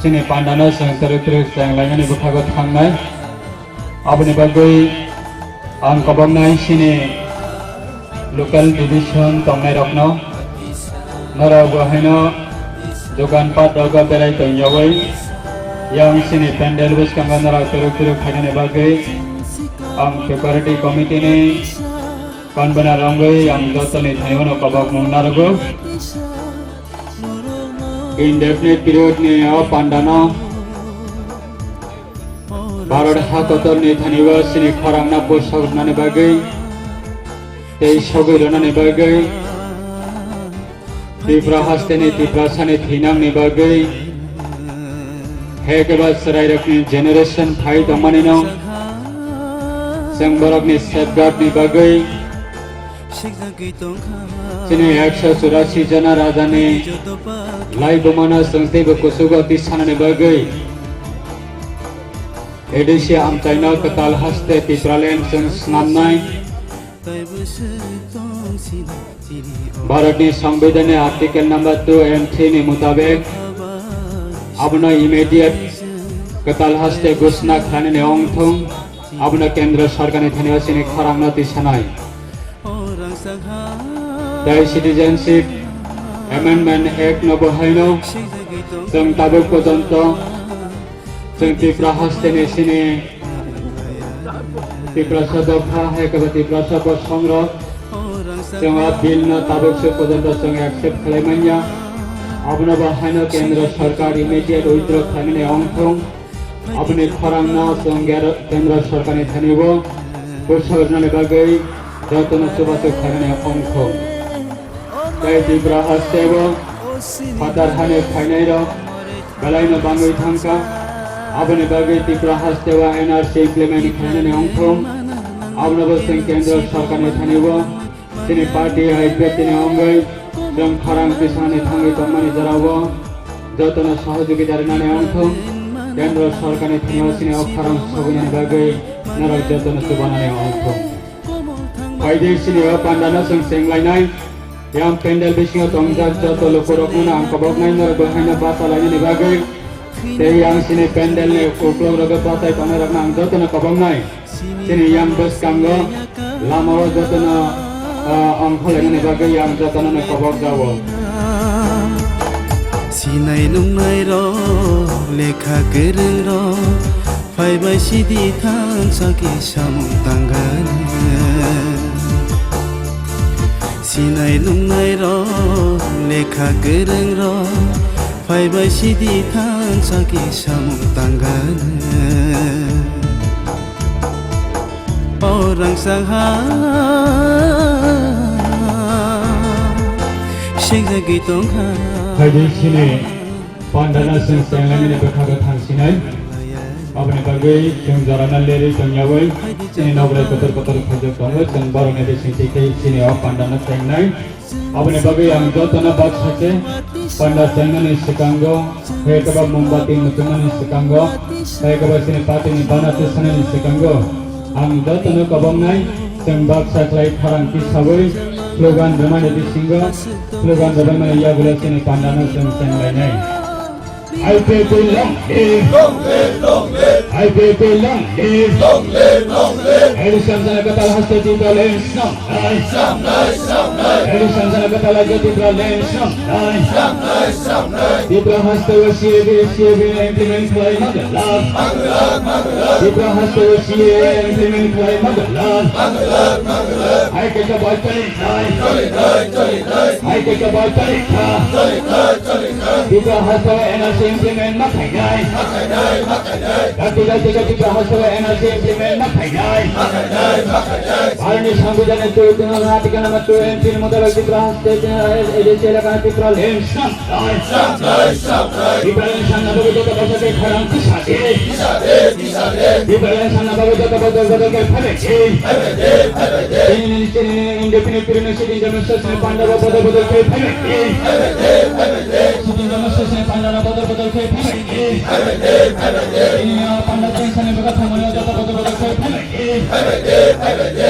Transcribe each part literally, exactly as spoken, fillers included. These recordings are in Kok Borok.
Chini pandano chwng twrwk twrwk chenglainani bwkhago thangnai. Aboni bagwi ang koboknai chini local division tongnairokno, norok bo haino dokan pat rogo berai tongyawi yang chini pandal bwskango norok twrwk twrwk khainani bagwi ang security committee ni convener wngwi ang jotoni thani uano kobokmung narwgo. Indefinite period ni o pandano Bharat ha kotor ni thani o chini khorang no bwsajak rwnani bagwi tei sogwi rwnani bagwi Tripura haste ni Tiprasa ni thinang ni bagwi he keba chwrai rok ni generation phai tongmani no chwng borok ni safeguard ni bagwi Chini ekso churasi jona rajani laibumano chwng teibo kuchugo tisanani bagwi A D C amchaino kwtal haste Tipraland chwng snamnai. Bharatni Songbidanni Article number two and three ni mutabek abono immediate kwtal haste ghosna khlainani ongthung, abono Kendra Sorkarni thani o chini khorangno tisanai. Tei Citizenship Amendment Act no bo haino chwng tabuk porjonto chwng Tripura haste ni sini Tiprasa dopha hai khe bo Tiprasa bosong rok chwng o bill no tabuk se porjonto chwng accept khlai manya. Abono bo haino Kendra Sorkar immediate withdraw khlainani ongthung. Aboni khorangno chwng ger-, Kendra Sorkarni thani o bwsajak rwnani bagwi jotono chubachu khlainani ongthung. Tei Tripura hasteo phatar hani phainairok belaino bangwi thangkha. Aboni bagwi Tripura hasteo N R C implement khlainani ongthung. Abonobo chwng Kendra Sorkarni thani o chini party I P F T ni wngwi chwng khorang tisani thangwi tongmani jorao jotono sohojogita rwnani ongthung. Kendra Sorkarni thani o chini o khorang sogwinani bagwi norok jotono chubanani ongthung. Phaidi chini o pandano chwng chenglainai. Yang pandal bisingo tongjak joto lukurokno ang koboknai norok bo haino bachalainani bagwi. Tei yang chini pandalni uklok rogo bachai tongnai rokno ang jotono koboknai. Chini yang bwskango lama o jotono, ah, ongkhorlainani bagwi yang jotono no kobok jao. Sinai nungnai rok, lekha kwrwng rok, phaibai sidi thansa khe samung tangani. Sinai nungnai rok, lekha kwrwng rok, phaibai sidi thansa khe samung tangani. O rangchak ha sengjakgwi tongkha. Phaidi chini pandana chwng chenglainani bwkhago thangsinai. Aboni bagwi chwng jorano lerwi tongyawi chini nograi kotor kotor phaijak tongo, chwng borokni bisingtwi tei chini o pandano chengnai. Aboni bagwi ang jotono baksa khe panda chengnani swkango, hai khe ba mombati muchungmani swkango, hai khe ba chini patini bana tisanani swkango ang jotono koboknai, chwng baksa khlai khorang tisawi slogan rwmani bisingo slogan rwbaimani yagulo chini pandano chwng chenglainai. I P F T long live! Long live, long live! I P F T long live! Long live, long live! Election jana kwtal haste Tipraland snamnai! Snamnai, snamnai! Election jana kwtal haste Tipraland snamnai! Snamnai, snamnai! Tripura haste o C A A, C A A implement khlai maglak. Maglak, maglak! Tripura haste o C A A implement khlai maglak. Maglak, maglak! Hai khe khe bai choli nai! Choli nai, choli nai! Hai khe khe bai choli kha! Choli nai, choli nai! Tripura haste o N R C implement ma khainai. Ma khainai, ma khainai. Dati dati khe Tripura haste o N R C implement ma khainai. Ma khainai, ma khainai. Bharatni Songbidanni two, two, Article number two and three ni mutabek Tripura haste, eh, A D C elaka Tipraland snamnai. Snamnai, snamnai. Tipraland snamna bagwi joto borsa khe khorang tisadi. Tisadi, tisadi. Tipraland snamna bagwi joto borsa khe phaibadi. Phaibadi, phaibadi. Chini, chini, indefinite period ni sitting demonstration ni panda bo bodol bodol khe phaibadi. Phaibadi, phaibadi. Sitting demonstration ni panda no bodol bodol khe phaibadi. Phaibadi, phaibadi. Chini o panda tension ni bwkha thangmani joto bodol bodol khe phaibadi. Phaibadi, phaibadi.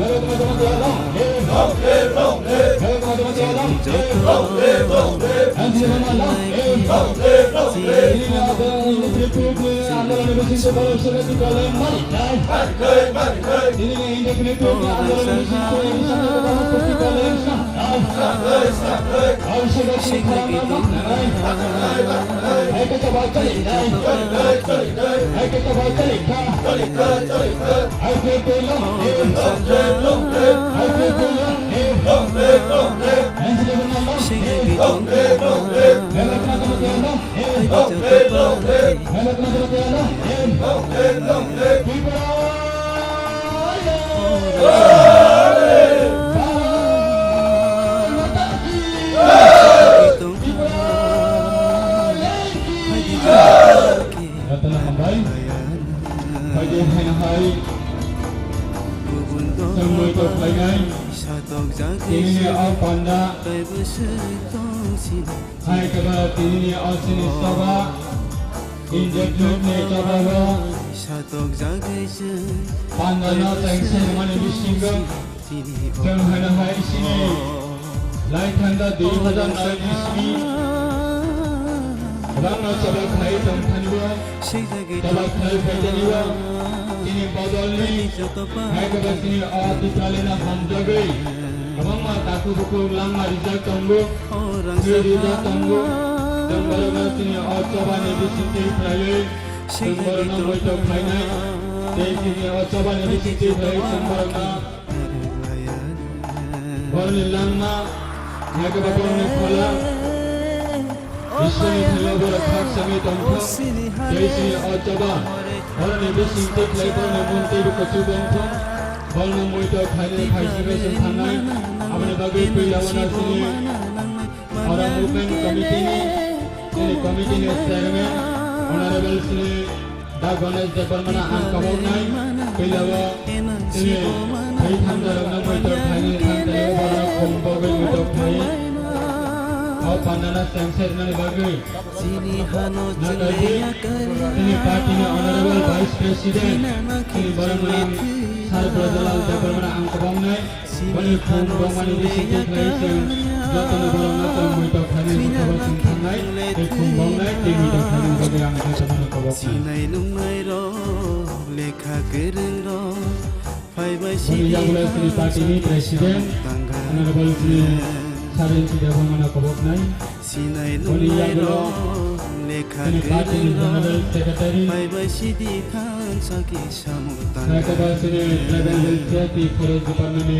Jotono hambai. Phaidi haino hai chwng muitu khlainai. Tinini o panda hai khe ba tinini o chini choba injection ni choba o panda no chengse rwmani bisingo chwng haino hai chini Lai thangda dui hazar nai ni simi, kwbangma chaba khlai tong thani bo, chaba khlai phai thani bo, chini bodolni, hai khe bo chini o Tipralino hamjagwi, kwbangma takhuk bukhuk langma rijak tongo, thwi rijak tongo, chwng borokno chini o chobani bisingtwi khlaiwi, chwng borokno moito khlainai, tei chini o chobani bisingtwi khlaiwi chwng borokno Borokni langma, naikheba borokni phola, Ishwarni thangwi borok khak sangwi tongthok, tei chini o choba, borokni bising tei khlai borokni mun teibo kuchuk wngthok, borokno moito khlainai phaisingwi chwng thangnai, aboni bagwi puila uano chini Oro movement committee ni, chini committee ni chairman, Honorable Shri Da Ganesh Debbarma no ang kaboknai, puila o chini thwi thangjak rok no moito khlainai thang tei borok no khum bogwi moito khlai o panda no chengsa rwnani bagwi. Nakardi, chini party ni Honorable Vice President, chini borok no Sir Brajalal Debbarma no ang kaboknai. Boni khum bongmani bisingtwi khlai chwng jotono borokno chwng muitok khlainai, bukhabo chwng thangnai, tei khum bongnai, tei muitok khlainani bagwi ang jotono koboknai. Sinai nungnairok, lekha kwrwngrok, phaibai. Boni yagulo chini party ni president, Honorable Shri Sarinchi Debbarmano koboknai. Boni yagulo chini party ni General Secretary, Saikaba chini Tribal Welfare tei Forest Department ni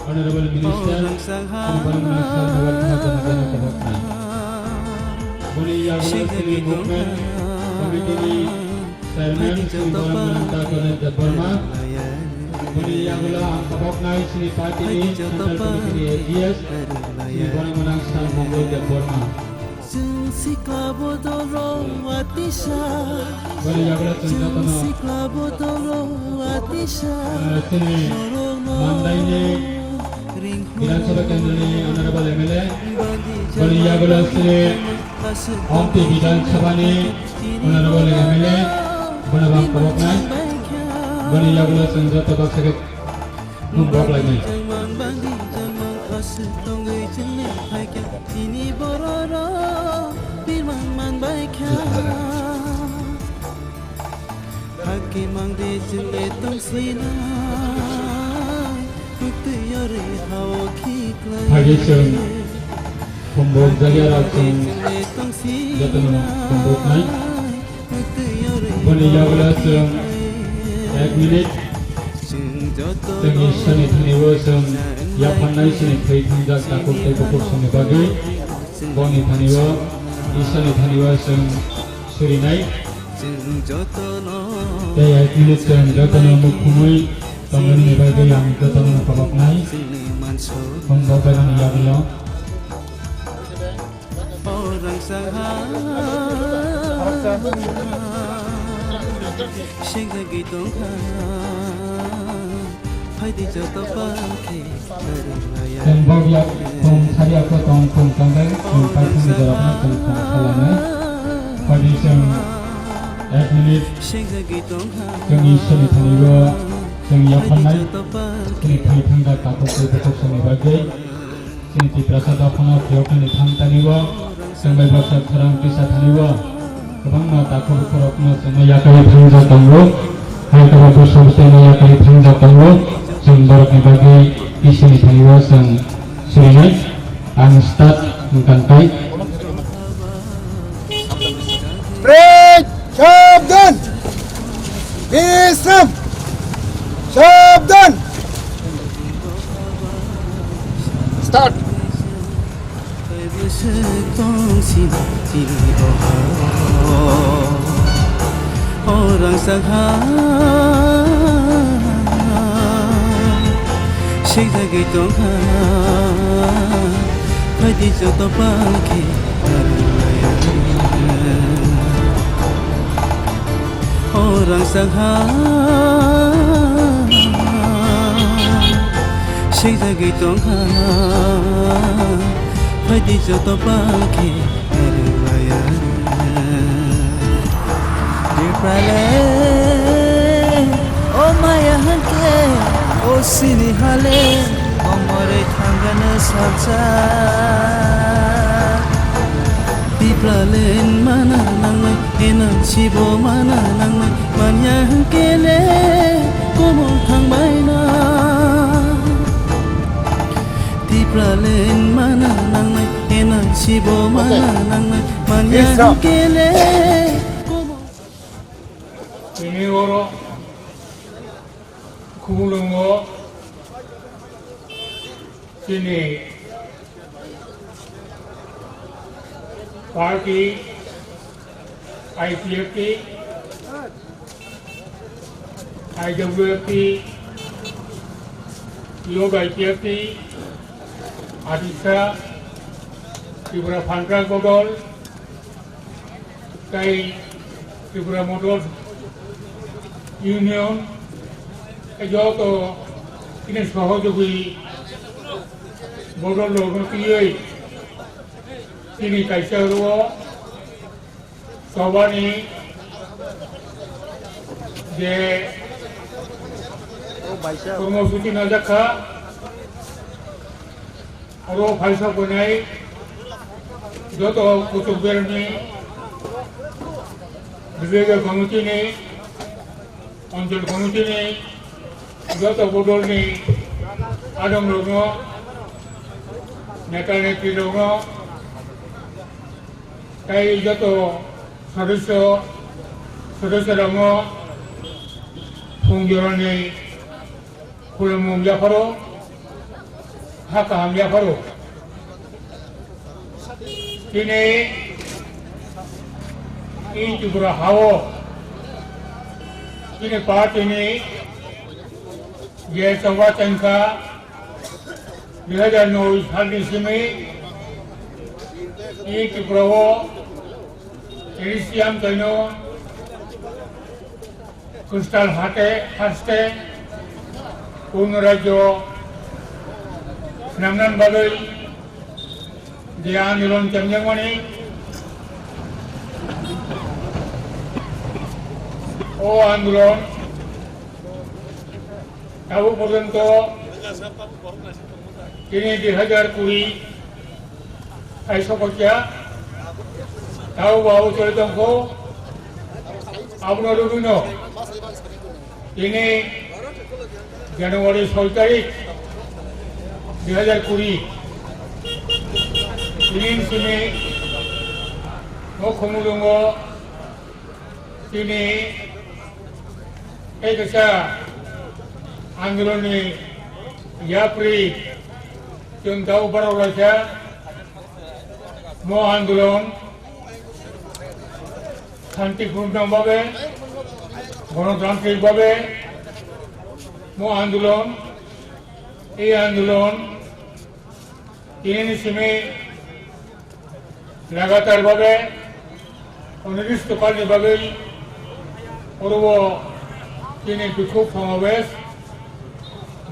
Honorable Minister, chini borokno sal habar khna jana jana koboknai. Boni yagulo chini movement committee ni Chairman Shri Boromgwna Doctor Debbarma, boni yagulo ang kaboknai chini party ni Central Committee ni A G S, Shri Boromgwna Sir Mongol Debbarma. Boni yagulo chwng jotono, ah, chini Mandai ni Bidhan Sabha Kendra ni Honorable M L A, boni yagulo chini Omti Bidhan Sabha ni Honorable M L A, bono bo ang koboknai. Boni yagulo chwng joto baksa khe khum boklainai. Hakhe mangde chwng le tongsinai, muktwi yorwi hao khiklai. Phai de chwng, kumbok jaliya rok chwng jotono kumboknai. Boni yagulo chwng ek minute chwng Ishwarni thani o chwng yaphannai chini thwi thangjak takhuk tei bukhuk songni bagwi. Boni thani o Ishwarni thani o chwng surinai. Tei ek minute chwng jotono mukhumui tongmani bagwi ang jotono koboknai. Boni bagwi ani yagulo. Sengkagwi tongkha, phaidi joto pakhe. Chwng bokya, chwng sariya khe tong, chwng tongbai, chwng paithakni jorokno chwng tong khalanai. Phaidi chwng ek minute chwng Ishwarni thani o chwng yaphannai, chini thwi thangjak takhuk tei bukhuk songni bagwi. Chini Tiprasa dophano phiyoknani thang tani o, chwng bai baksa khorang tisa thani o, kwbangma takhuk bukhurokno chwngno yakarwi thangjak tongo, hai khe bo bwswk tei no yakarwi thangjak tongo, chwng borokni bagwi isini thani o chwng sirinai, ang start wngkha tei. Break! Sabdan! Bisram! Sabdan! Start! Orang sangha. Sengkagwi tongkha, phaidi joto pakhe. Orang sangha, sengkagwi tongkha, phaidi joto pakhe. Tiprale, o maya hanke, o sini hale, o more thang Kana salsa Tipraland mana nangnai, N R C bo mana nangnai, manya hwnkele komol thangbaina. Tipraland mana nangnai, N R C bo mana nangnai, manya hwnkele komol. Tini oro Khumulwngo chini party I P F T, I W F T, Youth I P F T, Adisa, Tripura Phangra Bodol, tei Tripura Motors Union, tei joto chini sohojogwi bodol rokno twiwi chini kaisa oro sobani je kormosuchi najak kha, oro phaisa phainai joto kuchuk berni, Bibega committee ni, Anchal committee ni, joto bodol ni adong rokno, neta netri rokno, tei joto sodosyo, sodosyo rokno phung jorani khulumung yapharo, ha kaham yapharo. Tini in Tripura hao, tini party ni je choba chengkha, dui hajar noi salni simi in Tripura o tini siyam toino. Crystal hate haste Purno Rajyo swnamnani bagwi je andolon chengjakmani, o andolon tabuk porjonto tini dui hajar kuri hai sokokya, tabo bo abo choli tongkho, abono rwgwino tini January soi tarik dui hajar kuri tini simi o Khumulwngo tini tei kaisa andolonni yapri chwng tabuk barok laisa. Mo andolon shantipunno bhabe, gonotantrik bhabe mo andolon, ei andolon tini simi lagatar bhabe oniristokal ni bagwi oro o tini bikhuk somabesh,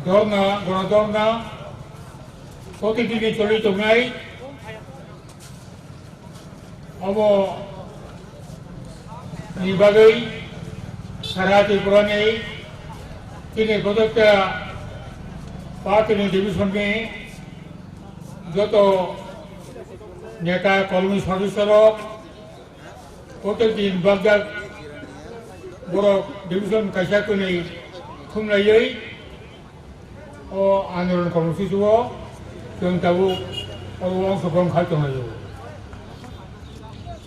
dhorna, gonodhorna, Protidin ni choli tongnai obo ni bagwi sara Tripura ni tini Bodolta party ni division ni joto neta, kormi, sodosyo rok protidin bajak borok division kaisa kwnwi thumlaiwi o andolon kormosuchi o chwng tabuk oro ongsogron khai tonglai o.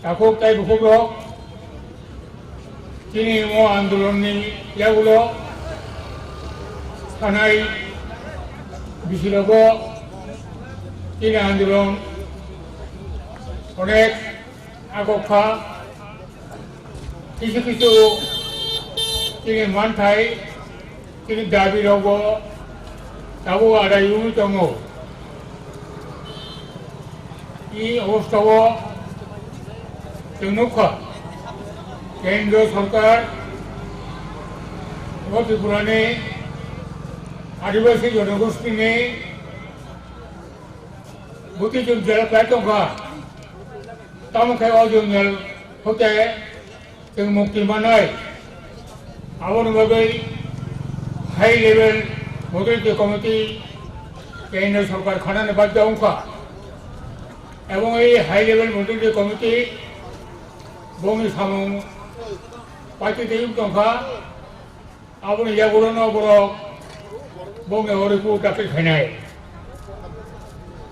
Takhuk tei bukhukrok chini o andolon ni yagulo thanai bisirogo chini andolon onek agok kha. Kisu kisu chini manthai, chini dabi rokbo tabuk adai wngwi tongo. I obostha o chwng nukha, Kendro Sorkar o Tripura ni Adibasi Jonogosti ni bwtwi chwng jera khlai tongkha. Tamo khe o jwngjal hote chwng mukti manai. Aboni bagwi high level moderating committee Kendriya sorkar khanani bagwi wngkha. Ebong ei high level monthly committee bongni samung paitwi tei wng tongkha. Aboni yagulono borok bongni o report dakhil khainai.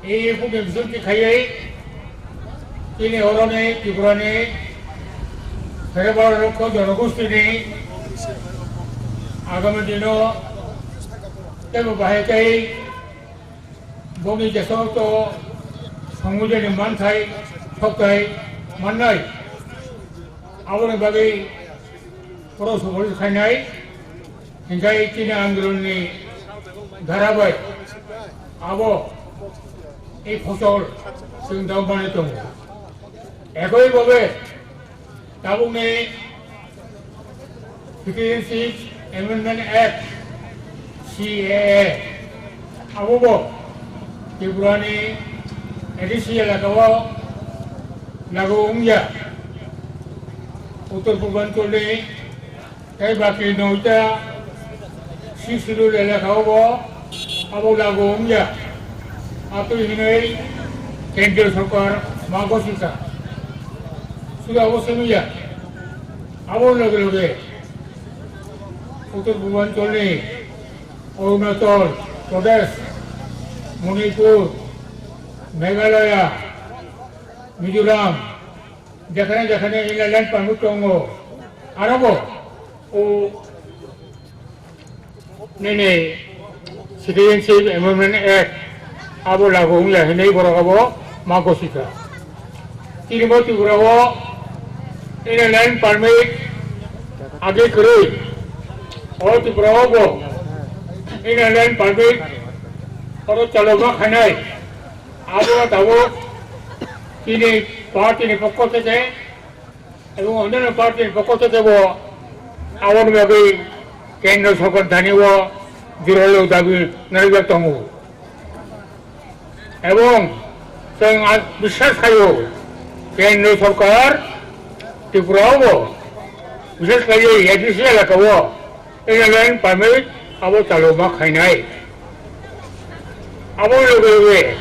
Ei report ni bisingtwi khaiwi chini oroni Tripurani Theravada Raksha Jonogostini agami dino teibo bahai tei bongni jesonto samudani manthai sokthai mannai. Aboni bagwi Khorok sobori khainai, hinkhe chini andolonni dhara bai abo ei phosol chwng daumani tongo. Ekoi babe tabukni Citizenship Amendment Act, C A A, abo bo Tripurani A D C elakao lagu wngya. Uttor Purbanchal ni tei baki noita sixth schedule elakao bo abo lagu wngya. Atwi hinwi Kendriya Sorkar ma gosika. Suda abo simiya. Abo loge loge Uttor Purbanchal ni Arunachal Pradesh, Manipur, Meghalaya, Mizoram, jekhane jekhane inner line permit tongo, aro bo o nini Citizenship Amendment Act abo lagu wngya hinwi borok abo ma gosika. Chini bo Tripura o inner line permit age kwrwi. O Tripura o bo inner line permit oro chalokma khainai. Abo tabuk chini party ni pokho theke ebong onno party ni pokho theke bo aboni bagwi kendro sorkar thani o joralo dabi narwkjak tongo. Ebong chwng a-, biswas khaio, kendro sorkar Tripura o bo, biswas khlaiwi A D C elaka o inner line permit abo chalokma khainai. Abo loge loge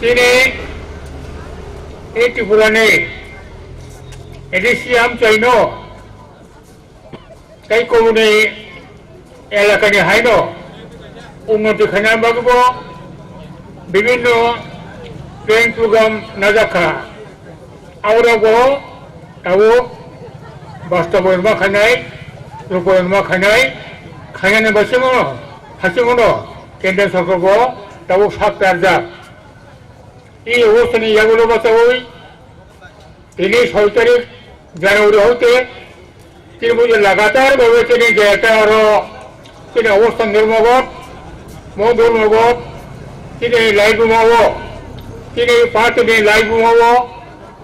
chini ei Tripura ni A D C amchaino tei kubuni elakani haino unnoti khaina bagwi bo bibinno plan program najak kha. Aborok bo tabuk bastobayon ma khainai, rupayon ma khainai, khainani bisingo, hasingono kendra sorkar bo tabuk sak tarjak. I obostani yagulo bachaui tini soi tarik January hoite tini bo lagatar bhabe tini jeta aro tini obosthan dhormogot, mo dhormogot, tini laibuma o, tini party ni laibuma o,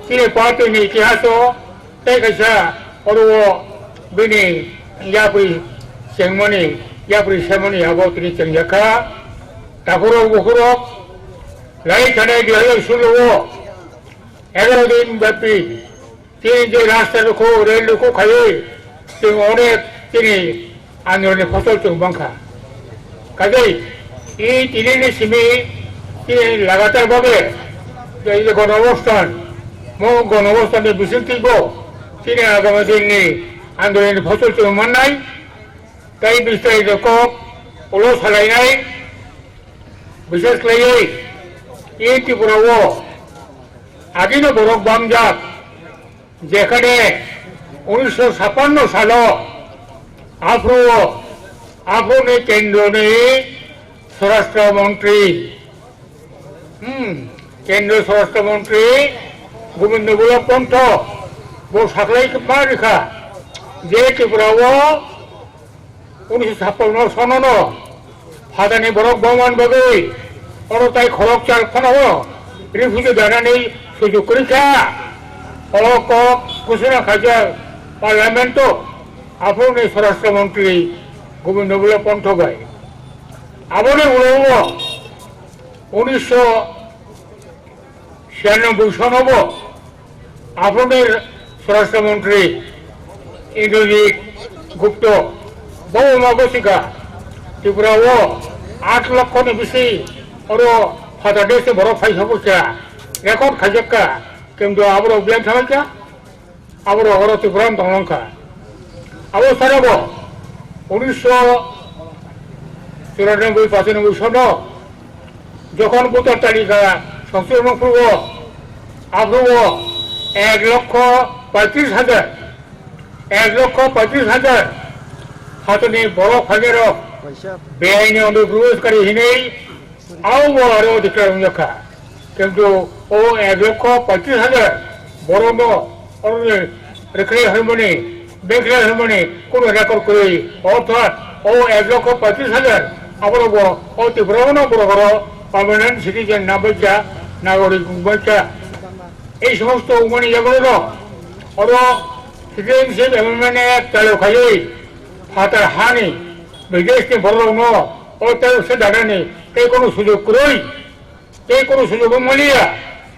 tini party ni itihas o, tei kaisa oro o bini yapri chengmani, yapri semani abo tini chengjakha. Takhurok bukhurok lai thanai dui hajar solo o egaro din byapi tini je rasta rukhu, rel rukhu khaiwi chwng onek tini andoloni phosol chwng bangkha. Kajai, i tini ni simi tini lagatar bhabe je, je gonobosthan, mo gonobosthan ni bisingtwi bo tini agami din ni andoloni phosol chwng mannai, tei bistai kok ulo salainai, bises khlaiwi i Tripura o agino borok bamjak. Jekhane unishsho sappanno salo aphuru o, aphuruni kendroni Swarashtra Montri, hmm, kendro Swarashtra Montri Gobindo Ballabh Pantho bo saklai ma rikha je Tripura o unishsho sappanno sonono phatani borok bongman bagwi oro tai khoroksa phano refugee danani sujuk kwrwi kha. Oro kok ghosona khaijak parliament o aphuruni Swarashtra Montri Gobindo Ballabh Pantho bai. Aboni ulo o unishsho Siyanoboi sono bo aphuruni Swarashtra Montri Indrajit Gupta bo ma gosika Tripura o Aat lokho ni bisi oro Father Day se borok phai sabo kya record khaijak ka, kintu aborok biyang thangkha, aborok oro Tripura ni tonglang kha. Abo sara bo unisho churanobboi pachanoboi sono jokhon voter talika songchorno phuru aphuru ek lokho paitris hajar, ek lokho paitris hajar hatoni borok phainai rok beaini ondo Probesh kari hinwi Abo bo aro declare wngya kha. Kintu o ek lokho paitris hajar borokno oroni rwkhrwi hwnmani, declare hwnmani kunu record kwrwi. Orthat o ek lokho paitris hajar aborok bo o Tripura no borok oro permanent citizen na bacha, nagorik bacha. Ei somosto wngmani yagulo no oro Citizenship Amendment Act chalo khaiwi phatar hani bideshni borokno o tei se danani tei kono sujog kwrwi. Tei kono sujog wng maliya.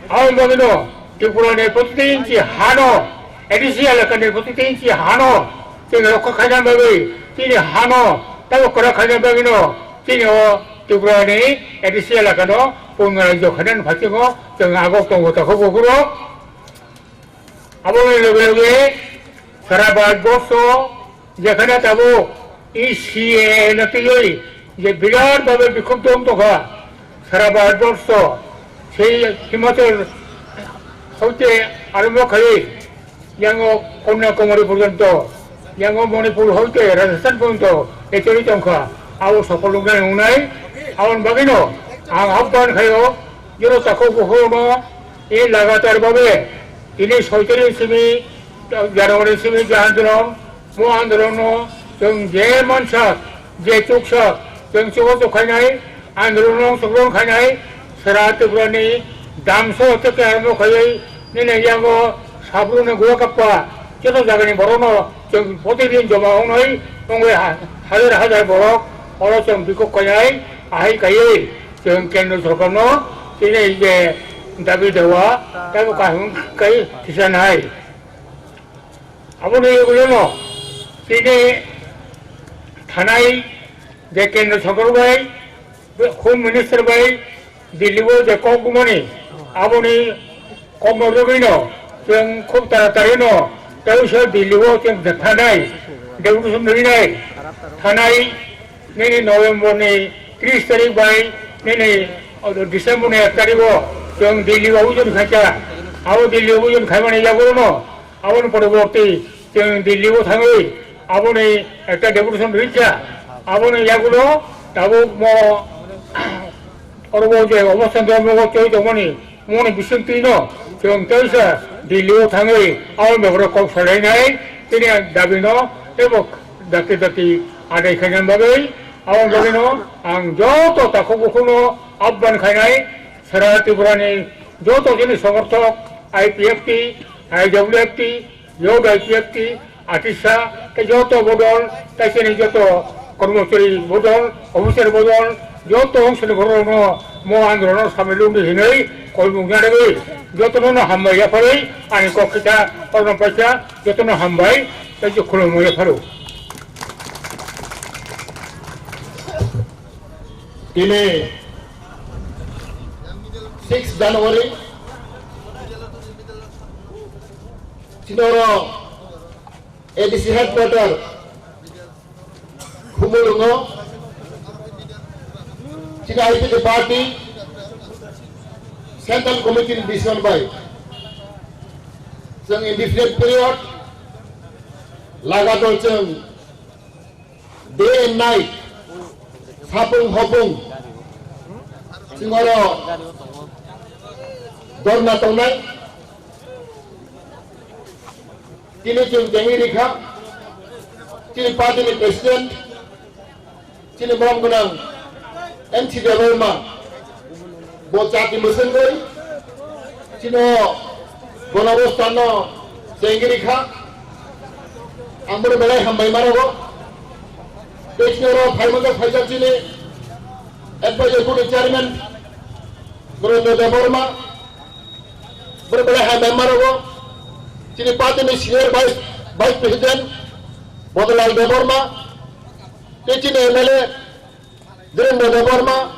Aboni bagwino Tripura ni protiti inchi hano, A D C elaka ni protiti inchi hano chini rokha khaina bagwi, chini hano tabo kwrak khaina bagwino chini o Tripura ni A D C elaka no purna rajyo khaina ni phasingo chwng agok tongo takhuk bukhuk rok. Aboni loge loge sara Bharatborsho jekhane tabuk E C A A no twiwi je birat bhabe bikhuk dong tongkha, sara Bharatborsho, sei Himachal hoite arombo khaiwi yango Kanyakumari porjonto, yango Manipur hoite Rajasthan porjonto echori tongkha, abo sopol wngnai wngnai. Aboni bagwino ang ahban khaio, jero takhuk bukhukno e lagatar bhabe tini soiteri simi, January simi je andolon, mo andolonno chwng je mansak, je chuksak, chwng chubachu khainai, andolonno chwng khainai, sara Tripurani damso teke armo khaiwi nini yango sabruni gura kappa, joto jagani borokno chwng protidin joma wngnai, wngwi ha-, hajar hajar borok oro chwng bikhuk khainai, ahai kaiwi chwng kendro sorkarno tini je dabi dawa teibo kaham kai tisanai. Aboni ulono tini thanai je kendro sorkar bai, Home Minister bai Delhi o je kok bumani, aboni kokno rwgwino chwng khub taratari no tei se Delhi o chwng thanai, deputation rinai, thanai nini November ni tris tarik bai nini December ni ek tarik o chwng Delhi o ojon khaikha. Abo Delhi o ojon khaimani yagulono aboni poroborti chwng Delhi o thangwi aboni ekta deputation rikha. Aboni yagulo tabuk mo oro bo je obostan dol mo choi tongmani moni bisingtwi no chwng teisa Delhi o thangwi abo bebaro kok salainai tini dabi no teibo dakti dakti adai khaina bagwi. Aboni bagwi no ang joto takhuk bukhuk no ahban khainai sara Tripura ni joto chini somorthok I P F T, I W F T, Youth I P F T, atisa, tei joto bodol, tei chini joto kormochari bodol, officer bodol, joto wng sini borokno mo androno samilungdi hinwi koimung yarwi, jotono no hambai yapharwi, ani kok kita orno paisa, jotono hambai, tei je khulumung yapharo. Tini six January chini oro A D C headquarter Khumulwngo chini I P F T party Central Committee ni decision bai chwng indefinite period lagator chwng day and night, sapung hopung, chwng oro dorna tongnai. Tini chwng tengwi rikha, chini party ni president, chini borom gwnang M C Debbarma, bo chati mwswngwi chino bono bostano chengwi rikha. Ang bono belai hambai mano. Tei chini oro phai manjak phaijak chini advisory board ni chairman Gurendra Debbarma, bono belai hambai mano. Chini party ni senior vice, vice president Bodolal Debbarma, tei chini M L A Dhirendra Debbarma,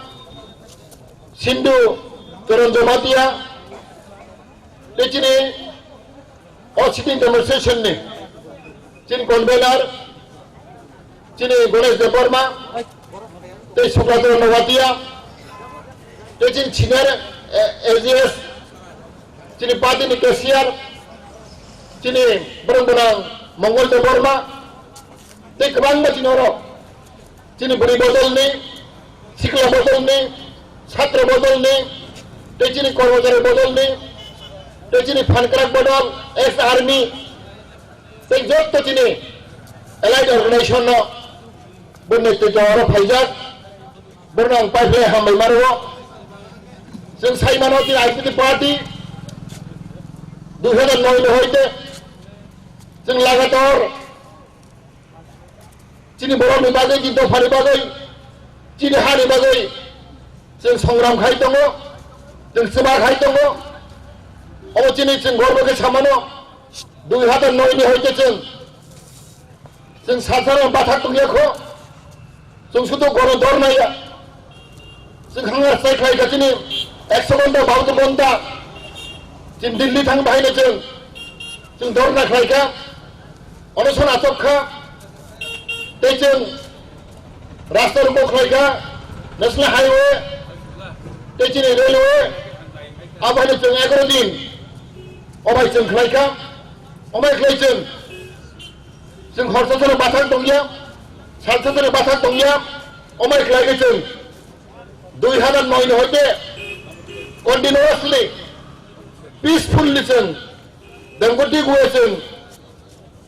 Sindhu Kiran Jamatia, tei chini o sitting demonstration ni chini convener, chini Ganesh Debbarma, tei Subrata Noatia, tei chini senior, eh, A G S, chini party ni cashier, chini borok gwnang Mongol Debbarma, tei kwbangma chini oro chini bwrwi bodolni, sikla bodolni, chhatra bodolni, tei chini kormochari bodolni, tei chini phankrak bodol, ex army, tei jotto chini allied organization no boni netrito oro phaijak, borno ang paiphlai hambai maro. Chwng sai mano chini I P T party dui hazar noi ni hoite chwng lagatar chini borokni bagwi, chini dophani bagwi, chini hani bagwi chwng songram khai tongo, chwng chwma khai tongo. Obo chini chwng gorbo khe samano, dui hazar noi ni hoite chwng, chwng sasaro bathak tongya kho, chwng sudu goro dor naiya. Chwng hwnga sai khlai kha chini ekso ghonta, bahatur ghonta. Chini Delhi thang bahaino chwng, chwng dhorna khlai kha, onoson achok kha. Tei chwng rasta rogo khlai kha, National Highway, tei chini railway. Abohaino chwng egaro din obai chwng khlai kha, obai khlai chwng. Chwng hor sasano bathak tongya, sal sasano bathak tongya, omai khlai khe chwng dui hazar noi ni hoite continuously, peacefully chwng dengkoti guya chwng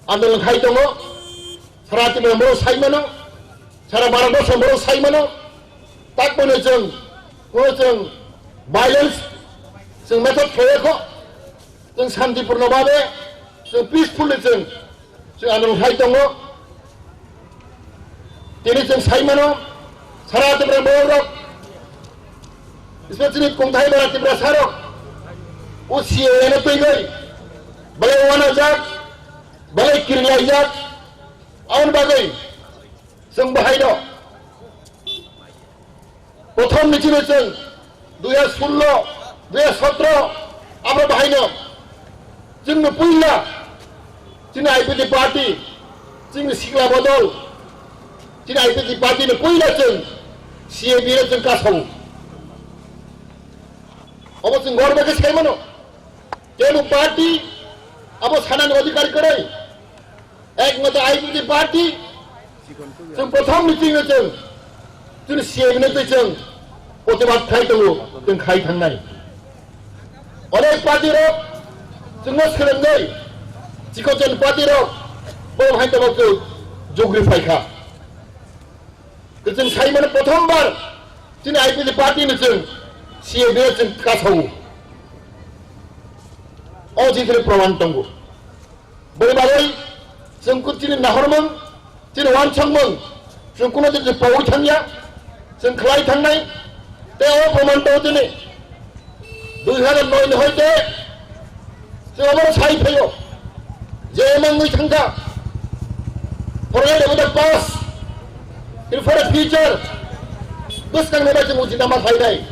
andolon khai tongo. Sara Tripura borok sai mano, sara Bharat borok sai mano, tak bono chwng, bono chwng violence chwng method khlai kho, chwng santipurno babe chwng peacefully chwng Chwng ano khai tongo. Tini chwng sai mano, sara Tripura borok rok, especially kungthai bara Tiprasa rok, o C A A no twigwi belai wanajak, belai kirilaijak, aboni bagwi chwng bahaino Prothom ni chini chwng dui hazar sullo, dui hazar sotro, abo bahaino chwngno puila chini I P T party, chini sikla bodol, chini I P T party no puila chwng C A B no chwng kasao. Obo chwng gorbo khe sai mano. Kebo party abo sanani odhikar kwrwi. Ekmato I P T party, chwng prothom meeting o chwng, chwng C M no twi chwng protibad khai tongo, chwng khai thangnai. Onek party rok chwngno swrwngnai, chikochen party rok bo hai tabuk chwng jugri phaikha. Chwng sai mano prothom bar chini I P T party no chwng C M no chwng kasao. O jithre proman tongo. Boni bagwi chwng kut chini nahormung, chini wansukmung, chwng kuno din paui thangya, chwng khlai thangnai, tei o proman tongo chini dui hazar noi ni hoite chwng omo sai phaio, je mangwi thangkha, forget about the past, prepare for the future, bwskang ni bai chwng uchi nama khlainai.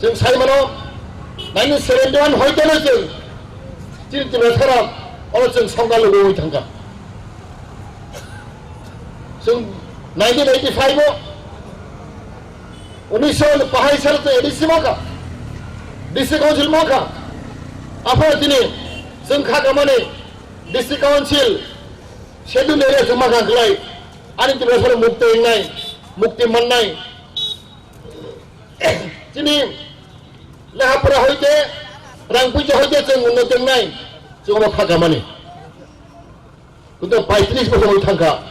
Chwng sai mano, nineteen seventy-one hoiteno chwng chini Tiprasa rok oro chwng songkha lugo wngwi thangkha. Chwng nineteen eighty-five o, unisho pahai salo chwng A D C mankha, D C Council mankha. Aphano tini chwng kha kamani D C Council, Scheduled Area chwng mankha khlai, ani Tiprasa rok mukti wngnai, mukti mannai. Chini lekha pora hoite, rang puisa hoite chwng unnoti wngnai, chwng omo kha kamani. Kunto paitris bosor wng thangkha,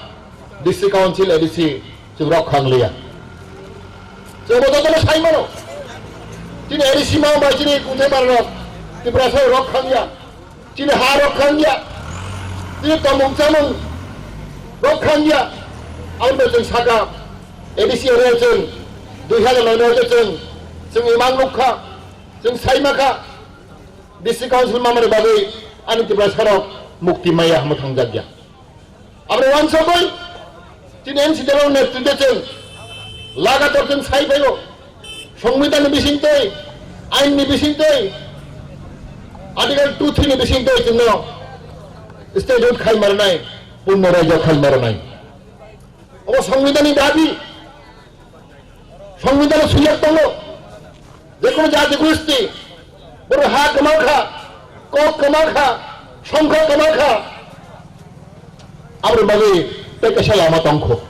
D C Council, A D C chwng rok khang liya. Chwng bo jotono sai mano. Chini A D C ma bai chini kungthai bara rok, Tiprasa rok khang ya. Chini ha rok khang ya, chini tongmung chamung rok khang ya. Aboni bai chwng saka, A D C area chwng dui hazar noi no chwng, chwng imang nukha, chwng sai makha, D C Council mamani bagwi ani Tiprasa rok mukti maya hwnwi thangjak ya. Aboni wansugwi Tini N C T rok netrite chwng lagator chwng sai phaio. Songbidan ni bisingtwi, ain ni bisingtwi, Article two three ni bisingtwi chwngno state hood khai marnai, purno rajya khai marnai. Obo Songbidan ni dabi. Songbidan o swijak tongo. Jekunu jati gosti, borok ha kwma kha, kok kwma kha, songkha kwma kha. Aboni bagwi tei kaisa lama tongkho.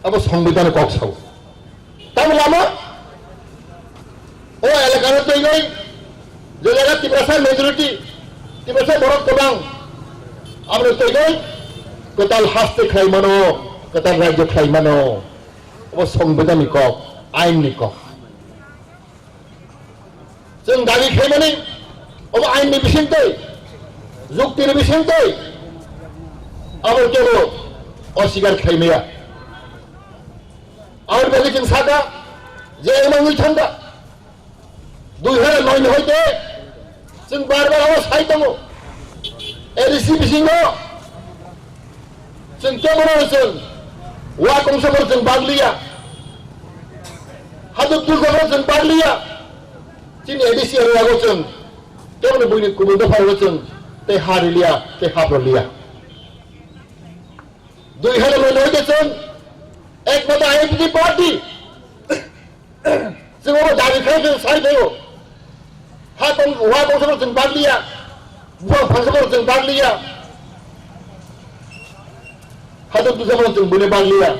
Abo Songbidan kok sao. Tamo lama? O elakano twi goi, je jaga Tiprasa majority, Tiprasa borok kwbang, aboni twi goi kwtal haste khlai mano, kwtal rajyo khlai mano. Obo Songbidan ni kok, ain ni kok. Chwng dabi khaimani, obo ain ni bisingtwi, jukti ni bisingtwi, abo kebo oswikar khaimaya. Aboni bagwi chwng saka, je emang wi thangkha. Dui hajar noi ni hoite chwng bar bar abo sai tongo. A D C bisingo chwng kebono chwng wa kongsa bo chwng bagliya. Haduk dul bo chwng bagliya. Chini A D C area go chwng kebono buini kubun dopha ro chwng tei ha riliya, tei ha riliya. Dui hajar noi ni hoite chwng ekmata I P F T party. Chwng obo dabi khai khe sai phaio. Ha tong, wa tong sabo chwng bak liya. Buwa phang sabo chwng bak liya. Ha tong tu sabo chwng bune bak liya.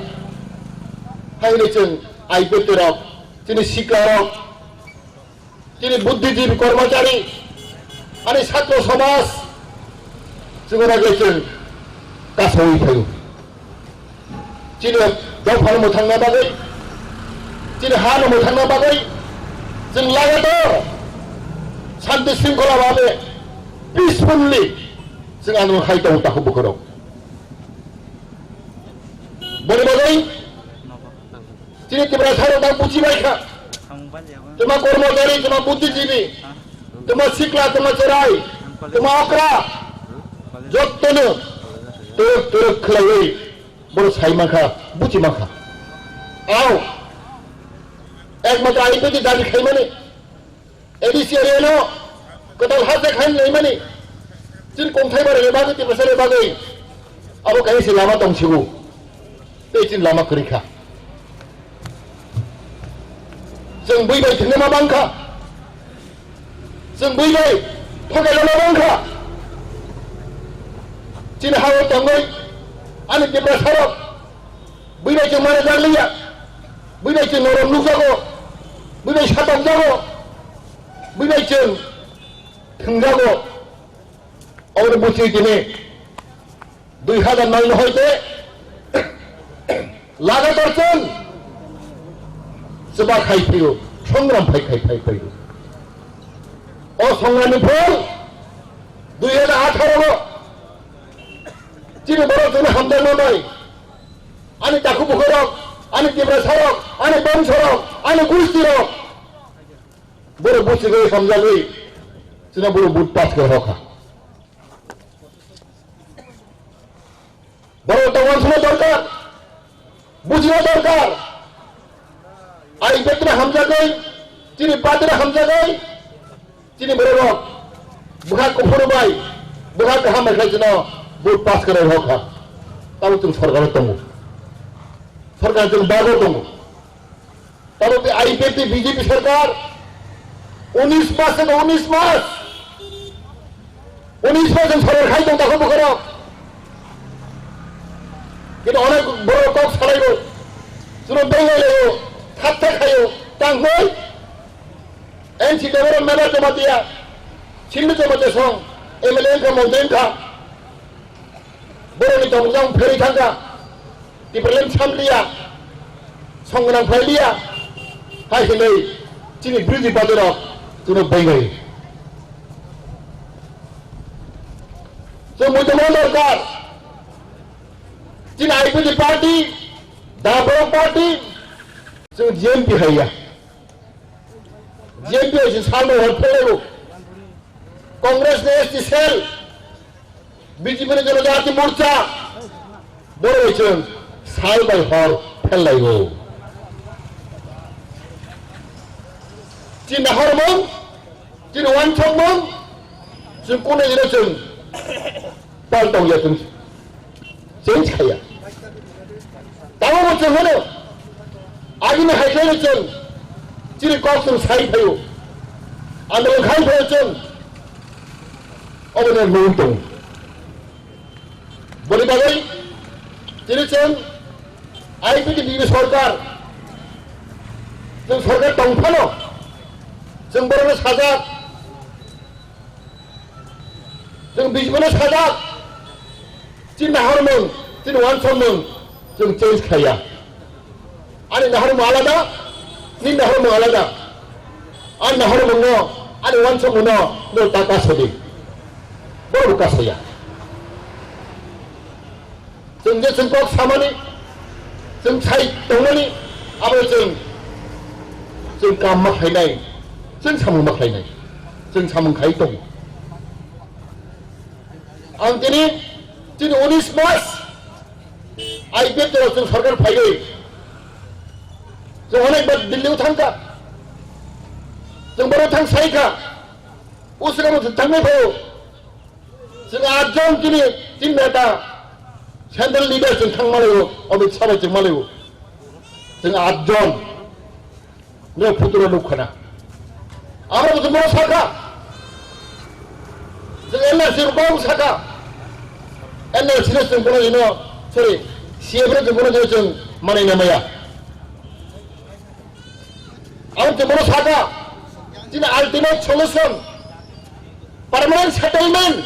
Hai ni chwng I P F T rok, chini sikla rok, chini buddhijibi kormachari, ani satro samaj, chwng oro khe chwng kasawi phaio. Chini dophano mwthangna bagwi, chini hano mwthangna bagwi, chwng lagator shanti shringkhola babe peacefully chwng ano hai tongo takhuk bukhurok. Boni bagwi chini Tiprasa rok da buchi bai kha. Tuma kormachari, tuma buddhijibi, tuma sikla, tuma cherai, tuma okra, jottono turuk turuk khlaiwi. Borok sai mankha, buchi mankha. Ao, ekmatro I P F T dabi khaimani, A D C area no kwtal ha se khai laimani, chini kongthai barani bagwi, Tiprasa ni bagwi, abo kaisa lama tongsigo, tei chini lama kwrwi kha. Chwng bui bai thwngwi ma bang kha. Chwng bui bai thokai rwna bang kha. Chini ha-o tongwi ani Tiprasa rok bui bai chwng mana jak liya. Bui bai chwng norom nukjago. Bui bai satokjago. Bui bai chwng thwngjago. Oro buchi tini. Dui hajar noi no hoite lagatar chwng chuba khai phaio, songram phai khai phai phaio. O songram ni phol dui hajar atharo o chini borok chini hamjakma bai ani takhuk bukhurok, ani Tiprasa rok, ani bongso rok, ani gusti rok borok buchigwi hamjagwi chini borok vote pass khe hokha. Borok ta wansukna dorkar, bujina dorkar. Ai betna hamjagwi, chini badra hamjagwi, chini borok bwkha kuphuru bai, bwkha kaham bai khlai chino vote pass khlai hokha. Tamo chwng sorkaro tongo, sorkar chwng bago tongo. Tamo tei I P F T B J P sarkar unis mas eba unis mas, unis mas jwng sarkar khai tong takhuk bukhurok. Kintu onek borok kok salaibo, chwngno bengai laio, thap thap khaio, tangkhui N C T borok member Jamatia, Sindhu Jamatia song, M L A wngkha, montri wngkha. Borokni tongmung pherwi thangkha, Tipraland samliya, songwnang phailiya, hai hinwi chini bwrwidi badirok chwngno bengai. Chwng muitu mano dorkar, chini I P F T party, da borok party, chwng G M P haiya. G M P hai se salno hor phelaibo. Congress ni S T cell, B J P ni Janajati Morcha, Borok bai chwng sal bai hor phellaio. Chini nahormung, chini uansukmung, chwng kunu jora chwng pal tongya, chwng change khaiya. Tamo bo chwng hwno, agini hai khe chwng chini kok chwng sai phaio, andolon khai phaio chwng, obo no nung tongo. Boni bagwi chini chwng I P T B ni sorkar, chwng sorkar tong phano chwng borokno sajak, chwng bijibano sajak, chini nahormung, chini uansukmung chwng change khaiya. Ani nahormung alada, nini nahormung alada. Ani nahormungno, ani uansukmungno no ta kasodi. Borok bo kasaya. Chwng je chwng kok samani, chwng sai tongmani, abo chwng, chwng kam ma khlainai, chwng samung ma khlainai, chwng samung khai tongo. Ang tini, chini unis mas, I P F T rok chwng sorkar phaiwi, chwng onek bar Delhi o thangkha, chwng borok thang saikha, usra mo thangmai phaio, chwng atjon chini, chini neta, central leader chwng thang malaio, Amit Shah bai chwng malaio, chwng atjon. Nw photo rok nukha na. Abo bo chwng bono sakha. Chwng N R C rok bang sakha. N R C no chwng bono ino, sorry, C A B no chwng bono ino chwng manwi na maya. Abo chwng bono sakha. Chini ultimate solution, permanent settlement,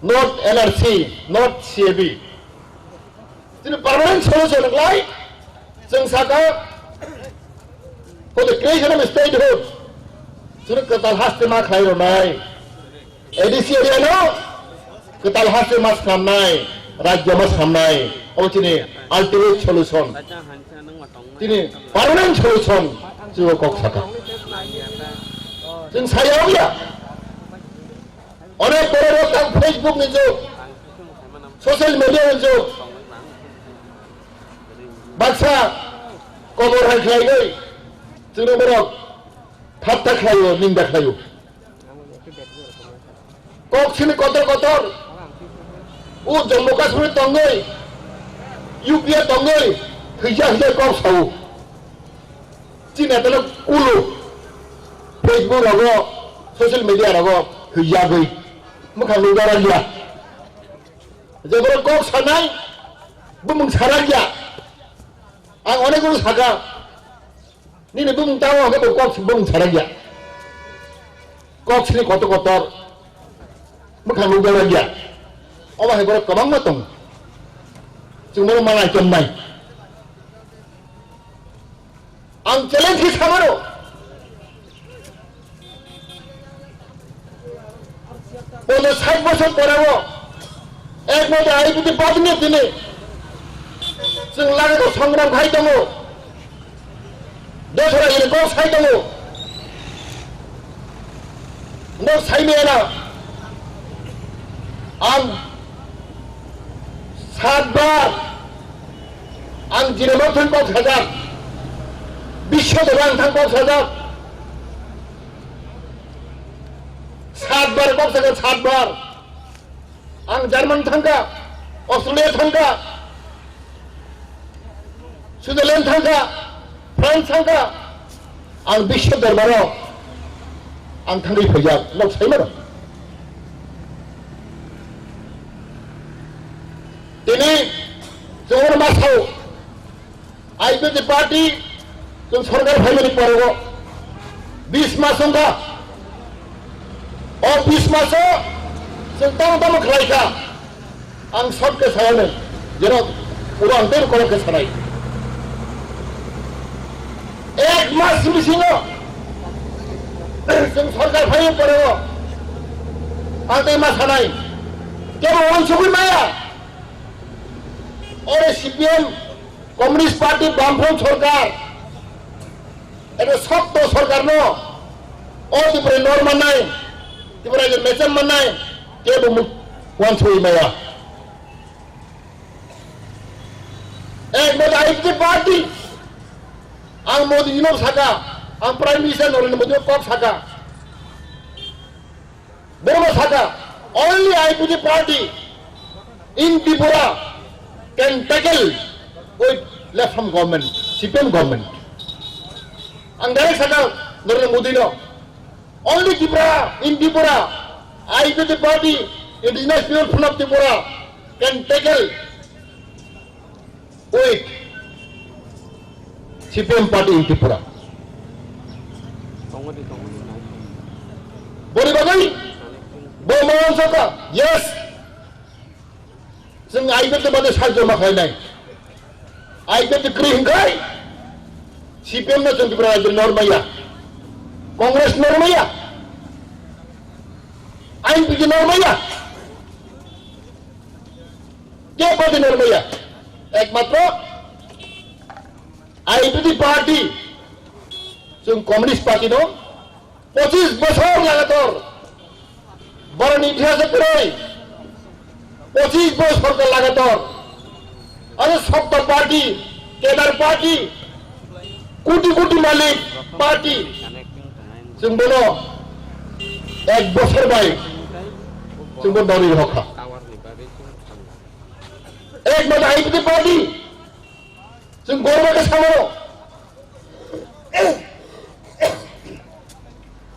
not N R C, not C A B. Chini permanent solution wng lai, chwng saka, for the creation of statehood, chwng kwtal haste ma khlai rwnai, A D C area no kwtal haste ma swnamnai, rajya ma swnamnai, abo chini ultimate solution, chini permanent solution, chwng kok saka. Chwng saya ya, onek borok rok tang Facebook ni jug, social media ni jug, baksa kobor hai khlaiwi chwngno borok thatta khlaio, ninda khlaio. Kok sini kotor kotor, o Jammu Kashmir tongwi, U P A tongwi, hija hija kok sao. Chini talo kulu, Facebook rogo, social media rogo, hija gwi, mwkhang nukjak ya. Je borok kok sanai, bumung sarak ya. Ang onek guru saka. Nini bumung tamo hwnkhe bo kok bumung sarak ya. Kok sini kotor kotor. Mwkhang nukjak ya. Omo hai borok kwbangma tongo. Chwng bono manai chomnai. Ang challenge khe samano. Ponchash sait bosor poreo ekmatra I P T party ni tini chwng lagao songram khai tongo. Dosra ini kok sai tongo. Nok sai mela. Ang satbar ang Jiramo thang kok sajak. Biswa Debang thang kok sajak. Satbar kok sajak, satbar. Ang German thangkha, Australia thangkha, Switzerland thangkha, France thangkha, ang biswa dorbaro ang thangwi phaijak, nok sai mano. Tini chwng ma sao, I P F T party chwng sorkar phaimani porogo bis mas wngkha. O bis maso chwng tamo tamo khlaikha. Ang short khe sanai, jeno puro ang tei kolok khe sanai. Ek mas bisingo chwng sorkar phaimani porogo ang tei ma sanai. Kebo uansugwi maya. Ore C P M Communist Party, Bamfront sorkar, eno sokto sorkarno o Tripura nor mannai, Tripura je mecham mannai, kebo muk-, uansugwi maya. Ekmatra I P F T party. Ang Modi no saka, ang Prime Minister Narendra Modi no kok saka. Borok saka, only I P F T party in Tripura can tackle with left from government, C P M government. Ang direct saka Narendra Modi no, only Tripura, in Tripura, I P F T party, Indigenous People Front of Tripura can tackle with C P M party in Tripura. Boni bagwi bo mawang saka, yes. Chwng I P F T bade sajjo ma khainai. I P F T kwrwi hwnkhe C P M no chwng Tripura rajyo normaya. Congress normaya. I P F T normaya. Kebo di normaya. Ekmatro I P F T party, chwng Communist Party no pochis bosor lagator, borokni itihas kwrwi, pochis bosor lagator, aro Sapta party, Kedar party, koti koti malik party, chwng bono ek bosor bai chwng bono dori rokha. Ekmatra I P F T party, chwng gorba khe samano.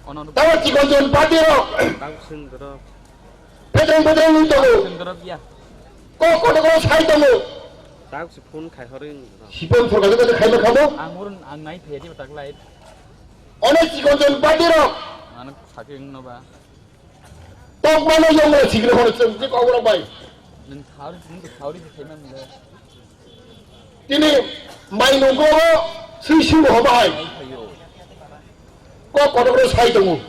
Tamo chikon chikon party rok. Phetreng phetreng wng tongo. Kok kotor kotor sai tongo. Phone khai hori. Sipon sorkar khe khaima khamo. Ang urun ang nai phedi tak lai. Onek chikon chikon party rok. Ano sakhe wng no ba. Tokmano yongmano sikri horo chwng je kok rok bai. Nwng saori, nwng saori se khaima mile. Tini mai nungkrogo sui sui ho bahai. Kok kotor kotor sai tongo.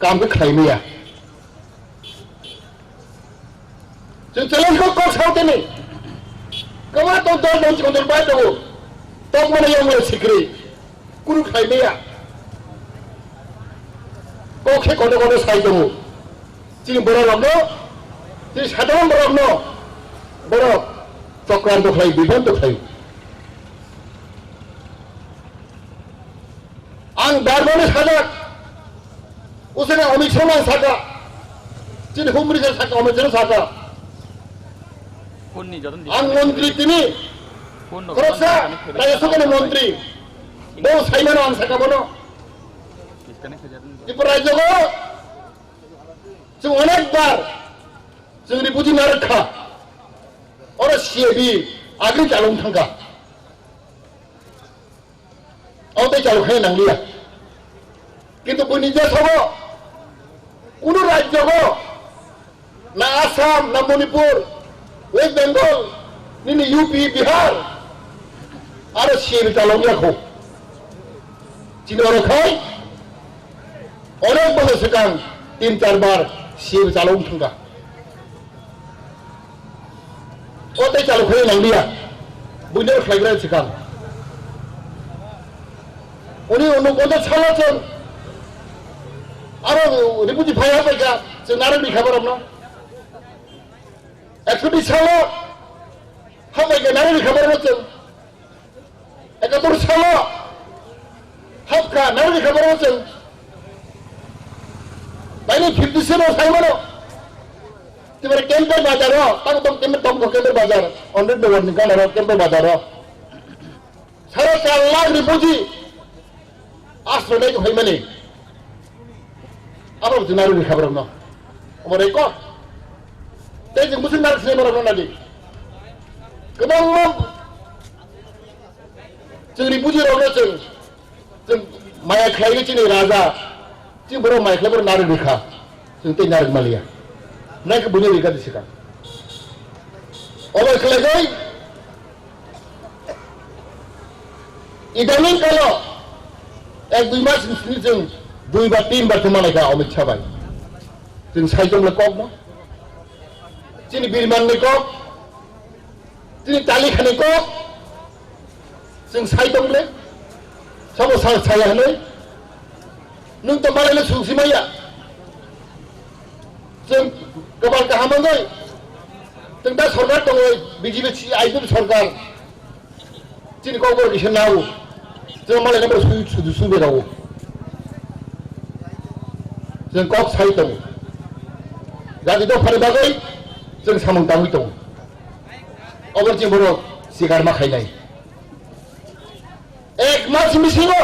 Kam khe khlai maya. Chwng challenge kok kok sao tini. Kwma tong dol dong chikon dol bai tongo. Tokmano yongmano sikri. Kunu khlai maya. Kok khe kotor kotor sai tongo. Chini borok rokno, chini sadharon borok no, borok chokranto khlai, bibhanto khlai. Ang darmani sajak, usene Amit Shah ang saka, chini humri je saka, Amit Shah saka. Ang montri tini, khoroksa, Rajya Sabhani montri, bo saimano ang saka bono. Tripura rajyo go, Chwng onek bar chwng refugee narwk kha. Oro C A B agri chalung thang kha. Abo tei chalung khe nangliya. Kintu buini je sobo kunu rajyo go na Assam, na Manipur, West Bengal, nini U P, Bihar, aro C A B chalung ya kho. Chini oro khai Onek bosor swkang tin char bar C A B chalok wng thangkha. O tei chalok khe nanglia. Buino khlaigra swkang. Oni unuponchas salo chwng aro refugee phai hapaikha, chwng narwk rikha borokno. Ekso bis salo hapaikha, narwk rikha borokno chwng. Ekatur salo hapkha, nang rikha borok chwng. Baini fifty seven o sai mano. Tibari Kemper bazar o, tang tong Kemper tong ko Kemper bazar. Hundred number ni gana ro Kemper bazar o. Sare char lakh refugee asro nai ko hai mani. Abo jina ri khabar no. Omo record. Tei jing musin nar sinai borok no nadi. Kwbangma Chwng refugee rokno chwng, chwng maya khlaiwi chini raja, chini borok maya khlai borok narwk rikha, chwng tei narwk maliya. Nai khe buino rikha di swkang. Obo khlaiwi idaning kalo ek dui mas ni sini chwng dui bar tin bar chwng malaikha Amit Shah bai. Chwng saichom le kok no. Chini birman ni kok. Chini tali khani kok. Chwng sai tong le. Sabo sa saya hwnwi. Nwng to malai le sung simaya. Chwng kwbal kaham wngwi. Chwng da sorkar tongwi B J P si I P F sorkar. Chini kokborok kisa nao. Chwng malai nokbar sui sudu sui berao. Chwng kok sai tongo. Jati dophani bagwi chwng samung tangwi tongo. Obo chini borok sikar ma khainai. Ek mas bisingo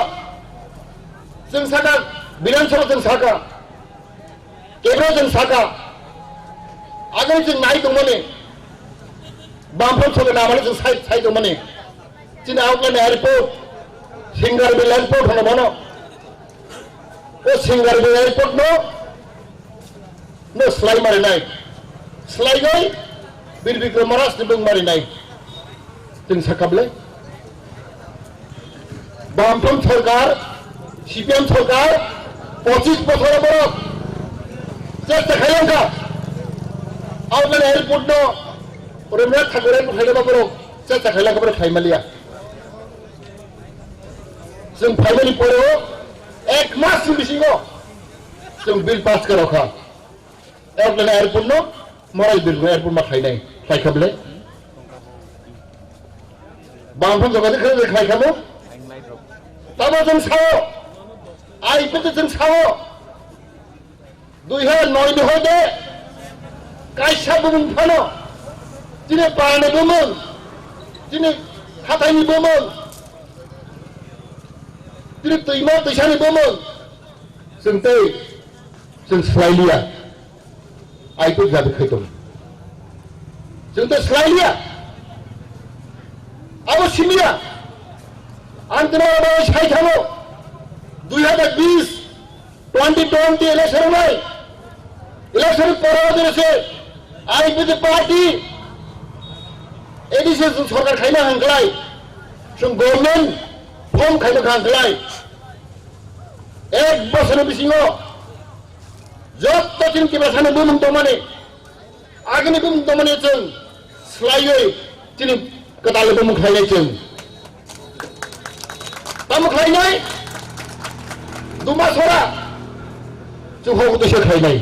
chwng saka, Bidhan Sabha chwng saka, kebra chwng saka, agwi chwng nai tongmani, Bamfront sorkar namani chwng sai, sai tongmani. Chini Outland Airport, Singarbil Airport hono bono. O Singarbil Airport no, no slai marinai. Slai gai Bir Bikram Maharaj ni bung marinai. Chwng sakable. Bamfront sorkar, C P M sorkar, pochis bochor borok chesta khailangkha. Outland Airport no, Rabindranath Tagore no khailaba borok chesta khailangkha, borok khaimaliya. Chwng phaimani pore o ek mas ni bisingo chwng bill pass kha rokha. Airport no, moral bill no airport ma khainai, khaikha bole. Bamfront jogadi khe khaikha mo. Tamo chwng sao, I P F chwng sao. Dui hajar noi ni hoide kaisa bumung phano, chini parani bumung, chini hathaini bumung, chini twima twisani bumung, chwng tei chwng swlai liya. I P F jabi khai tongo. Chwng tei swlai liya. Abo simiya. Ang tino abo sai thango. Dui hajar bis, twenty twenty election wngnai. Election poro jora se I P F T party A D C sorkar khaina hwnklai. Chwng government form khaina hwnklai. Ek bosor bisingo jotto chini Tiprasani bumung tongmani, agini bumung tongmani chwng swlaiwi chini kwtal bumung khlainai chwng. Tamo khlainai? Duma sora chwng hok twi se khlainai.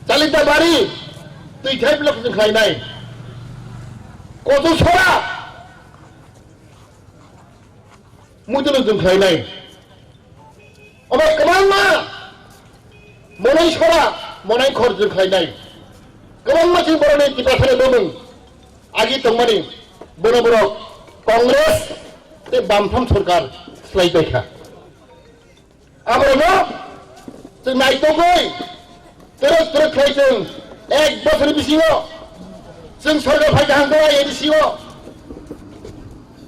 Chalita bari twi thai block chwng khlainai. Kotu sora muitu chwng khlainai. Omo kwbangma monai sora, monai khor chwng khlainai. Kwbangma chini borokni Tiprasani bumung agi tongmani, bono borok Congress tei Bamfront sorkar swlai paikha. Abono chwng naitugwi twrwk twrwk khlai chwng ek bosor bisingo chwng sorkar phai kaham khe A D C o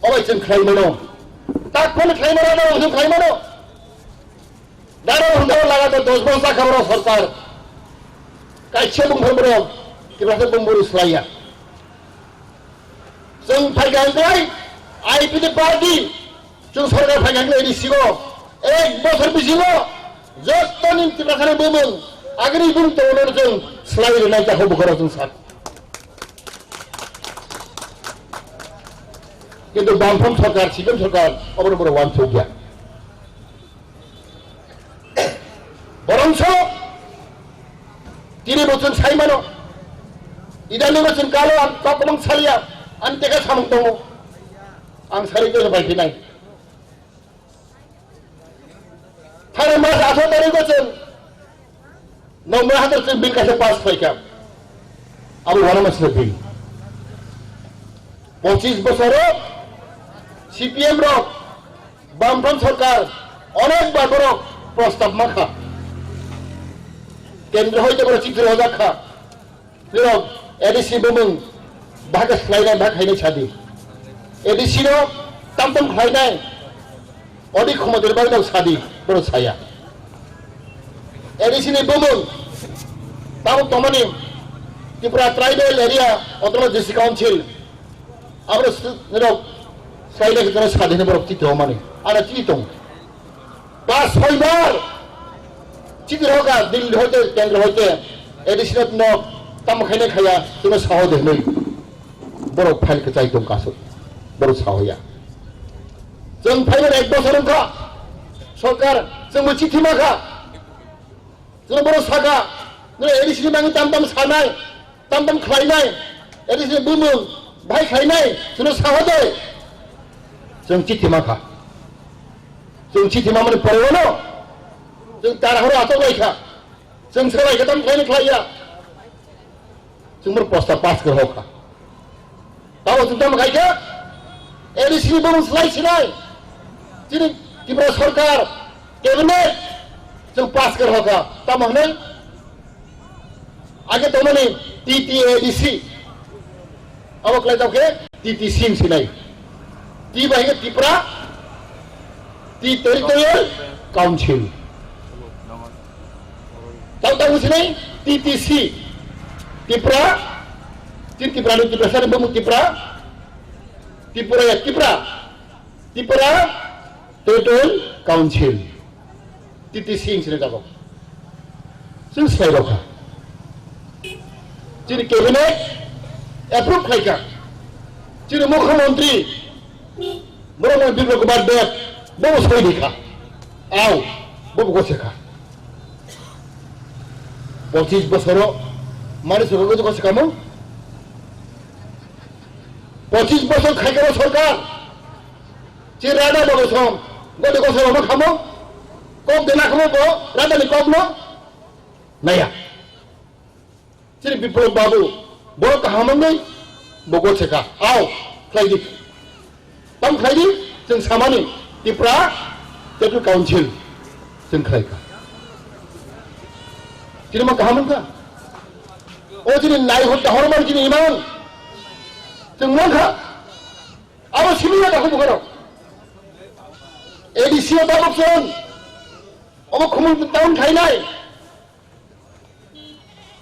obai chwng khlai mano. Tak phano khlai mano, abo chwng khlai mano. Daro hwnda lagatar dos bosor sakha borok sorkar. Kaisa bumphar borok Tiprasa bumburi swlaiya. Chwng phaikha hwnkhe I P F T party, chwng sorkar phaikha hwnkhe A D C o ek bosor bisingo jottoni Tiprasani bumung agini bumung tongmani chwng swlai rwnai, takhuk bukharo chwng sak. Kintu Bamfront sorkar, C P M sorkar obono borok uansukya. Borongso tini bo chwng sai mano. Idani bo chwng kalo ang kok kwbang saliya, ani teka samung tongo. Ang sari khe bai phinai. Thani mas atharo tarikh bo chwng Nokmai hathar chwng bill kaisa pass khlaikha. Abo uanama sina bill. Pochis bosoro C P M rok, Bamfront sorkar onek bar borok prostab mankha. Kendro hoite borok chithi rojak kha. Borok A D C bumung bahai khe swlainai, bahai khainai sadi. A D C no tam tam khlainai. Odi khumotwi bagwi no sadi, borok saya. A D C ni bumung tabuk tongmani Tripura Tribal Area Autonomous District Council, abro s-, nirok swlainai khe sadi hwnwi borok chiti romani. Ano chiti tong. Pas soi bar chiti roka Delhi hoite, kendro hoite, A D C no tamo khainai khaya, chwngno saho de hwnwi. Borok file kwchai tong kasu. Borok sahoya. Chwng phaibar ek bosor wngkha. Sorkar chwngbo chithi makha. Chwng borok saka, nini A D C ni bagwi tam tam sanai, tam tam khlainai, A D C ni bumung, Bai khainai, chwngno saho de. Chwng chithi ma kha. Chwng chithi ma mani pore wano. Chwng tar horo achok lai kha. Chwng salai kha tam khlaini khlaiya. Chwng mor posta pass kha hokha. Tamo chwng tamo khai kha. A D C ni bumung slai sinai. Chini Tripura Sarkar cabinet chwng pass kha hokha. Tamo hwnwi Age tongmani T T A D C. Abo khlai tong khe T T C wng sinai. T bai khe Tipra, T Territorial Council. Tamo tamo sinai T T C. Tipra, Tin Tipra ni Tipra sari bumung Tipra. Tipra ya Tipra. Tipra Territorial Council. T T C wng sinai tabok. Chwng swlai rokha. Chini cabinet approve khlaikha. Chini mukhyamantri borok no Biplab Kumar Deb bobo soi dikha. Au, bobo gose kha. Pochis bosoro mani soro gose kamo. Pochis bosor khaikha sarkar. Chi rada babu song, gode gosok rok no khamo, kok de na khamo bo, rada ni kok no naya. Chini Biplab babu, borok kaham wngwi bo gose kha, ao, khlai di. Tam khlai di, chwng samani, Tipra, Tipra Council, chwng khlai kha. Chini ma kaham wngkha. O chini nai hor, hor man chini imang, chwng man kha. Abo simi ya takhuk bukharo. A D C o tabuk chwng. Obo khumul town khainai.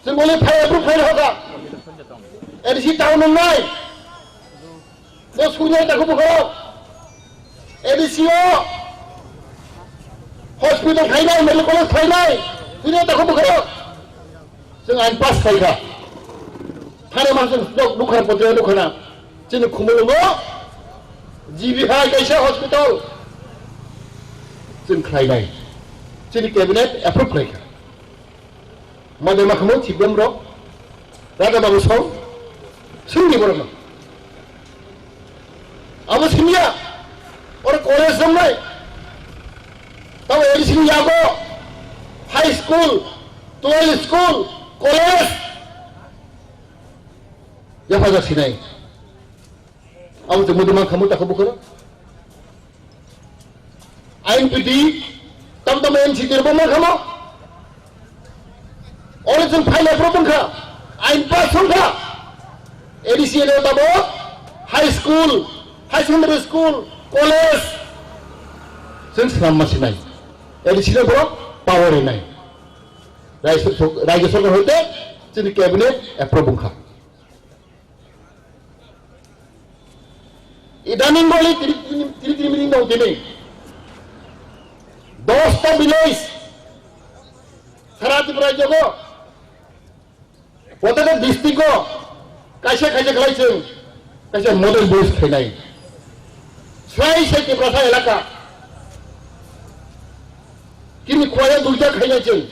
Chwng bole phai approve khai hoka. A D C town wngnai. Bo simi ya takhuk bukharo. A D C o hospital khainai, medical college khainai. Simi ya takhuk bukharo. Chwng ain pass khaikha. Thani ma chwng nok nukha, potrika nukhana. Chini Khumulwngo G B hai kaisa hospital chwng khlainai. Chini cabinet approve khlaikha. Made makhamo chibem rok. Raja babu song. Singni borokno. Abo simiya, oro college romnai. Tamo A D C ni yago high school, twelve school, college. Yapha jak sinai. Abo tongmo de mankha mo takho bukhoro. I N P T, tam tam N C T bo mankha mo. Oro chwng phailai pro bwngkha, ain pass wngkha. A D C area tabok high school, high secondary school, college chwng swnam ma sinai. A D C no borok power rinai. Raijyo, Raijyo Sarkar hoite chini cabinet approve wngkha. Idaning boli tiri tiri tiri tiri mining dong tini. Dosta village sara Tripura jogo. Proteka district o kaisa kaisa khlai chwng kaisa model village khainai. Swrai se Tiprasa elaka. Kini khwaya duita khainai chwng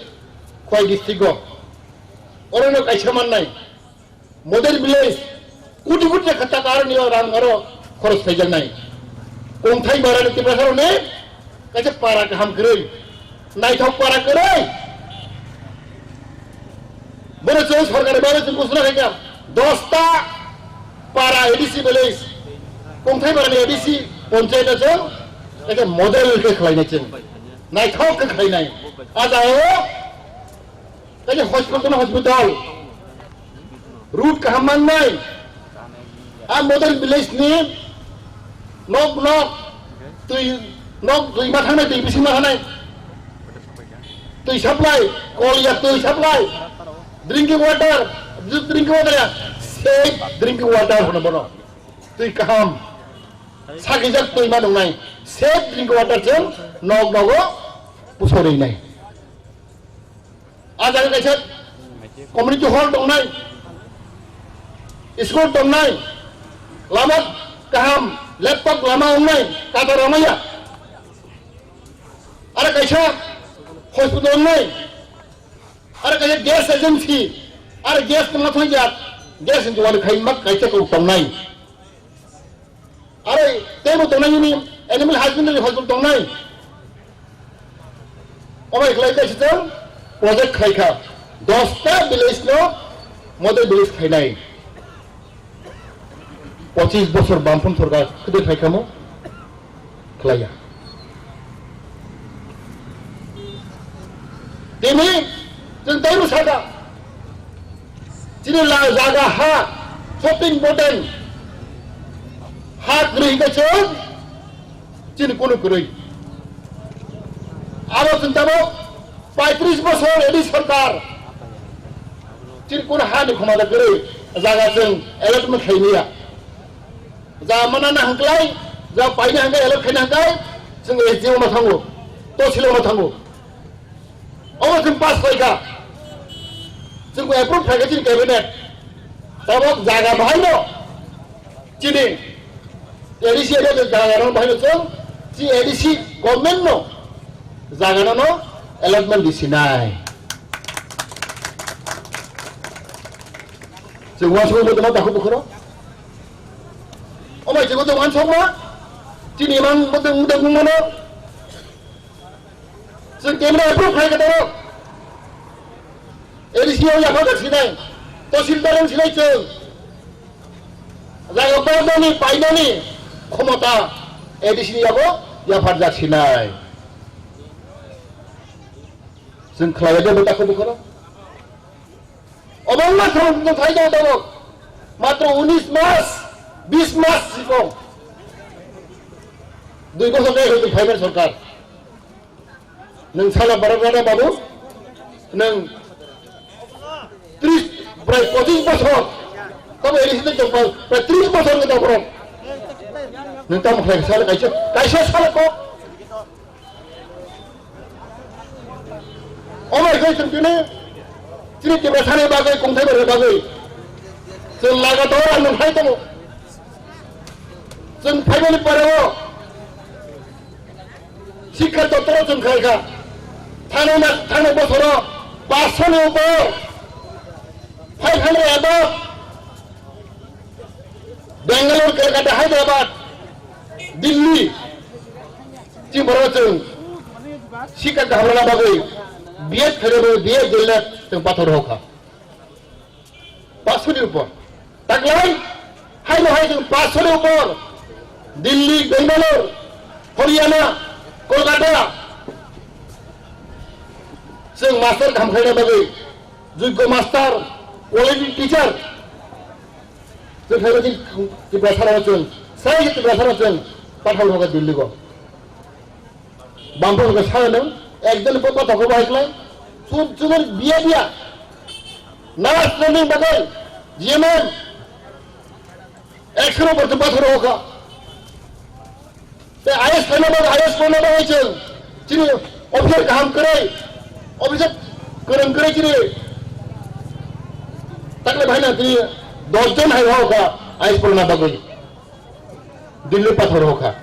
khwai district o. Orono kaisa mannai. Model village, kuti kuti kha taka aro ni rang aro khoros khaijaknai. Kongthai bara ni Tiprasa rok ni kaisa para kaham kwrwi, naithok para kwrwi. Bono chwng sorkar ni bagwi chwng kusuna khaikha, dosta para A D C village, Kongthai bara ni A D C panchayat o chwng kaisa model khe khlainai chwng, naithok khe khlainai. A jagao Kaisa hospital, hospital. Road kaham mannai. A model village ni nok nok twi nok twi ma thangnai, twi bising ma thangnai. Twi supply, kol ya twi supply. Drinking water, drinking water ya. Safe drinking water hono bono. Twi kaham. Sakijak twi ma nungnai. Safe drinking water chwng nok nogo pusorinai. A jaga kaisa community hall tongnai, school tongnai, lama kaham, laptop lama wngnai, kata ramaya. Aro kaisa hospital wngnai, aro kaisa gas agency, aro gas tongma thang jak, gas ni dukan khai mak kaisa kok tongnai. Aro teibo tongnai nini animal husbandry hospital tongnai. Omo khlai khe chwng project khlai kha. Dosta village no model village khlainai. Pochis bosor Bamphon sorkar khwtwi khlai khamo? Khlaiya. Tini chwng teibo sakha. Chini la jaga ha, shopping boten ha kwrwi hwnkhe chwng chini kunu kwrwi. Abo chwng tamo paitris bosor A D C sorkar chini kunu ha ni khoma da kwrwi jaga chwng allotment khaimaya. Ja mana na hwnkhlai, ja paina hwnkhe allot khaina hwnkhe chwng S D O no thango, tosil o no thango. Omo chwng pass khlaikha. Chwng bo approve khlaikha chini cabinet. Tabok jaga bahaino chini A D C area jaga rok bahaino chwng chi A D C government no jaga no allotment di sinai. Chwng uansukma bo tongma takhuk bukhoro. Omo chwng bo tong uansukma. Chini imang bo tong, tong mano. Chwng kemra approve khai kha toro. A D C o yapharjak sinai, tahsildar wng sinai chwng. Jaga barnani, painani khomota A D C ni yago yapharjak sinai. Chwng khlaiya de bwta khubu khoro. Obo wngma thang thang thai jao tabok. Matro unis mas, bis mas sikong. Dui bochor jai hoitung phaibar sorkar. Nwng sala borok rada babu, nwng tris, prai pochis bochor, tamo A D C tei tongphai, prai tris bochor ni tongphai. Nwng tamo khlai sala kaisa, kaisa sala kok. Omo hai khe chwng tini, chini Tiprasani bagwi, kongthai barani bagwi chwng lagator ang nwng phai tongo. Chwng phaimani pore o, Sikha doptoro chwng khlai kha. Thangnaima, thangnai bosoro paanch sho ni upor, five hundred above, Bangalore, Kolkata, Hyderabad, Delhi, chini borok chwng sikha kaham rwna bagwi B Ed khairokwi B Ed Delhi chwng pathor rw kha. Paanch sho ni upor. Taklai, haino hai chwng paanch sho ni upor. Delhi, Bangalore, Haryana, Kolkata. Chwng master kaham khlaina bagwi, jogyo master, quality teacher. Chwng khaina di Tiprasa rok chwng, sai Tiprasa rok chwng, pathor rw kha Delhi go. Bangphang khe sa nang, ekjon bo pathor khe bahai khlai, chum chumani biya biya. Nurse training bagwi, G M M, ekshoro borti pathor rw kha. Tei I A S khaina bagwi, I A S porna bagwi chwng, chini officer kaham kwrwi, officer kwrwng kwrwi chini, takle bahai na chini dos jon hai rw kha I A S porna bagwi. Delhi pathor rw kha.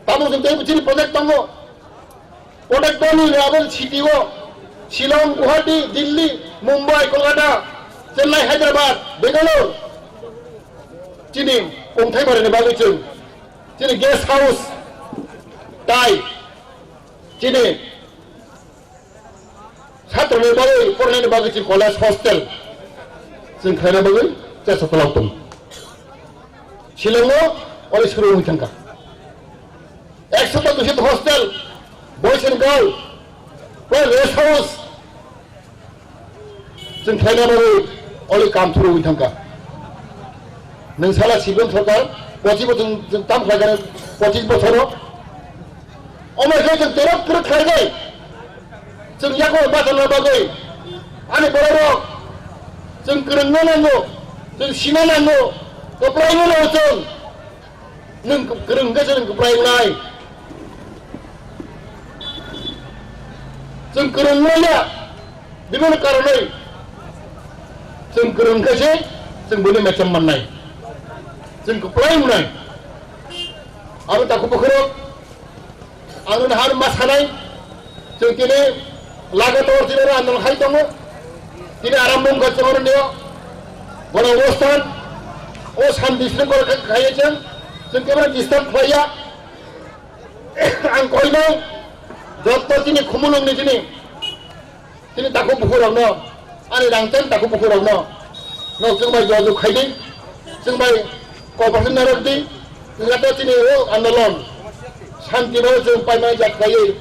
Tamo chwng tei chini project tongo. Project tongni abo city o, Shillong, Guwahati, Delhi, Mumbai, Kolkata, Chennai, Hyderabad, Bangalore. Chini kongthai barani bagwi chwng, chini guest house, tai, chini Chatroni bagwi, pornaini bagwi chini college hostel chwng khlaina bagwi chesta kwlak tongo. Shillong o ori suru wngwi thangkha. Ekshota duishota hostel, boys and girl, plus rest house chwng khlaina bagwi ori kam suru wngwi thangkha. Nwng sala C P M sorkar, pochis bochor chwng, chwng tam khlaikha, pochis bochoro. Omo khe chwng torok kwrwk khlai de. Chwng yago bachana bagwi ani borok rok chwng kwrwngna nango, chwng sina nango, kwplaino nango chwng. Nwng kwrwng khe chwng kwplai wngnai. Chwng kwrwng wngya, bibhinno karonwi chwng kwrwng khe se chwng bini mecham mannai. Chwng kwplai wngnai. Abo takhuk bukhurok Ang nini har ma sanai, chwng tini lagator tini oro andolon khai tongo. Tini aram bung kha chwng oro nio, bono obostan, O shanti srwngkhol kha-, khaiya chwng, chwng kebra disturb khlaiya. Ang koinai, jotto chini khumulwngni chini, chini takhuk bukhurokno, ani rangchak takhuk bukhurokno, no chwng bai jojok khaidi, chwng bai cooperation narwkdi, chwng to chini o andolon, shanti no chwng paimani jak khaiwi,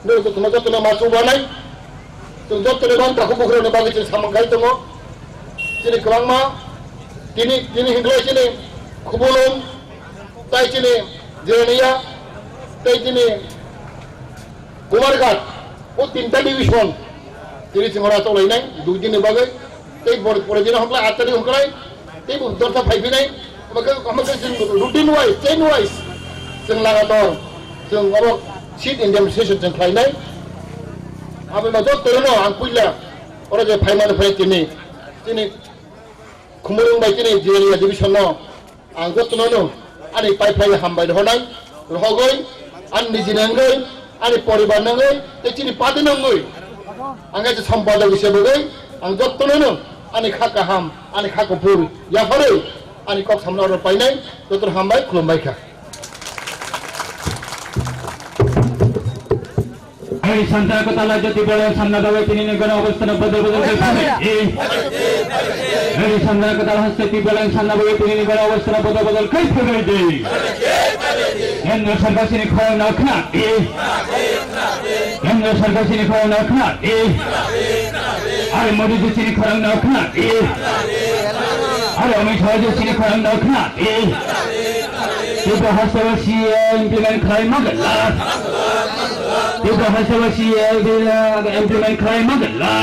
Nwng jotono, jotono ma chubanai. Chwng jotono bang takhuk bukhurokni bagwi chwng samung khai tongo. Chini kwbangma tini, tini hinklai chini Khumulwng, tai chini Jirania, tai chini Kumarghat, o tinta division. Tini chwng ora cholainai, dui din ni bagwi. Tei bor-, pore dino hwnklai, aat tarik hwnklai, tei bo dorsa phai phinai, omo khe, omo khe chwng routine wise, chain wise, chwng lagator, chwng obo seat indemnification chwng khlainai. Abo no joto no ang puila, oro je phaimani phai tini, tini Khumulwng bai tini Jirania division no, Ang jotono no ani pai phlai hambai rohornai, rohogwi, ani nijini wngwi, ani poribar wngwi, tei chini party wngwi. Ang kaisa sampadok hisabe bagwi, ang jotono no ani kha kaham, ani kha kuphur, yapharwi, ani kok samna oro painai, jotono hambai, khulumbai kha. Hari Santana Katal Haste Tipraland samna bagwi tini ni gana obostano bodol bodol khai phaidi. Hari Santana Katal Haste Tipraland samna bagwi tini ni gana obostano bodol bodol khai phaidi. Kendra sarkar chini khorang no khna di. Kendra sarkar chini khorang no khna di. Hari Modi ji chini khorang no khna di. Hari Amit Shah ji chini khorang no khna di. Tripura haste C A A implement khlai ma gala. Tripura haste C A A bill, uh, implement khlai ma gala.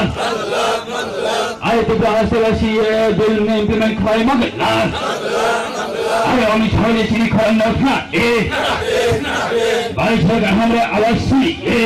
Ai Tripura haste C A A bill implement khlai ma gala. Ai Amit Shah ji chini khorang no khna di. Bharat Sarkar hamari awaaz suniye.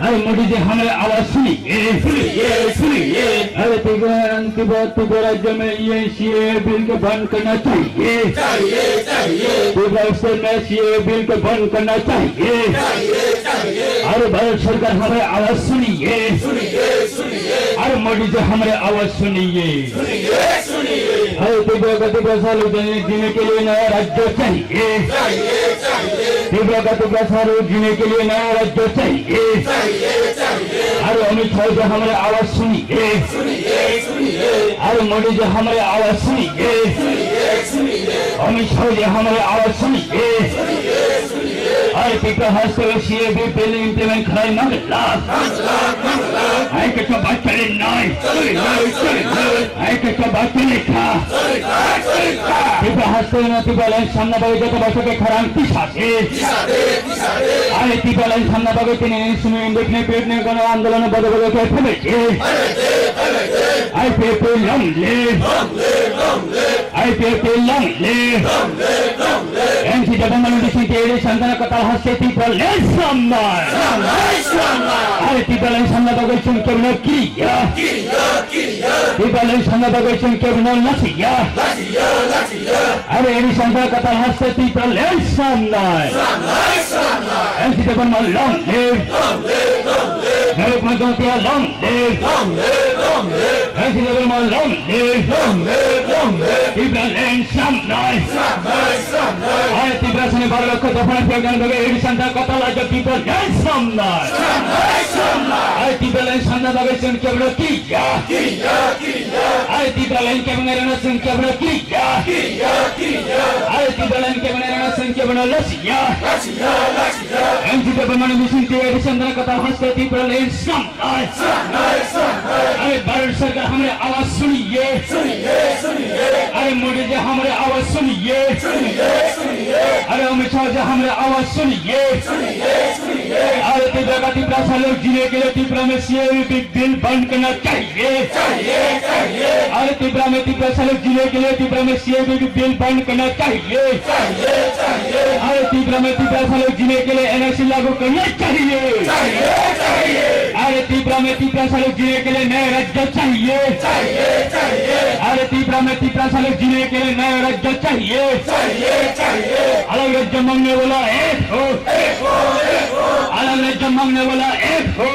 Ai Modi ji hamari awaaz suniye. Suniye, suniye. Ai Tripura, Tripura, Tripura rajya mein ye C A A bill ko band karna chahiye. Chahiye, chahiye. Tripura state mein C A A bill ko band karna chahiye. Chahiye, chahiye. Aur Bharat Sarkar hamari awaaz suniye. Suniye, suniye. Aur Modi ji hamari awaaz suniye. Suniye, suniye. Aur Tripura ka Tripura sa log jine, jine ke liye naya rajya chahiye. Chahiye, chahiye. Tripura ka Tripura sa log jine ke liye naya rajya chahiye. Chahiye, chahiye. Aur Amit Shah ji hamari awaaz suniye. Suniye, suniye. Aur Modi ji hamari awaaz suniye. Suniye, suniye. Amit Shah ji hamari awaaz suniye. Suniye, suniye. Aur Tripura haste C A A bill implement khlai ma gala. Ma gala, ma gala. Ai kaisa baat chale nai. Chale nai, chale nai. Ai kaisa baat chale kha. Chale kha, chale kha. Tripura haste no Tipraland samna bagwi joto baisa khe khorang tisa di. Tisa di, tisa di. Ai Tipraland samna bagwi tini simi indefinite period ni gana andolon bodol bodol khai phaidi. Phaidi, phaidi. I P F T long live. Long live, long live. I P F T long live. Long live, long live. N C Government Bising Teri Santana Katal Haste Tipraland samnai. Samnai, samnai. Ai Tipraland samna bagwi chwng kebono kiriya. Kiriya, kiriya. Tipraland samna bagwi chwng kebono lasiya. Lasiya, lasiya. Are N C Government Katal Haste Tipraland samnai. Samnai, samnai. N C Government long live. Long live, long live. Naruk Manjong Tia long live. Long live, long live. N C Government long live. Long live, long live. Tipraland samnai. Samnai, samnai. Are Tiprasani baro lokho dophani phiyokna bagwi N C Government Katal Haste Tipraland samnai. Samnai, samnai. Are Tipraland samna bagwi chwng kebono kiriya. Kiriya, kiriya. Are Tipraland kebengnairokno chwng kebono kiriya. Kiriya, kiriya. Are Tipraland kebengnairokno chwng kebono lasiya. Lasiya, lasiya. N C Government Bising Teri Santana Katal Haste Tipraland samnai. Samnai, samnai. Are Bharat Sarkar hamari awaaz suniye. Suniye, suniye. Are Modi ji hamari awaaz suniye. Suniye, suniye. Are Amit Shah ji hamari awaaz suniye. Suniye, suniye. Are Tripura ka Tripura sa log jine ke liye Tripura mein C A A bill band karna chahiye. Chahiye, chahiye. Are Tripura mein Tripura sa log jine ke liye Tripura mein C A A bill band karna chahiye. Chahiye, chahiye. Are Tripura mein Tripura sa log jine ke liye N R C lagu karna chahiye. Chahiye, chahiye. Are Tripura mein Tripura sa log jine ke liye naya rajya chahiye. Chahiye, chahiye. Are Tripura mein Tripura sa log jine ke liye naya rajya chahiye. Chahiye, chahiye. Alag rajya mangne wala ek ho. Ek ho, ek ho. Alag rajya मांगने वाला एक हो।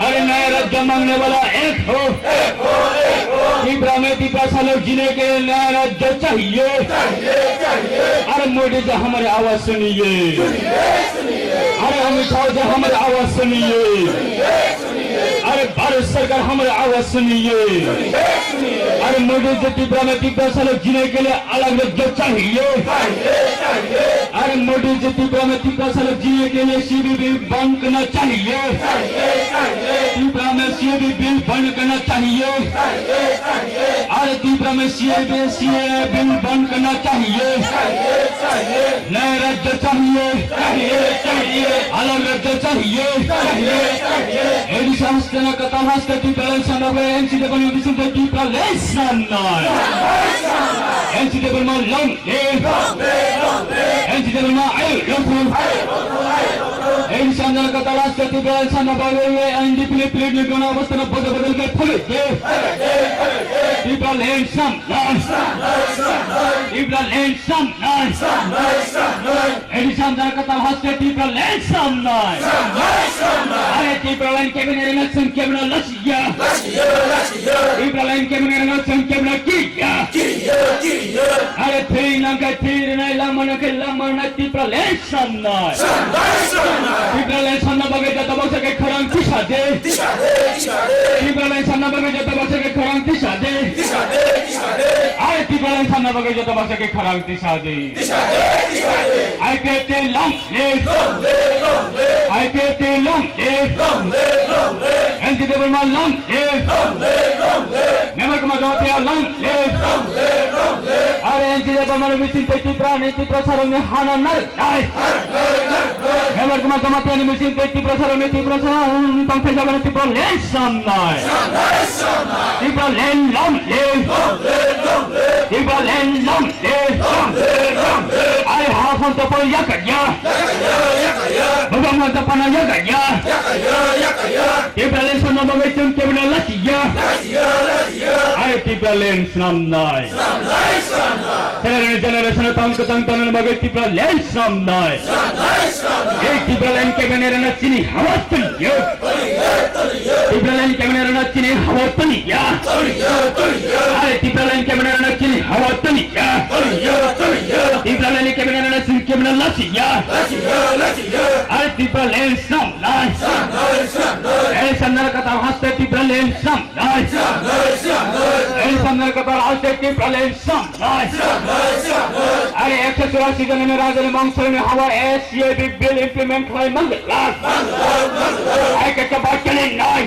अरे नया राज्य मांगने वाला एक हो। तिब्रा में तिब्रा सा लोग जीने के लिए नया राज्य चाहिए। अरे मोदी जी हमारी आवाज सुनिए। अरे अमित शाह जी हमारी आवाज सुनिए। अरे भारत सरकार हमारी आवाज सुनिए। अरे मोदी जी तिब्रा में तिब्रा सा लोग जीने के लिए अलग राज्य चाहिए। अरे मोदी जी तिब्रा में तिब्रा सा लोग जीने के लिए सीएए बिल बंद करना चाहिए। तिब्रा में सीएए बिल बंद करना चाहिए। अरे तिब्रा में सीएए, सीएए बिल बंद करना चाहिए। नया राज्य चाहिए। अलग राज्य चाहिए। Edi samstena kata haste Tipraland samna bai N C Debarma bising de Tipraland samna. N C Debarma long live. N C Debarma ayo long live. Edi samstena kata haste Tipraland samna bai independent period ni gana obostha na bodol bodol ke phole de. Tipraland samna. Tipraland samna. Edi samstena kata haste Tipraland samna. Are Tipraland cabinet election cabinet lasiya. Tipraland cabinet election cabinet kiya. Are thwi nangkai thwi rinai lama nangkai lama nai Tipraland samna. Tipraland samna bagwi joto baksa khe khorang tisa de. Tipraland samna bagwi joto baksa khe khorang tisa de. Are Tipraland samna bagwi joto baksa khe khorang tisa de. I P F T long live. I P F T long live. N C Debarma long live. Member Kama Jamatia long live. Are N C Debarma ni bising tei Tipra ni Tipra sarong ni hana nar nai. Member Kama Jamatia ni bising tei Tipra sarong ni Tipra sarong tong thai jabani Tipraland samnai. Tipraland long live. Tipraland long live. Are ha phone to pon yakaya. Baba mo to pana yakaya. Tipraland samna bagwi chwng cabinet lasiya. Are Tipraland samnai. Generation, generation tang katang tanang bagwi Tipraland samnai. Ei Tipraland cabinet na chini hawa taniya. Tipraland cabinet na chini hawa taniya. Are Tipraland cabinet na chini hawa taniya. Tipraland cabinet na chini cabinet lasiya. Are Tipraland samnai. Ei samna kata haste Tipraland samnai. Ei samna kata haste Tipraland samnai. Are ekso churasi joni rajani mongsolni hawa S C A B bill implement khlai mangla. Ai kata ba chale nai.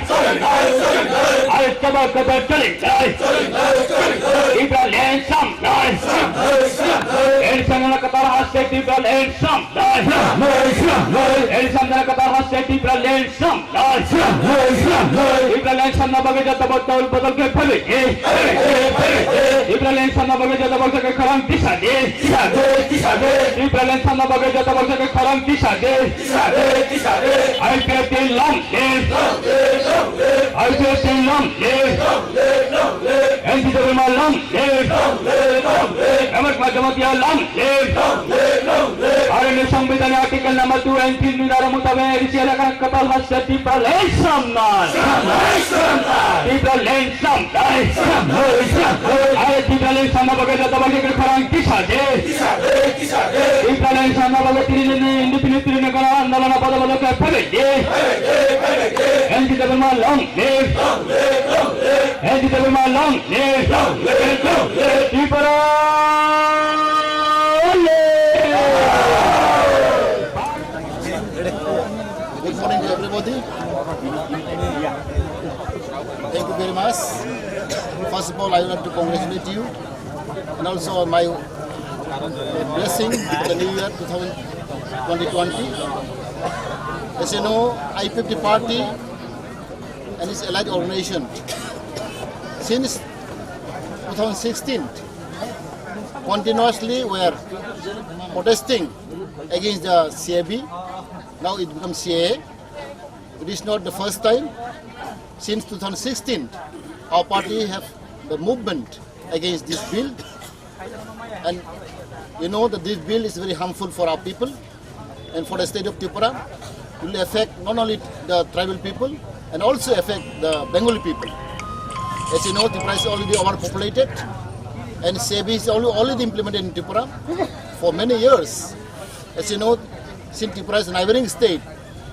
Ai kata ba kata chale nai. Tipraland samnai. Ei samna kata haste Tipraland samnai. Ei samna kata haste Tipraland samnai. Tipraland samna bagwi joto bodol bodol khe phaibai de. Tipraland samna bagwi joto baksa khe khorang tisa de. Tipraland samna bagwi joto baksa khe khorang tisa de. I P F T long live. I P F T long live. N C Debarma long live. Member Kama Jamatia long live. Are ni Songbidan ni article number two and three ni dhara mutabek A D C elaka kapal haste Tipraland samnai. Tipraland samnai. Are Tipraland samna bagwi joto bagwi khe khorang tisa de. Tipraland samna bagwi tini ni independent tini ni gana andolon bodol bodol khe phaibai de. N C Debarma long live. N C Debarma long live. Tripura long live. Good morning to everybody. Thank you very much. First of all, I would like to congratulate you and also my blessing for the new year two thousand twenty twenty. As you know, I P F T party and its allied organization since two thousand sixteen continuously were protesting against the C A B. Now it becomes C A A. It is not the first time. Since two thousand sixteen, our party have the movement against this bill. And you know that this bill is very harmful for our people and for the state of Tripura. will affect not only the tribal people and also affect the Bengali people. As you know, Tripura is already overpopulated and C A B is already, already implemented in Tripura for many years. As you know, since Tripura is a neighboring state,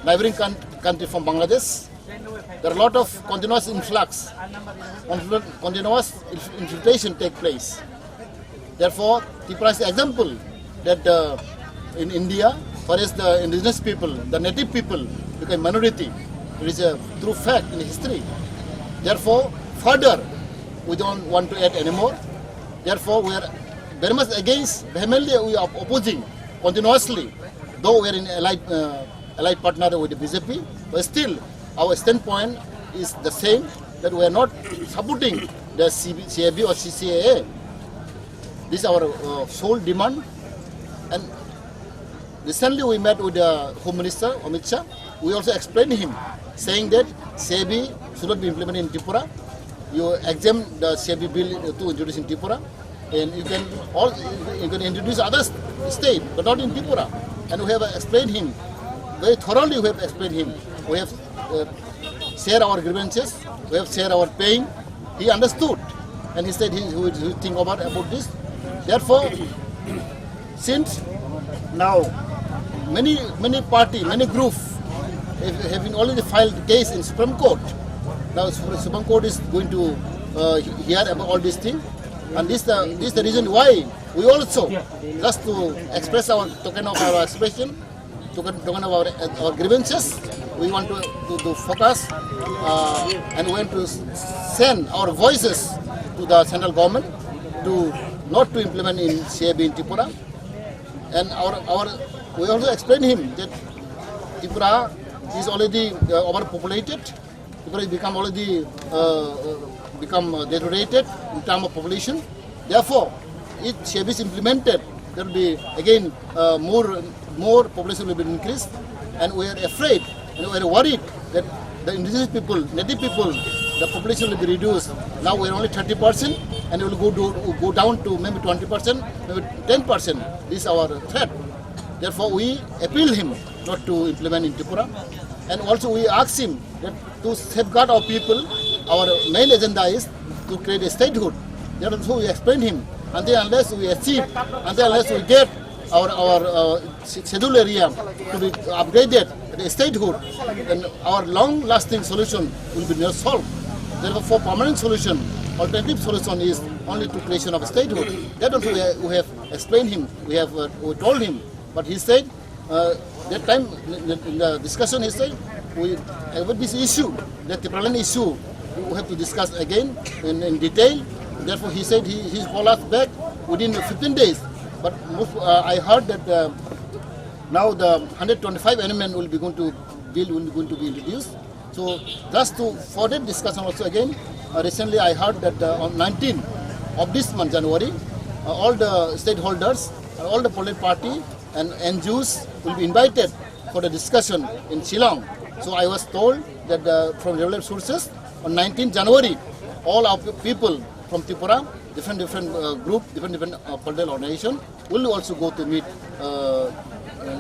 neighboring coun- country from Bangladesh, there are a lot of continuous influx, conflu- continuous inf- infiltration take place. Therefore, Tripura is example that uh, in India, whereas the indigenous people, the native people become minority. It is a true fact in history. Therefore, further, we don't want to add anymore. Therefore, we are very much against, vehemently we are opposing continuously, though we are in allied, uh, allied partner with the B J P, but still our standpoint is the same, that we are not supporting the C B, C A B or C C A A. This is our uh, sole demand. And recently we met with the Home Minister Amit Shah. We also explained him, saying that C A B should not be implemented in Tripura. You exempt the C A B bill to introduce in Tripura, and you can all you can introduce other state, but not in Tripura. And we have explained him very thoroughly. We have explained him. We have uh, share our grievances, we have share our pain. He understood, and he said he, he will he will think about about this. Therefore, since now many many party, many group have, have been already filed case in Supreme Court. Now Supreme Court is going to uh, hear about all this thing, and this the this the reason why we also just to express our token of our expression, token, token of our, our grievances. We want to, to, to focus uh, and we want to send our voices to the central government to not to implement in C A B in Tripura. And our, our we also explain him that Tripura is already uh, overpopulated. Tripura become already uh, become uh, deteriorated in term of population. Therefore, if C A B is implemented, there will be again uh, more more population will be increased, and we are afraid and we are worried that the indigenous people, native people, the population will be reduced. Now we are only thirty percent, and it will go, do, go down to maybe twenty percent, maybe ten percent. This is our threat. Therefore, we appeal him not to implement in Tripura, and also we ask him that to safeguard our people, our main agenda is to create a statehood. That also we explain him. Until unless we achieve, until unless we get our our uh, sch- schedule area to be upgraded at a statehood, then our long-lasting solution will be not solved. Therefore, for permanent solution, alternative solution is only to creation of a statehood. That also we have, we have explained him. We have uh, we told him, but he said uh, that time in the, in the discussion he said we about this issue, the Tipraland issue, we have to discuss again in, in detail. Therefore, he said he he call us back within fifteen days. But most, uh, I heard that uh, now the hundred twenty-five amendment will be going to bill will be going to be introduced. So just to further discussion also again, uh, recently I heard that uh, on nineteen of this month, January, uh, all the stakeholders, uh, all the political party and N G Os will be invited for the discussion in Shillong. So I was told that uh, from reliable sources, on nineteen January, all our pe- people from Tripura, different different uh, group, different different uh, political organization, will also go to meet uh,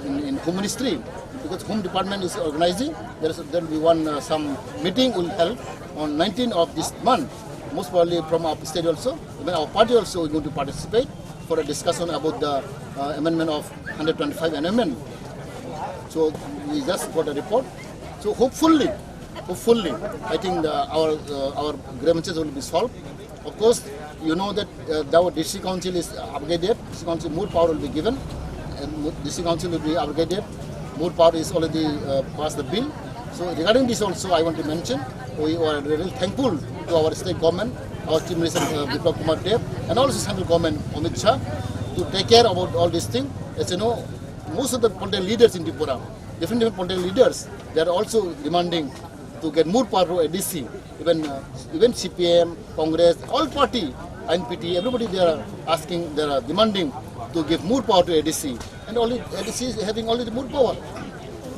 in, in Home Ministry, because Home Department is organizing. There is there will be one uh, some meeting will held on nineteen of this month. Most probably from our state also, even our party also is going to participate for a discussion about the uh, amendment of hundred twenty-five amendment. So we just got a report. So hopefully, hopefully, I think the, our uh, our grievances will be solved. Of course, you know that uh, the, our district council is upgraded. District council more power will be given, and mo- district council will be upgraded. More power is already uh, passed the bill. So regarding this also, I want to mention we are really thankful to our state government, our Chief Minister uh, Biplab Kumar Deb, and also central government Amit Shah to take care about all this thing. As you know, most of the political leaders in Tripura, different different political leaders, they are also demanding to get more power to A D C. Even uh, even C P M, Congress, all party, I N P T, everybody they are asking, they are demanding to give more power to A D C. And only A D C is having only the more power.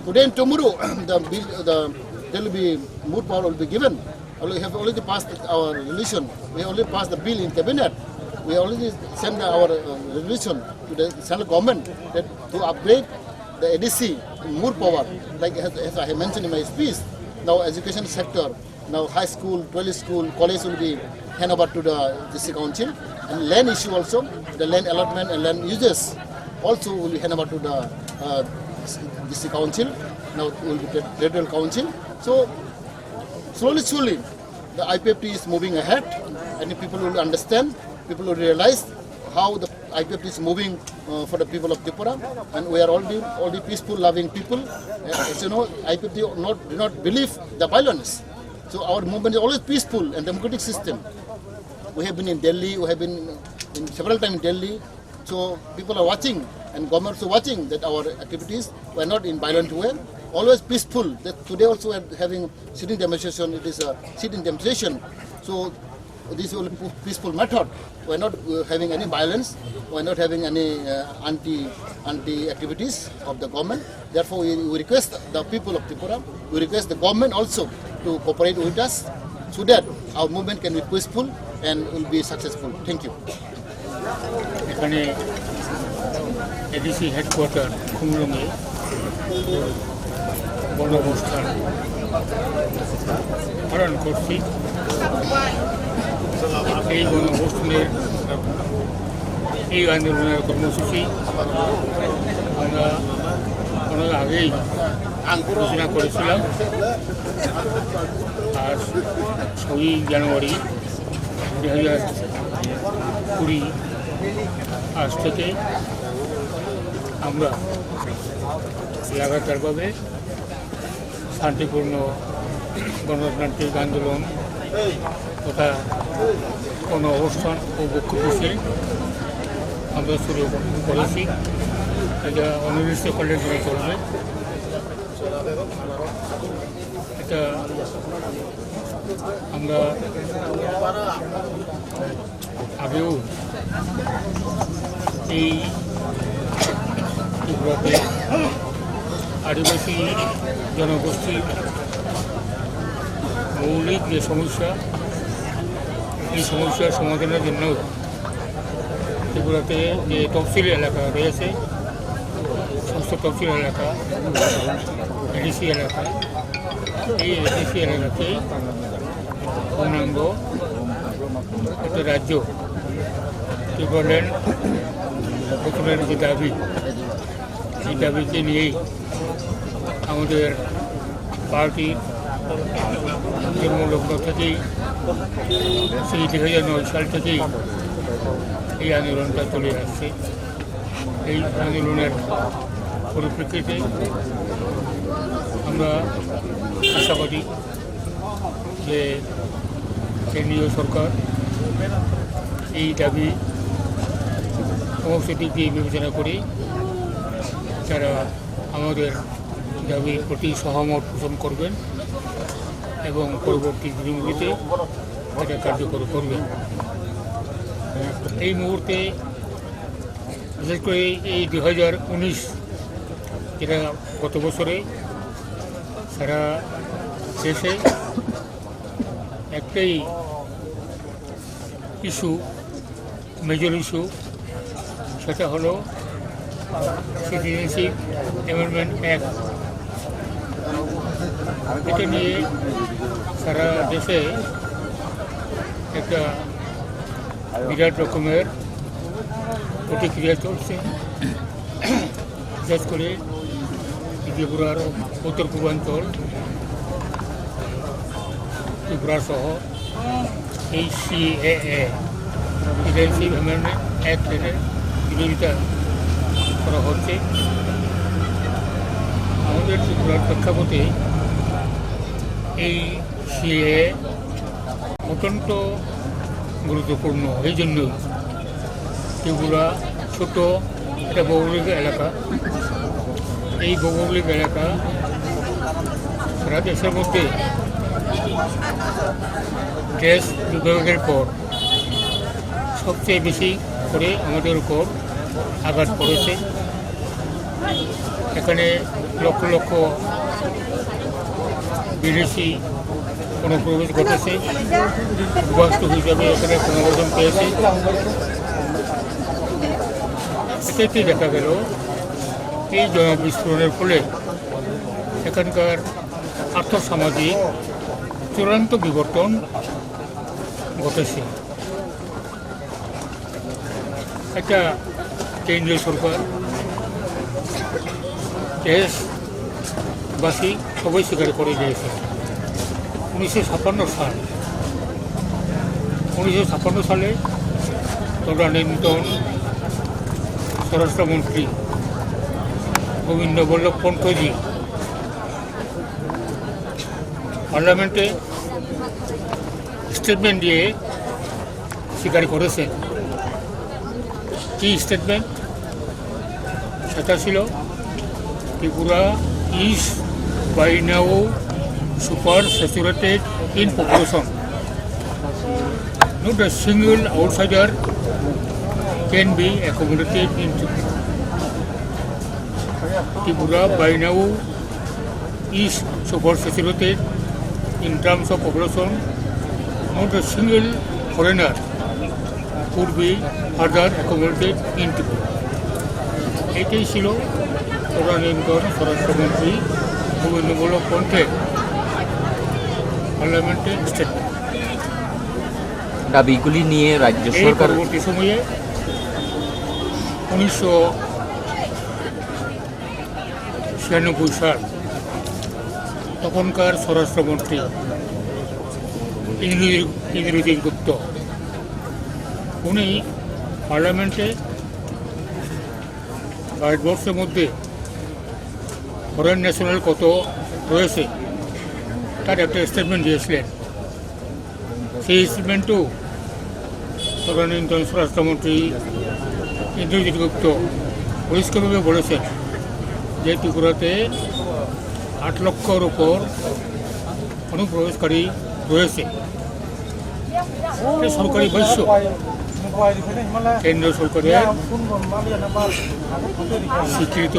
Today and tomorrow, the bill, the there will be more power will be given. Already have already passed our resolution. We already passed the bill in cabinet. We already sent our uh, resolution to the central government that to upgrade The A D C more power, like as, as I have mentioned in my speech, now education sector, now high school, twelve school, college will be hand over to the district council, and land issue also, the land allotment and land uses also will be hand over to the uh, district council, now will be ter- territorial council. So slowly, slowly, the I P F T is moving ahead, and the people will understand, people will realize how the I P F T is moving uh, for the people of Tripura, and we are already, already peaceful, loving people. Uh, as you know, I P F T not, do not believe the violence. So our movement is always peaceful and democratic system. We have been in Delhi, we have been in several times in Delhi. So people are watching, and government also watching that our activities were not in violent way, always peaceful. That today also we are having sitting demonstration, it is a sitting demonstration. So this will be peaceful method. We are not uh, having any violence, we are not having any uh, anti anti activities of the government. Therefore, we, we request the people of Tripura, we request the government also to cooperate with us so that our movement can be peaceful and will be successful. Thank you. এখানে ADC headquarter খুমলুঙে গণঅবস্থান পালন করছি। এই গণঅবস্থানের এই আন্দোলনের কর্মসূচি আমরা অনেক আগেই ঘোষণা করেছিলাম। আজ ছয়ই জানুয়ারি দুই হাজার কুড়ি, আজ থেকে আমরা লাগাতারভাবে শান্তিপূর্ণ গণতান্ত্রিক আন্দোলন তথা গণ অবস্থান ও বিক্ষোভ মিছিল আমরা শুরু করেছি। এটা অনির্দিষ্টকালের জন্য চলবে। এটা আমরা আগেও এই ত্রিপুরাতে আদিবাসী জনগোষ্ঠীর মৌলিক যে সমস্যা, এই সমস্যার সমাধানের জন্য ত্রিপুরাতে যে তফসিলি এলাকা রয়েছে, সমস্ত তফসিল এলাকা, এডিসি এলাকা, এই এডিসি এলাকাতেই পূর্ণাঙ্গ একটা রাজ্য ত্রিপুরাল্যান্ড গঠনের যে দাবি, এই দাবিকে নিয়েই আমাদের পার্টি জন্মলগ্ন থেকেই, সেই দুই হাজার নয় সাল থেকেই এই আন্দোলনটা চলে আসছে। এই আন্দোলনের পরিপ্রেক্ষিতে আমরা আশাবাদী যে কেন্দ্রীয় সরকার এই দাবি সমস্ত দিক দিয়ে বিবেচনা করে তারা আমাদের দাবির প্রতি সহমত পোষণ করবেন এবং পরবর্তী দিনগুলিতে এটা কার্যকর করবেন। এই মুহূর্তে বিশেষ করে এই দুই হাজার উনিশ, যেটা গত বছরে সারা দেশে একটাই ইস্যু, মেজর ইস্যু, সেটা হলো সিটিজেনশিপ অ্যামেন্ডমেন্ট অ্যাক্ট। এটা নিয়ে সারা দেশে একটা বিরাট রকমের প্রতিক্রিয়া চলছে। বিশেষ করে ত্রিপুরার উত্তর পূর্বাঞ্চল, ত্রিপুরা সহ এই সিএএ, সিটিজেনশিপ অ্যামেন্ডমেন্ট অ্যাক্ট এর বিরোধিতা করা হচ্ছে। আমাদের ত্রিপুরার প্রেক্ষাপটে এই সিএএ অত্যন্ত গুরুত্বপূর্ণ। এই জন্যই ত্রিপুরা ছোট একটা ভৌগোলিক এলাকা। এই ভৌগোলিক এলাকা সারা দেশের মধ্যে দেশ বিভাগের পর সবচেয়ে বেশি করে আমাদের উপর আঘাত পড়েছে। এখানে লক্ষ লক্ষ বিদেশি অনুপ্রবেশ ঘটেছে, উদ্বাস্তু হিসাবে এখানে পুনর্বাসন পেয়েছে। এক্ষেত্রে দেখা গেল এই জনবিস্ফোরণের ফলে এখানকার আর্থ সামাজিক চূড়ান্ত বিবর্তন ঘটেছে। একটা কেন্দ্রীয় সরকার, দেশবাসী সবাই স্বীকার করে দিয়েছে। উনিশশো ছাপ্পান্ন সাল, উনিশশো ছাপ্পান্ন সালে তদানীন্তন স্বরাষ্ট্রমন্ত্রী গোবিন্দ বল্লভ পন্থজি পার্লামেন্টে স্টেটমেন্ট দিয়ে স্বীকার করেছেন। কি স্টেটমেন্ট? সেটা ছিল, Tripura is by now super saturated in population. Not a single outsider can be accommodated in Tripura. Tripura by now is super saturated in terms of population. Not a single foreigner could be further accommodated in Tripura. এটাই ছিল তদানীন্তন স্বরাষ্ট্রমন্ত্রী গোবিন্দমল্ল পন্থের পার্লামেন্টে স্টেটমেন্ট। দাবিগুলি নিয়ে রাজ্য এই সরকার পরবর্তী সময়ে উনিশশো ছিয়ানব্বই সাল তখনকার স্বরাষ্ট্রমন্ত্রী ইন্দ্রজিৎ, ইন্দ্রজিৎ গুপ্ত, উনি পার্লামেন্টে ভারতবর্ষের মধ্যে ফরেন ন্যাশনাল কত রয়েছে তার একটা স্টেটমেন্ট দিয়েছিলেন। সেই স্টেটমেন্টও তদানীন্তন স্বরাষ্ট্রমন্ত্রী ইন্দ্রজিৎ গুপ্ত পরিষ্কারভাবে বলেছেন যে ত্রিপুরাতে আট লক্ষর উপর অনুপ্রবেশকারী রয়েছে। এটা সরকারি ভাষ্য, কেন্দ্র সরকারের স্বীকৃত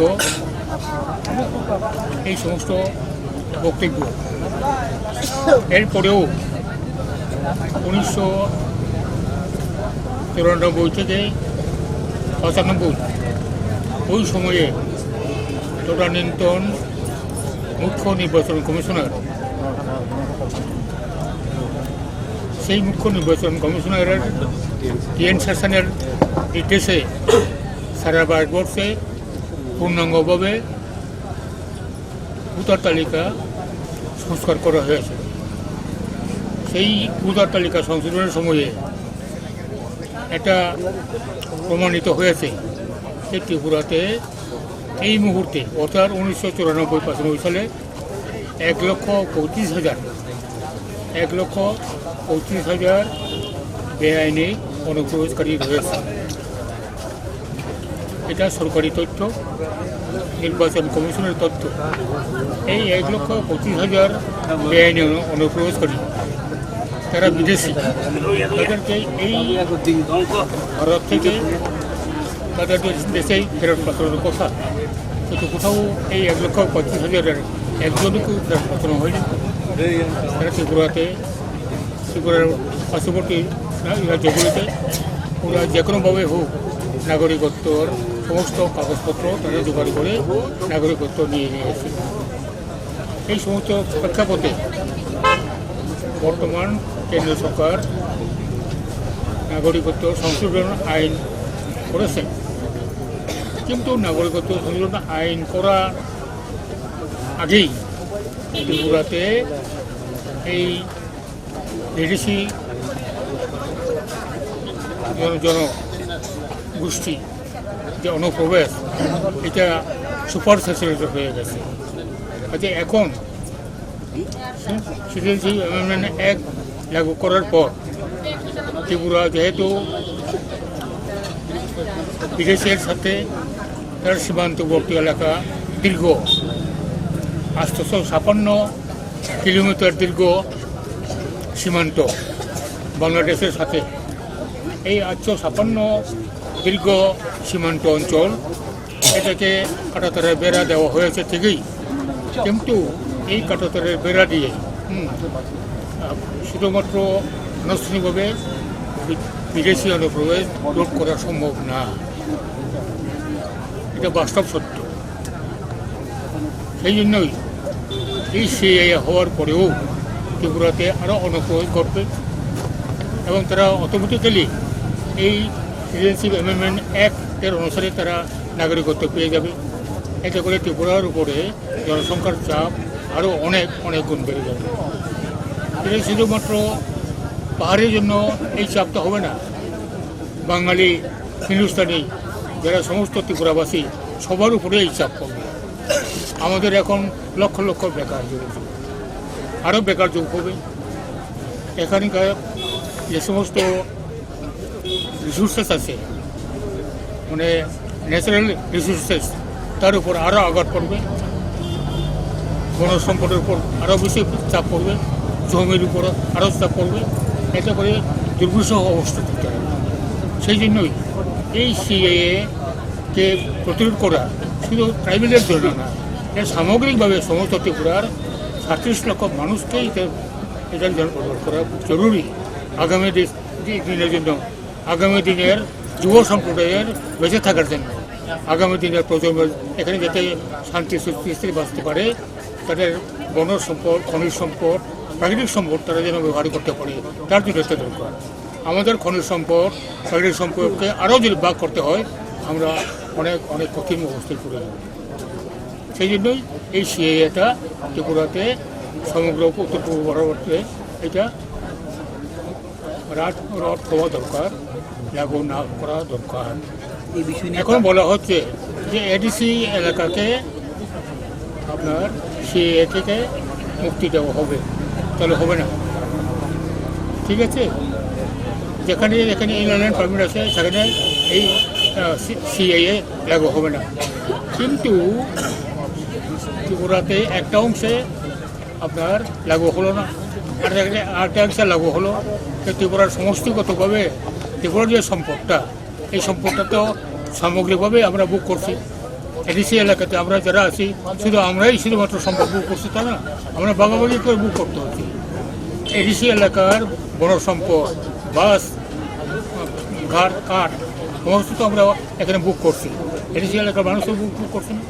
এই সমস্ত বক্তব্য। এরপরেও উনিশশো চুরানব্বই থেকে পঁচানব্বই, ওই সময়ে তদানীন্তন মুখ্য নির্বাচন কমিশনার, সেই মুখ্য নির্বাচন কমিশনারের টি এন সেশনের নির্দেশে সারা ভারতবর্ষে পূর্ণাঙ্গভাবে ভোটার তালিকা সংস্কার করা হয়েছে। সেই ভোটার তালিকা সংশোধনের সময়ে এটা প্রমাণিত হয়েছে যে ত্রিপুরাতে এই মুহূর্তে, অর্থাৎ উনিশশো চুরানব্বই পঁচানব্বই সালে এক লক্ষ পঁচিশ হাজার, এক লক্ষ পঁচিশ হাজার বেআইনি অনুপ্রবেশকারী রয়েছে। এটা সরকারি তথ্য, নির্বাচন কমিশনের তথ্য। এই এক লক্ষ পঁচিশ হাজার বেআইনি অনু-, অনুপ্রবেশকারী, তারা বিদেশি, তাদেরকে এই ভারত থেকে তাদের দেশ-, দেশেই ফেরত পাঠানোর কথা, কিন্তু কোথাও এই এক লক্ষ পঁচিশ হাজারের একজনকেও ফেরত পাঠানো হয়নি। তারা ত্রিপুরাতে, ত্রিপুরার পার্শ্ববর্তী রা-, রাজ্যগুলিতে ওরা যে কোনোভাবে হোক নাগরিকত্বর সমস্ত কাগজপত্র তারা জোগাড় করে নাগরিকত্ব নিয়ে নিয়েছে। এই সমস্ত প্রেক্ষাপটে বর্তমান কেন্দ্র সরকার নাগরিকত্ব সংশোধন আইন করেছেন, কিন্তু নাগরিকত্ব সংশোধন আইন করার আগেই ত্রিপুরাতে এই বিদেশি জন-, জনগোষ্ঠী যে অনুপ্রবেশ, এটা সুপার স্যাচুরেটেড হয়ে গেছে। কাজে এখন সিটিজেনশিপ অ্যামেন্ডমেন্ট অ্যাক্ট লাগু করার পর ত্রিপুরা যেহেতু বিদেশের সাথে তার সীমান্তবর্তী এলাকা দীর্ঘ আটশোশো ছাপান্ন কিলোমিটার দীর্ঘ সীমান্ত বাংলাদেশের সাথে। এই আটশো ছাপান্ন দীর্ঘ সীমান্ত অঞ্চল, এটাকে কাঁটাতারের বেড়া দেওয়া হয়েছে ঠিকই, কিন্তু এই কাঁটাতারের বেড়া দিয়ে, হুম, আহ, শুধুমাত্র আনুষ্ঠানিকভাবে বি-, বিদেশি অনুপ্রবেশ রোধ করা সম্ভব না। এটা বাস্তব সত্য। সেই জন্যই এই সিএএ হওয়ার পরেও ত্রিপুরাতে আরও অনৈক্য ঘটবে এবং তারা অটোমেটিক্যালি এই সিটিজেনশিপ অ্যামেন্ডমেন্ট অ্যাক্টের অনুসারে তারা নাগরিকত্ব পেয়ে যাবে। এতে করে ত্রিপুরার উপরে জনসংখ্যার চাপ আরও অনেক অনেক গুণ বেড়ে যাবে। এটা শুধুমাত্র পাহাড়ের জন্য এই চাপটা হবে না, বাঙালি, হিন্দুস্তানি, যারা সমস্ত ত্রিপুরাবাসী, সবার উপরে এই চাপ পড়বে। আমাদের এখন লক্ষ লক্ষ বেকার যুবক যুবতী, আরও বেকার যুবক হবে। এখানকার যে সমস্ত রিসোর্সেস আছে, মানে ন্যাচারাল রিসোর্সেস, তার উপর আরও আঘাত পড়বে, বনজ সম্পদের উপর আরও বেশি চাপ পড়বে, জমির উপর আরও চাপ পড়বে, এতে করে দুর্বিষহ অবস্থা তৈরি হয়। সেই জন্যই এই সিএএ কে প্রতিরোধ করা শুধু ট্রাইবেলের জন্য না, এটা সামগ্রিকভাবে সমস্ত ত্রিপুরার সাতত্রিশ লক্ষ মানুষকেই এটা, এটার জন্য প্রতিরোধ করা জরুরি। আগামী দেশ, দিনের জন্য, আগামী দিনের যুব সম্প্রদায়ের বেঁচে থাকার জন্য, আগামী দিনের প্রজন্ম এখানে যাতে শান্তি সুস্থির বাঁচতে পারে, তাদের বনজ সম্পদ, খনিজ সম্পদ, প্রাকৃতিক সম্পদ তারা যেন ব্যবহার করতে পারে, তার জন্য একটা দরকার। আমাদের খনিজ সম্পদ, প্রাকৃতিক সম্পদকে আরও যদি ভাগ করতে হয়, আমরা অনেক, অনেক কঠিন অবস্থায় পড়ে যাব। সেই জন্যই এই সিএএটা ত্রিপুরাতে সমগ্র উত্তর পূর্ব ভারতে এটা রাট-, রদ হওয়া দরকার, লাগু না করা দরকার। এই বিষয় নিয়ে এখন বলা হচ্ছে যে এডিসি এলাকাকে আপনার সিএএ থেকে মুক্তি দেওয়া হবে, তাহলে হবে না, ঠিক আছে? যেখানে যেখানে ইনল্যান্ড পারমিট আছে, সেখানে এই, আহ, সি-, সিএএ লাগু হবে না। কিন্তু ত্রিপুরাতে একটা অংশে আপনার লাগু হলো না, আর একটা, আরেকটা অংশে লাগু হলো। তো ত্রিপুরার সমষ্টিগতভাবে ত্রিপুরার যে সম্পদটা, এই সম্পদটা তো সামগ্রিকভাবে আমরা ভোগ করছি। এডিসি এলাকাতে আমরা যারা আছি, শুধু আমরাই শুধুমাত্র সম্পদ ভোগ করছি তা না, আমরা ভাগাভাগি করে ভোগ করতে হচ্ছে। এডিসি এলাকার বনজ সম্পদ, বাঁশ, ঘাট, কাঠ, সমস্ত তো আমরা এখানে ভোগ করছি। এডিসি এলাকার মানুষও ভোগ, ভোগ করছে না।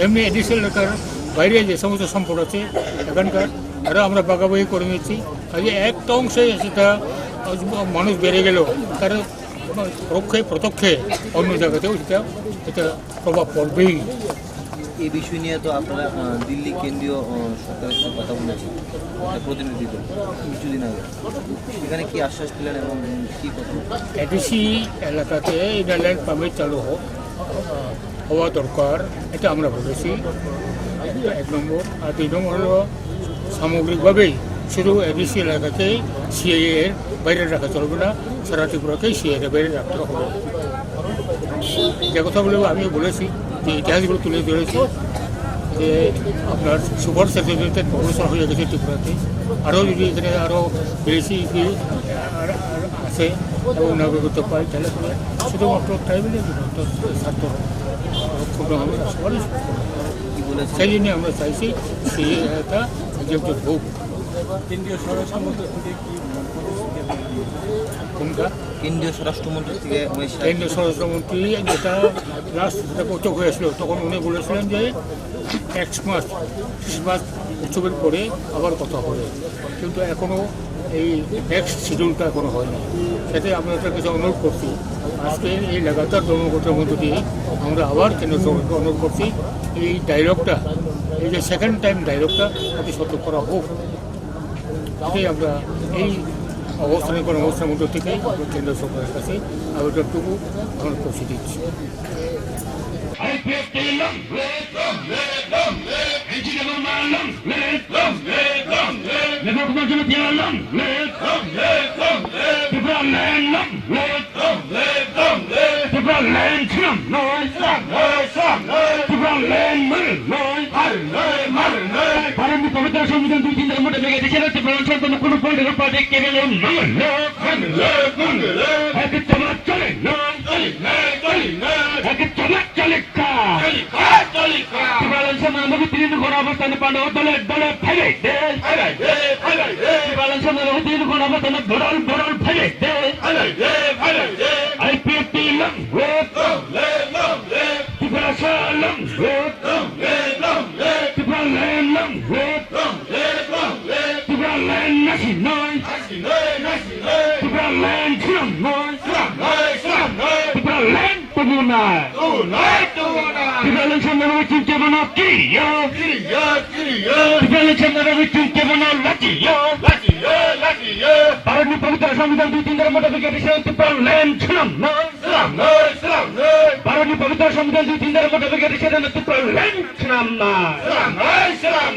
এমনি এডিসি এলাকার বাইরে যে সমস্ত সম্পদ আছে এখানকার, আরও আমরা ভাগাভাগি করে নিচ্ছি। কাজে একটা অংশে সেটা মানুষ বেড়ে গেল, তার পরোক্ষে প্রত্যক্ষে অন্য জায়গাতেও সেটা, এটা প্রভাব পড়বেই। এই বিষয় নিয়ে তো আপনারা, আহ, দিল্লি কেন্দ্রীয়, আহ, সরকারের সাথে কথা বলেছেন, একটা প্রতিনিধি দল কিছুদিন আগে। সেখানে কি আশ্বাস পেলেন এবং কি কথা? এডিসি এলাকাতে ইনার লাইন পারমিট চালু হোক, হওয়া দরকার, এটা আমরা বলেছি, এক নম্বর। আর দুই নম্বর হলো, সামগ্রিকভাবেই শুধু এডিসি এলাকাতেই সিএএ এর বাইরে রাখা চলবে না, সারা ত্রিপুরাকেই সিএএ এর বাইরে রাখতে হবে। যে কথাগুলো আমি বলেছি, যে ইতিহাসগুলো তুলে ধরেছি, যে আপনার সুপার স্যাচুরেটেড পপুলেশন হয়ে গেছে ত্রিপুরাতে, আরও যদি এখানে আরও বেশি কি আর, আর আছে এবং নাগরিকত্ব পাই, তাহলে পরে শুধুমাত্র ট্রাইবেলের স্বার্থ রক্ষণ হবে, সবারই স্বার্থ। কি বলেছেন? সেই জন্য আমরা চাইছি সিএএ টা এক্সেপ্টেড হোক। কেন্দ্রীয় স্বরাষ্ট্রমন্ত্রী থেকে কি মন্তব্য এসেছে? কোনটা? কেন্দ্রীয় স্বরাষ্ট্রমন্ত্রী থেকে অমিত শাহ। কেন্দ্রীয় স্বরাষ্ট্রমন্ত্রী যেটা লাস্ট যেটা বৈঠক হয়েছিল, তখন উনি বলেছিলেন যে এক্স মাস, ক্রিসমাস উৎসবের পরে আবার কথা হবে, কিন্তু এখনও এই নেক্সট শিডিউলটা এখনও হয়নি। সেটাই আমরা তার কাছে অনুরোধ করছি, আজকে এই লাগাতার ধর্মঘটের মধ্য দিয়ে আমরা আবার কেন্দ্র সরকারকে অনুরোধ করছি, এই ডায়লগটা, এই যে সেকেন্ড টাইম ডায়লগটা, অতি সত্য করা হোক। এটাই আমরা এই অবস্থানে, কোনো অবস্থার মধ্য থেকে আমরা কেন্দ্র সরকারের কাছে আবেদনটুকু আমরা পৌঁছে দিচ্ছি। IPFT long live, long live, long live। এনসিপিএম long live, long live, long live। লেখক সমাজ জনপ্রিয় long live, long live, long live। Tripura land long live, long live, long live। Tripura land ছিলাম নয়, ছিলাম নয়, ছিলাম নয়। ত্রিপুরা ল্যান্ড মানে নয়, মানে নয়, মানে নয়। ভারতের পবিত্র সংবিধান দুই তিন ধর্ম লেগে দিয়েছিল, ত্রিপুরা সন্তান কোনো পলিটিক্যাল পার্টি কেবল মঙ্গল। মঙ্গল, মঙ্গল। এক চমক চলে নয়, চলে নয়, চলে নয়। এক চমক চলে কা। চলে কা, চলে কা। ত্রিপুরা সন্তান মুখে তিন ঘোড়া অবস্থানে পাণ্ডব দলে দলে ফেলে দে। ফেলে দে, ফেলে দে। ত্রিপুরা সন্তান মুখে তিন ঘোড়া অবস্থানে বড়ল বড়ল ফেলে দে। ফেলে দে, ফেলে দে। IPFT long live। Long live, long live। Tripura সা long live। Long live, long live। Tripura Long live, long live, long live. Tipraland nasinai. Nasinai, nasinai. Tipraland swnamnai. Swnamnai, swnamnai. Tipraland tubunai. Tubunai, tubunai. Tipraland swnamnai chwng kebono kiriya. Kiriya, kiriya. Tipraland swnamnai chwng kebono lachiya. Lachiya, lachiya. Bharatni pabitra songbidan dui tin dhara motabik edishe Tipraland swnamnai. Swnamnai, swnamnai. Bharatni pabitra songbidan dui tin dhara motabik edishe Tipraland swnamnai. Swnamnai, swnamnai.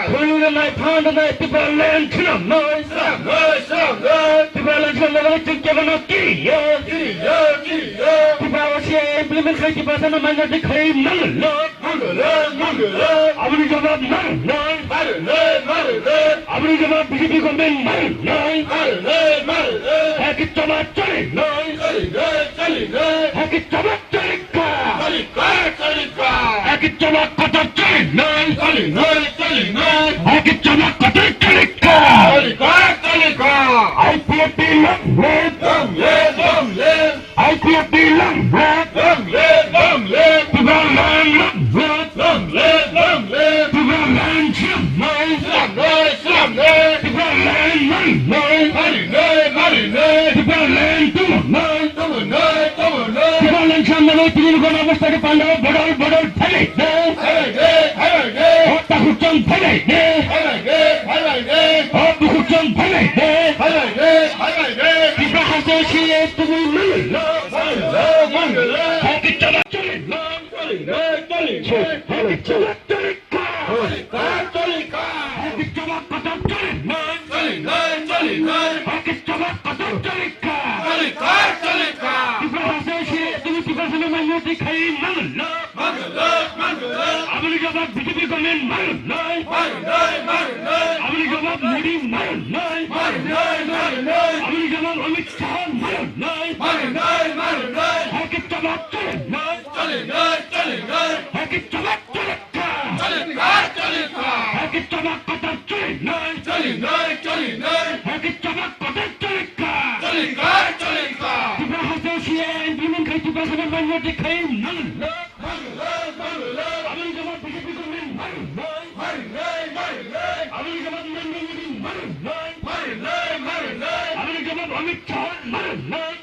Khulunai, phandanai, Tipraland swnamnai. Swnamnai, swnamnai. Tipraland swnamnai chwng kebono kiriya. Kiriya, kiriya. Tiprasa implement khai, Tiprasano minority khai manglak. Manglak, manglak. Aboni jawab manglak. Manglak, manglak. Aboni jawab B J P government manglak. Manglak, manglak. Hai khe choba cholinai. Cholinai, cholinai. Hai khe choba cholikha. Cholikha, cholikha. Hai khe choba kotor cholinai. Cholinai, cholinai. Hai khe choba kotor cholikha. Cholikha, cholikha. I P F T long live. Long live, long live. I P F T long live. Long live, long live. Tipraland long live. Long live, long live. Tipraland swnamnai. Swnamnai, swnamnai. Tipraland marinai. Marinai, marinai. Tipraland tubunai. Tubunai, tubunai. Tipraland swnamnai tini gana bwsadi panda bodol bodol phailai de. Phailai de, phailai de. O takhuk chwng phailai de. Phailai de, phailai de. O bukhuk chwng phailai de. Phailai de, phailai de. Tipra haste se tubui manglak. Manglak, manglak. Hai khe choba cholinai. Cholinai, cholinai. Hai khe choba cholikha. Cholikha, cholikha. Hai khe choba kotor cholinai. Cholinai, cholinai. Hai khe choba kotor cholikha. Cholikha, cholikha. Tiprasa se tubui Tiprasano minority khai manglak. Manglak, manglak. Aboni jawab B J P government manglak. Marinai, marinai. Aboni jawab Modi manglak. Marinai, marinai. Aboni jawab Amit Shah manglak. Marinai, marinai. Hai khe choba cholinai. Cholinai, cholinai. Hai khe choba cholikha. Cholikha, cholikha. Hai khe choba kotor cholinai. Cholinai, cholinai. Hai khe choba kotor cholikha. Cholikha, cholikha. Tipra haste se implement khai Tiprasano minority khai manglak. Manglak, manglak. Aboni jawab B J P government manglak. Marinai, marinai. Aboni jawab Narendra Modi manglak. Marinai, marinai. Aboni jawab Amit Shah manglak.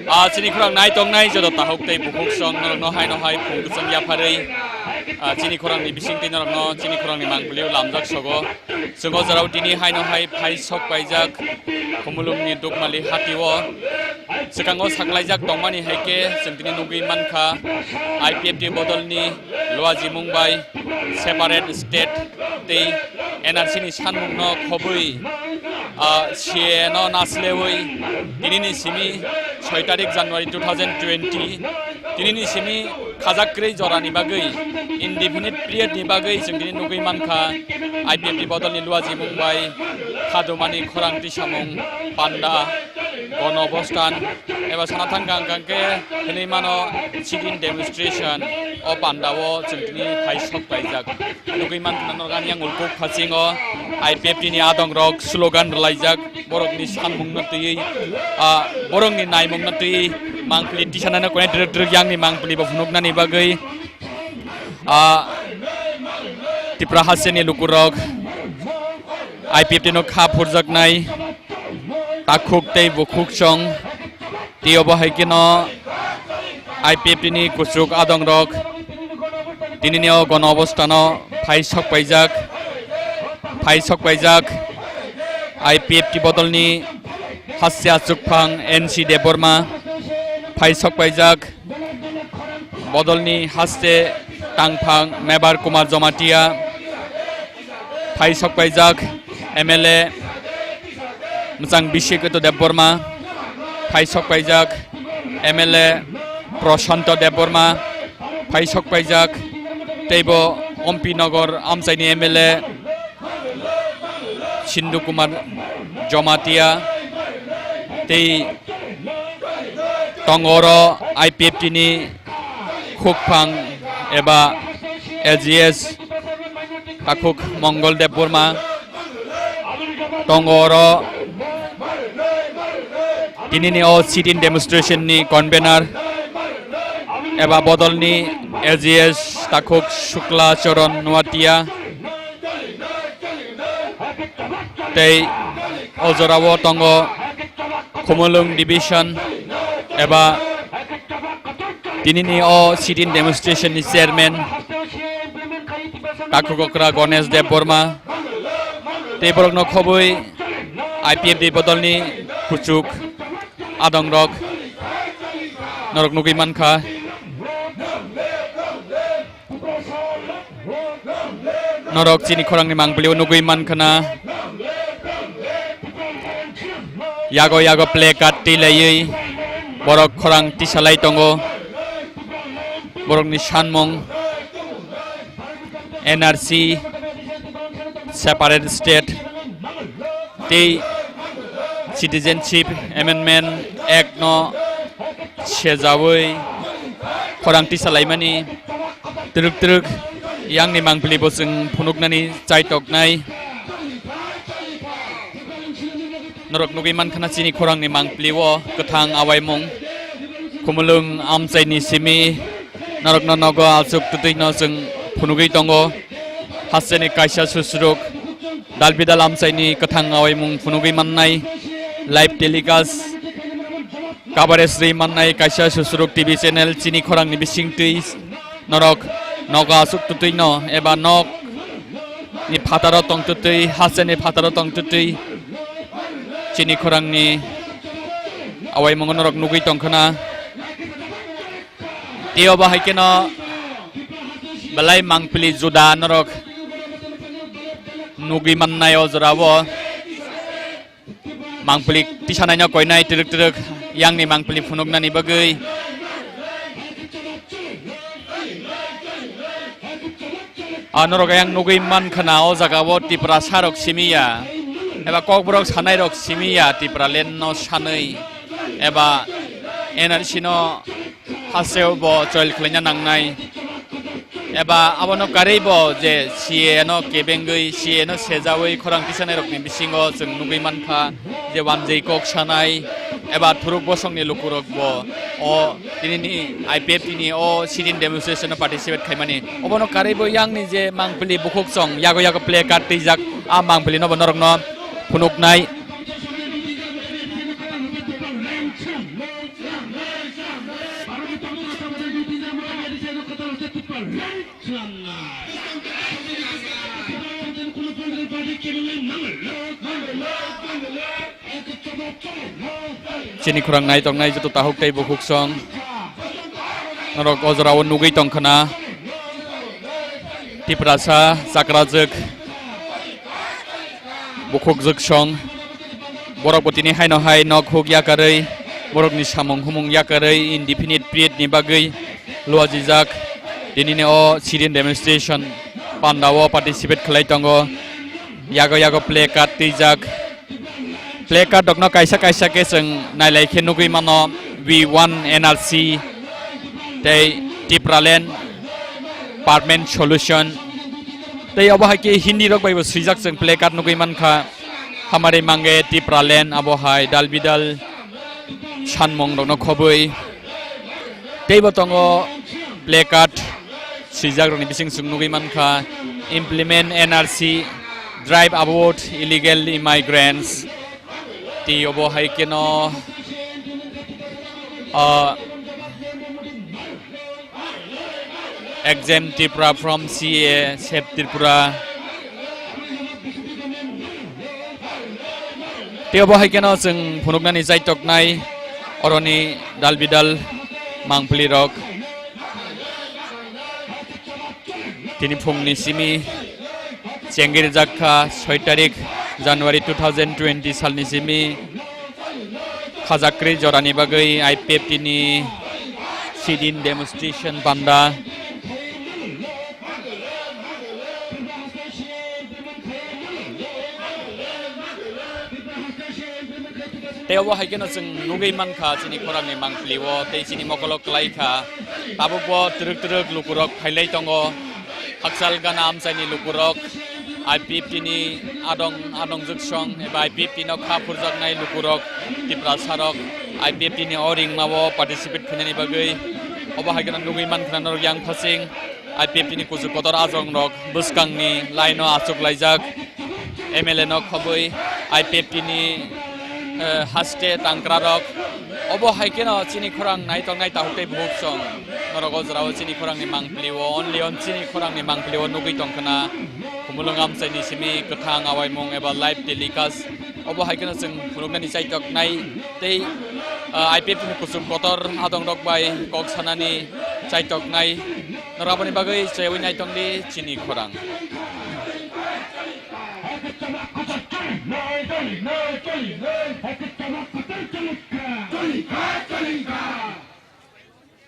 Ah, chini khorang nai tongnai joto takhuk tei bukhuk song norokno haino hai phung kwchang yapharwi, ah, chini khorangni bisingtwi norokno chini khorangni mangpili o lamjak sogo. Chwng o jorao tini haino hai phai sok paijak Khumulwngni Dukmali hati o. Swkango saklaijak tongmani hai khe chwng tini nugwi mankha I P F T bodolni luajimung bai separate state tei N R C ni sanmungno khobwi, ah, C A A no naslewi tinini simi soi tarik January two thousand twenty, tinini simi khajak kwrwi jorani bagwi, indefinite period ni bagwi chwng tini nugwi mankha I P F T bodolni luajimung bai khadumani khorang tisamung panda. Gono obostan eba sana thangkha hwnkha khe hinwi mano sit-in demonstration o panda o chwng tini phai sok paijak. Nugwi mankha norok ani yang ulkuk phasingo I P F T ni adong rok slogan rwlaijak borokni sanmungno twiwi, ah, borokni naimungno twiwi mangpili tisanano konai twrwk twrwk yangni mangpili bo phunuknani bagwi, ah, Tipra hasteni lukurok I P F T no kha phurjaknai takhuk tei bukhuk song. Tei obo hai kheno I P F T ni kuchuk adong rok tinini o gono obostano phai sok paijak, phai sok paijak I P F T bodolni haste achukphang N C Debbarma phai sok paijak. Bodolni haste tangphang Mebar Kumar Jomatia, phai sok paijak M L A mwchang Bishek Ketu Debbarma, phai sok paijak M L A Prashanto Debbarma, phai sok paijak teibo Ompi Nogor amchaini M L A Sindhu Kumar Jomatia tei tongo oro I P F T ni khukphang eba A G S takhuk Mongol Debbarma tongo oro tinini o sit-in demonstration ni convener eba bodolni A G S takhuk Shukla Charan Noatia. Tei o jorao tongo Khumulwng division eba tinini o sit-in demonstration ni chairman Takhukokra Ganesh Debbarma tei borokno khobwi I P F T bodolni kuchuk adongrok norok nugwi mankha. Norok chini khorangni mangpili o nugwi mankha na. Yago yago play card twi laiwi borok khorang tisalai tongo. Borokni sanmung N R C, separate state tei Citizenship Amendment Act no sejawi khorang tisalaimani twrwk twrwk yangni mangpili bo chwng phunuknani chaitoknai. Norok nugwi mankha na chini khorangni mangpili o kwthang awaimung Khumulwng amchaini simi norokno nogo aswk twtwi no chwng phunugwi tongo. Hasteni kaisa susruk dalbidal amchaini kwthang awaimung phunugwi mannai live telecast coverage rwi mannai kaisa susruk T V channel chini khorangni bisingtwi norok nogo aswk twtwi no eba nok ni phataro tongtwtwi hasteni phataro tongtwtwi chini khorangni awaimungo norok nugwi tongkhana. Tei obo hai kheno belai mangpili juda norok nugwi mannai o jorao. Mangpili tisanaino koinai twrwk twrwk yangni mangpili phunuknani bagwi. Ah, norok ayang nugwi mankha na o jaga o Tiprasa rok simi ya, eba Kokborok sanai rok simi ya, Tipraland no sanwi eba N R C no hasteo bo choil khlaina nangnai, eba abono karwi bo je C A A no kebengwi, C A A no sejawi khorang tisanai rokni bisingo chwng nugwi mankha je wanjwi kok sanai eba thuruk bosongni lukurok bo o tinini I P F T ni o sit-in demonstration o participate khaimani. Obono karwi bo yangni je mangpili bukhuk song yago yago play card twijak, a mangpili no bo norokno phunuknai. Chini khorang naitoknai joto tahuk tei bukhuk song norok o jorao nugwi tongkhana. Tiprasa chakrajwk bukhukjwk song borok bo tini haino hai nok huk yakarwi borokni samung humung yakarwi indefinite period ni bagwi luajijak. Tinini o sit-in demonstration panda o participate khlai tongo. Yago yago play card twijak. Play card rokno kaisa kaisa khe chwng nailai khe nugwi mano, "We want N R C" tei "Tipraland permanent solution". Tei obo hai khe Hindi rok bai bo swijak chwng play card nugwi mankha. "Hamari mange Tipraland", abo hai dal bidal sanmung rokno khobwi. Teibo tongo play card swijak rokni bising chwng nugwi mankha, "Implement N R C, drive out illegal immigrants". Tei obo hai kheno, ah, "Exempt Tripura from C A A, Save Tripura". Tei obo hai kheno chwng phunuknani chaitoknai oroni dal bidal mangpili rok. Tini phungni simi chengri jakha soi tarik January two thousand twenty salni simi khajakri jorani bagwi I P F T ni sit-in demonstration panda. Tei obo hai kheno chwng nugwi mankha chini khorangni mangpili o tei chini mokolo kwlai kha. Tabukbo twrwk twrwk lukurok phailai tongo. Hakchal gana amchaini lukurok, I P F T ni adong, adong jwksong eba I P F T no kha phurjaknai lukurok, Tiprasarok I P F T ni o ringmao participate khainani bagwi. Obo hai kheno nugwi mankha norok yang phasing I P F T ni kuchuk kotor ajongrok bwskangni line o achuk laijak. M L A no khobwi I P F T ni, eh, haste tangkrarok. Obo hai kheno chini khorang naitok nai tahuk tei buhuk song. Norok o jorao chini khorangni mangpili o, only on chini khorangni mangpili o nugwi tongkhna. Khumulwng amchaini simi kwthang awaimung eba live telecast. Obo hai kheno chwng phunuknani chaitok nai tei, eh, I P F T ni kuchuk kotor adongrok bai kok sanani chaitok nai. Norok aboni bagwi cheyawi naitongdi chini khorang.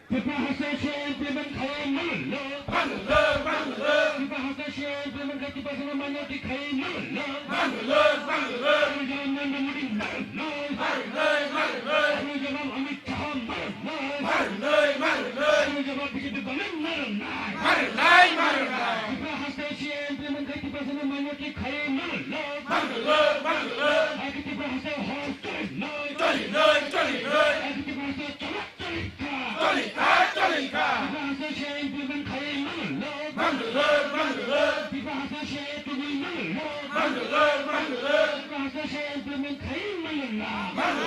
Tripura haste se implement khaiwi mano. Tripura haste se implement khai Tiprasano minority khaiwi mano. Arunachal Nanda Modi mano. Arunachal Amit Shah mano. Arunachal B J P government mano. Tripura haste se implement khai Tiprasano minority khaiwi mano. Tripura haste hor choli noi. Choli noi, choli noi. Tripura haste choli Choli kha, choli kha. Tripura haste se implement khaiwi mano. Mano, mano. Tripura haste se tubui mano. Mano, mano. Tripura haste se implement khaiwi mano. Mano,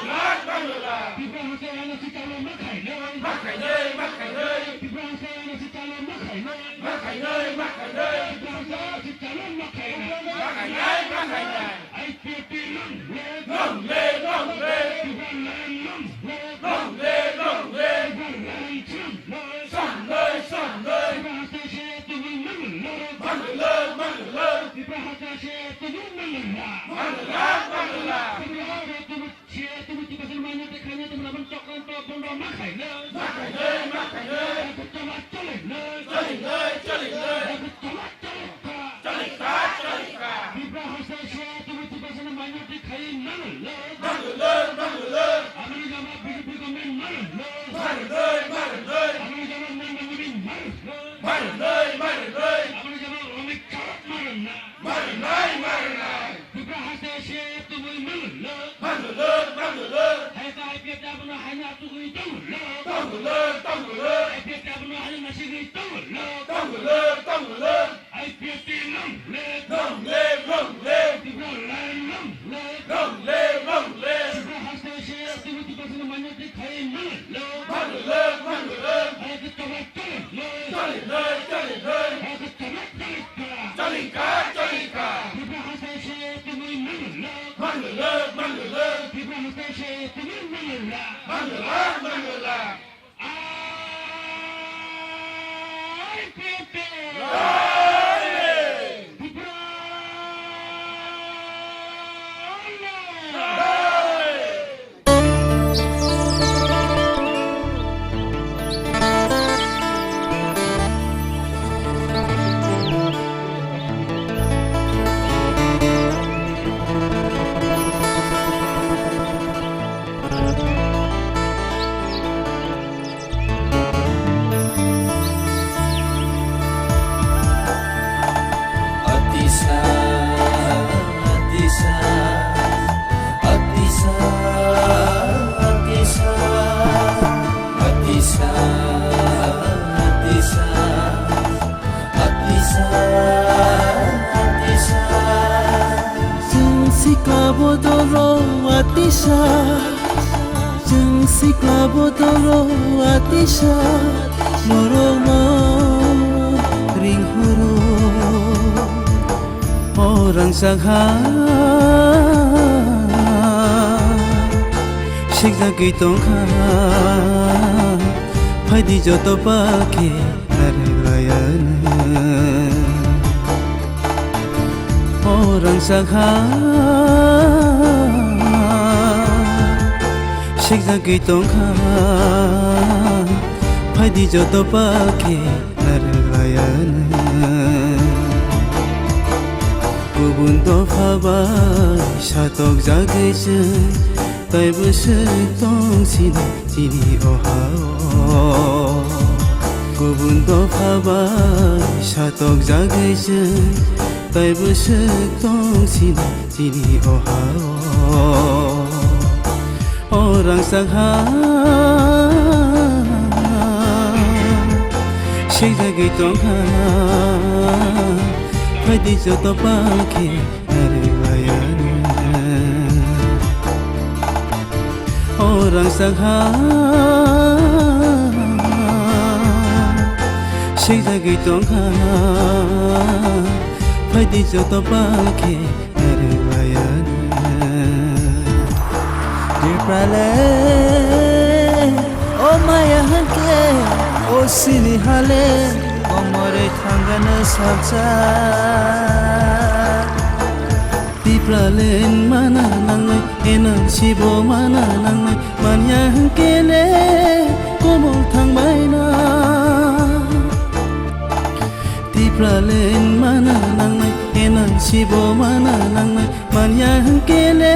mano. Tripura haste N R C chalo ma khainai. Ma khainai, ma khainai. Tripura haste N R C chalo ma khainai. Ma khainai, ma khainai. Tripura haste N R C chalo ma khainai. Ma khainai, ma khainai. I P F T long live. Long live, long live. Tipraland long live. Long live, long live. Tipraland swnamnai. Swnamnai, swnamnai. Tipra haste se tubui manglak. Manglak, manglak. Tipra haste se tubui manglak. Manglak, manglak. Tipra haste tubui se tubui Tiprasano minority khaina tubui lamani chokranto bondo ma khainai. Ma khainai, ma khainai. Eko chama cholinai. Cholinai, cholinai. Eko chama cholinai. Choli kha, choli kha. Tipra haste se tubui Tiprasano minority khaiwi manglak. Manglak, manglak. Aboni jawab B J P government manglak. Manglak, manglak. Aboni jawab Narendra Modi manglak. Manglak, manglak. Aboni jawab Amit Shah manglak. Manglak, manglak. Tipra haste se tubui manglak. Manglak, manglak. Hai ta I P F T abono haino achugwi tongwlak. Tongwlak, tongwlak. I P F T abono haino nasigwi tongwlak. Tongwlak, tongwlak. I P F T long live. Long live, long live. Tipraland long live. Long live, long live. Tipra haste se tubui Tiprasano minority khaiwi manglak. Manglak, manglak. Hai ta choli noi. Choli noi, choli noi. Hai ta choli noi. Choli kha, choli kha. Tipra haste se tubui manglak. Manglak, manglak. Tipra haste se tubui manglak. Manglak, manglak. I P F T. Tipra. Atisa, atisa, atisa, atisa, atisa, atisa, atisa, atisa. Chwng sikla bodolo atisa. Chwng sikla bodolo atisa, norokno ringhoro. O rangchak ha, sikjagwi tongkha, phaidi joto pakhe narwk layano. O rangchak ha, sikjagwi tongkha, phaidi joto pakhe narwk layano. Kubun dopha bai satokjagwi chwng, taibo swk tong sini chini o ha-o. Kubun dopha bai satokjagwi chwng, taibo swk tong sini chini o ha-o. O rangchak ha, sikjagwi tongkha, phaidi joto pakhe narwk lai. Tangha, sengzagwi tongkha, phaidi joto palkhe narwklayani. Dear Prale, o maya hwnkhe, o sini hale, o morwi thangano salsa. Tipraland mana nangnai, N R C bo mana nangnai, manya hwnkhe le komol thangbaina. Tipraland mana nangnai, N R C bo mana nangnai, manya hwnkhe le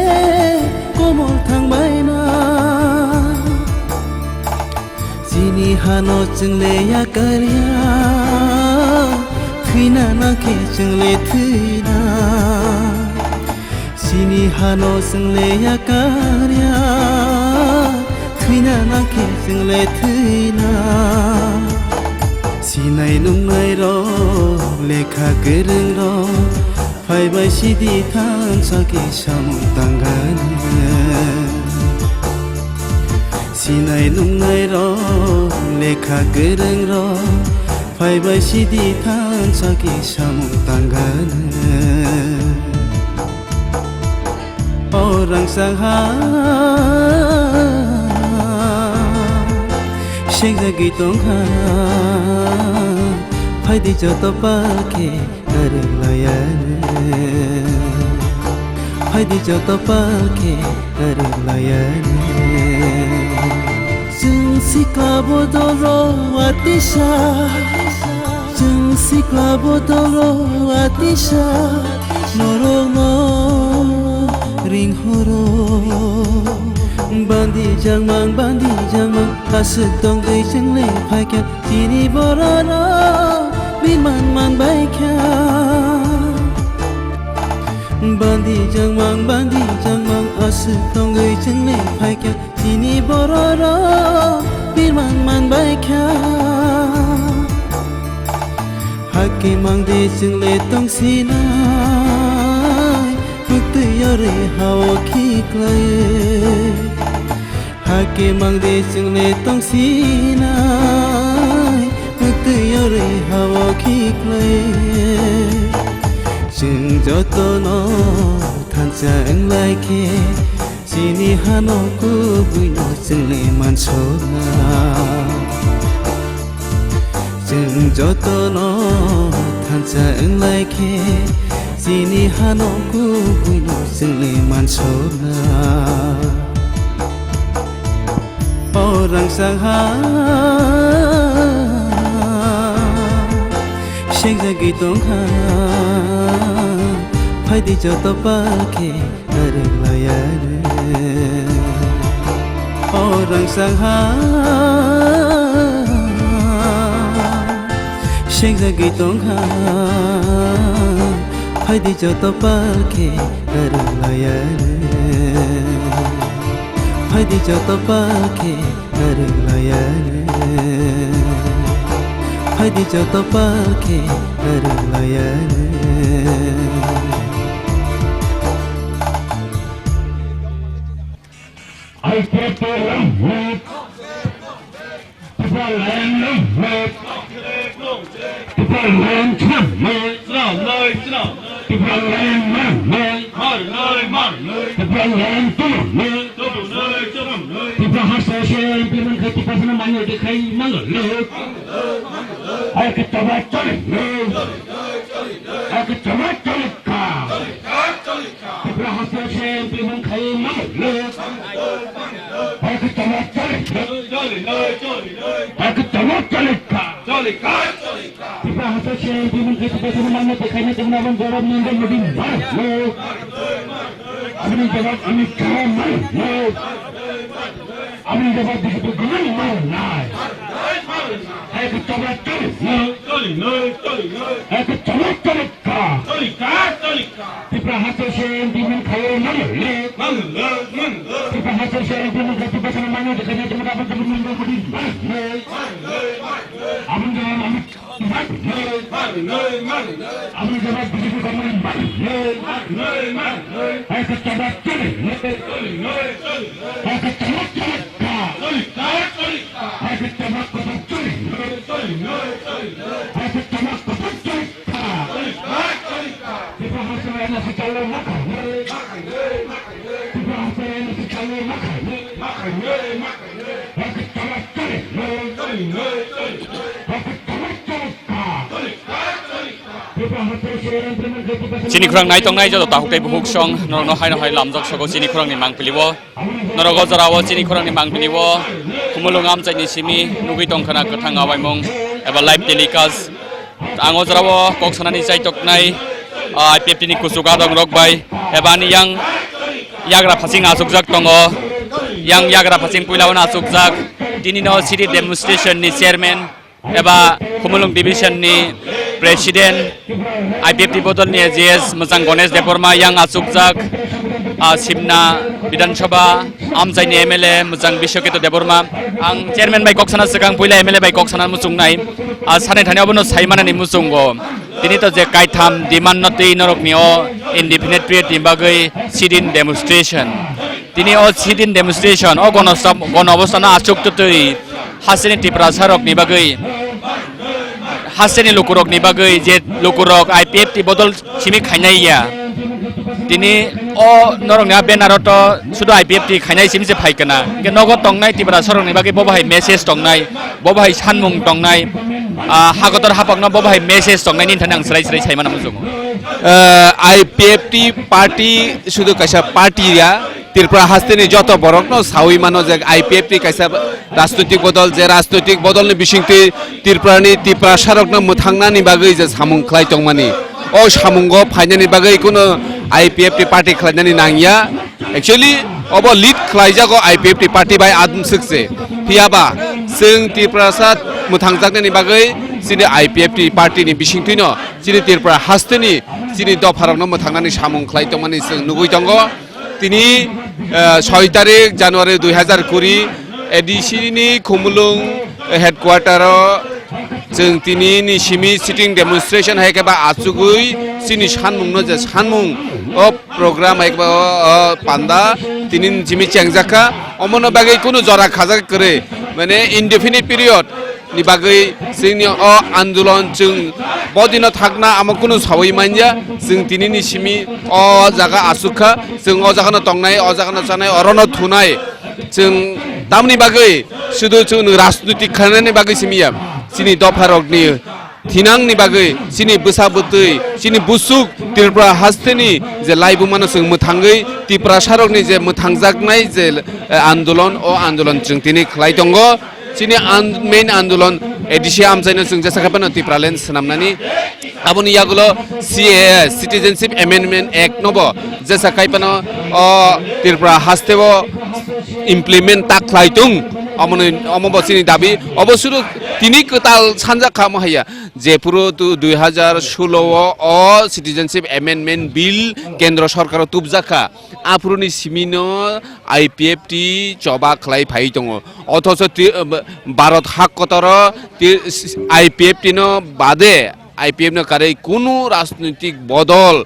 komol thangbaina. Chini hano chwngle yakarya, thwina nangkhe chwngle thwina. Chini hano chwngle yakarya, thwina nangkhe chwngle thwina. Sinai nungnai rok, lekha kwrwng rok, phaibai sidi thansa khe samung tangani. Sinai nungnai rok, lekha kwrwng rok, phaibai sidi thansa khe samung tangani. O rangchak ha, sengjagwi tongkha, phaidi joto palkhe narwklayani. Phaidi joto palkhe narwklayani. Chwng sikla bodol rok watisa, chwng sikla bodol rok watisa, norokno ringhoro. Bandi jangmang, bandi jangmang, aswk tongwi chwngno phaikha, chini bororok biman manbaikha. Bandi jangmang, bandi jangmang, aswk tongwi chwngno phaikha, chini bororok birman manbaikha. Hakhe mangde chwngle tongsinai, muktwi yorwi hao khiklai. Hakhe mangde chwngle tongsinai, muktwi yorwi hao khiklai. Chwng jotono thansa wnglaikhe, chini hano kubuino chwngle mansokna. Chwng jotono thansa wnglaikhe, chini hano kubuino chwngle mansokna. O rangchak ha, sengjagwi tongkha, phaidi joto palkhe narwklayani. O rangchak ha, sengjagwi tongkha, phaidi joto palkhe narwklayani. Phaidi joto palkhe narwklayani. Phaidi joto palkhe narwklayani. I P F T long live. Tipraland long live. Tipraland chwng noi. Tipraland mar noi. Tipraland tong noi. Tipra hasteo se M P man khai Tipra sana manya de khai mang lo. Ai ke toba chole noi. Ai ke toba chole ka. Tipra hasteo se M P man khai mang lo. Hai ka chama chale. Hai ka chama chale ka. Tipra hasteo se M P man khai Tipra sana manya de khai na tongna ban borok nang de mudi mar lo. Aboni jawab ami kha mar lo. Aboni jawab dikhe to gumani mar nai. Hai ka chama chale. Hai ka chama chale ka. Tipra hasteo se M P man khai mang le. Tipra hasteo se M P man khai Tipra sana manya de khai na tongna ban borok nang de mudi mar lo. Aboni jawab ami Aboni jawab B J P government bari. Hai ka chama chale. Hai ka chama chale. Chini khorang nai tongnai joto takhuk tei bukhuk song norokno haino hai lamjak sogo chini khorangni mangpili o. Norok o jora o chini khorangni mangpili o Khumulwng amchaini simi nugwi tongkhana kwthang awaimung eba live telecast. Ang o jora o kok sanani chaitoknai, ah, I P F T ni kuchuk adongrok bai eba ani yang yagra phasing achukjak tongo. Yang yagra phasing puila o achukjak. Tini no city demonstration ni chairman eba Khumulwng division ni president, I P F T bodol ni A G S mwchang Ganesh Debbarma yang achukjak, ah, Simna Bidhan Sabha amchaini M L A mwchang Biswaketu Debbarma. Ang chairman bai kok sana swkang puila M L A bai kok sana muchungnai, ah, sanai thani obono saimanani muchungo. Tini to je kaitham demand no twi norokni o indefinite period ni bagwi sit-in demonstration. Tini o sit-in demonstration o gono, gono obostha no achuk twtwi hasteni Tiprasa rokni bagwi, hasteni lukurokni bagwi je lukurok I P F T bodol simi khainai ya. Tini o norokni a banner o to sudu I P F T khainai simi se phai kana. Hingke nogo tongnai Tiprasa rokni bagwi bo bahai message tongnai, bo bahai sanmung tongnai, ah, hakotor hapakno bo bahai message tongnai nini thani ang srai srai saimana muchungo. Eh, I P F T party sudu kaisa party ya. Tripura hasteni joto borokno sawi mano je I P F T kaisa rajnoitik bodol, je rajnoitik bodolni bisingtwi Tripurani Tiprasarokno mwthangnani bagwi je samung khlai tongmani, o samungo phainani bagwi kuno I P F T party khlainani nangya. Actually, obo lead khlaijago I P F T party bai adumswk se. Phiyaba chwng Tiprasa mwthangjaknani bagwi chini I P F T party ni bisingtwino chini Tripura hasteni chini dopharokno mwthangnani samung khlai tongmani chwng nugwi tongo. Tini, eh, soi tarik January dui hazar kuri, A D C ni Khumulwng headquarter o chwng tini ni simi sitting demonstration hai khe ba achugwi chini sanmung no je sanmung o program hai khe ba o, o panda tini ni simi chengjak kha. Omono bagwi kunu jora khajak kwrwi, mane indefinite period ni bagwi chwngni o andolon chwng bodino thakna amo kunu sawi manya. Chwng tini ni simi o jaga asuk kha, chwng o jaga no tongnai, o jaga no chanai, oro no thunai. Chwng tamni bagwi sudu chwng rajniti khlainani bagwi simi ya. Chini dopharokni thinangni bagwi chini bwsa bwtwi, chini busuk Tripura hasteni je laibumano chwng mwthangwi Tiprasarokni je mwthangjaknai je, eh, andolon, o andolon chwng tini khlai tongo. Chini an-, main andolon A D C amchaino chwng jesa khe phano Tipraland swnamnani. Aboni yagulo C A A, Citizenship Amendment Act nobo jesa khai phano o Tripura hasteo implement ta khlai tung. Omono, omobo chini dabi. Obo sudu tini kwtal sanjak kha omo haiya. Jephuru tu dui hazar solo o, o Citizenship Amendment Bill kendro sorkaro tubjak kha. Aphuruni simino I P F T choba khlai phai tongo. Othocho ti-, Bharat hak kotoro ti-, I P F T no bade, I P F no karwi kunu rajnoitik bodol,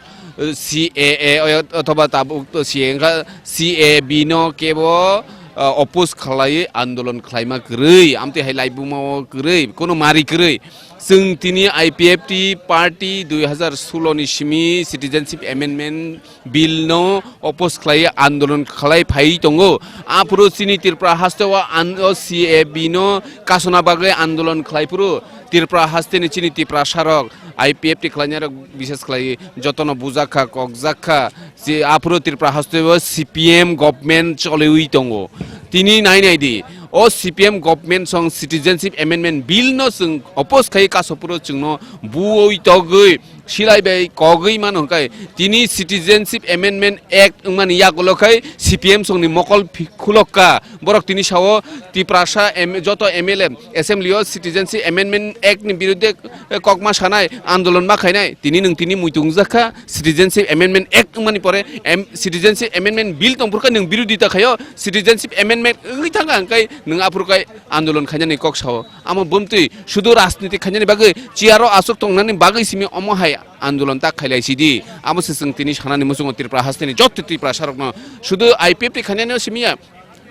C A A othoba tabuk to C A A wngkha, C A B no kebo, uh, oppose khlaiwi andolon khlaima kwrwi, amtwi hai laibuma o kwrwi, kunu mari kwrwi. Chwng tini I P F T party dui hazar solo ni simi Citizenship Amendment Bill no oppose khlai andolon khlai phai tongo. Aphuru chini Tripura haste o an-, o C A B no kasona bagwi andolon khlai phuru Tripura haste ni chini Tiprasarok I P F T khlainai rok bishes khlai jotono bujak kha, kokjak kha. Je aphuru Tripura haste o C P M government choliwi tongo. Tini nai nai di, o C P M government song Citizenship Amendment Bill no chwng oppose khai kaso phuru chwngno buoi togwi silai bai kogwi mano hwnkhe tini Citizenship Amendment Act wngmani yagulo khai C P M songni mokol phi-, khulokka. Borok tini sao Tiprasa M-, joto M L A assembly o Citizenship Amendment Act ni birudhe, eh, kokma sanai, andolon ma khainai. Tini nwng tini muitung jakha Citizenship Amendment Act wngmani pore em-, Citizenship Amendment Bill tongphurkha nwng birodita khaio, Citizenship Amendment wngwi thangkha hwnkhe nwng aphuru khai andolon khainani kok sao. Amo bumtwi sudu rajniti khainani bagwi, chair o aswk tongnani bagwi simi omo hai andolon ta khailai sidi. Amo se chwng tini sanani muchungo Tripura hasteni joto Tiprasarokno sudu I P F T khainani simi ya.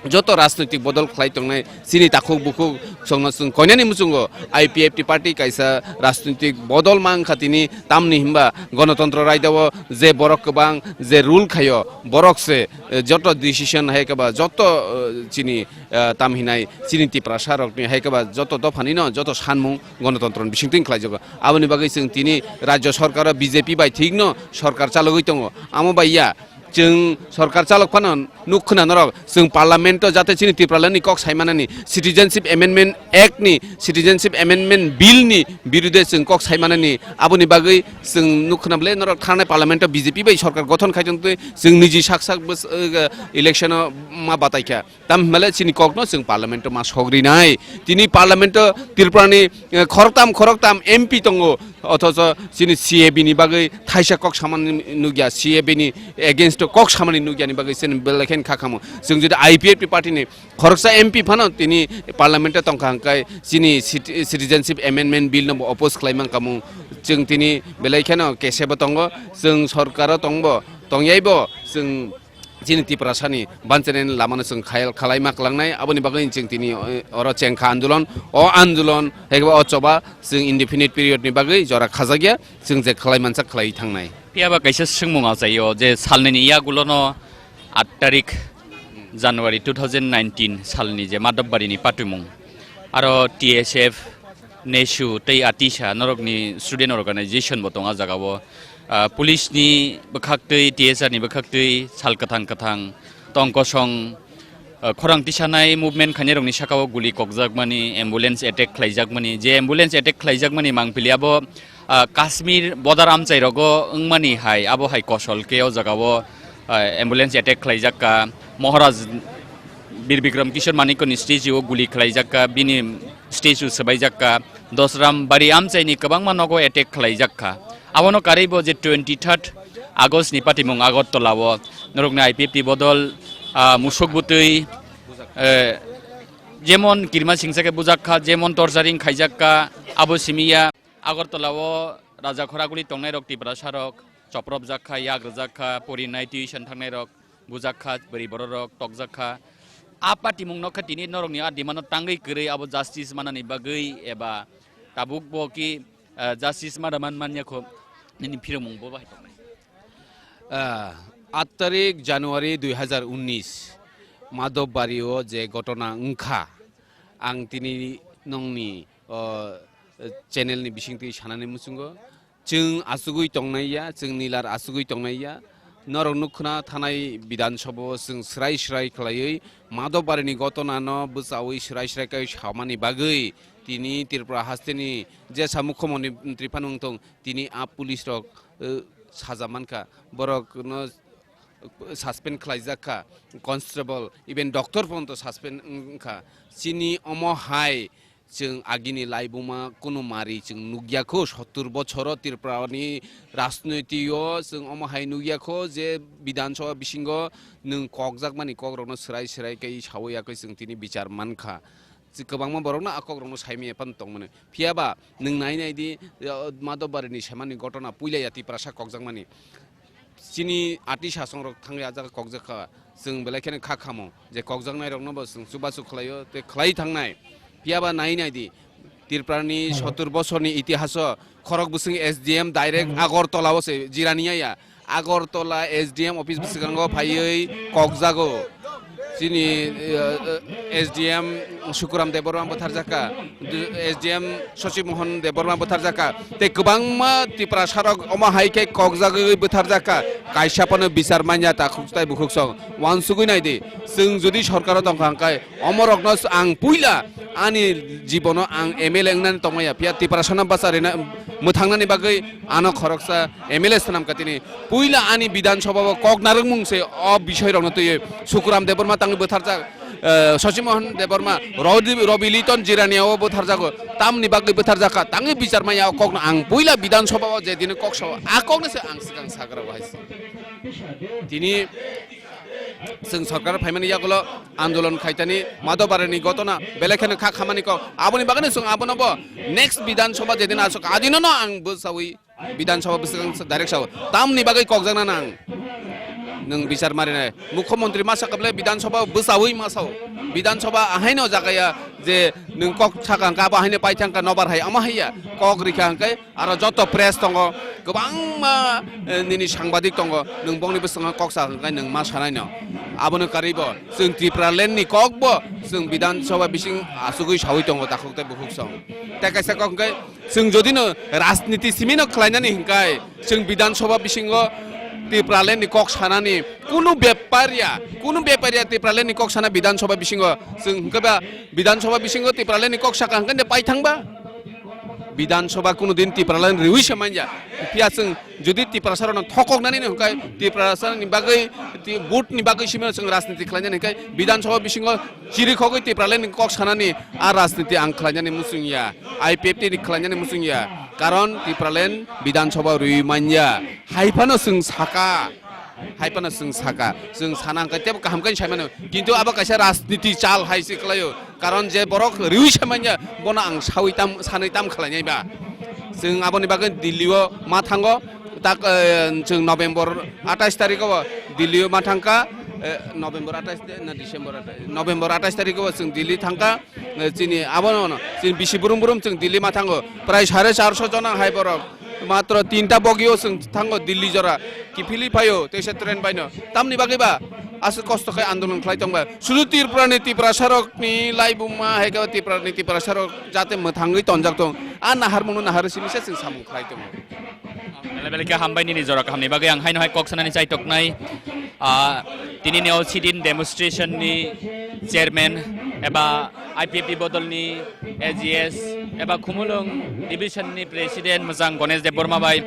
joto rajnoitik bodol khlai tongnai chini takhuk bukhuk songno chwng koinani muchungo I P F T party kaisa rajnoitik bodol ma wngkha tini, tamni hinba gonotontro raidao je borok kwbang je rule khaio borok se, eh, joto decision hai khe ba joto, eh, chini, eh, tam hinai chini Tiprasa rokni hai khe ba joto dophani no joto sanmung gonotontro ni bisingtwi khlaijago. Aboni bagwi chwng tini rajyo sorkaro B J P bai thikno sorkar chalogwi tongo. Amo bai ya, chwng sorkar chalok phano nuk khna norok, chwng parliament o jate chini Tipraland ni kok saimanani, Citizenship Amendment Act ni, Citizenship Amendment Bill ni birude chwng kok saimanani, aboni bagwi chwng nuk khna bwle norok thangnai parliament o B J P bai sorkar gothon khai tongtwi chwng niji sak sak bws-, eh, election o ma batai kha. Tam hinmale chini kokno chwng parliament o ma sogrinai. Tini parliament o Tripura ni, eh, khoroktam khoroktam M P tongo, othocho chini C A B ni bagwi thaisa kok samani nukya, C A B ni against o kok samani nukya ni bagwi chini belai khe kha khamo. Chwng jodi I P F T party ni khoroksa M P phano tini parliament o tongkha hwnkhe chini cit-, Citizenship Amendment Bill no bo oppose khlai mankha mung. Chwng tini belai kheno kesebo tongo, chwng sorkar o tongbo, tongyaibo chwng chini Tiprasani banchani lamano chwng khayal khalai ma kwlangnai, aboni bagwi chwng tini, eh, oro chengkha andolon, o andolon, hai khe o choba chwng indefinite period ni bagwi jora khajakya, chwng je khlai mansa khlai thangnai. Phiya ba kaisa swngmung achaio je salnini yagulono aat tarik January two thousand nineteen salni je Madhobbarini patimung, aro T S F, nesu tei atisa norokni student organization bo tong a jaga o. Ah, police ni bwkhaktwi, T S R ni bwkhaktwi sal kwthang kwthang tong kosong, ah, khorang tisanai movement khainai rokni saka o guli kokjakmani, ambulance attack khlaijakmani. Je ambulance attack khlaijakmani mangpili abo, ah, Kashmir border amchai rogo wngmani hai, abo hai kosol khe o jaga o, ah, ambulance attack khlaijak kha. Maharaj Bir Bikram Kishore Manikya ni statue o guli khlaijak kha, bini statue swbaijak kha. Dosram bari amchaini kwbangma nogo attack khlaijak kha. Abono karwi bo je twenty third August ni patimung Agartala o norokni I P F T bodol, ah, musuk bwtwi, eh, jemon kirima singsa khe bujak kha, jemon torturing khaijak kha, abo simi ya. Agartala o raja khoraguli tongnai rok Tiprasa rok chopropjak kha, yak rwjak kha, porinai tuition thangnai rok bujak kha, bwrwi borok rok tokjak kha. A patimung no khe tini norokni a demand no tangwi kwrwi abo justice manani bagwi eba tabuk bo ki, eh, justice ma rwman manya kho nini phiromung bo bahai tongnai. Ah, aat tarik January dui hazar unnis Madhobari o je gotona wngkha, ang tini nongni, oh, channel ni bisingtwi sanani muchungo. Chwng achugwi tongnai ya, chwng nilar achugwi tongnai ya. Norok nukkhna thanai Bidhan Sabha o chwng swrai swrai khlaiwi Madhobari ni gotona no bwchawi swrai swrai khe samani bagwi tini Tripura haste ni jesa mukhyamantri phano wng tong, tini a police rok, eh, saja mankha, borok no suspend khlaijak kha, constable, even doctor phano suspend wngkha. Chini omo hai chwng agini laibuma kunu mari chwng nukya kho, sottur bochoro Tripura ni rajnoiti o chwng omo hai nukya kho je Bidhan Sabha bisingo nwng kokjakmani kokrokno swrai swrai khe sawi yakwi chwng tini bichar mankha. Kwbangma borokno a kokrokno saimanya phano tongmani. Phiya ba nwng nai nai di, eh, Madhobari ni semani gotona puila ya Tiprasa kokjakmani. Chini ati sasongrok thangwi a jaga kokjak kha, chwng belai kheno kha khamo je kokjaknairokno bo chwng chubachu khlaio tei khlai thangnai. Phiya ba nai nai di, Tripura ni sottur bosorni itihaso khorok bwswng S D M direct Agartala o se jirani ya ya. Agartala S D M office bwskango phaiwi kokjago. Chini, eh, eh, S D M Sukuram Debbarma bwtharjakha, S D M Sachi Mohan Debbarma bwtharjakha, tei kwbangma Tiprasa rok omo hai khe kokjagwi bwtharjakha. Kaisa phano bichar manya ta khuktai bukhuk song. Wansugwi nai di, chwng jodi sorkaro tongkha hwnkhe omorokno ang puila ani jibono ang M L A wngnani tongmaya, phiya Tiprasano bacharina mwthangnani bagwi ano khoroksa M L A swnamkha tini. Puila ani Bidhan Sabha o kok narwkmung se o bisoi rokno twiwi Sukuram Debbarma tangwi bwtharjak, eh, Sachi Mohan Debbarma, Robi, Robi Liton Jirania o bwtharjago, tamni bagwi bwtharjakha, tangwi bichar manya o kokno ang puila Bidhan Sabha o je dini kok sao, a kokno se ang swkang sagra bo hai se. Tini chwng sorkar phaimani yagulo andolon khaitani Madhobari ni gotona belai kheno kha khamani kok, aboni bagwino chwng abono bo next Bidhan Sabha jedin aswk adino no ang bwchawi Bidhan Sabha bwswkang direct sao. Tamni bagwi kokjakna nang. Nwng bichar marinai. Mukhyamantri ma sakha bwle Bidhan Sabha bwchaui ma sao. Bidhan Sabha ahaino jagaya je nwng kok sakha hwnkhe abo ahaino paithangkha nobar hai ama haiya. Kok rikha hwnkhe aro joto press tongo. Kwbangma, eh, nini sangbadik tongo. Nwng bongni bwskango kok sakha hwnkhe nwng ma sanaino. Abono karwibo chwng Tipraland ni kokbo chwng Bidhan Sabha bising achugwi saui tongo takhuk tei bukhuk song. Tei kaisa kok hwnkhe Chwng jodi no rajniti simi no khlainani hinkai, chwng Bidhan Sabha bisingo Tipraland ni kok sanani kunu bepariya, kunu bepariya Tipraland ni kok sana Bidhan Sabha bisingo. Chwng hwnkhe ba Bidhan Sabha bisingo Tipraland ni kok saka hwnkhe paithang ba? Bidhan Sabha kunu din Tipraland riwi se manya. Phiya chwng jodi Tiprasa rokno thokoknani hinkai, Tiprasa ni bagwi, ti-, vote ni bagwi simi no chwng rajniti khlainani hinkai, Bidhan Sabha bisingo chiri khogwi Tipraland ni kok sanani a rajniti ang khlainani muchung ya. I P F T ni khlainani muchung ya, karon Tipraland Bidhan Sabha rwi manya, hai phano chwng saka, hai phano chwng saka, chwng sana hwnkhe tebo kaham khe sai mano, kintu abo kaisa rajniti chal hai se kwlaio, karon je borok rwi sai manya, bono ang saui tam, sanwi tam khlainai ba. Chwng aboni bagwi Delhi o ma thango, tak, eh, chwng November atais tarikh o Delhi o ma thangkha, eh, November atais de na December atais, November atais tarikh o chwng Delhi thangkha. Eh, chini abono no, chini bisi burum burum chwng Delhi ma thango. Prai sare charso jona hai borok. Matro tinta bogio chwng thango Delhi jora. Kiphilwi phaio, teisa train baino. Tamni bagwi ba? Aswk kosto khai andolon khlai tongba. Sudu Tripura ni Tiprasa rokni laibuma hai khe Tripura ni Tiprasa rok jate mwthangwi tonjak tong. A naharmung no naharwi simi se chwng samung khlai tongo. Belai belai khe hambai nini jora kahamni bagwi ang haino hai kok sanani chaitoknai. Ah, tini ni o sit-in demonstration ni chairman eba I P F T bodol ni A G S eba Khumulwng division ni president mwchang Ganesh Debbarma bai,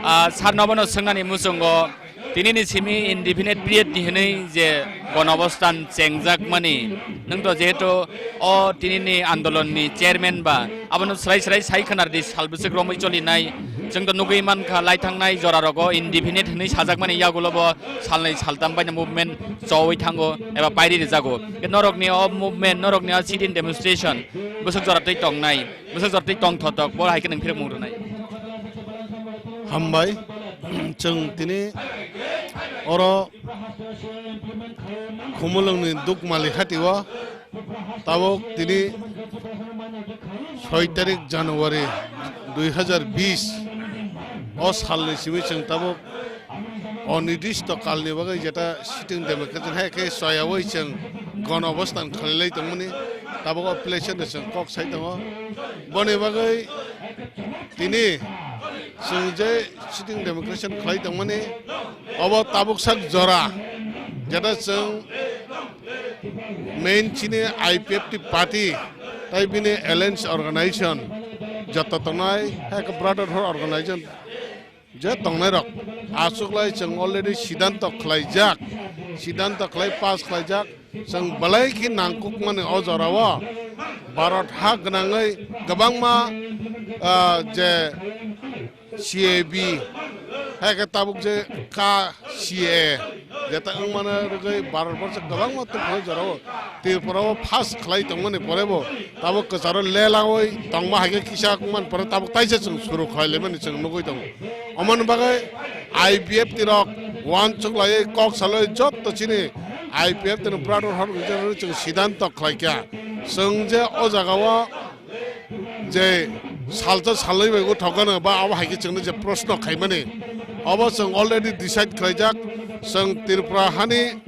ah, sar no bono swngnani muchungo tini ni simi indefinite period ni hinwi je gonobostan chengjak mani nwng to jehetu o tini ni andolon ni chairman ba abono swrai swrai sai khwnar di sal bwswk romwi cholinai. Chwng to nugwi mankha, lai thangnai jora rogo indefinite hinwi sajakmani yagulo bo salnwi saltam baino movement chowi thango eba pairi rijago. Norokni o movement, norokni o sit-in demonstration bwswk jora twi tongnai, bwswk jora twi tongthotok, bo hai khe nwng phirokmung rwnai. Hambai, chwng tini oro Khumulwngni Dukmali hati o tabuk tini soi tarik January dui hazar bis o salni simi chwng tabuk onirdishto kalni bagwi jeta sitting demonstration hai khe choyaui chwng gono obostan khlailai tongmani tabuk o place no chwng kok sai tongo. Boni bagwi tini chwng je sitting demonstration khlai tongmani obo tabuk sak jora jeta chwng main chini I P F T party, tai bini alliance organization, joto tongnai, hai khe brotherhood organization je tongnai rok, achuklai chwng already siddhanto khlaijak, siddhanto khlai pass khlaijak, chwng belai khe nangkukmani o jorao Bharat ha gwnangwi kwbangma, ah, je C A B, hai khe tabuk je ka C A A, jeta wngmano rwgwi Bharat borso kwbangma tongthai jorao Tripura o pass khlai tongmani porebo tabuk kwcharo lelaui tongma hai khe kisa wngmani pore tabuk taisa chwng suru khlai laimani chwng nugui tongo. Omoni bagwi I P F T rok uansuk laiwi kok salwi jotto chini I P F T ni brother hor chwng siddhanto khlai kha. Chwng je o jagao je salsa salnwi bai o thokgano ba abo hai khe chwngno je proshno khaimani, abo chwng already decide khlaijak. Chwng Tripura hani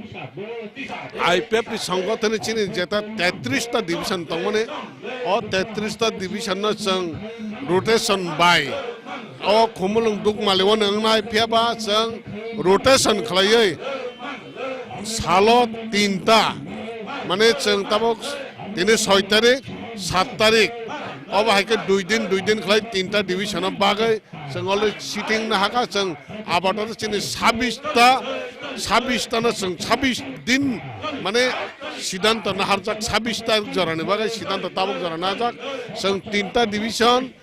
I P F T ni songgothoni chini jeta tetris ta division tongmani, o tetris ta division no chwng rotation bai o Khumulwng Dukmali o nwngnai, phiya ba chwng rotation khlaiwi salo tinta, mane chwng tabuk tini soi tarik, sat tarik, obo hai khe dui din, dui din khlai tinta division o bagwi chwng already sitting nahakha, chwng abato chini sabbish ta, sabbish ta no chwng sabbish din, mane siddhanto naharjak, sabbish ta jorani bagwi siddhanto tabuk jora nahajak, chwng tinta division,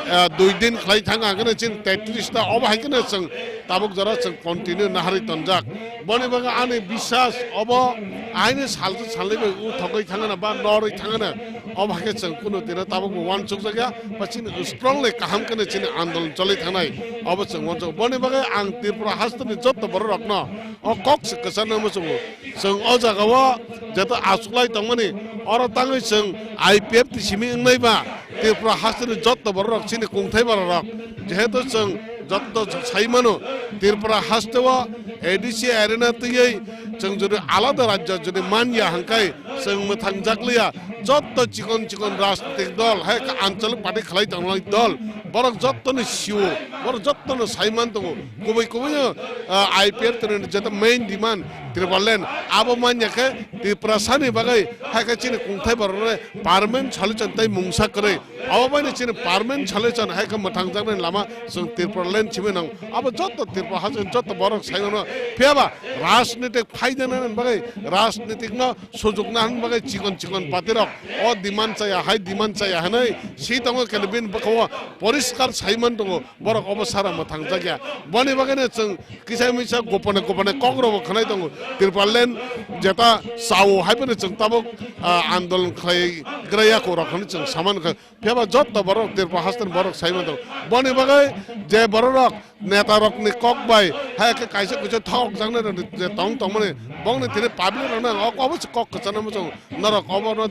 Ah, dui din khlai thang ang khe chini tetris ta obo hai khe chwng tabuk jora chwng continue naharwi tonjak. Boni bagwi ani biswas obo aini sal salni bai u thogwi thangana ba norwi thangana obo hai khe chwng kunu dino tabuk bo uansukjak ya ba chini strongly kaham khe chini andolon choli thangnai obo chwng uansuk. Boni bagwi ang Tripura hasteni jotto borok rokno o kok se kwchangno muchungo. Chwng o jaga o jeto achuklai tongmani, oro tangwi chwng I P F T simi wngnai ba Tripura hasteni jotto borok rok chini kungthai bara rok, jehetu chwng jotto sai mano Tripura haste o A D C arena twiwi chwng jodi alada rajya jodi man ya hwnkhe chwng mwthang jak liya, jotto chikon chikon rajnitik dol hai khe anchalik party khlai tongnai dol borok jottoni sio, borok jottono sai man tongo. Kubui kubui no, ah, I P F T ni jeta main demand Tipraland abo manya khe Tiprasani bagwi hai khe chini kungthai borok rok permanent solution tei mungsa kwrwi. Abo bai no chini permanent solution hai khe mwthangjaknai lama chwng Tipraland simi nang. Abo joto Tripura hasteni joto borok sai mano. Phiya ba rajnitik phaidana bagwi rajnitik no sujukna hwn bagwi chikon chikon party rok o demand chaya hai demand chaya hwnwi si tongo khe bini bwkha o poriskar sai man tongo. Borok obo sara mwthang jakya. Boni bagwino chwng kisa misa gopone gopone kok rokbo khwnai tongo. Tipraland jeta sao hai phano chwng tabuk, ah, andolon khlai gra ya kok rok hwnwi chwng saman kha. Phiya ba joto borok Tripura hasteni borok sai man tongo. Boni bagwi je borok rok neta rokni kok bai hai khe kaisa kaisa thok jaknai rok je tong tongmani bongni tini public rokno ang obo se kok kwchana muchung. Norok obono,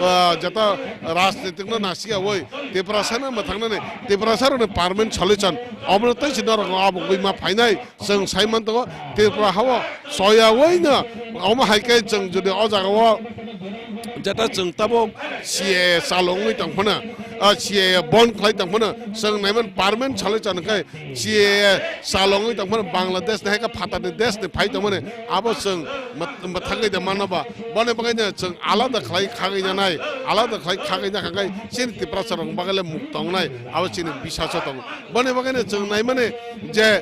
ah, jeta rajnitik no nasiya oi, Tiprasa no mwthangnani, Tiprasa rokni permanent solution obono tei se norok abo oi ma phainai. Chwng sai man tongo Tripura hao soya oi no, omo hai khe chwng jodi o jaga o jeta chwng tabuk C A A chalo wngwi tong phano, ah, C A A bon khlai tong phano, chwng naiman permanent solution khe C A A chalo wngwi tong phano Bangladesh ni hai khe phatarni desh ni phai tongmani abo chwng mwt-, mwthangwi de mano ba. Boni bagwi no chwng alada khlai khagwi nanai, alada khlai khagwi nakha khe chini Tiprasa rok bagwi le muk tongnai abo chini biswaso tongo. Boni bagwi no chwng naimani je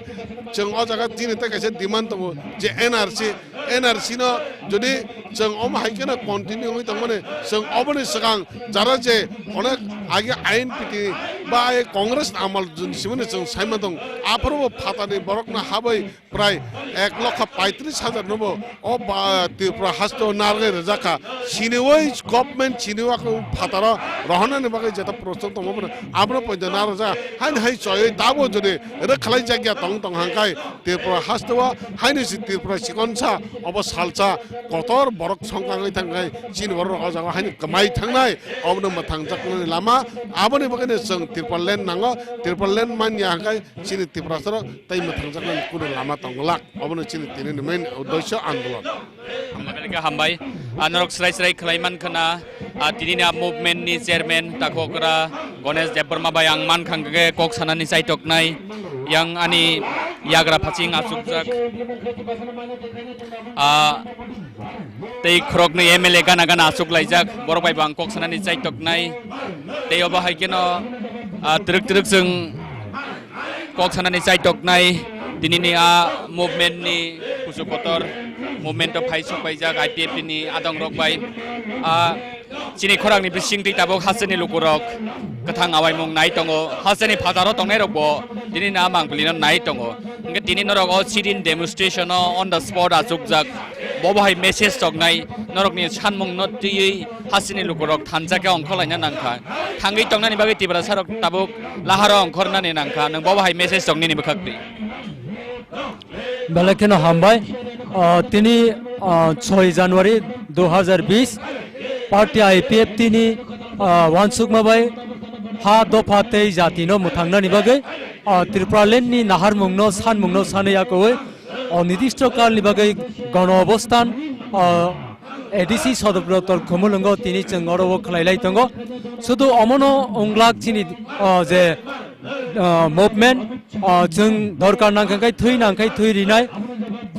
chwng o jaga chini tei kaisa demand tongo je N R C, N R C no jodi chwng omo hai kheno continue wngwi tongmani chwng oboni swkang jara je onek age I N P T ba ai Congress amal jun simani chwng saima tong aphuru bo phatani borokno habai prai ek lokha paitris hajar nobo o ba Tripura haste o narwgwi rwjak kha. Sini oi government sini o phataro rohonani bagwi jeta prostok tongma bono abono poito narwjak haini hai choi tabuk jodi rwkhlai jakya tong tong hangkai Tripura haste o haini si Tripura sikonsa obo salsa kotor borok songkangwi thangkai chini borok o jaga haini kwmai thangnai obono mwthangjaknani lama aboni bagwino chwng Tripura land nango Tripura land manya hangkai chini Tiprasarok tei mwthangjaknani kunu lama tongwlak. Obono chini tinini main uddesyo andolon. Hambai, belai khe hambai. Ah, norok srai srai khlai man khna, ah, tinini a movement ni chairman takhokra Ganesh Debbarma bai ang man khang khe kok sanani chaitoknai yang ani yagra phaching achukjak. Ah, tei khoroknwi M L A gana gana achuk laijak, borok bai bo ang kok sanani chaitoknai. Tei obo hai kheno, ah, twrwk twrwk chwng kok sanani chaitoknai tinini a movement ni kusu kotor movement o phai sok paijak I P F T ni adong rok bai. Ah, chini khorang ni bising twi tabuk hasteni luku rok kwthang awaimung nai tongo, hasteni phataro tongnai rok bo tini na mangpili no nai tongo. Hwnkhe tini norok o sit-in demonstration o on the spot achukjak. Bo bo hai message toknai norokni sanmung no twiwi hasteni lukurok thansa khe ongkhorlaina nangkha. Thangwi tongnani bagwi Tiprasa rok tabuk laharo ongkhornani nangkha. Nwng bo bo hai message toknini bwkhak twi. Belai kheno hambai. Ah, tini, ah, soi January dui hazar bish party I P F T ni, ah, uansukma bai ha dopha tei jati no mwthangnani bagwi, ah, Tripura land ni naharmung no sanmung no sanwi yakowi o nidishto kalni bagwi gono obosthan, o A D C Sodor Doptor Khumulwngo tini chwng oro o khlai lai tongo. Sudu omono wnglak chini, o je, o movement, o chwng dorkar nangkha khe thwi nangkha thwi rinai.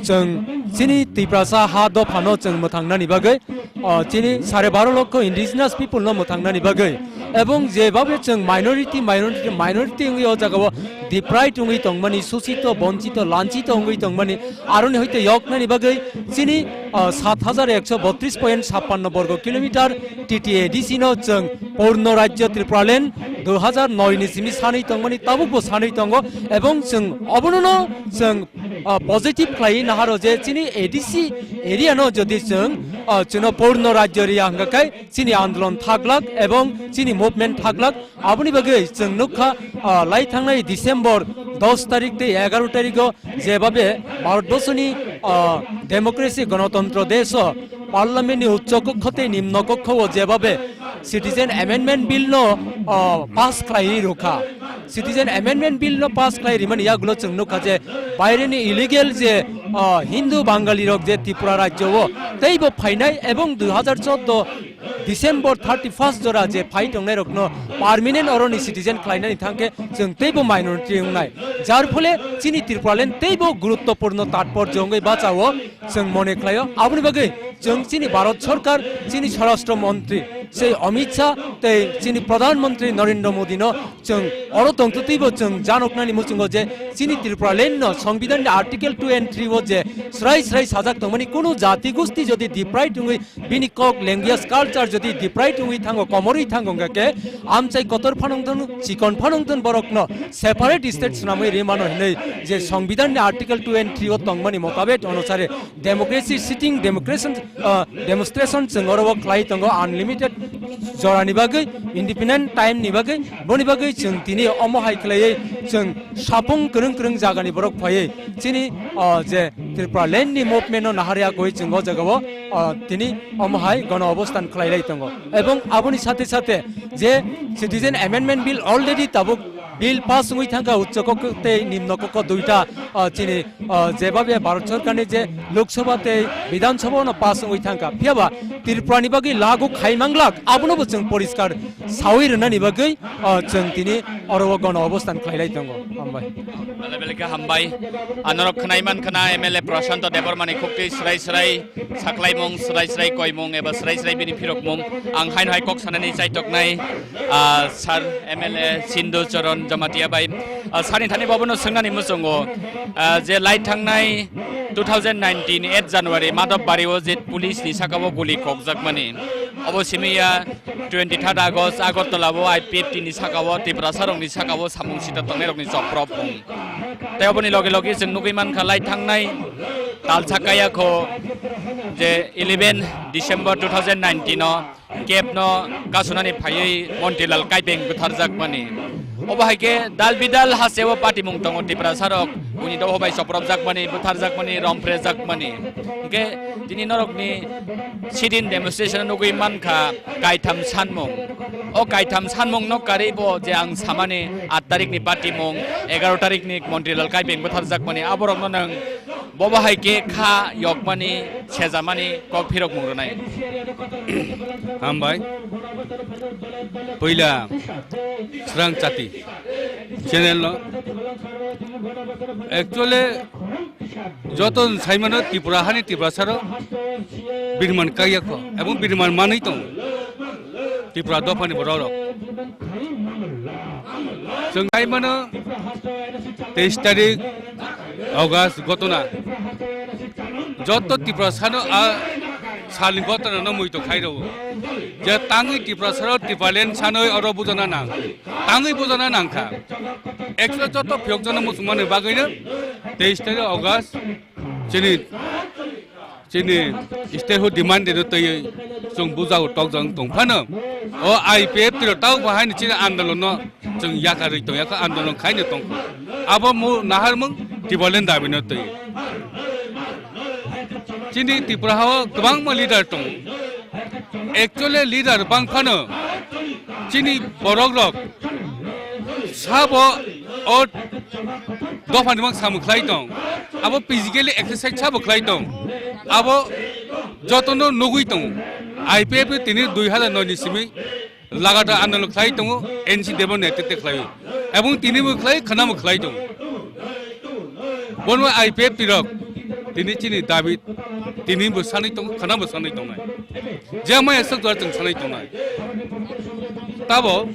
Chwng chini Tiprasa ha dophano chwng mwthangnani bagwi, o chini sare baro lokho indigenous people no mwthangnani bagwi. Ebong je babe chwng minority, minority, minority wngwi o jagao deprived wngwi tongmani, susito, bonchito, lanchito wngwi tongmani, aroni hoite yoknani bagwi chini, ah, sat hajar ekso botris point sappanno borgo kilometer T T A D C no chwng Purno Rajya Tripuraland dui hazar noi ni simi sanwi tongmani tabukbo sanwi tongo, ebong chwng obonono chwng, ah, positive khlaiwi naharo je chini A D C area no jodi chwng, ah, chwngno Purno Rajya riya hwnkha khe chini andolon thaglak ebong chini movement thaglak. Aboni bagwi chwng nukha, ah, lai thangnai December dos tarik tei egaro tarigo jebabe Bharatborsoni, ah, democracy gonotontro deso parliament ni uccho kokho tei nimno kokho o jebabe Citizen Amendment Bill no, ah, pass khlaiwi rwkha. Citizen Amendment Bill no pass khlai rimani yagulo chwng nukha je baireni illegal je, ah, Hindu Bangali rok je Tripura rajyo o teibo phainai ebong dui hazar chordo December thirty first jora je phai tongnai rokno permanent oroni citizen khlainani thangkhe chwng teibo minority wngnai, jar phole chini Tripuraland teibo guruttopurno tatporjo wngwi bachao chwng mone khlaio. Aboni bagwi chwng chini Bharat Sorkar, chini Swarashtra Montri sei Amit Shah tei chini Pradhan Mantri Narendra Modi no chwng oro tongtwtwibo chwng janoknani muchungo je chini Tripuraland no Songbidan ni Article two and three o je srai srai sajak tongmani kunu jati gusti jodi deprive wngwi bini kok, language, culture jodi deprive wngwi thango, komorwi thango, hwnkha khe amchai kotor phanangthun, chikon phanangthun borokno separate state swnamwi rimano hinwi je Songbidan ni Article two and three o tongmani motabek onusare democracy sitting democration, ah, demonstration chwng oro o khlai tongo unlimited jorani bagwi, independent time ni bagwi, boni bagwi chwng tini omo hai khlaiwi chwng sapung kwrwng kwrwng jagani borok phaiwi chini, ah, je Tripura land ni movement no naharya koi chwng o jaga o, ah, tini omo hai gono obostan khlai lai tongo. Ebong aboni sathe sathe je Citizen Amendment Bill already tabuk bill pass wngwi thangkha uccho kok tei nimno kok duita, ah, chini, ah, jebabe Bharat Sorkar ni je Lok Sabha tei Bidhan Sabha no pass wngwi thangkha. Phiyaba Tripura ni bagwi lagu khai manglak abono bo chwng poriskar sawi rwnani bagwi, ah, chwng tini oro o gono obostan khlai lai tongo. Hambai. Bele bele khe hambai. Anorok khwnai man khna M L A Prashanto Debbarmani khuktwi srai srai saklaimung, srai srai koimung eba srai srai bini phirokmung. Ang haino hai kok sanani chaitoknai, ah, Sir M L A Sindhu Charan Jamatia bai. Ah, sani thani bobono swngnani muchungo, ah, je lai thangnai two thousand nineteen eight January Madhab Bari o je police ni saka o guli kokjakmani. Obo simi ya twenty third August Agartala o I P F T ni saka o Tiprasa rokni saka o samung sita tongnai rokni chopropmung. Tei oboni loge loge chwng nugwi mankha lai thangnai talsa kaya kho je eleven December two thousand nineteen o cab no kasunani phaiwi Montilal Kaipeng butharjakmani. Obo hai khe dal bidal hasteo patimung tongo Tiprasa rok, buini dophano bai chopropjakmani, butharjakmani, romphrejakmani. Hinkhe tini norokni sit-in demonstration nugwi mankha kaitham sanmung. O kaitham sanmung no karwi bo je ang samani aat tarikni patimung, egaro tarikni Montilal Kaipeng butharjakmani, aborokno nwng bobo hai khe kha yokmani, sejamani kok phirokmung rwnai. Hambai. Puila Srang Chati channel no. Actually, joto saimano Tripura hani Tiprasa rok birman kaiya kho, ebong birman manwi tongo Tripura dophani borok rok. Chwng saimano teis tarik August gotona. Joto Tiprasano a salni gotona no muitok khai rwo. Je tangwi Tiprasano Tipraland sanwi oro bujana nang. Tangwi bujana nangkha. Actually joto phiyokjano muchungmani bagwino teis tarik August chini, chini statehood demand rwna twiwi chwng bujao tokjak tongphano. O I P F T rok tamo bo haino chini andolonno chwng yakarwi tongya kho, andolon khaino tongkho. Abo mu naharmung Tipraland dabino twi. Chini Tripura hao kwbangma leader tongo. Actually leader bangphano chini borok rok sabo o dophani mang samung khlai tong. Abo physically exercise sabo khlai tong. Abo jotono nugwi tong. I P F T tini dui hazar noi ni simi lagatar andolon khlai tongo, N C Debo netrite khlaio. Ebong tini bo khlai, khana bo khlai tongo. Bono I P F T rok tini chini dabi tini bo sanwi tongo, khana bo sanwi tongnai. Je maya sok dwar chwng sanwi tongnai. Tabo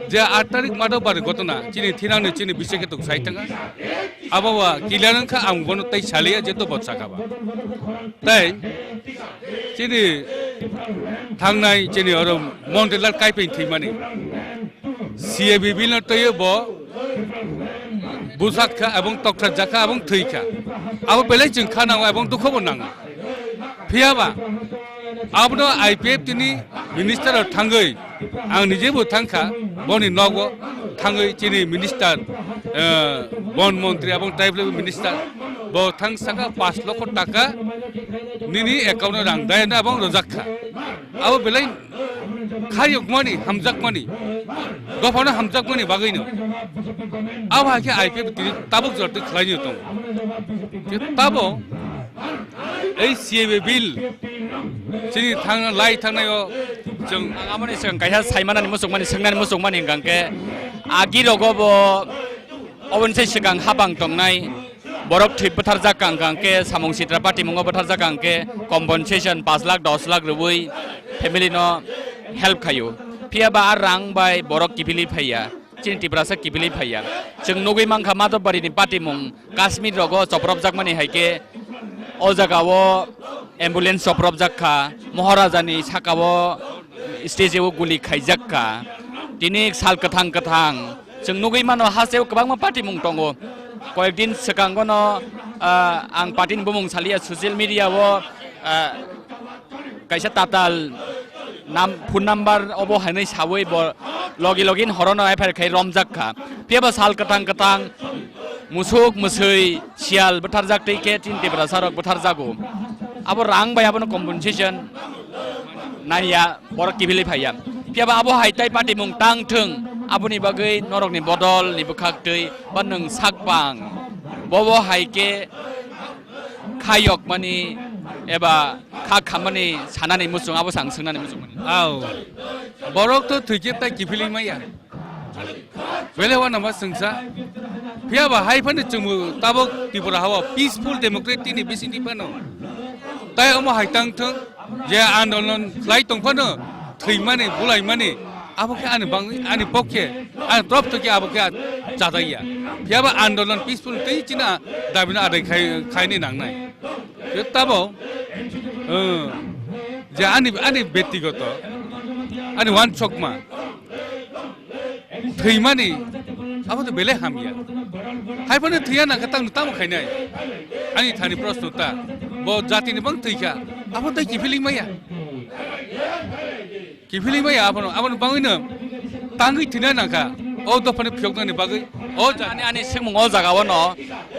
je aat tarik Madhobari ghotona chini thinangni chini biseke tuk sai tanga. Abo wa clear wngkha, ang bono tei saliya je to bot sakha ba. Tei chini thangnai chini oro Montilal Kaipeng thwimani. C A B bill no twiwi bo busakkha ebong tokthar jakha ebong thwikha. Abo belai chwng kha nango ebong dukho bo nango. Phiya ba abono I P F T ni minister rok thangwi ang nije bo thangkha, boni nogo thangwi chini minister, eh, bon montri ebong tribal minister bo thang saka paanch lokho taka nini account o rang dayana ebong rwjakha. Abo belai khayokmani, hamjakmani, dophano hamjakmani bagwino. Abo hai khe I P F T ni tabuk jora twi khlaino tongo. Je tabo ei C A B bill chini thangna lai thangnaio chwng Ang aboni swkang kaisa saimanani muchungmani, swngnani muchungmani hwnkha khe agi rogo bo oboni sai swkang habang tongnai. Borok thwi bwtharjak kha hwnkha hwnkhe, samung sitra patimungo bwtharjak kha hwnkhe, compensation paanch lakh, dos lakh rwui family no help khaio. Phiya ba a rang bai borok kiphilwi phaiya, chini Tiprasa kiphilwi phaiya. Chwng nugwi mankha Madhobari ni patimung Kashmir rogo chopropjakmani hai khe o jaga o ambulance chopropjak kha, Maharaja ni saka o stage o guli khaijak kha. Tini sal kwthang kwthang Chwng nugwi mano, hasteo kwbangma patimung tongo. Koyekdin swkangono, ah, ang patini bumung saliya, social media o, ah, kaisa tatal nam, phone number obo hinwi sawi bo logi login horono F I R khai romjak kha. Phiya ba sal kwthang kwthang musuk, mwswi, siyal bwtharjak twi khe chini Tiprasa rok bwtharjago. Abo rang bai abono compensation naiya, borok kiphilwi phaiya. Phiya ba abo hai tai patimung tang thung, aboni bagwi norokni bodol ni bwkhak twi ba nwng sak bang. Bobo hai khe khayokmani eba kha khammani sanani muchung, abo se ang swngnani muchungmani. Au, borok to thwikhe tai kiphilwi maya. Bele wana ma swngsa. Phiya ba hai phano chwngbo tabok Tripura hao peaceful democratic ni bisingtwi phano. Tai omo hai tang thung je andolon khlai tong phano thwimani, bulaimani, abo khe ani bangwi, ani pokhe, ani torop thokhe abo khe chajak ya. Phiya ba andolon peaceful tei chini dabino adai khai, khaini nangnai. Je tabo, eh, je ani, ani bektigoto, ani wansokma, thwimani, abo to belai hamya. Hai phano thwiya nangkha, tamo, tamo khainai? Ani thani proshno ta, bo jatini bang thwikha, abo tai kiphilwi maya. Kiphilwi maya abono, abono bangwino tangwi thwina nangkha. O dophani phiyoknani bagwi, o ja- Ani, ani swngmung o jaga o no,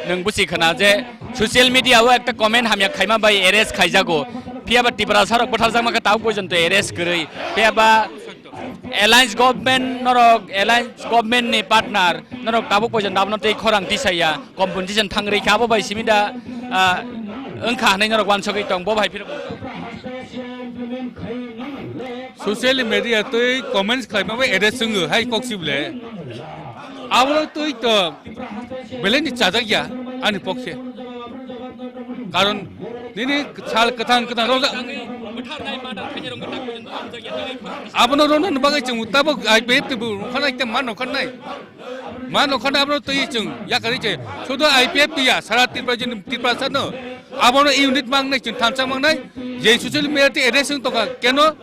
nwng busi khna je social media o ekta comment hamya khaima bai arrest khaijago. Phiya ba Tiprasa rok bwtharjakma khe tabuk porjonto arrest kwrwi. Phiya ba Alliance government, norok alliance government ni partner, norok tabuk porjonto abono tei khorang tisaya, compensation thangri kha, abo bai simi da, ah, wngkha hinwi norok wansogwi tong, bo bai phirok wngkha. Social media twi comments khlaima bai arrest wngo hai kok si bole. Abo twi to belai ni chajak ya ani pokhe. Karon nini sal kwthang kwthang rok. Abono rona ni bagwi chwng tabok I P F T bo khana ikta man no khanai. Man no khana abono twi chwng yakari che. Sudo I P F T ya sara Tripura jini Tripura sano. Abono unit mangnai chwng thansa mangnai. Je social media te arrest wng tongkha keno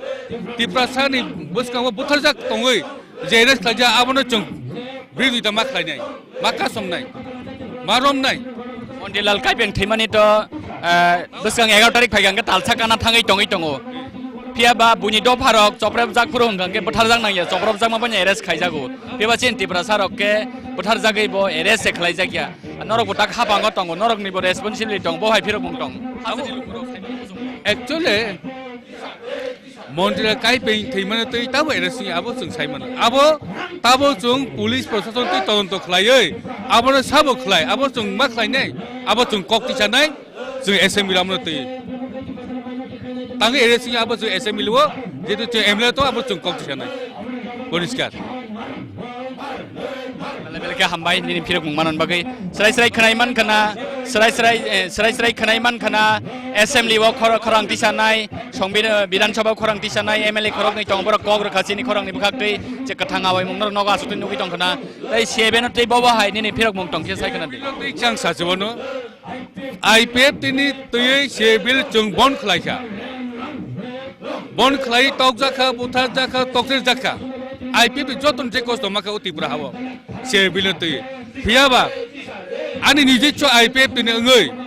Tripura sani bwskango butharjak tongwi. Je arrest khlaijak abono chwng birodita ma khlainai, ma kasomnai, ma romnai. Montilal Kaipeng thwimani to, eh, bwskang egaroh tarik phaikha hwnkhe talsa kana thangwi tongwi tongo. Phiya ba buini dopharok chopropjak phuru hwnkha hwnkhe bwtharjak nangya, chopropjakma bani arrest khaijago. Phiya ba chini Tiprasa rok khe bwtharjagwi bo arrest se khlaijakya. Norok bo tak hapango tongo, norokni bo responsibility tong, bo hai phirok mung tong. Actually, Montilal Kaipeng thwimano twi tabo arrest wngya, abo chwng sai mano. Abo tabo chwng police prosason twi todonto khlaiwi, abono sabo khlai, abo chwng ma khlainai, abo chwng kok tisanai, chwng assembly abono twi. Tangwi arrest wngya, abo chwng assembly o, jehetu chwng M L A to, abo chwng kok tisanai. Poriskar. Belai belai khe hambai nini phirok mung manon bagwi. Srai srai khwnai man khna Srai srai, eh, srai srai khwnai man khwna, assembly o khor-, khorang tisanai, songbi-, Bidhan Sabha o khorang tisanai, M L A khoroknwi tongo, borok kok rwkha chini khorangni bwkhaktwi, je kwthang awaimung norok nogo aswktwi nugwi tong khwna. Tei C A B no tei bobo hai nini phirokmung tong khe sai khwna di. Tei chang sachibono, I P F T ni twiwi C A B bill chwng bon khlaikha. Bon khlai tokjakha, butharjakha, toktirjakha. I P F T joto je kosto makha o Tripura hao. C A B bill no twiwi. Phiyaba, ani niji cho I P F T ni wngwi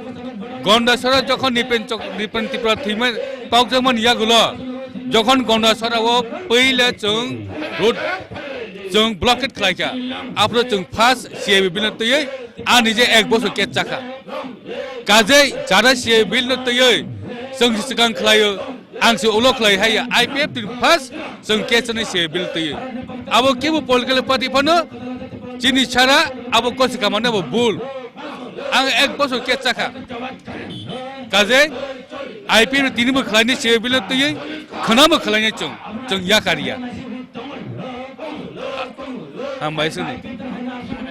Gondasara jokhon Nipen chok-, Nipen Tripura thwima tokjakmani yagulo, jokhon Gondasara o puila chwng road, chwng blockade khlaikha, aphuru chwng first C A B bill no twiwi ani je ek bosor case chakha. Kajei jara C A B bill no twiwi chwng swkang khlaio, ang se ulo khlai hai ya, I P F T ni first chwng case ni C A B bill twiwi. Abo kebo political party phano chini sara abo kosi kamano bo bul. Ang ek bosor case chakha. Kajei I P F T ni tini bo khlaini C A B bill twiwi, khwnamo khlaini chwng, chwng yakar ya. Hambai sini.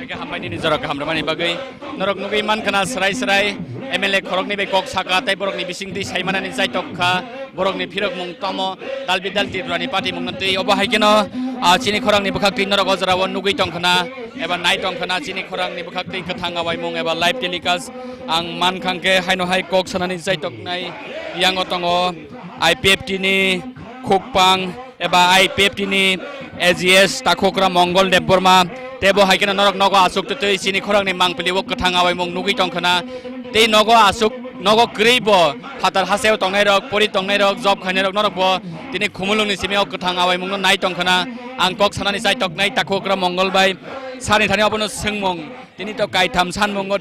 Hambai nini jora kaham rwmani bagwi. Norok nugwi man khwna srai srai M L A khoroknwi bai kok saka tei borokni bisingtwi saimanani chaitok kha. Borokni phirokmung tamo, dalbi dal Tripurani patimungno twi obo hai kheno, ah, chini khorangni bwkhaktwi norok o jorao nugwi tong khwna eba nai tong khwna chini khorangni bwkhaktwi kwthang awaimung eba live telecast ang man khang khe haino hai kok sanani chaitoknai yango tongo I P F T ni khukpang eba I P F T ni A G S Takhukra Mongol Debbarma tei bo hai kheno norok nogo aswk twi twi chini khorangni mangpili o kwthang awaimung nugwi tong khwna tei nogo aswk nogo kwrwi bo phatar hasteo tongnai rok, pori tongnai rok, job khainai rok norok bo tini Khumulwngni simi o kwthang awaimungno nai tong khwna ang kok sanani chaitoknai Takhukra Mongol bai sani thani obono swngmung. Tini to kaitham sanmungo,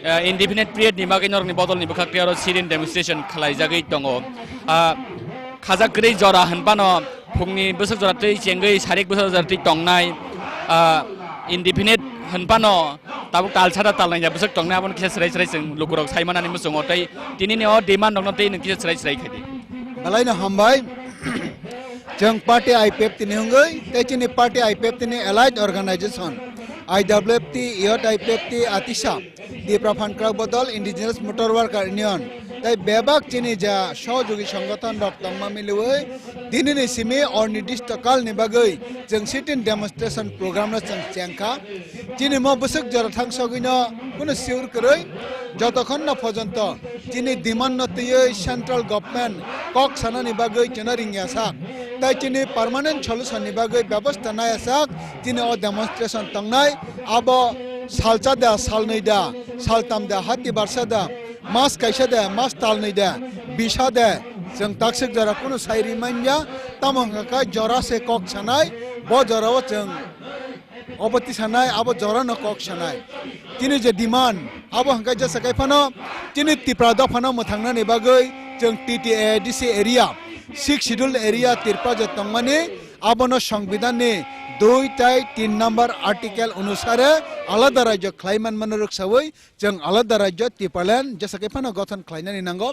eh, indefinite period ni bagwi norokni bodolni bwkhaktwi aro sit-in demonstration khlaijagwi tongo. Ah, khajak kwrwi jora hwnphano phungni bwswk jora twi chengwi sarik bwswk jora twi tongnai, ah, indefinite hwnphano tabuk tal sada tal naija bwswk tongnai, abono kisa swrai swrai chwng lukurok saimanani muchungo tei tinini o demand rokno tei nwng kisa swrai swrai khaidi. Belaino hambai. Chwng party I P F T ni wngwi tei chini party I P F T ni allied organization I W F T, Youth I P F T, Atisa, Tipra Phan Kwrak Bodol, Indigenous Motor Worker Union tei bebak chini ja sohjogi songothon rok tongma miliwi tinini simi ornidishto kal ni bagwi chwng sit-in demonstration program no chwng chengkha. Chini mo bwswk jora thangsogwino kunu sure kwrwi, jotokhon no phojonto chini demand no twiwi central government kok sanani bagwi chwngno ringya sak, tei chini permanent solution ni bagwi bebosta naiya sak, chini o demonstration tongnai, abo salcha da, salnwi da, saltam da, hati barsa da, mas kaisa da, mas talnwi da, bisa da, chwng takswk jora kunu sai ri manya, tamo hwnkha khe jora se kok sanai, bo jora o chwng obo tisanai, abo jorano kok sanai. Chini je demand, abo hwnkhe jesa kai phano chini Tipra dophano mwthangnani bagwi chwng T T A D C area, Sixth Schedule area Tripura je tongmani, abono Songbidanni dui tai tin number article onusare alada rajyo khlai manmano rwksawi chwng alada rajyo Tipraland jesa kai phano gothon khlainani nango.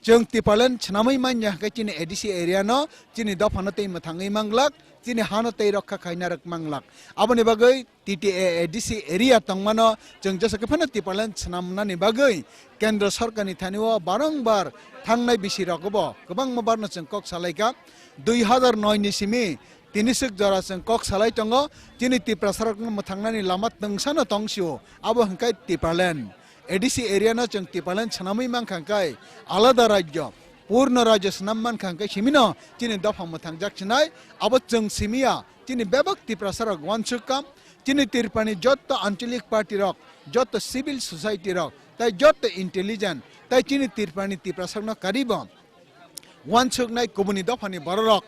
Chwng Tipraland swnamwi manya hwnkhe chini A D C area no, chini dophano tei mwthangwi manglak. Chini hano tei rokha khaina rwk manglak. Aboni bagwi T T A A D C area tongmano chwng jesa khe phano Tipraland swnamnani bagwi Kendra Sorkarni thani-o barongbar thangnai bisi rogobo kwbangma barno chwng kok salaikha. Dui hazar noi ni simi tini swk jora chwng kok salai tongo. Chini Tiprasarokno mwthangnani lama twngsano tongsio, abo hwnkhe Tipraland. A D C area no chwng Tipraland swnamwi mankha hwnkhe alada rajyo, purno rajyo swnam mankha hwnkhe simino chini dopha mwthangjak sinai, abo chwng simiya, chini bebak Tiprasarok uansuk kha, chini Tripurani jotto anchalik party rok, jotto civil society rok, tei jotto intelligent, tei chini Tripurani Tiprasarokno karibo uansuknai kubuni dophani bororok,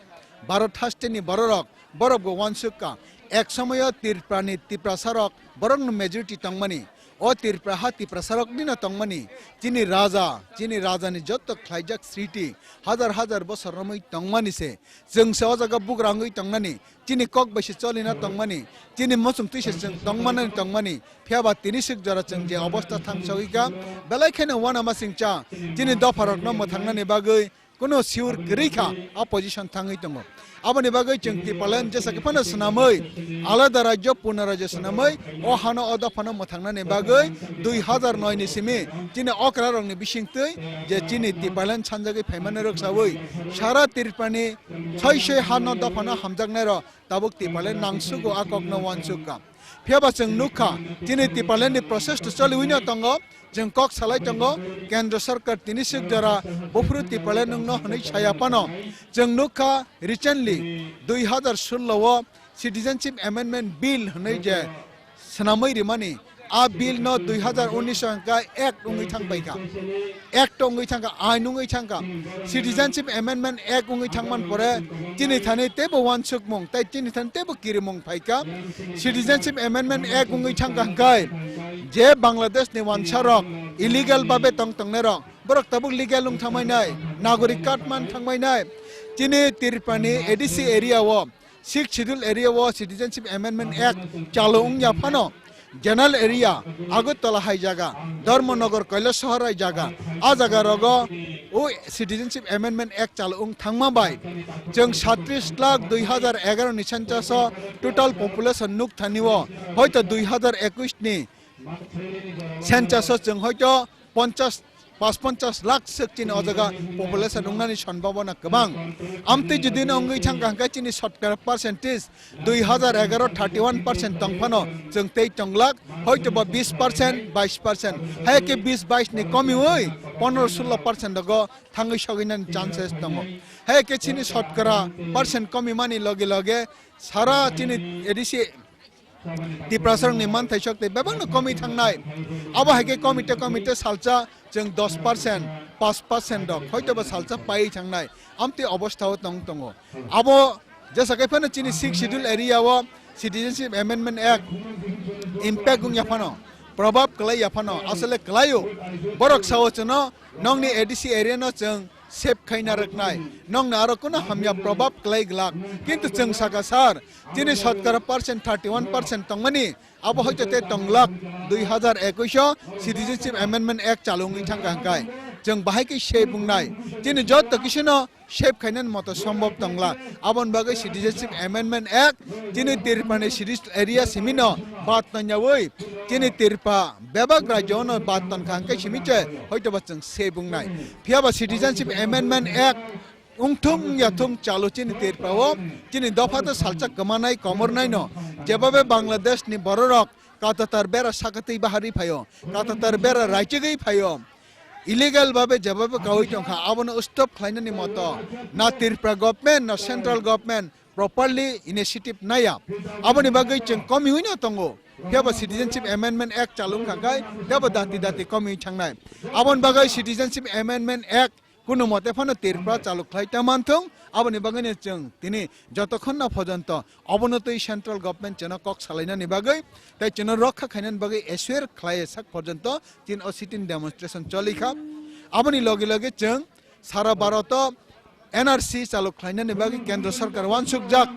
Bharat hasteni bororok, borok bo uansuk kha. Ek somoyo Tripurani Tiprasarok borokno majority tongmani. O Tripura ha Tiprasarokni no tongmani. Chini raja, chini rajani jotto khlaijak sriti, hajar hajar bosor romwi tongmani se. Chwng se o jaga bugra wngwi tongnani. Chini kok bai se cholina tongmani, chini muchung twi se chwng tongmanani tongmani, phiya ba tini swk jora chwng je obostha thang sogwi kha, belai kheno uanamasingcha chini dopharokno mwthangnani bagwi kuno sure kwrwi kha, a position thangwi tongo. Aboni bagwi chwng Tipraland jesa khe phano swnamwi, alada rajyo, purna rajyo swnamwi, o hano o dophano mwthangnani bagwi dui hazar noi ni simi chini okrarokni bisingtwi je chini Tipraland sanjagwi phaimani rwksawi sara Tripurani soi soi hano dophano hamjaknairok tabuk Tipraland nangsugo, a kokno uansuk kha. Phiya ba chwng nuk kha, chini Tipralandni process to choliwino tongo, chwng kok salai tongo, Kendra Sarkar tini swk jora buphuru Tipraland wngno hwnwi saya phano. Chwng nuk kha, recently dui hazar sullo o Citizenship Amendment Bill hwnwi je swnamwi rimani, a bill no dui hazar unis o hwnkha act wngwi thang pai kha, act wngwi thang kha, ain wngwi thang kha. Citizenship Amendment Act wngwi thangman pore chini thani teibo uansukmung tei chini thani teibo kirimung phai kha. Citizenship Amendment Act wngwi thang kha hwnkhe je Bangladesh ni uansarok illegal babe tong tongnai rok, borok tabuk legal wng thangmai nai, nagorik card man thangmai nai. Chini Tripurani A D C area o, Sixth Schedule area o Citizenship Amendment Act chalu wngya phano, general area, Agartala hai jaga, Dharmanagar, Kailasahar hai jaga, a jaga rogo o Citizenship Amendment Act chalu wng thangma bai chwng sattris lakh dui hazar egaro ni census o total population nuk thani o, hoito dui hazar ekwis ni census o chwng hoito ponchas, pas ponchas lakh swk chini o jaga population wngnani sombhabona kwbang. Amtwi jodi no wngwi thang kha hwnkhe chini sotkara percentage dui hazar egaro thirty one percent tong phano chwng tei tong lak, hoito ba bis percent, bais percent. Hai khe bis bais ni komiwi pondro sullo percent rogo thangwi sogwi nani chances tongo. Hai khe chini sotkara percent komi mani loge loge sara chini A D C Tiprasarokni manthai sok tei bebakno komwi thangnai. Abo hai khe komite komite salsa chwng dos percent, pas percent rok hoitoba salsa paiwi thangnai. Amtwi obostha o tong tongo. Abo jesa khe phano chini Sixth Schedule area o Citizenship Amendment Act impact wngya phano, probab kwlaiya phano, asole kwlaio. Borok sao chwngno nokni A D C area no chwng save khaina rwknai, nokno aro kuno hamya probab kwlai glak. Kintu chwng saka sar, chini sotkara percent thirty one percent tongmani, abo hoito tei tong lak dui hazar ekwis o Citizenship Amendment Act chalu wngwi thang kha hwnkhe chwng bahai khe save wngnai. Chini joto kisu no save khainani moto sombhob tongla. Aboni bagwi Citizenship Amendment Act chini Tripurani Citizen Area simino bad nangyawi chini Tripura bebak rajyo no bad tongkha hwnkhe simi se hoitoba chwng save wngnai. Phiya ba Citizenship Amendment Act wngthung wngyathung chalu chini Tripura o chini dopha to salsa kwmanai komornai no, jeba be Bangladesh ni bororok katatar bera sakatwi bahari phaio, katatar bera raichigwi phaio. Illegal babe jeba be kaui tongkha, abono stop khlainani moto na Tripura government na central government properly initiative naya. Aboni bagwi chwng komiui no tongo. Phiya ba Citizenship Amendment Act chalu wngkha khai, phiya ba dati dati komiui thangnai. Aboni bagwi Citizenship Amendment Act kunu mote phano Tripura chalu khlai ta manthung, aboni bagwino chwng tini jotokhon na phojonto obono twi central government chwngno kok salainani bagwi tei chwngno rokha khainani bagwi assure khlai sak phojonto tin o sit-in demonstration choli kha. Aboni loge loge chwng sara Bharat o N R C chalu khlainani bagwi Kendra Sarkar uansukjak.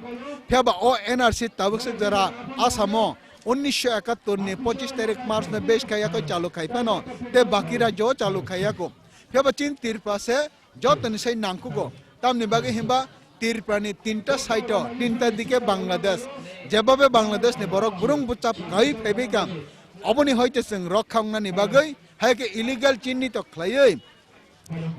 Phiya ba o N R C tabuk swk jora Assam o unnisho ekattor ni pochis tarik March no base khaiya kho chalu khai phano tei baki rajyo o chalu khaiya kho. Phiya ba chini Tripura se jotoni sai nangkugo. Tamni bagwi hinba Tripura ni tinta side o, tinta dike Bangladesh. Jeba be Bangladesh ni borok burung buchap kai phaibai kha. Oboni hoite chwng rokha wngnani bagwi, hai khe illegal chini to khlaiwi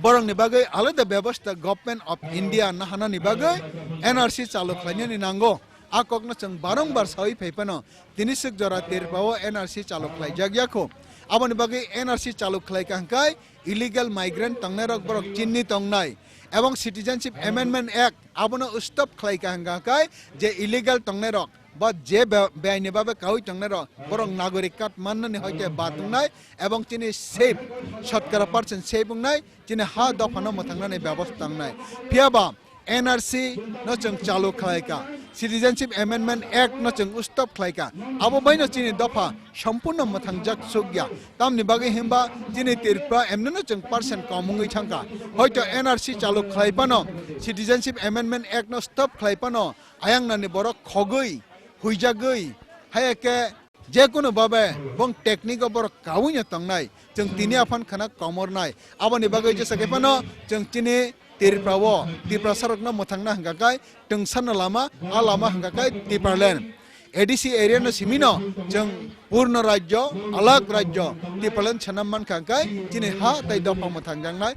borokni bagwi alada bebostha Government of India nahanani bagwi N R C chalu khlainani nango. A kokno chwng barongbar saui phai phano, tini swk jora Tripura o N R C chalu khlaijak ya kho. Aboni bagwi N R C chalu khlai kha hwnkhe illegal migrant tongnairok borok chini tongnai, ebong Citizenship Amendment Act abono stop khlai kha hwnkha khe je illegal tongnairok ba je be-, beaini babe kaui tongnairok borok nagorik card mannani hoite bad wngnai ebong chini safe, shotkara percent safe wngnai, chini ha dophano mwthangnani bebostha wngnai. Phiya ba N R C no chwng chalu khlai kha, Citizenship Amendment Act no chwng stop khlai kha, abo baino chini dopha sompurno mwthangjak suk ya. Tamni bagwi hinba chini Tripura emneno chwng percent kom wngwi thangkha. Hoito N R C chalu khlai phano, Citizenship Amendment Act no stop khlai phano, ayang nani borok khogwi, huijagwi, hai khe je kono babe bong technique o borok kaui no tongnai. Chwng tini aphano khana komornai. Aboni bagwi jesa khe phano chwng chini Tripura o Tiprasa rokno mwthangna hwnkha khe twngsano lama, a lama hwnkha khe Tipraland. A D C area no simino chwng purno rajyo, alag rajyo Tipraland swnam mankha khe chini ha tei dopha mwthangjaknai.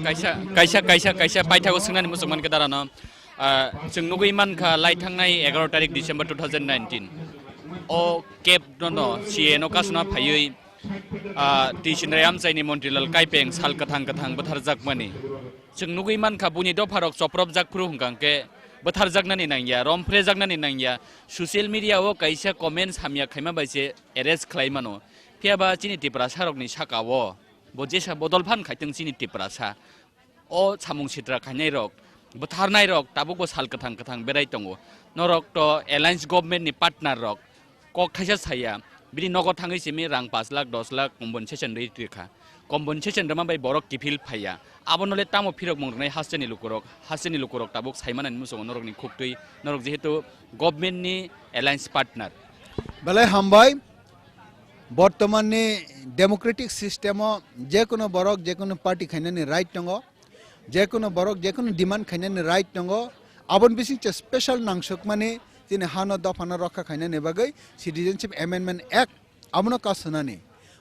Kaisa, kaisa, kaisa, kaisa paithago swngnani muchung mankha darano. Ah, chwng nugwi mankha lai thangnai egaroh tarik December two thousand nineteen. O kep no no C A no kasuna phaiwi, ah, T Sinrai amchaini Montrilal Kaipeng sal kwthang kwthang bwtharjakmani. Chwng nugwi mankha, buini dopharok chopropjak phuru hwnkha hwnkhe bwtharjaknani nangya, romphrejaknani nangya. Social media o kaisa comments hamya khaima bai se arrest khlai mano. Phiya ba chini Tiprasa rokni saka o bo jesa bodol phan khaitwng chini Tiprasa. O samung sitra khainai rok, bwtharnai rok tabuk bo sal kwthang kwthang berai tongo. Norok to alliance government ni partner rok kok thaisa saya, bini nogo thangwi simi rang paanch lakh, dos lakh compensation rwi rikha. Compensation rwma bai borok kiphil phaiya. Abono le tamo phirokmung rwnai hasteni lukurok, hasteni lukurok tabuk saimanani muchungo norokni khuktwi, norok jehetu government ni alliance partner. Belai hambai, bortomanni democratic system o jekunu borok jekunu party khainani right tongo. Jekunu borok jekunu demand khainani right tongo. Aboni bisingtwi special nangsukmani chini hano dophano rokha khainani bagwi Citizenship Amendment Act abono kasunani.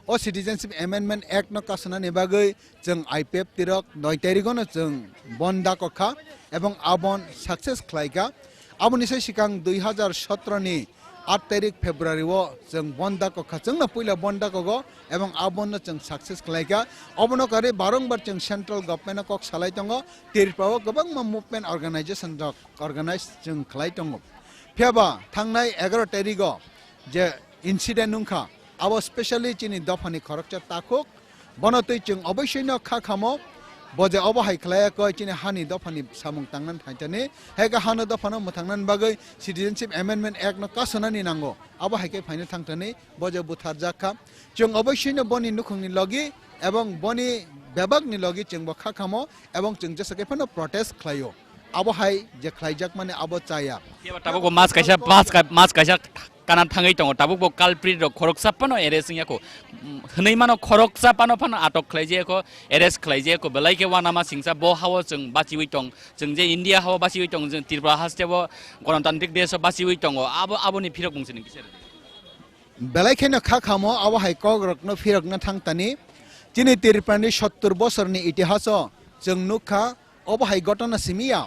O Citizenship Amendment Act no kasunani bagwi chwng I P F T rok noi tarigo no chwng bon dakokha ebong abon success khlaikha. Aboni sai sikang dui hazar sotro ni aat tarik February o chwng bon dakokha, chwngno puila bon dakogo ebong a bon no chwng success khlaikha. Obono karwi barongbar chwng central government no kok salai tongo, Tripura o kwbangma movement organization rok organize chwng khlai tongo. Phiyaba thangnai egaroh tarik o je incident wngkha, abo specially chini dophani khoroksa takhuk, bono twi chwng oboisoi no kha khamo, bo je obo hai khlai ya koi chini hani dophani samung tangnani thaitani, hai khe hano dophano mwthangnani bagwi Citizenship Amendment Act no kasunani nango, abo hai khe phaina thangthani bo je butharjak kha. Chwng oboisoi no boni nukhungni logi ebong boni bebakni logi chwng bo kha khamo ebong chwng jesa khe phano protest khlaio. Abo hai je khlaijakmani abo chaya. Phiya ba tabuk bo mas kaisa, mas ka-, mas kaisa kana thangwi tongo, tabuk bo culprit rok khoroksa phano arrest wngya kho. Hwnwi mano khoroksa phano phano atok khlaijaya kho, arrest khlaijaya kho, belai khe uanama singsa bo hao chwng bachiwi tong, chwng je India hao bachiwi tong, chwng Tripura haste bo Ganatantrik desh o bachiwi tongo, abo, aboni phirok mung sini kisa rwdi. Belai kheno kha khamo abo hai kok rokno phirokna thangtani. Chini Tripura ni sottur bosorni itihas o chwng nukha, obo hai gotona simi ya.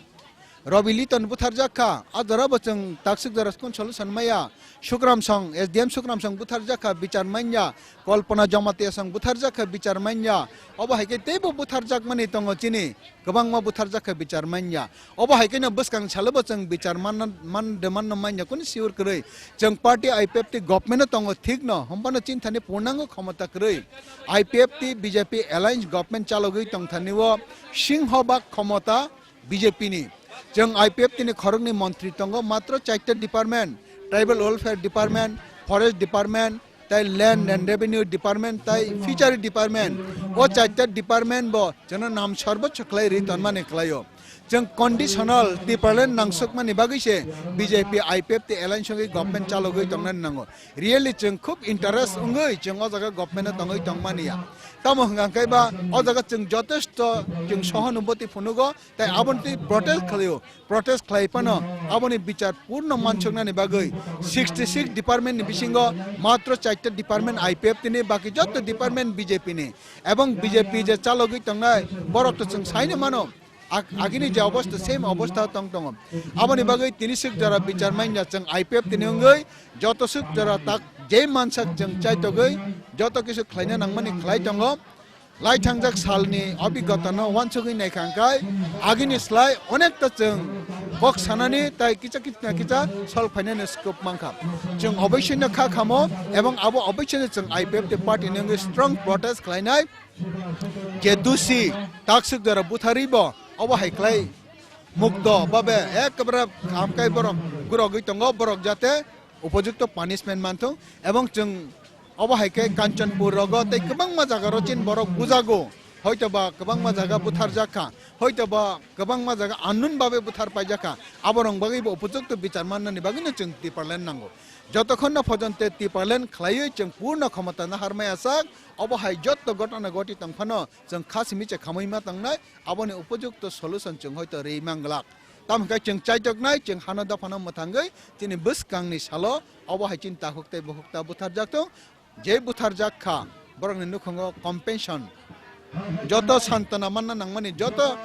Robi Liton butharjak kha, a jora bo chwng taksuk jora kun solution maya. Sukram Song, S D M Sukram Song butharjak kha, bichar manya. Kalpana Jamatia Song butharjak kha, bichar manya. Obo hai khe teibo butharjakmani tongo chini. Kwbangma butharjak kha, bichar manya. Obo hai khe no bwskang salo bo chwng bichar man, man, de man no manya kunu sure kwrwi. Chwng party I P F T government o tongo thik no, hombano chinthani purnango khomota kwrwi. I P F T B J P alliance government chalogwi tongthani o singho bak khomota B J P ni. Chwng I P F T ni khoroknwi montri tongo, matro chaita department, tribal welfare department, forest department, tai land and revenue department, tai fishery department. O chaita department bo chwngno nam sorbocho khlai ri tonmani khlaio. Chwng conditional Tipraland nangsukmani bagwi se B J P I P F T alliance wngwi government chalogwi tongnani nango. Really chwng khub interest wngwi chwng o jaga government o tongwi tongmani ya. Tamo hwnkha khe ba o jaga chwng jotesto chwng sohanubhuti phunugo, tai aboni twi protest khlaio. Protest khlai phano aboni bichar purno mansuknani bagwi sixty six department ni bisingo matro chaita department I P F T ni, baki joto department B J P ni. Ebong B J P je chalogwi tongnai borok to chwng saino mano. Ag-, agini je obostha, same obostha tong tongo. Aboni bagwi tini suk jora bichar manya chwng I P F T ni wngwi joto suk jora tak je mansak chwng chaitogwi joto kisu khlaina nangmani khlai tongo. Lai thangjak salni obigotano uansugwi naikha hwnkhe agini slai onekta chwng kok sanani tai kicha kicha kicha sol phainani scope mankha. Chwng oboisino kha khamo ebong abo oboisino chwng I P F T party ni wngwi strong protest khlainai. Je dusi taksuk jora butharwi bo obo hai khlai mukto babe ekebare amkai borok gurogwi tongo, borok jate upojukto punishment manthung. Ebong chwng obo hai khe Kanchanpur rogo tei kwbangma jaga ro chin borok bujago, hoito ba kwbangma jaga butharjak kha. Hoito ba kwbangma jaga unknown babe buthar paijak kha, aborok bagwi bo upojukto bichar mannani bagwino chwng Tipraland nango. Jotokhonno phojonte Tipraland khlaiwi chwng purno khomota naharmai asak, obo hai jotto gotona goti tongphano chwng kha simi che khamwi ma tongnai, aboni upojukto solution chwng hoito rwi manglak. Tamo hwnkhe chwng chaitoknai, chwng hano dophano mwthangwi chini bwskangni salo obo hai chini takhuk tei bukhuk ta butharjak thung. Je butharjak kha, borokni nukhango compensation, joto santona manna nangmani, joto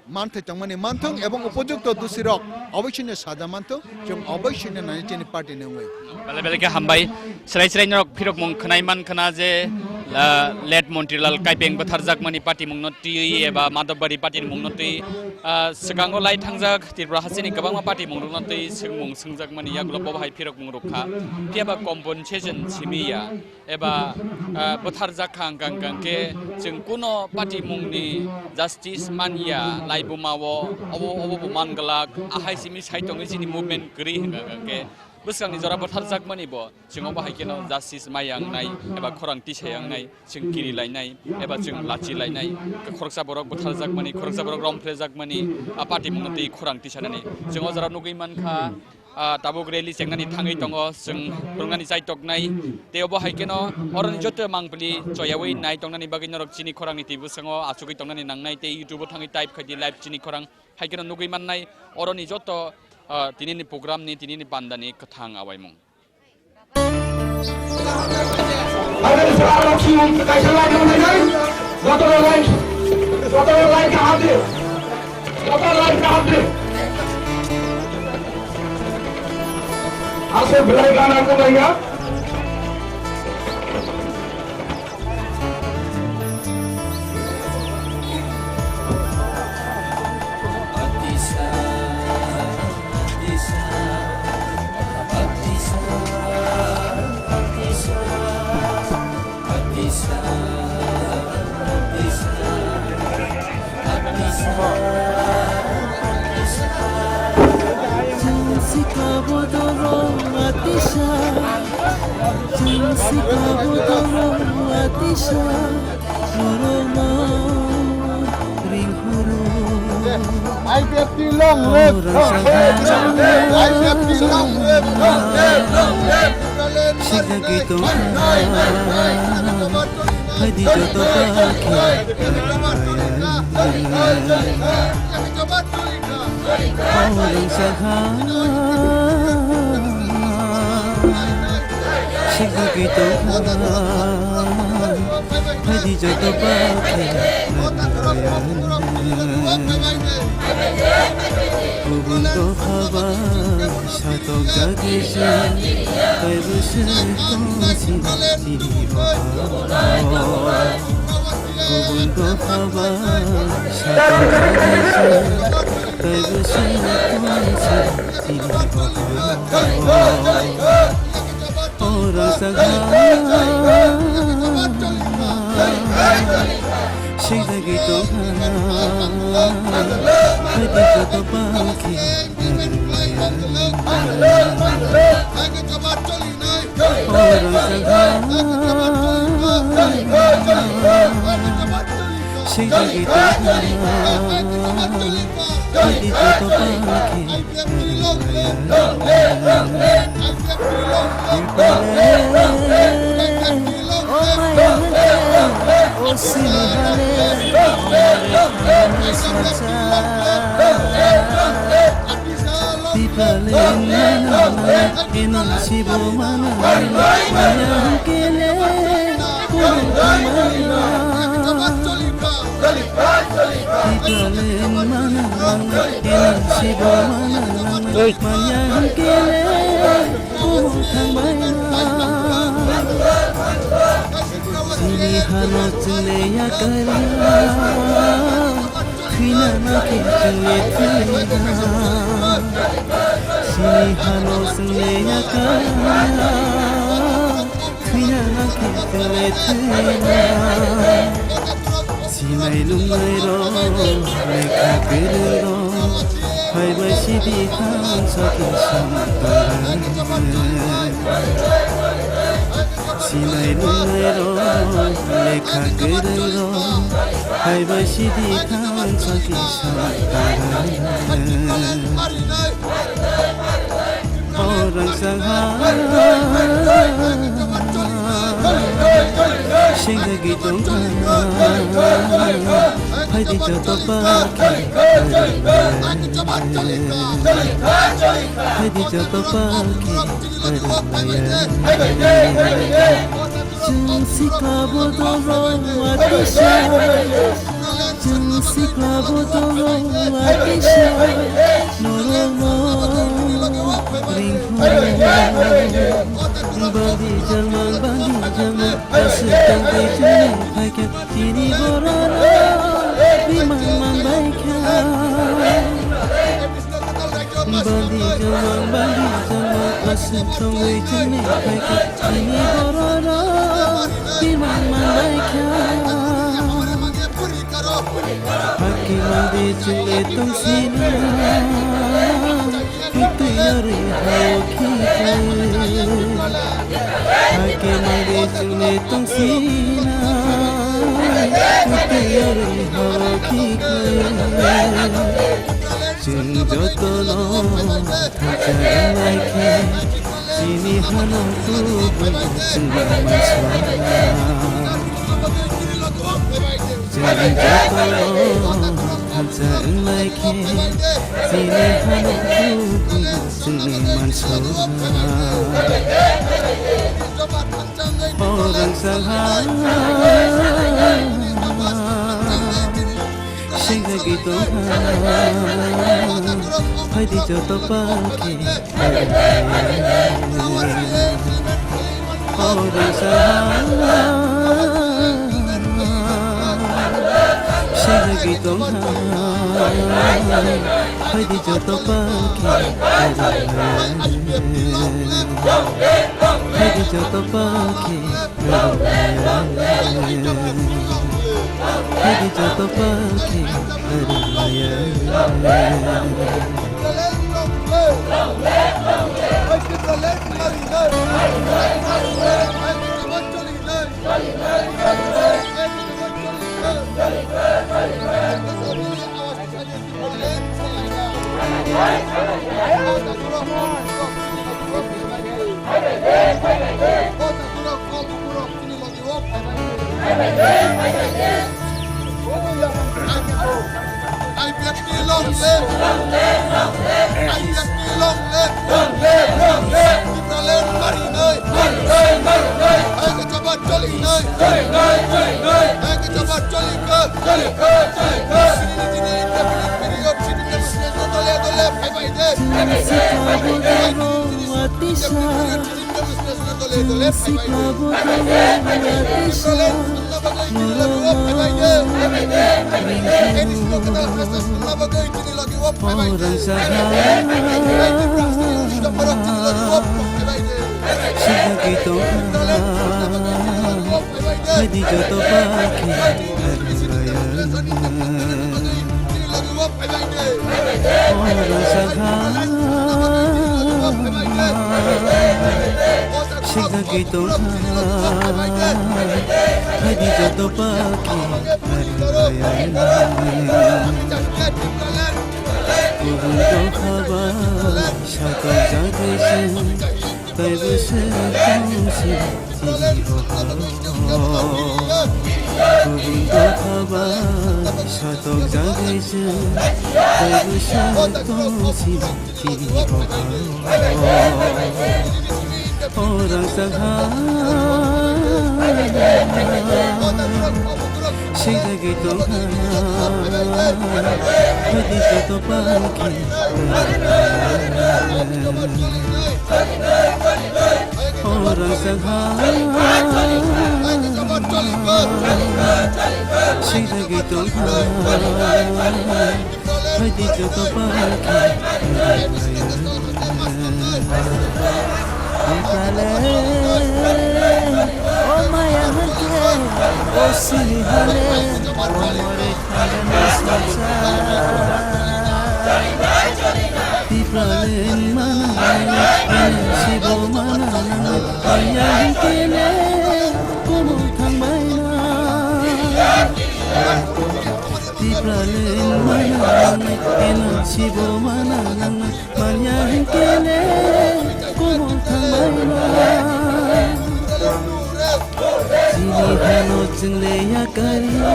manthai tongmani manthung ebong upojukto dusirok oboisino saja manthung, chwng oboisino nani chini party ni wngwi. Belai belai khe hambai. Srai srai norok phirokmung khwnai man khna je, ah, late Montrilal Kaipeng butharjakmani party mungno twi eba Madhobari party ni mungno twi, ah, swkango lai thangjak Tripura hasteni kwbangma party mungrokno twi swngmung swngjakmani yagulo bo hai phirokmung rwkha. Phiya ba compensation simi ya. Eba, ah, butharjak kha hwnkha hwnkha khe chwng kuno party mungni justice man ya, laibuma o obo, obo bo man glak, ahai simi sai tongwi chini movement kwrwi hwnkha hwnkha khe bwskangni jora butharjakmani bo chwng obo hai kheno justice mai ya wngnai eba khorang tisa ya wngnai, chwng kiri lainai eba chwng lachi lainai, khoroksa borok butharjakmani, khoroksa borok romphrejakmani, a party mungno twi khorang tisanani chwng o jora nugwi mankha. Ah, tabuk rally chengnani thangwi tongo, chwng phwrwngnani chaitoknai. Tei obo hai kheno oroni joto mangpili choyawi nai tongnani bagwi norok chini khorangni twi bwskango achugwi tongnani nangnai tei YouTube-o thangwi type khai di live chini khorang. Hai kheno nugwi mannai oroni joto, ah, tinini program-ni, tinini bandani kwthang awaimung. Joto line, joto line ka hade. Joto line ka hade. Ase belai gana ko bhaiya. I P F T long live, long live, long live. I P F T long live, long live, long live. Singna gito hai di joto pakhe. Orang sakha singna gito hai di joto pakhe. Kubun dopha bai satok jagisa, kaibo se tongsi chini bokha. Kubun dopha bai satok jagisa, kaibo se tongsi chini bokha. Oro sakha singdagi tongkha hai di joto pakhe. Oro sakha singdagi tongkha hai di joto pakhe. Chini hano chwngni yakarya, thwina nakhe chwngni thwina. Chini hano chwngni yakarya, thwina nakhe chwngni thwina. Sinai lungnai rok, lekha kwrwng rok, phaibai sidi thansa khe samung tanglainai. Sinai nungnai rok, lekha kwrwng rok, hai bai sidi thansa kisa. O rangchak ha, sengkha gitong ha, phaidi joto pakhe, phaidi joto pakhe. Chwng sikla bodol rok watisa, chwng sikla bodol rok watisa, norokno ringkho. Bandi jalma, bandi jalma, aswk tongwi chwngno phaikha, chini bororok rimang mang baikha. Bandi jawang, bandi jawang, aswk tongwi chwngni phaikha, chini bororok bimang manbaikha. Hakhe mangdi chwngni tongsina, kwtwi yarwi hao khiklwi. Hakhe mangdi chwngni tongsina, kwtwi yarwi hao khiklwi. Chwng jotono thansa wnglaikhe, chini hano kubui chwng mansukha. Chwng jotono thansa wnglaikhe, chini hano kubui chwng mansukha. O rangchak ha, sengkha gitong ha, phaidi joto pakhe. O rangchak ha, sengkha gitong ha, phaidi joto pakhe. Phaidi joto pakhe. Hadi joto pakhe harmaya. I P F T long live! I P F T long live! Long live! Long live! Tipraland marinai! Marinai! Marinai! Hai ke choba cholinai! Cholinai! Cholinai! Hai ke choba cholikha! Cholikha! Cholikha! Sri Nijini indefinite period sitting demonstration dole dole phaibai de! Sitting demonstration dole dole phaibai de! Sikha gitong ha, hadi joto pakhe harmaya. Kubun tongkha ba satok jagwi se, taibo se tongsi tini o ha. Kubun tongkha ba satok jagwi se, taibo se tongsi. Orang sangha sing lagi tongha hadi joto pangki. Orang sangha sing lagi tongha. Hadi joto pakhe. Tiprale, o maya hake, o sini hale, o more khagani socha. Tiprale mana, sibo mana, maya hake ne. Eno sibo mana nangnai, manya hinkhe le komon thangnaima. Chini hano chwngle yakarya,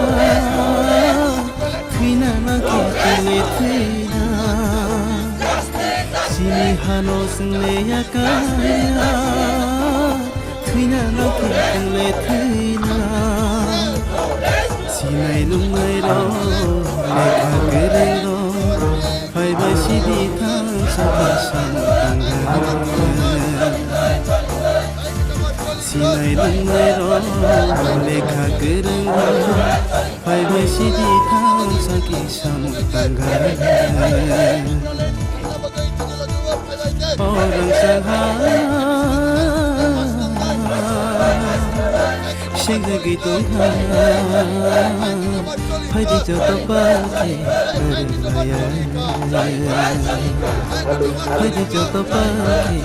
thwina nangkhe chwngle thwina. Chini hano chwngle yakarya, thwina nangkhe chwngle thwina. Sinai nungnai rok, lekha kwrwng rok, phaibai sidi thang sakha samung tangkha. Sinai nungnai rok, lekha kwrwng rok, phaibai sidi thang sakha samung tangkha. Orang sangha, sengkha gitong ha, phaidi joto pakhe, phaidi joto pakhe.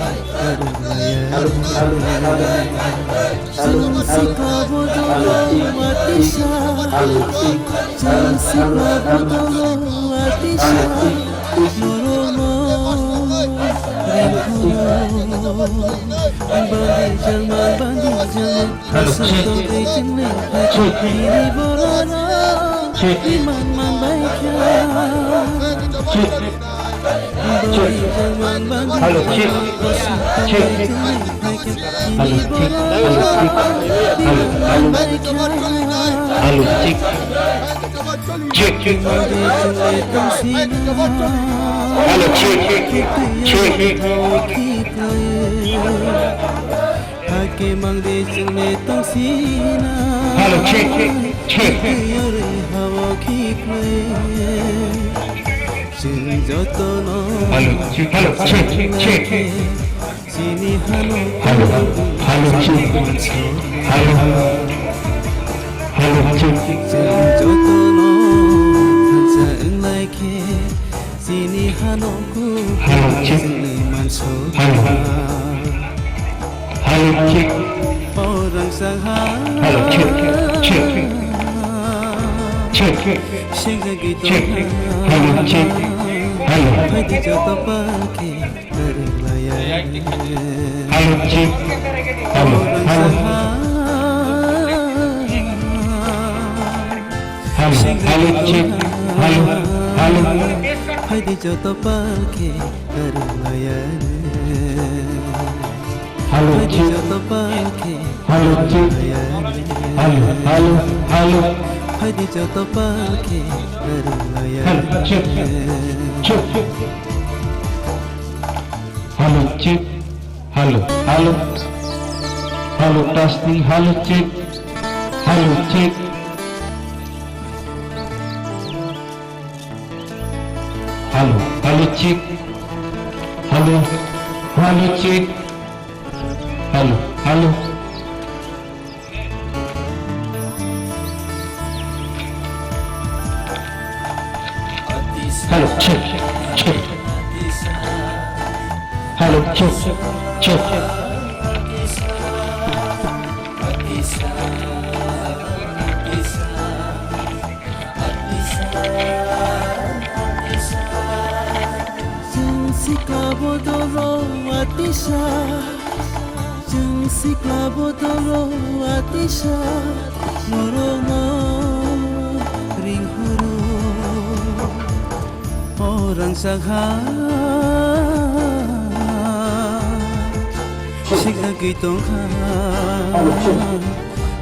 Chwng sikla bodolo watisa, chwng sikla bodolo watisa, norokno ringkhumo. Bandi jangma, bandi jangma, aswk tongwi chwngno phaikha, bini bororok iman manbaikha. Hello, check. Check. Hello, check. Hello, check. Hello, hello. Hello, check. Check, check. Hello, check. Check. Hakhe mangde chwngno tongsina. Hello, check, check. Twiwi hao khiklai. Chwng jotono. Hello, check, hello, check, check. Chini hano. Hello, hello, check. Hello, hello, check. Chwng jotono thansa wnglai khe. Chini hano. Hello, check. Hello. Hello, check. Hello, check, check. Check. Check. Hello, check. Hello. Hello, check. Hello, hello. Hello, hello, check. Hello, hello. Phaidi joto palki rwnglayani. Hello, check. Hello, check. Hello, hello, hello. Phaidi joto palki rwnglayani. Hello, check. Check. Hello, check. Hello, hello. Hello, testing. Hello, check. Hello, check. Hello, hello, check. Hello, hello, check. Hello, hello. Hello, check, check. Hello, check, check. Chwng sikla bodolo watisa. Chwng sikla bodolo watisa, norokno ringhoro. O rangchak ha, sikla gwi tongkha,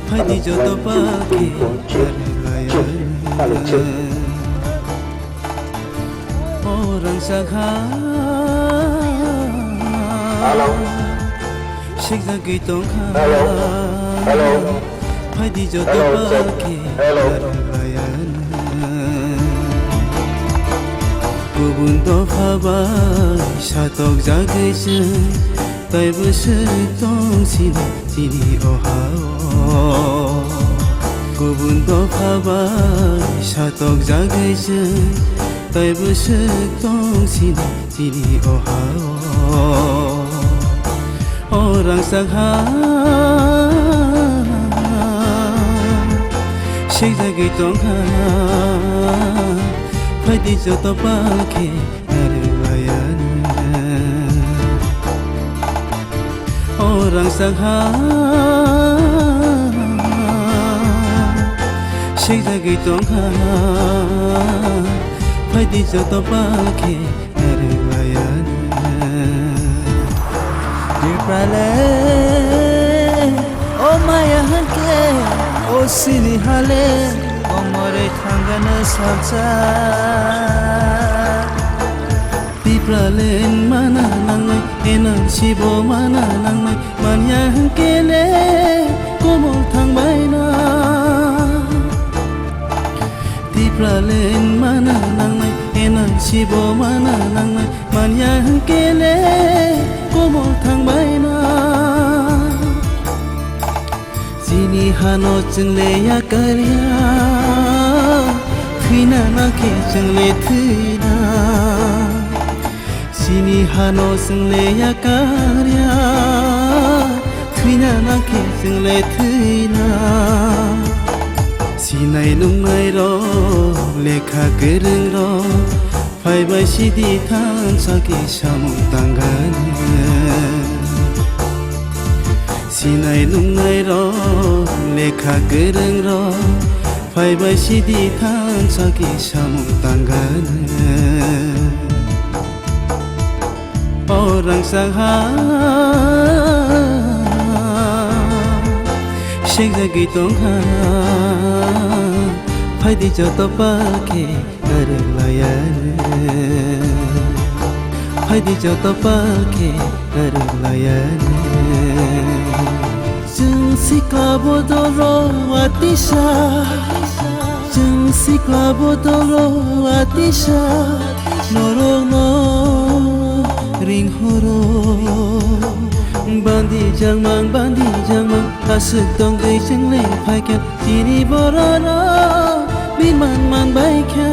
phaidi joto pakhe. O rangchak ha, sikjagwi tongkha. Hello. Hello. Phaidi joto hello, check. Pakhe hello. Kubun dopha bai satokjagwi chwng. Taibo swk tong sini chini o ha-o. Kubun dopha bai satokjagwi chwng. Taibo swk tong sini chini o ha-o. O rangchak ha. Swijagwi tongkha, phaidi joto palkhe narwk laiya. O rangchak ha, swijagwi tongkha, phaidi joto palkhe narwk laiya. Tiprale, o maya hwnkhe, o sini hale, o more thangana salsa. Tiprale mana nangnai, N R C bo mana nangnai, manya hwnkhe le komol thangbai na. Tiprale mana nangnai, N R C bo mana nangnai, manya hwnkhe le komol thangbai na. Chini hano chwngle yakarya, thwina nakhe chwngle thwina. Chini hano chwngle yakarya, thwina nakhe chwngle thwina. Sinai nungnai rok, lekha kwrwng rok, phaibai sidi thansa ki samung tangani. Sinai nungnai rok, lekha kwrwng rok, phaibai sidi thansa ki samung tangani. O rangchak ha, swijagwi tongkha, phaidi joto palkhe narwk laiya. Phaidi joto palkhe narwk laiya. Chwng sikla bodol rok atisa, chwng sikla bodol rok atisa, norokno ringhoro. Bandi jakmang, bandi jakmang, aswk tongwi chwngno phaikha, chini bororok birman manbaikha.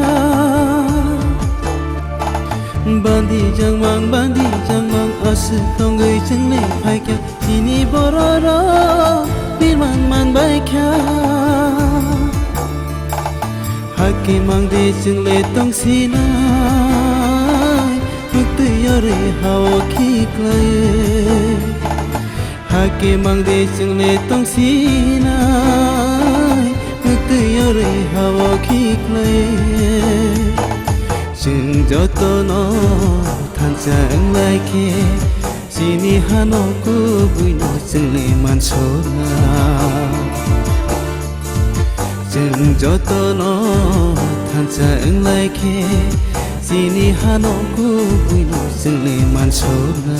Bandi jakmang, bandi jakmang, aswk tongwi chwngno phaikha, chini bororok birman manbaikha. Hakhe mangde chwngle tongsinai, muktwi yorwi hao khiklai. Hakhe mangde chwngle tongsinai, muktwi yorwi hao khiklai. Chwng jotono thansa wnglaikhe, chini hano kubuino chwngle mansokna. Chwng jotono thansa wnglaikhe, chini hano kubuino chwngle mansokna.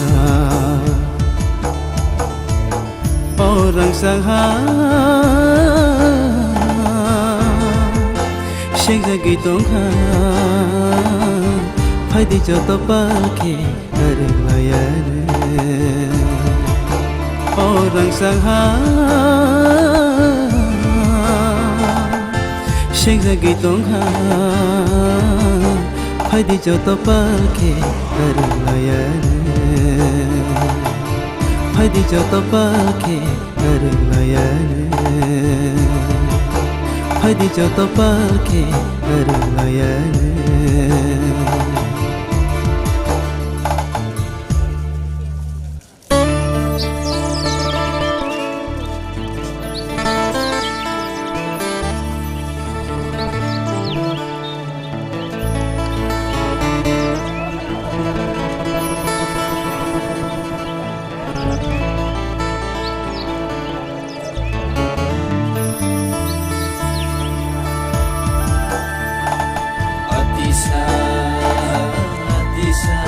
O rangchak ha, swijagwi tongkha, phaidi joto palkhe narwk laiya. O rangchak ha, swijagwi tongkha, phaidi joto palkhe narwk laiya. Phaidi joto palkhe narwk laiya. Phaidi joto palkhe narwk laiya. Atisa, atisa,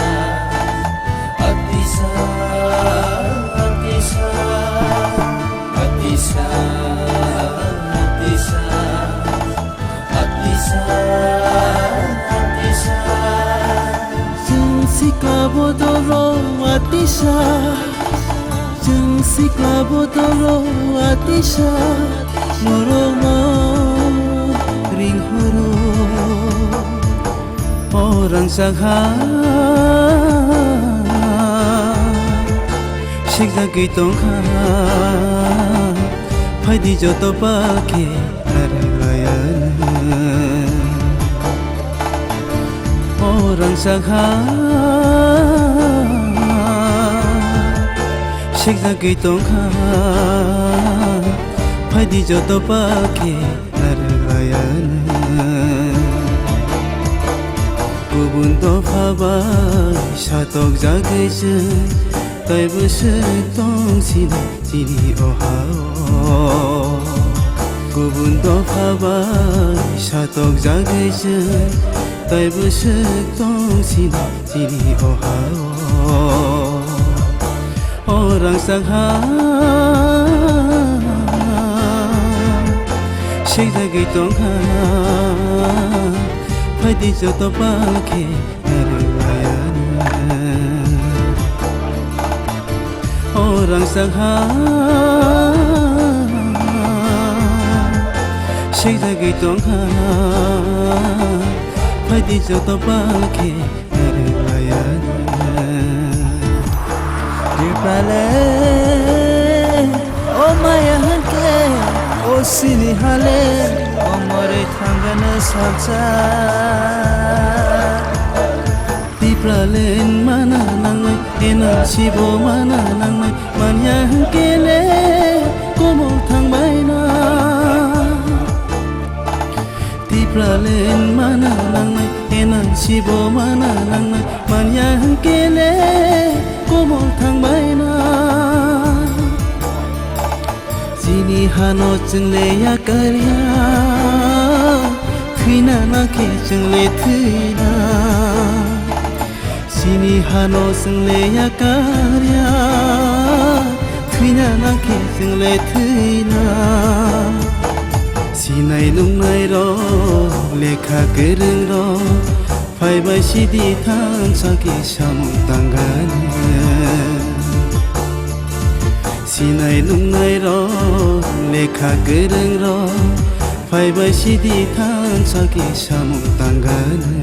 atisa, atisa, atisa, atisa, atisa, atisa. Chwng sikla bodol rok atisa, chwng sikla bodol rok atisa, norokno ringhoro. O rangchak ha, sikjagwi tongkha, phaidi joto palkhe narwk laiya. O rangchak ha, sekjagwi tongkha, phaidi joto palkhe narwk layana. Kubun dopha bai satokjagwi chwng, taibo swk tong sini chini o ha-o. Kubun dopha bai satokjagwi chwng, taibo swk tong sini chini o ha-o. O rangchak ha, sekjagwi tongkha, phaidi joto palkhe narwk layana. O rangchak ha, sekjagwi tongkha, phaidi joto palkhe narwk layana. Tiprale, o maya hwnkhe, o sini hale, o morwi thangana salsa. Tiprale mana nangnai, ena sibo mana nangnai, manya hwnkhe le, komol thangbai na. Tiprale mana nangnai, ena sibo mana nangnai, manya hwnkhe le komol thangbai na. Chini hano chwng le yakarya, thwina na khe chwng le thwina. Chini hano chwng le yakarya, thwina na khe chwng le thwina. Sinai nungnai rok, lekha kwrwng rok, phaibai sidi thansa khe samung tangani. Sinai nungnai rok, lekha kwrwng rok, phaibai sidi thansa khe samung tangani.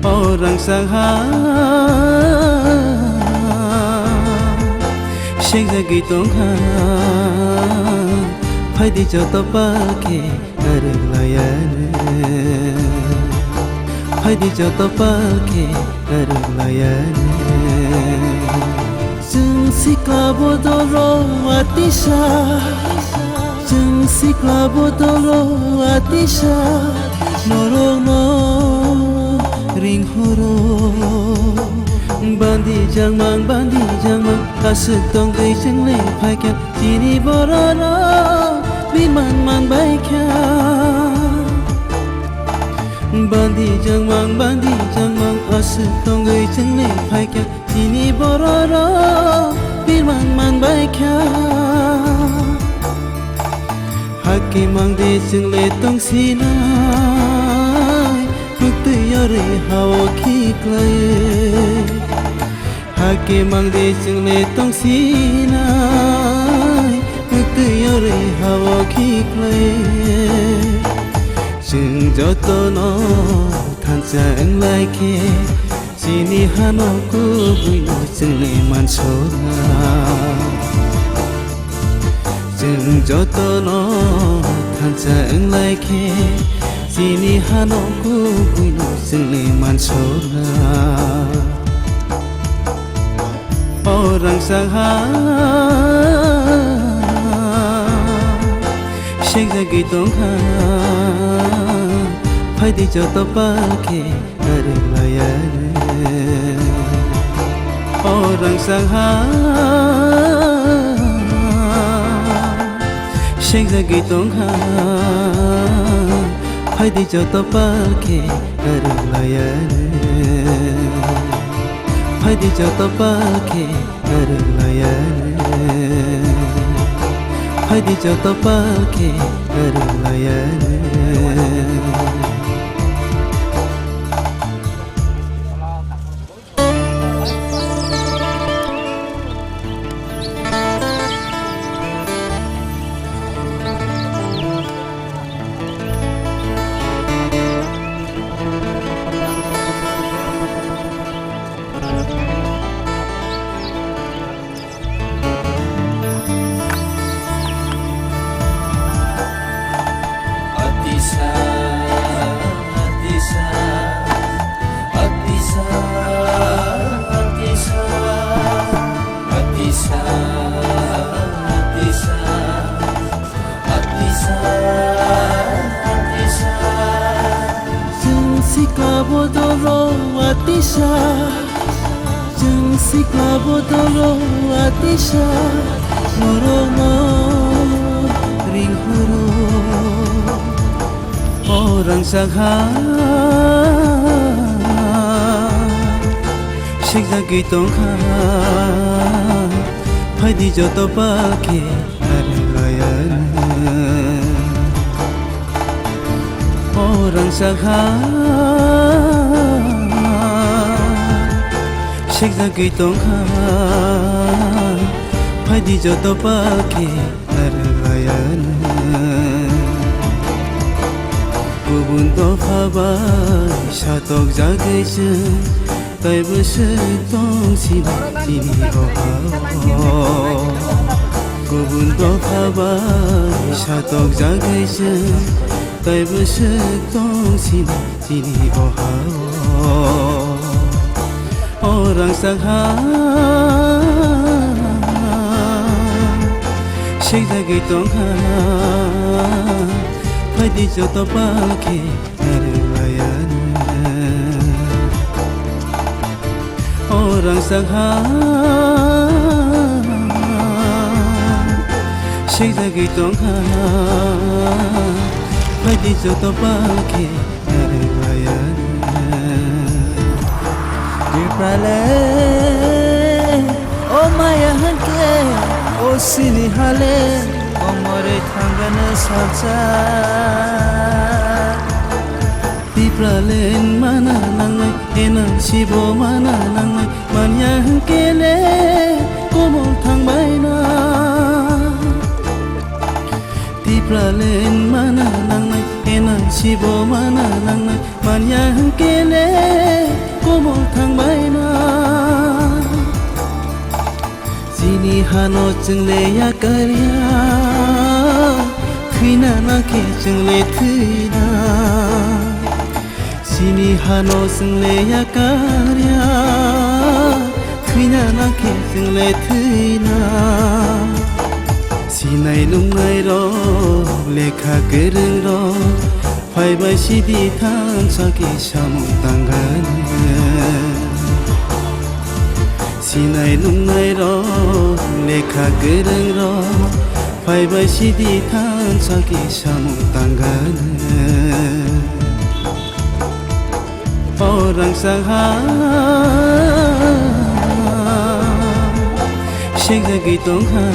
O rangchak ha, sekjagwi tongkha, phaidi joto palkhe narwk layana. Phaidi joto palkhe narwk layana. Chwng sikla bodolo atisa, chwng sikla bodolo atisa, norokno ringhoro. Bandi jangmang, bandi jangmang, aswk tongwi chwng le phaikha, chini bororok biman man baikha. Bandi jangmang, bandi jangmang, aswk tongwi chwng le phaikha, chini bororok birman man baikha. Hakhe mangde chwng le tongsinai, muktwi yorwi hao khiklai. Hakhe mangde chwng le tongsinai, muktwi yorwi hao khiklai. Chwng jotono thansa wnglai khe, chini hano kubui no chwng le mansokna. Chwng jotono thansa wnglai khe, chini hano kubui no chwng le mansokna. O rangchak ha, sekjagwi tongkha, phaidi joto palkhe narwk layana. O rangchak ha, sekjagwi tongkha, phaidi joto palkhe narwk layana. Phaidi joto palkhe narwk layana. Phaidi joto palkhe narwk layana. Sikla bodolo atisa, chwng sikla bodolo atisa, norokno ringhoro. O rangchak ha, sikjagwi tongkha, phaidi joto palkhe. O rangchak ha, sikjagwi tongkha, phaidi joto palkhe narwklayano. Kubun dopha bai satokjagwi chwng, taibo swk tong sini chini o ha-o. Kubun dopha bai satokjagwi chwng, taibo swk tong sini chini o ha-o. O rangchak ha, sikjagwi tongkha, phaidi joto palkhe narwklayano. O rangchak ha, sikjagwi tongkha, phaidi joto palkhe narwklayano. Tiprale, o maya hwnkhe, o sini hale, komorwi thangano salsa. Tipralen mana nangnai, N R C bo mana nangnai, manya hwnkele komol thangbaina. Tipralen mana nangnai, N R C bo mana nangnai, manya hwnkele komol thangbaina. Chini hano chwngle yakarya, thwina nakhe chwngle thwina. Chini hano chwngle yakarya, thwina nakhe chwngle thwina. Sinai nungnai rok, lekha kwrwng rok, phaibai sidi thansa khe samung tangani. Sinai nungnai rok, lekha kwrwng rok, phaibai sidi thansa khe samung tangani. O rangchak ha, sikjagwi tongkha,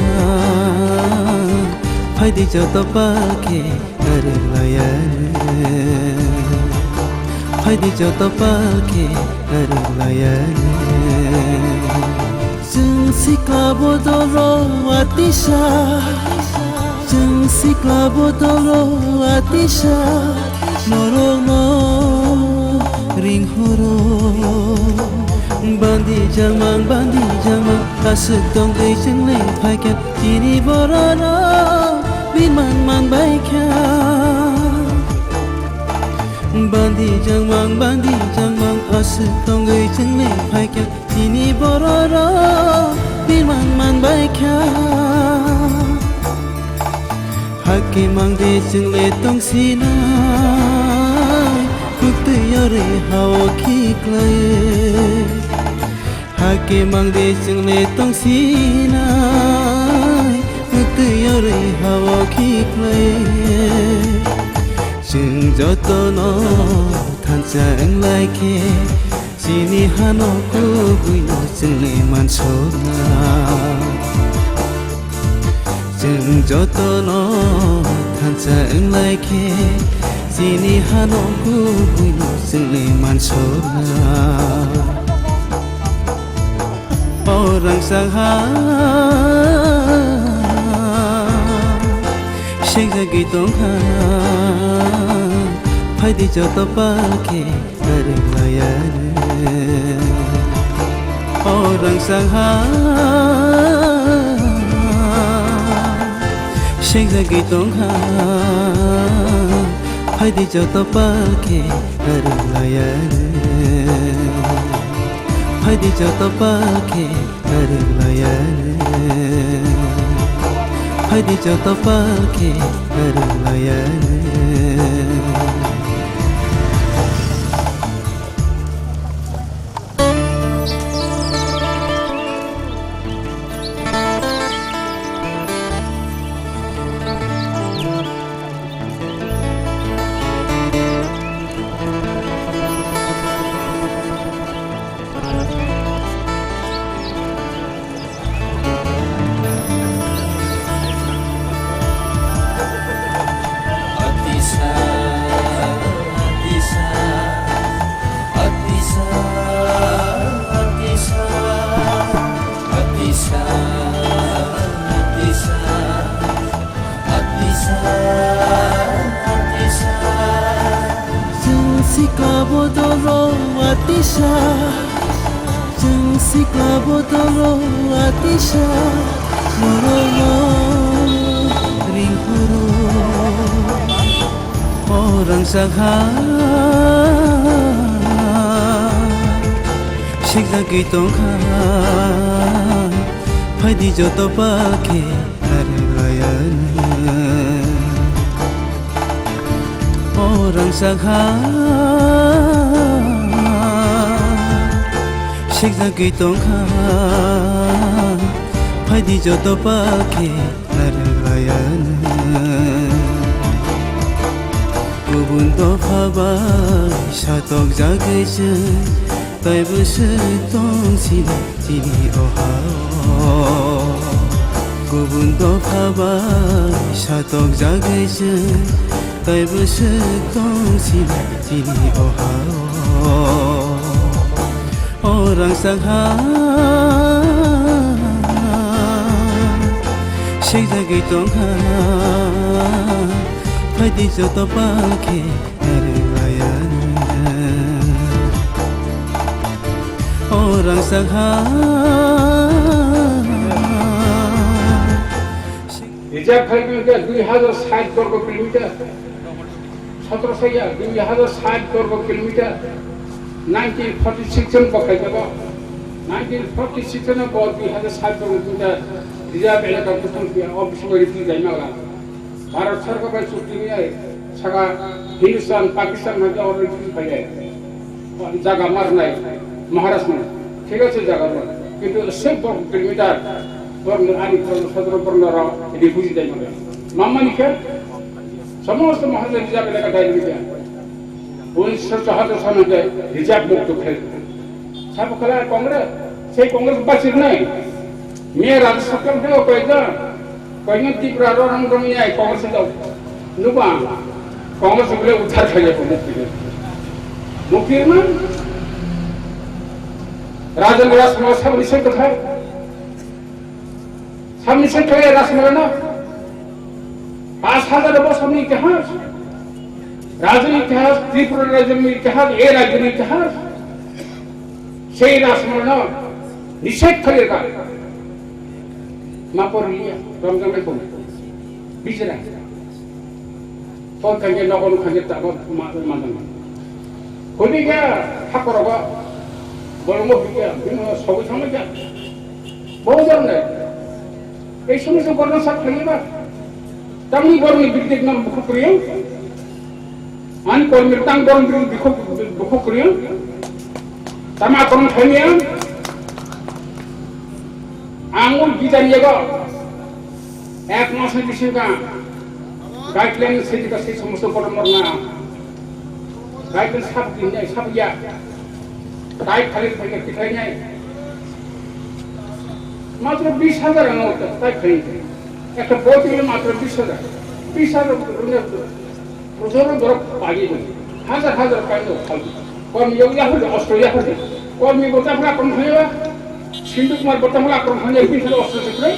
phaidi joto palkhe narwklayano. Phaidi joto palkhe narwklayano. Chwng sikla bodolo atisa, chwng sikla bodolo atisa, norokno ringhoro. Bandi jangmang, bandi jangmang, aswk tongwi chwngli phaikha, chini bororok birman manbaikha. Bandi jangmang, bandi jangmang, aswk tongwi chwngli phaikha, chini bororok birman manbaikha. Hakhe mangde chwngli tongsinai, muktwi yorwi hao khiklai. Hakhe mangde chwngli tongsinai, muktwi yorwi hao khiklai. Chwng jotono thansa wnglaikhe, chini hano kubuino chwngni mansukna. Chwng jotono thansa wnglaikhe, chini hano kubuino chwngni mansukna. O rangchak ha, sengjagwi tongkha, phaidi joto palkhe narwklayani. O rangchak ha, sengjagwi tongkha, phaidi joto palkhe narwklayani. Phaidi joto palkhe narwklayani. Phaidi joto palkhe narwklayani. Sikla bodolo atisa, chwng sikla bodolo atisa, norokno ringphuru. O rangchak ha, sikjagwi tongkha, phaidi joto pakhe. Ari layana. O rangchak ha, sikjagwi tongkha, phaidi joto pakhe ari layana. Kubun dopha bai satokjagwi chwng, taibo swk tong sini chini o ha-o. Kubun dopha bai satokjagwi chwng, taibo swk tong sini chini o ha-o. O rangchak ha, sikjagwi tongkha, phaidi joto pakhe. O rangchak ha. Rijak khaikhe dui hajar sait borgo kilometer. Sotro saya dui hajar sait borgo kilometer. Nineteen forty six jon bo khaikhe bo. Nineteen forty six jon bo dui hajar sait borgo kilometer. Rijak elaka kutung kiya office bo rifli jaimala. Bharat sarkar bai chukti ni ai saka Hindustan, Pakistan hai oro rikhi phai ai. Jaga marnai Maharaj no. Thik ache jaga mar. Kintu se bor kilometer bor no ani bor no sodro bor no ro refugee dai mar. Mamma ni khe samosto Maharaj ni jaga lega dai ni khe. Unis so chauhattor sano je Rijak mukto khe. Sabo khala Congress, sei Congress bachir nai. Miya Rajya Sabha khe koi jon. Koinwi Tripura ro rang rang ya Congress dok. Nuba Congress bole uthar khaye ko mukti. Mukti na Rajan Rajmala sabni se kotha. Sabni se khaye Rajmala na. Pas hajar bosor ni itihas. Rajni itihas, Tripura Rajni itihas, e Rajni itihas. Sei Rajmala na. Nishet khaye ka. Ma porliya, Ramjan bai kong. Bijra. Phone khaikhe nogo nukha khe tabok ma, ma, ma. Hwnwi khe hakorogo bolongo hwnkhe bini sogwi thangma khe. Bo jang le. Ei sumui sumui gorna sak khlaiba. Tamni borni bidek nam bukhuk riyo. Ani kormi tang borni bidek bukhuk, bukhuk riyo. Tama korna khaimiya. Ang ui gidar yego. Ek mas ni bisingo guideline se dika se somosto borok morna. Guideline sab din nai sab ya. Tai khali phai ke kitai nai. Matro bis hajar ang tai phai. Ekta boti matro bis hajar. Bis hajar rune Bojor borok pagi dong. Hajar hajar pagi dong. Kormi yong yahudi, ostro yahudi. Kormi bota phla kom khaya. Sindhu Kumar bota phla kom khaya, pin phla ostro sikre.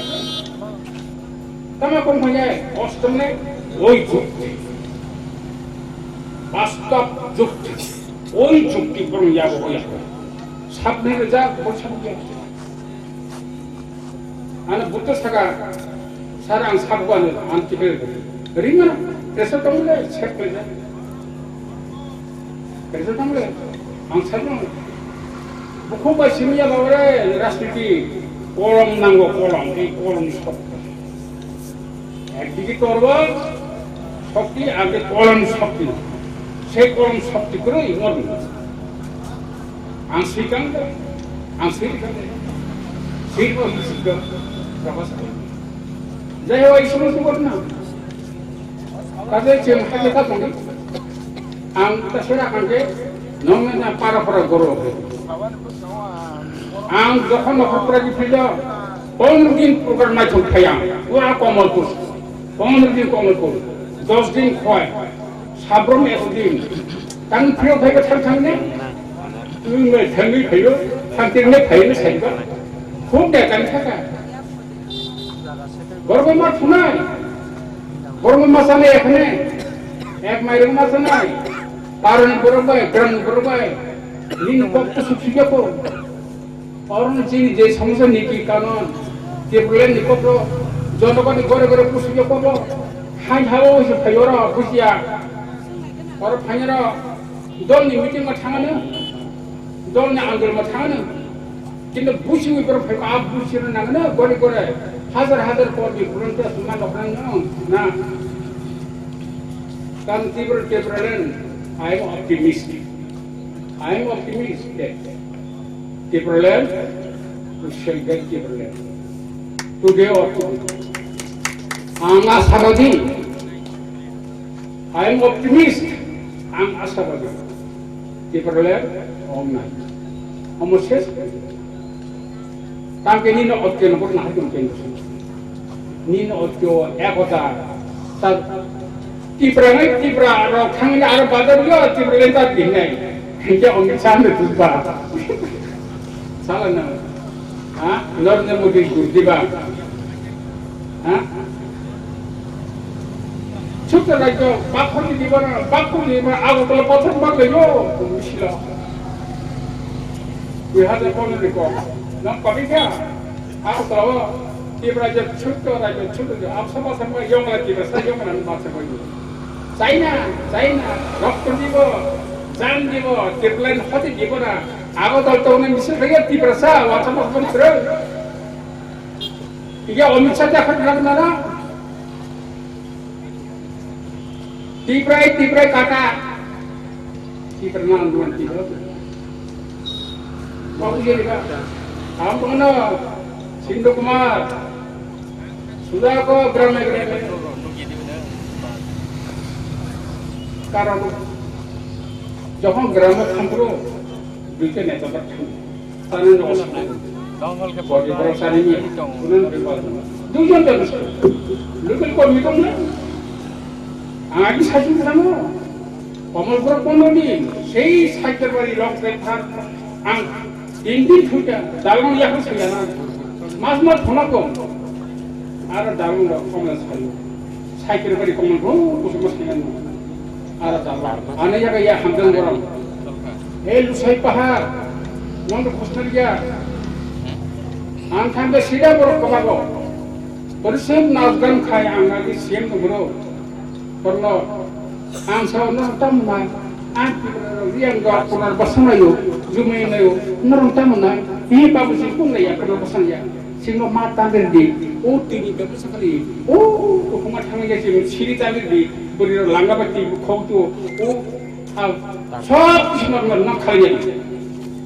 Tama kom khaya, ostro ne, oi jukti. Bastav jukti. Oi jukti borong yabo yabo. Sabni reja, bor sabni reja. Ano buto saka, sir, ang sabu ano, ang tipe rima, pressure tong le, check le. Pressure tong le, ang sabu. Bukhuk bai simi ya bawa re, rajniti, kolom nango, kolom, ei kolom sok. Ekdigi torbo shokti, age kolom shokti. Sei kolom shokti kwrwi morni. Ang swi kang, ang swi kang. Swi bo swi kang. Prabha sa. Jai ho, ei somosto ghotona. Kaje cheng haje ta tong. Ang ta sera kang ke, nong na para para goro. Ang jokhon nokhor pura di philo, pondro din program naithok phai ang, pura Kamalpur. Pondro din Kamalpur, dos din Khowai, sabrom ek din. Tang phiro phaiba thang thang ne? Twi mai thangwi phaio, thang tin ne phaio ne saiba. Khub de tang thaka. Borok ma thunai. Borok ma sanai ekhane. Ek mairung ma sanai. Aroni borok bai, grang borok bai, nini kok kusuk sujako. Oro chini je somosa niti kanon, Tipraland ni kok ro, jonogoni gore gore kusuk sujako bo. Hai hao se phai oro busia. Oro phai oro dol ni meeting ma thangano, dol ni andol ma thangano. Kintu busi wi borok phai a busi rw nang na gori gore hajar hajar kormi volunteer suma nokhrang no na. Kam Tibra Tipraland, I am optimist. I am optimist that Tipraland, we shall get Tipraland. Today or tomorrow. Ang asabadi. I am optimist. Ang asabadi. Tipraland ong nai. Omo ses. Tangke nino otke no bor nahai tong ken. Nino otke o ekota. Ta Tipra ngai Tipra rok thangni aro badar yo Tipraland ta pinai. Hingke Amit Shah ne tuba. Sala na. Ha? Narendra Modi gurdiba. Ha? Chhota rajyo, bakhorni dibana, bakhorni ma Agartala pathor ma leyo, misila. Dui hajar pondro ni kok. Nang pabikha, Agartala o, Tipra rajyo, chhota rajyo, chhota rajyo, amsa ma sama yongla Tipra sa yongla ma sama yo. China, China, rokto dibo, jang dibo, Tipraland hoti dibo na, Agartala tongna misil kaya Tipra sa, wata ma sama Tipra. Iya, Amit Shah jakhat lak nana. Tiprai, Tiprai kata. Tiprai nang duan Tiprai. Babu jadi ka. Kamu pengenal. Sindhu Kumar. Sudah ko grame grame. Karon. Jokhon grame khampro. Duita neta bat khampro. Tani no. Body borok sani ni. Kunan bepar. Duijon jon. Local committee tong na. Ang agi sachung thango. Komol borok kono ni. Sei Saitor bari long pe thar. Ang tin din thuta. Dalong yakho sila na. Mas mas phone ko. Aro dalong rok komla sayo. Saitor bari komol borok kusuma sila na. Aro dalong. Ana yaga ya hamdan borok. He Lusai Pahar, nong khosnarya. Ang thangbe sida borok kobago. Borok sem nasgan khai ang agi sem dongro. Borno ang sao no tamna. Ang riyang do konar basamayo, jumayo, norong tamna. Hi babu si pung ya konar basanya. Singno ma tamir di. O tini babu sakali. O ko kuma thangya sini siri tamir di. Bori langa bati khok tu. O Sob kisi no nong khalai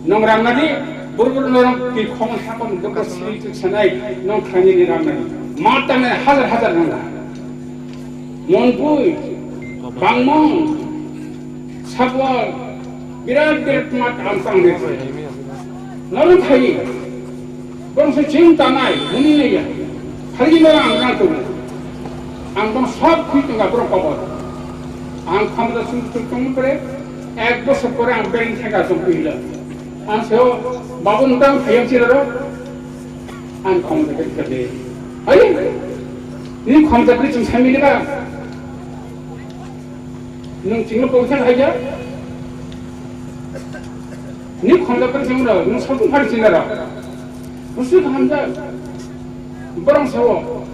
nong rang nadi, buru buru nong twi khong hakon bukha siri twi sanai nong khalai nadi rang nadi. Ma tang nai hazar hazar nong rang. Monpui, Bangmong, Sabwal, birat birat mat ang tang nai. Nong khai. Borok se chwng tanai, hwnwi ya. Khali no ang rang tongo. Ang bono sob khui tonga borok kobor. Ang khamda sung sung tong pore, ek bosor pore ang beng theka song pila. Ang seo, babu nutang khayam sila ro. Ang khamda ke kade. Hai. Ni khamda kri chung sami ba. Nung chingno poksa khaya. Ni khonda kar sing ro, nung sabung phar sing ro. Musu hamda. Borong sawo.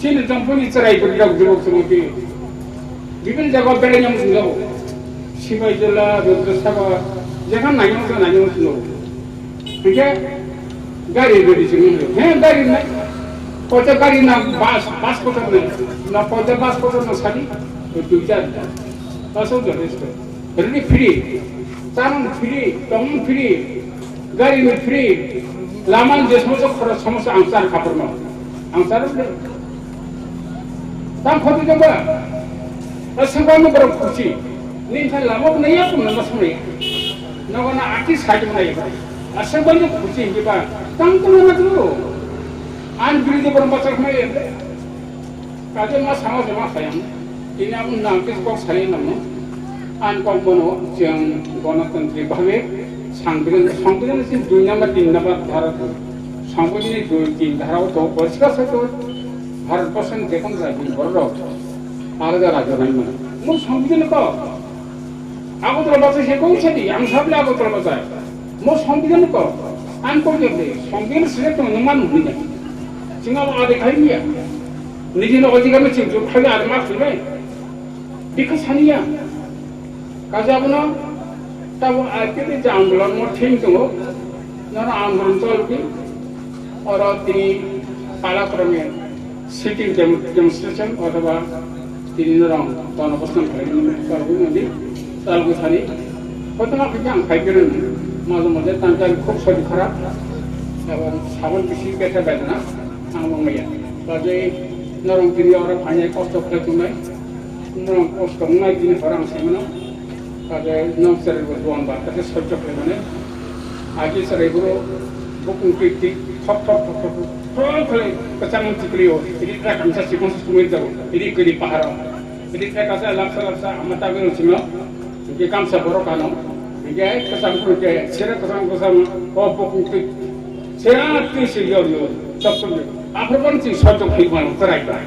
Chini jampuni cherai beri rok jibok sung ki. Bibin jaga bere nyam sung jago. Sibai jela, Rudra Sabha, jaga nanyang sung nanyang sung jago. Hingke gari ready sing jago. He gari na. Kota gari na bus, bus kota na. Na kota bus kota na sadi. Tujar. Bus kota resto. Rini free, chamung free, tongmung free, gari ni free, lama ni je somosto khorok somosto ang char khaporno, ang char le. Tam khoto jaba, aswk bangma borok khusi, ni kha lama bo naiya, bo nama samaya, nogo na ati side bo naiya, aswk bangma khusi hinwi ba, tang tong na tu, ang biri de borok bachar khnai. Kaje ma sama jama sayang. Ini ang nang kis kok saya namu. Ang kok bono jeng gonotantri bhabe sangbidan, sangbidan sin dui number, tin number dhara tu. Sangbidan ni dui, tin dhara to, bojka sa to. Bharat borso ni jekon rajyo ni borok rok. Alaga rajyo nai mano. Mo sangbidan ko. Agartala bachai se kok sadi, ang sabla Agartala bachai. Mo songbidan ko, ang kok jabde, songbidan sile to nungman huni na. Singa ade khai niya. Niji no ojika me chingchu khai ar ma khulme. Bikha saniya. Kaja bono, tabo I P F T je andolon mo thing tongo. Nono andolon cholki. Oro tini pala krome sitting dem-, demonstration othoba tini norong bono bosong khlaimani cholgwi mandi. Cholgwi thani. Kotorma khe ang phai phirwi majo majo tangkhe ang khub sori kharap. Ebong sabon bisi betha bedana ang nungmaya. Bajai norong tini oro phainai kosto khlai tongnai. Nwng kosto wngnai bini hor ang saimano. Kage nwng cherai bo duan ba khe sojjo khlaimani. Agi cherai boro bukung tik tik thok thok thok thok thok khlai kwchang tikli o. Ini tra kamsa sikon sumui jago. Ini kiri paharo. Ini tra kasa laksa laksa ama tagwi rw sino. Ini kamsa borok ano. Ini kwchang kuru ke sira kwchang kwchang o bukung tik. Sira tik sir yo yo. Chok chok. Aphro bon si sojjo khlaimani cherai ba.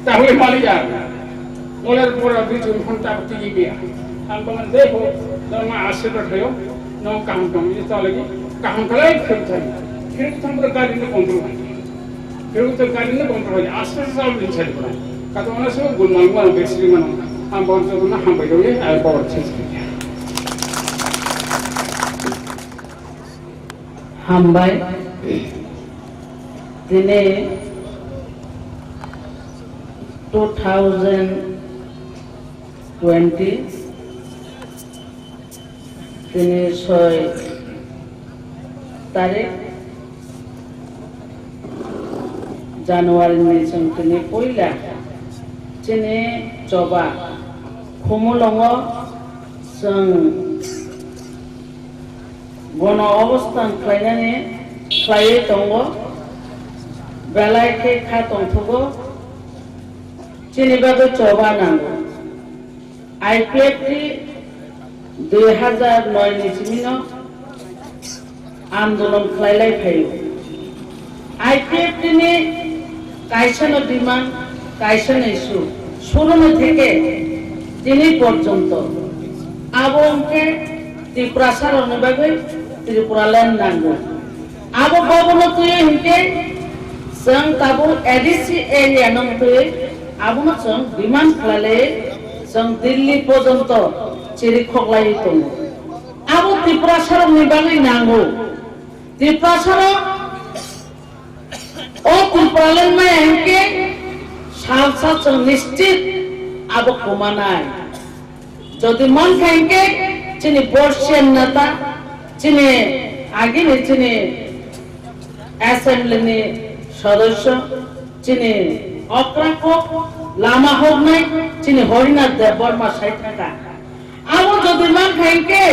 Tahole mali ya. Moler pora dui chun khon tak tigi biya. Ang bang dei ho, dama asirwad hoyo, no kaham tong ni chalagi, kaham kalai khel thani. Khel thang pura gari no control hai. Khel thang gari no control hai. Aste aste chal din chali pura. Kato mana so gun mang mang bek sri mano. Ang bang so na ham bai doye, ai power change kya. Hambai. Tini two thousand twenty, tini soi tarik January ni chwng tini puila chini choba Khumulwngo chwng bono obostan khlainani khlaiwi tongo, belai khe kha tongthogo. Chini bagwi choba nango. I P F T dui hazar noi ni simino andolon khlai lai phaio. I P F T ni kaisa no demand, kaisa no issue. Suru no theke tini porjonto. Abo hwnkhe Tiprasa rokni bagwi Tripuraland nango. Abo bobono twiwi hinkhe chwng tabuk A D C area no twiwi abono chwng demand khlailai chwng Delhi porjonto chiri khoklaiwi tongo. Abo Tiprasarokni bagwi nango. Tiprasarok o Tripuraland maya hinkhe salsa chwng nischit abo kwmanai. Jodi mankha hinkhe chini Borsian neta, chini agini chini assembly ni sodosyo, chini okra kok lama hoknai chini Harinath Debbarma sai thangkha. Abo jodi mankha hinkhe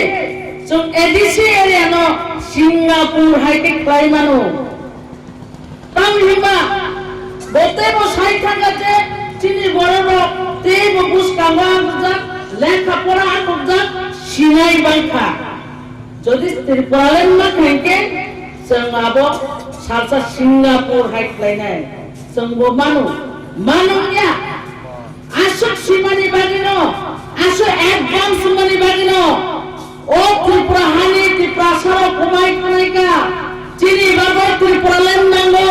chwng A D C area no Singapore hai khe khlai mano. Tamni hwnba bo teibo sai thangkha je chini bororok teibo bwskango akhukjak, lekha pora akhukjak, sinai bangkha. Jodi Tripuraland ma khankhe chwng abo salsa Singapore hai khlainai. Chwngbo mano, mano ya. Aswk simani bagwino, aswk advance wngmani bagwino, o Tripura hani Tiprasarok kwmai khwnaikha, chini bagwi Tripuraland nango,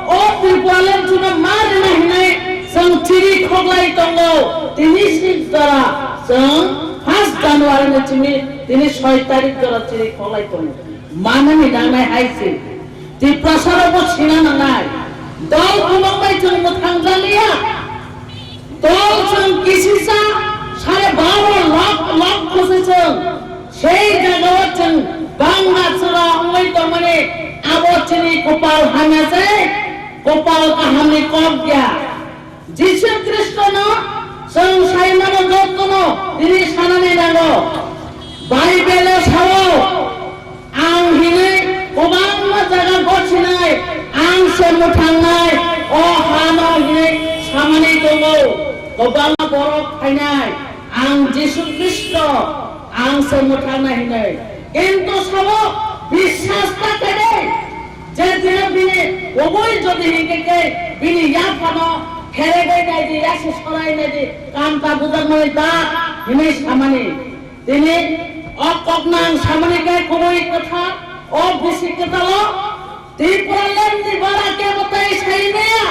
o Tripuraland chwngno ma rwna hinwi chwng chiri khoklai tongo, tini sik jora chwng first January ni simi tini soi tarik jora chiri khoklai tongo, manani nangnai hai se. Tiprasarokbo sina nangnai. Dol kwbang bai chwng mwthang jaliya. Dol chwng kisisa sare baro lakh lakh khose chwng. Sei jagao chwng bangma chwra wngwi tongmani abo chini kopal hamya se, kopal kahamni kok ya. Jisu Khristono chwng saimano jotono tini sanani nango. Baibelo sao, ang hinwi kwbangma jaga gochinai, ang se mwthangnai, o hano hinwi samani tongo. Kwbangma borok phainai, ang Jisu Khristo, ang se mwthangnai hinwi. Kintu sao, biswas ta khainai. Je tino bini oboi jodi hinkhe khe bini yaphano kheregwi naidi, yasi sorai naidi, kam ta bujakmani da hinwi samani. Tini o koknang samani khe kubui kwthar, o bisi kwtalo Tipraland ni bara kebo tei sai maya,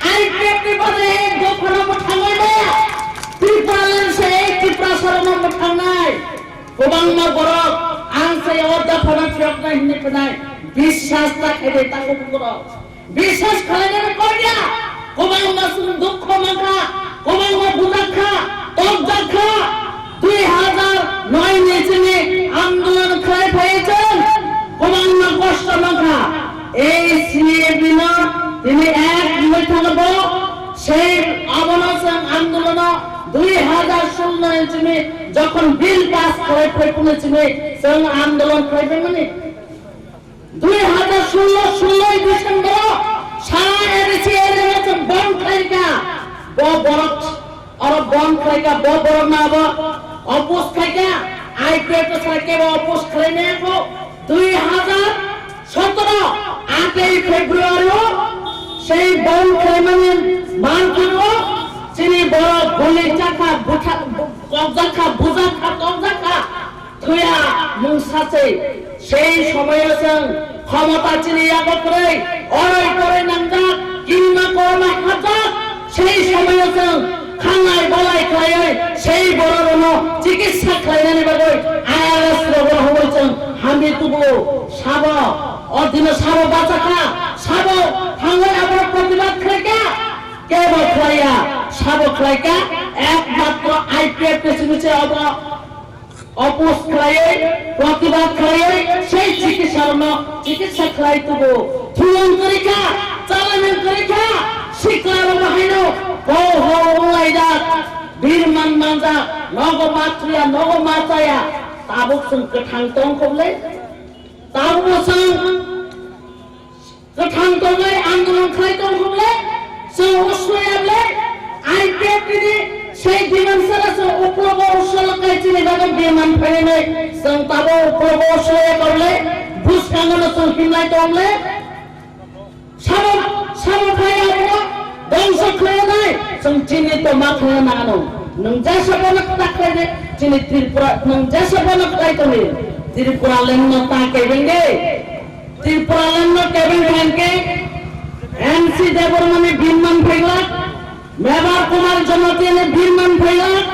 I P F ni bara ek dophano mwthangwi maya, Tipraland se ek Tiprasa rokno mwthangnai. Kwbangma borok ang se o dophano phiyoknai hinwi khnai, biswas ta khaide tako bukurok. Biswas khlainani kok ya, kwbangma chwng dukho mankha, kwbangma bujakha, tokjakha. Dui hazar noi ni chini andolon khlai phai chwng kwbangma kosto mankha. Ei C A B no tini ek wngwi thangbo, sei abono chwng andolono dui hazar sullo ni chini jokhon bill pass khlai phai phunu chini chwng andolon khlai phaimani. Dui hazar sullo, sullo December o sara A D C area o chwng bon khlaikha. Bo borok oro bon khlaikha, bo borok no abo oppose khlaikha, I P F to sai kebo oppose khlainai kho. Dui hazar sotoro atwi February o sei bon khlaimani mankhoro chini borok guli chakha, butha, kokjakha, bujakha, tokjakha. Thuya mungsa se, sei somoyo chwng khomota chini yago kwrwi, oroi toroi nangjak, kirima korma hapjak, sei somoyo chwng khangnai bolai khlaiwi, sei bororokno chikitsa khlainani bagwi I R S rogo hwnwi chwng hambi tubu. Sabo, o dino sabo bachakha, sabo thangwi abono protibad khlaikha, kebo khlaiya, sabo khlaikha, ekmatro I P F ni simi se obo. Oppose khlaiwi, protibad khlaiwi, sei chikitsa rokno chikitsa khlai tubu. Thwng kwrwi kha, chalanang kwrwi kha, sikla rok haino ho ho wnglaijak, birman manjak, nogo ma thuya, nogo ma chaya, tabuk chwng kwthang tong kho le, tabuk chwng Kwthang tongwi andolon khlai tong kho le, chwng usloya le, I P F ni sei demand sara chwng uklogo uslo kai chini bagwi demand phainai, chwng tabo uklogo usloya kor le, bwskango no chwng himlai tong le, sabo, sabo phai abono dongso khlainai, chwng chini to ma khlai nangano. Nwng jesa bono ta khlai de, chini Tripura, nwng jesa bono khlai tongwi, Tripura land no ta kebeng de. Tripura land no kebeng khain khe N C Debbarma ni birman phailak, Mebar Kumar Jamatia ni birman phailak,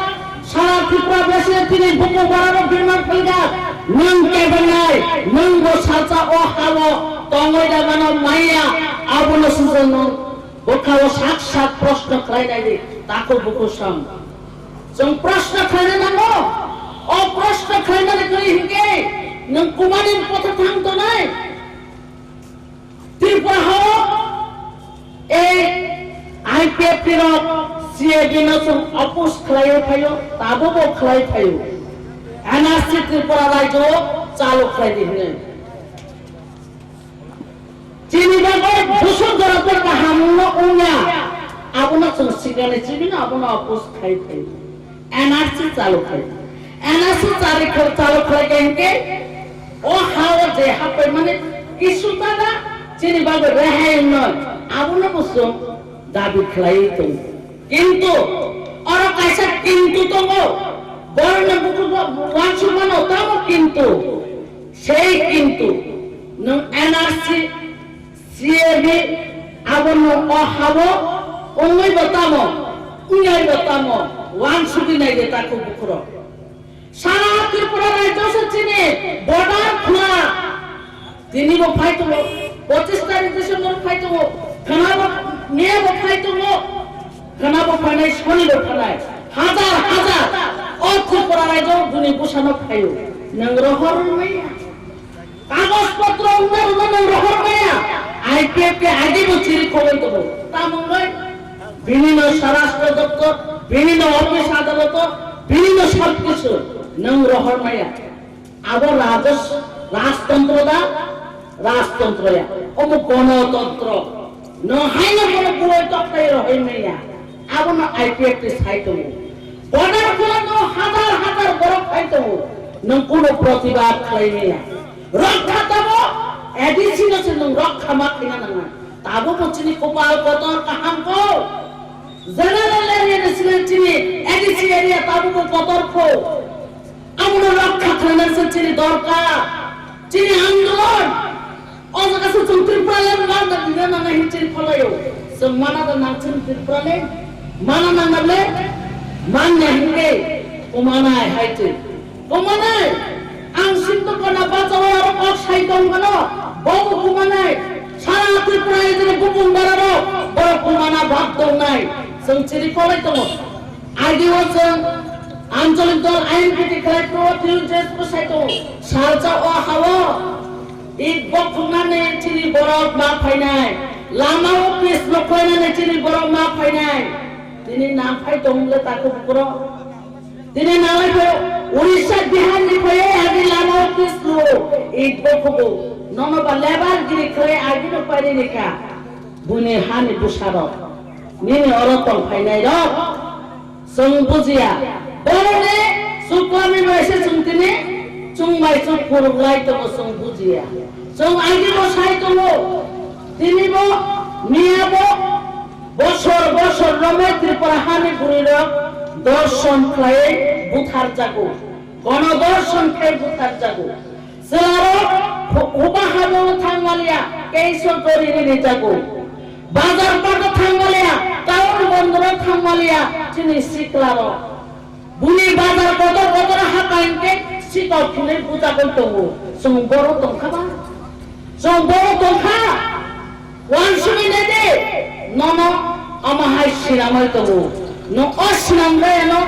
sara Tripura bese tini buku bararo birman phailak, nwng kebengnai, nwng bo salsa o hao tongwi da gano maya, abono sujano bwkhao sak sak proshno khlainai di, takhuk bukhuk sam. Chwng proshno khlaina nango, o proshno khlainani kwrwi hinkhe nwng kumani kotha thang tonai? Tripura hao ei I P F T rok C A B no chwng oppose khlaiwi phaio, tabukbo khlai phaio. N R C Tripura rajyo o chalu khlai di hwnwi. Chini bagwi busuk jora kaham no wngya, abono chwng sikani chibino abono oppose khai phaio. N R C chalu khlai. N R C chari khl-, chalu khlai khe hinkhe o ha o je happai mani kisu tada chini bagwi rehai wngnai, abono bo chwng dabi khlaiwi tongo. Kintu oro kaisa kintu tongo, borokni bukugo uansukmano tamo kintu, sei kintu nwng N R C C A B abono o habo wngwi bo tamo, wngwi bo tamo, uansugwi nai de takhuk bukhurok. Sara Tripura rajyo se chini border khula. Tini bo phai tongo, pochis tarik December phai tongo, khana bo miya bo phai tongo, khana bo phanai, soni bo phanai, hajar hajar o Tripura rajyo buni bwsano phaio. Nwng rohor maya. Kagoj potro wngna rwna nwng rohor maya. I P F T agi bo chiri khogwi tongo. Tamo wngwi? Bini no Swarashtra Doptor, bini no office adaloto, bini no sob kisu nwng rohor maya. Abo rajas-, rajtontro da, rajtontro ya. Omo gonotontro. No haino bono buwai toktai rohoi maya. Abono I P F T sai tongo. Border khula no hajar hajar borok phai tongo. Nwng kuno protibad khlai maya. Rokha tamo A D C no se nwng rokha ma khaina nangna. Tabo bo chini kopal kotor kaham ko. General area ni sile chini A D C area tabo bo kotor ko. Abono rokha khlainani se chini dorkar, chini andolon. O jaga se chwng Tripuraland manna nina nana hin chini khwlaio. Chwng mana da nang chini Tripuraland? Mana nang na ble? Manna hinke kumanai hai chwng. Kumanai, ang Sindhu Kona bachao aro kok sai tong gano. Bobo kumanai. Sara Tripura ni bupung bararo borok kumana bak tongnai. Chwng chini khwlai tongo. Agi o chwng ancholik dol I N P T khlai pro three J S bwsai tongo. Salsa o ha-o ik bokhoknani chini borok ma phainai. Lama o pis nokhlainani chini borok ma phainai. Tini nang phai tong le takhuk borok. Tini nalai khe Orissa, Bihar ni phai agi lama o pis lo ik bokhogo. Nono ba lebar giri khlai agi no paini ni kha. Buini hani bwsarok, nini oro tong phainai rok, chwng bujiya. Boroni chuklami bai se chwng tini chwng bai chwng phwrwk lai tongo, chwng bujiya. Chwng agi bo sai tongo, tini bo miya bo bosor bosor romwi Tripura hani bwrwi rok dorshon khlai buthar jago, gono dorshon khlai buthar jago. Chwlarok hu-, huba habo thangmaliya, keiso gori rini jago. Bazar pato thangmaliya, town bondoro thangmaliya, chini siklarok. Buni bazar kotor kotor haka hinkhe sikok hinwi bujakoi tongo. Chwng boro tongkha ba? Chwng boro tongkha? Wansugwi naidi, nono omo hai sinamwi tongo. Nwng o sinamjayano,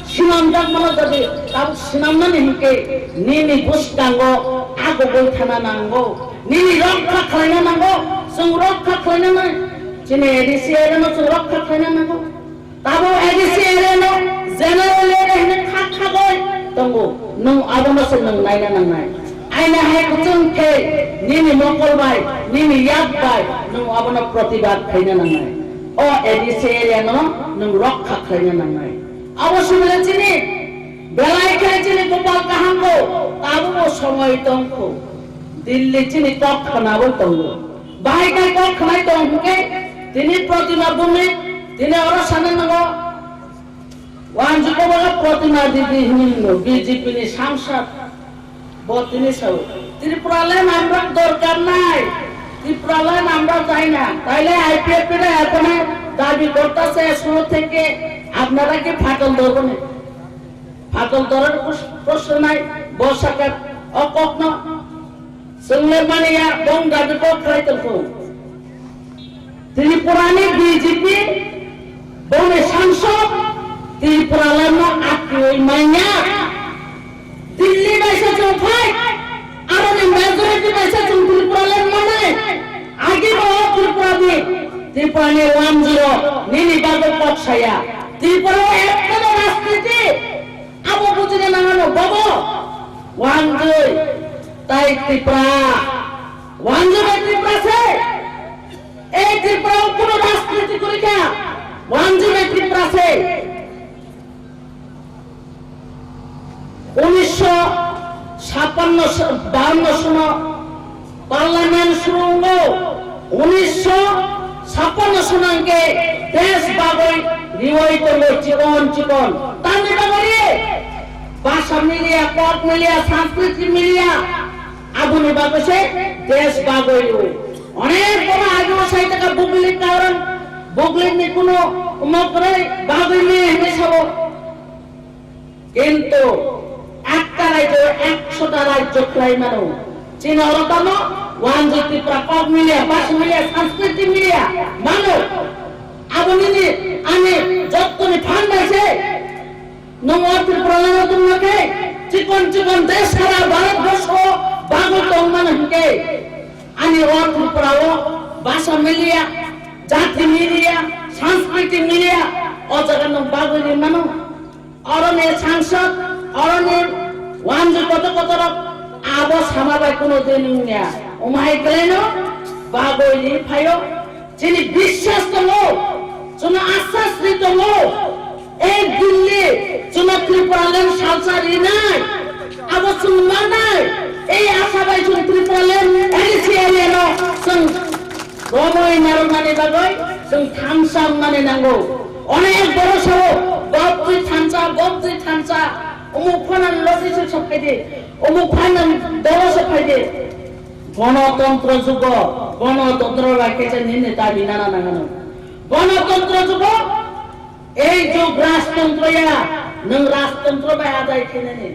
sinamjakmano jodi tabuk sinamnani hinkhe nini bwskango agugwi thana nango, nini rokha khlaina nango, chwng rokha khlainani, chini A D C area no chwng rokha khlaina nango. Tabuk A D C area no general area hwnwi kha khagwi tongo, nwng abono se nwng naina nangnai. Aina hai kuchung khe nini mokol bai, nini yak bai nwng abono protibad khaina nangnai. O A D C area no nwng rokha khlaina nangnai. Abo sumile chini belai khe chini kopal kaham bo tabukbo somoi tongkho. Delhi chini kok khwnawi tongo. Bahai khai kok khwnai tong hwnkhe tini Protima Bhumik, tini oro sana nango. Wanjiko bola Protima Didi hwnwi hwno B J P ni sangsad. Bo tini sao, "Tripuraland amra dorkar nai, Tripuraland amra chai na, taile I P F T na ekhone dabi korta se shuru theke apnara ki phatol dorbo ni?" Phatol dorar pros-, proshno nai, bo sakha o kokno. Chwng le mani ya, bong dabi kok khlai tongkho. Tripura ni B J P, boni sangsad, Tripuraland no atwi manya. Delhi bai se chwng phai, aro ni majority bai se chwng Tripuraland manai. Agi bo Tripura ni, Tripura ni one zero, nini bagwi kok saya. Tripura o ekta rajniti, abo bujina nangano, bobo, wanjwi, tai Tripura, wanjwi bai Tripura se, ei Tripura o kuno rajniti kuri kha, wanjwi bai Tripura se. Unisho chhappanno, bawanno sono Parliament suru wngo, unisho chhappanno sono hwnkhe desh bagwi riwi tongo chikon chikon. Tamni bagwi bhasha miliya, kok miliya, sanskriti miliya, aboni bagwi se desh bagwi rw. Onek bono age o sai taka buglik karon, buglik ni kuno umok rwi bagwi miliya hinwi sabo. Kintu ekta rajyo ekshota rajyo khlai mano. Chini oro tamo wanjwi Tripura kok miliya, bhasha miliya, sanskriti miliya mano. Abo nini ani jottoni phan bai se. Nwng o Tripura no tongma khe chikon chikon desh sara Bharat borsho bagwi tong mano hinkhe. Ani o Tripura o bhasha miliya, jati miliya, sanskriti miliya, o jaga nwng bagwi ri mano. Oroni sangsad, oroni wanjwi kotor kotor rok abo sama bai kuno din wngya. Omo hai kwlaino bagwi ri phaio. Chini biswas tongo, chwngno asas ri tongo. Ek din ni chwngno Tripuraland salsa rinai. Abo chwng mannai. Ei asa bai chwng Tripuraland A D C area no chwng romwi narwknani bagwi chwng thansa wngnani nango. Onek borok sao, "Bobtwi thansa, bobtwi thansa." Umuk phano logi se sok phaidi, umuk phano dolo sok phaidi. Gonotontro jugo, gonotontro raikhe je nini dabi nana nangano. Gonotontro jugo, ei jug rajtontro ya, nwng rajtontro bai adai khainani.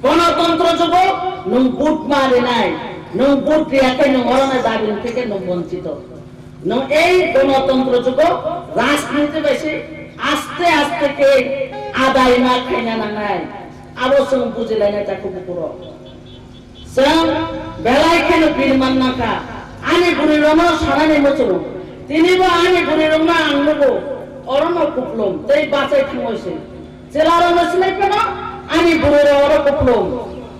Gonotontro jugo, nwng vote ma rinai, nwng vote riya khe nwng oroni dabi theke nwng bonchito. Nwng ei gonotontro jugo rajniti bai se aste aste khe adai ma khaina nangnai. Abo chwng bujilainai takhuk bukurok. Chwng belai kheno bini man mankha. Ani bwrwi rokno sanani muchungo. Tinibo ani bwrwi rokno ang nugo. Orono kuplung tei bachai thangoi se. Chwlarokno sinai phano ani bwrwirok oro kuplung.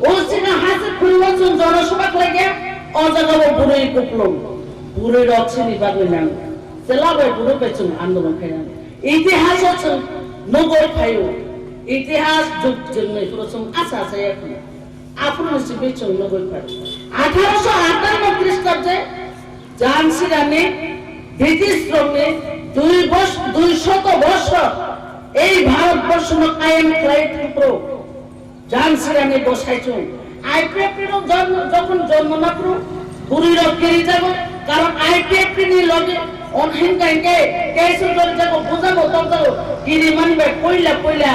O chini hase khulungo chwng jono soba khlaikhe, o jagao bwrwi kuplung. Bwrwirok chini bagwi nang. Chwla bai bwrwi bai chwng andolon khainang. Itihaso chwng nugwi phaio. Itihas jug jwngnai phuru chwng asa asa ya khna. Aphuru ni simi chwng nugwi phaio. Atharo sho atanno Khristabde Jhansi Rani British rokni dui bos-, dui shoto bosor ei Bharat borshono kayem khlai thangphuru Jhansi Rani bosai chwng. I P F T rok jon-, jokhon jonmo naphuru bwrwi rok kiri jago, karon I P F T ni logi on hinka hinke case rok jago, bujago, tongjago, kiri mani bai poila poila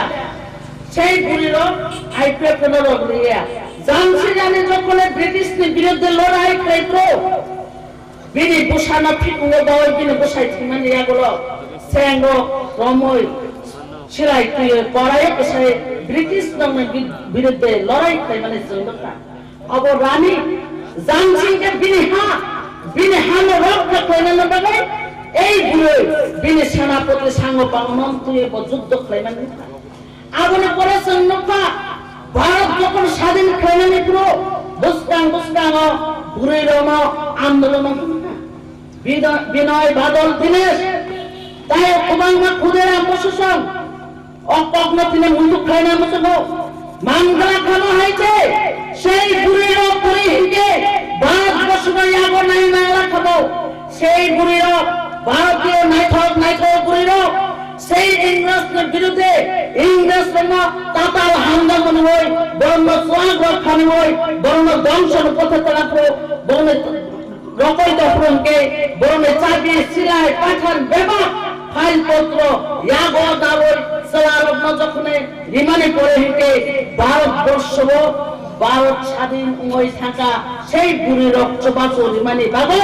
sei bwrwi rok I P F T no rok riya. Jhansi Rani jokhon British ni biruddhe lorai khlai phuru, bini bwsano phikungo dawai bini bwsai thwimani yagulo sengo romwi silai twiwi korai bwsai British nokni bi-, biruddhe lorai khlaimani chwng nukha. Abo Rani Jhansi khe bini ha, bini hano rokha khlainani bagwi ei bwrwi bini senapoti Sangopano twiwi bo juddo khlaimani nukha. Aboni pore chwng nukha, Bharat jokhon sadin khlainani phuru bwskang bwskango bwrwi rokno andolon wngkha. Bino-, Binoy Badal Dinesh, tei kwbangma Khudiram Bososong, o kokno tini muitu khlaina muchungo. Mangala khano hai se, sei bwrwi rok kwrwi hinkhe Bharat borshono yago nai mangala khabo. Sei bwrwi rok, Bharatiyo naithok naithok bwrwi rok, sei Ingres ni biruddhe, Ingres rokno tatal hamjak manwi, borokno chuak rok khanwi, borokno dongso ni pothe tana phuru, borokni rokoi tong phuru hwnkhe, borokni chabi, silai, pathan, bebak, file potro, yago dawi, chwla rokno jokhone rimani pore hwnkhe, Bharat borsho o, Bharat sadin wngwi thangkha, sei bwrwi rok chubachu rimani bagwi.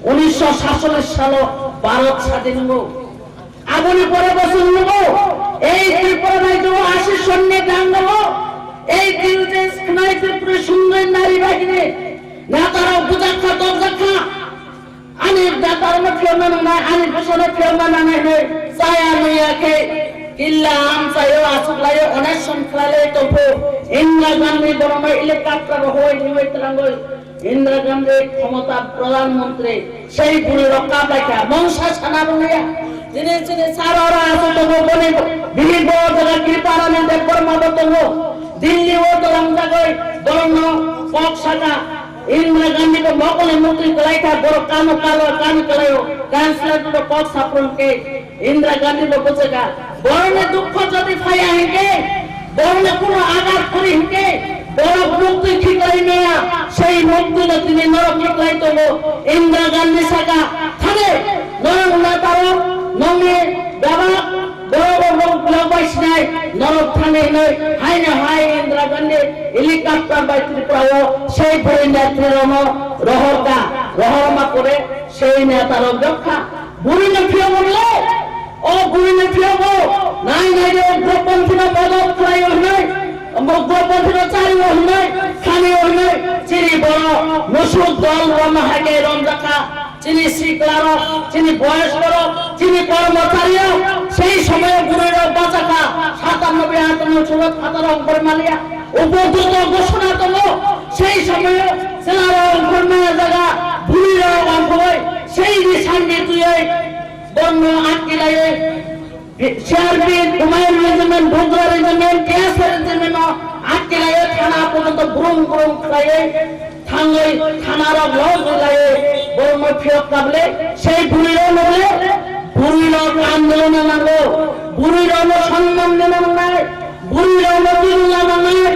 Unisho satchollish salo Bharat sadin wngo. Aboni pore bo chwng nugo, ei Tripura rajyo o ashi sonni dangao, ei Diljesh Khnai Tripuri Sundari Nari Bahini, netarok bujakha, torjakha, ani netarokno phiyokna nangnai, ani bwsano phiyokna nangnai hinwi chaya nuya khe, killa amchaio achuklaio, onek som khlailai tongphu, Indira Gandhi borokno helicopter rok hoi hinwi twlangwi. Indira Gandhi khomota pradhan mantri, sei bwrwi rok kaplaikha, mungsa sana rwliya. Tini chini sara ora aswk tongo, boni bihik bo jaga Kriparani Debbarma bo tongo. Delhi o twlangjagwi borokno kok saka. Indira Gandhi bo mokol ni mukti kwlaikha, borok kano kalo, kano kwlaio, translator kok saprung khe. Indira Gandhi bo bwchwkha, borokni dukho jodi phaiya hinkhe, borokni kuno agar khuri hinkhe, borok muktwi khiklai maya, sei muktwino tini norok khiklai tongo. Indira Gandhi saka, thane, norok netarok, nongni bebak, borok rok nok bai sinai, norok thani hinwi, haino hai Indira Gandhi helicopter bai Tripura o, sei bwrwi netri rokno rohorkha, rohorma pore, sei netarok jokha. Bwrwino phiyogo le, o bwrwino phiyogo, nai nai de ugroponthino modot khlaio hinwi, ugroponthino chario hinwi, khanio hinwi, chini borok musuk dol romno hai khe romjakha, chini siklarok, chini boyoskorok, chini kormocharirok, sei somoyo bwrwirok bachakha, satanno be atanno sulo phataro ongkhor maliya, upodruto ghosona tongo, sei somoyo chwlarok ongkhor maya jaga, bwrwirok ongkhorwi, sei ni sanni twiwi, Borno atkilaiwi, C R P, Humayun Regiment, Dogra Regiment, T S R Regiment no atkilaiwi thana porjonto brum brum khlaiwi thangwi thana rok log rilaiwi borokno phiyok kabli sei bwrwi rok nokle bwrwi rok andolon nango, bwrwi rok no sonman rwna nangnai. Bwrwirokno twiwi lamanai,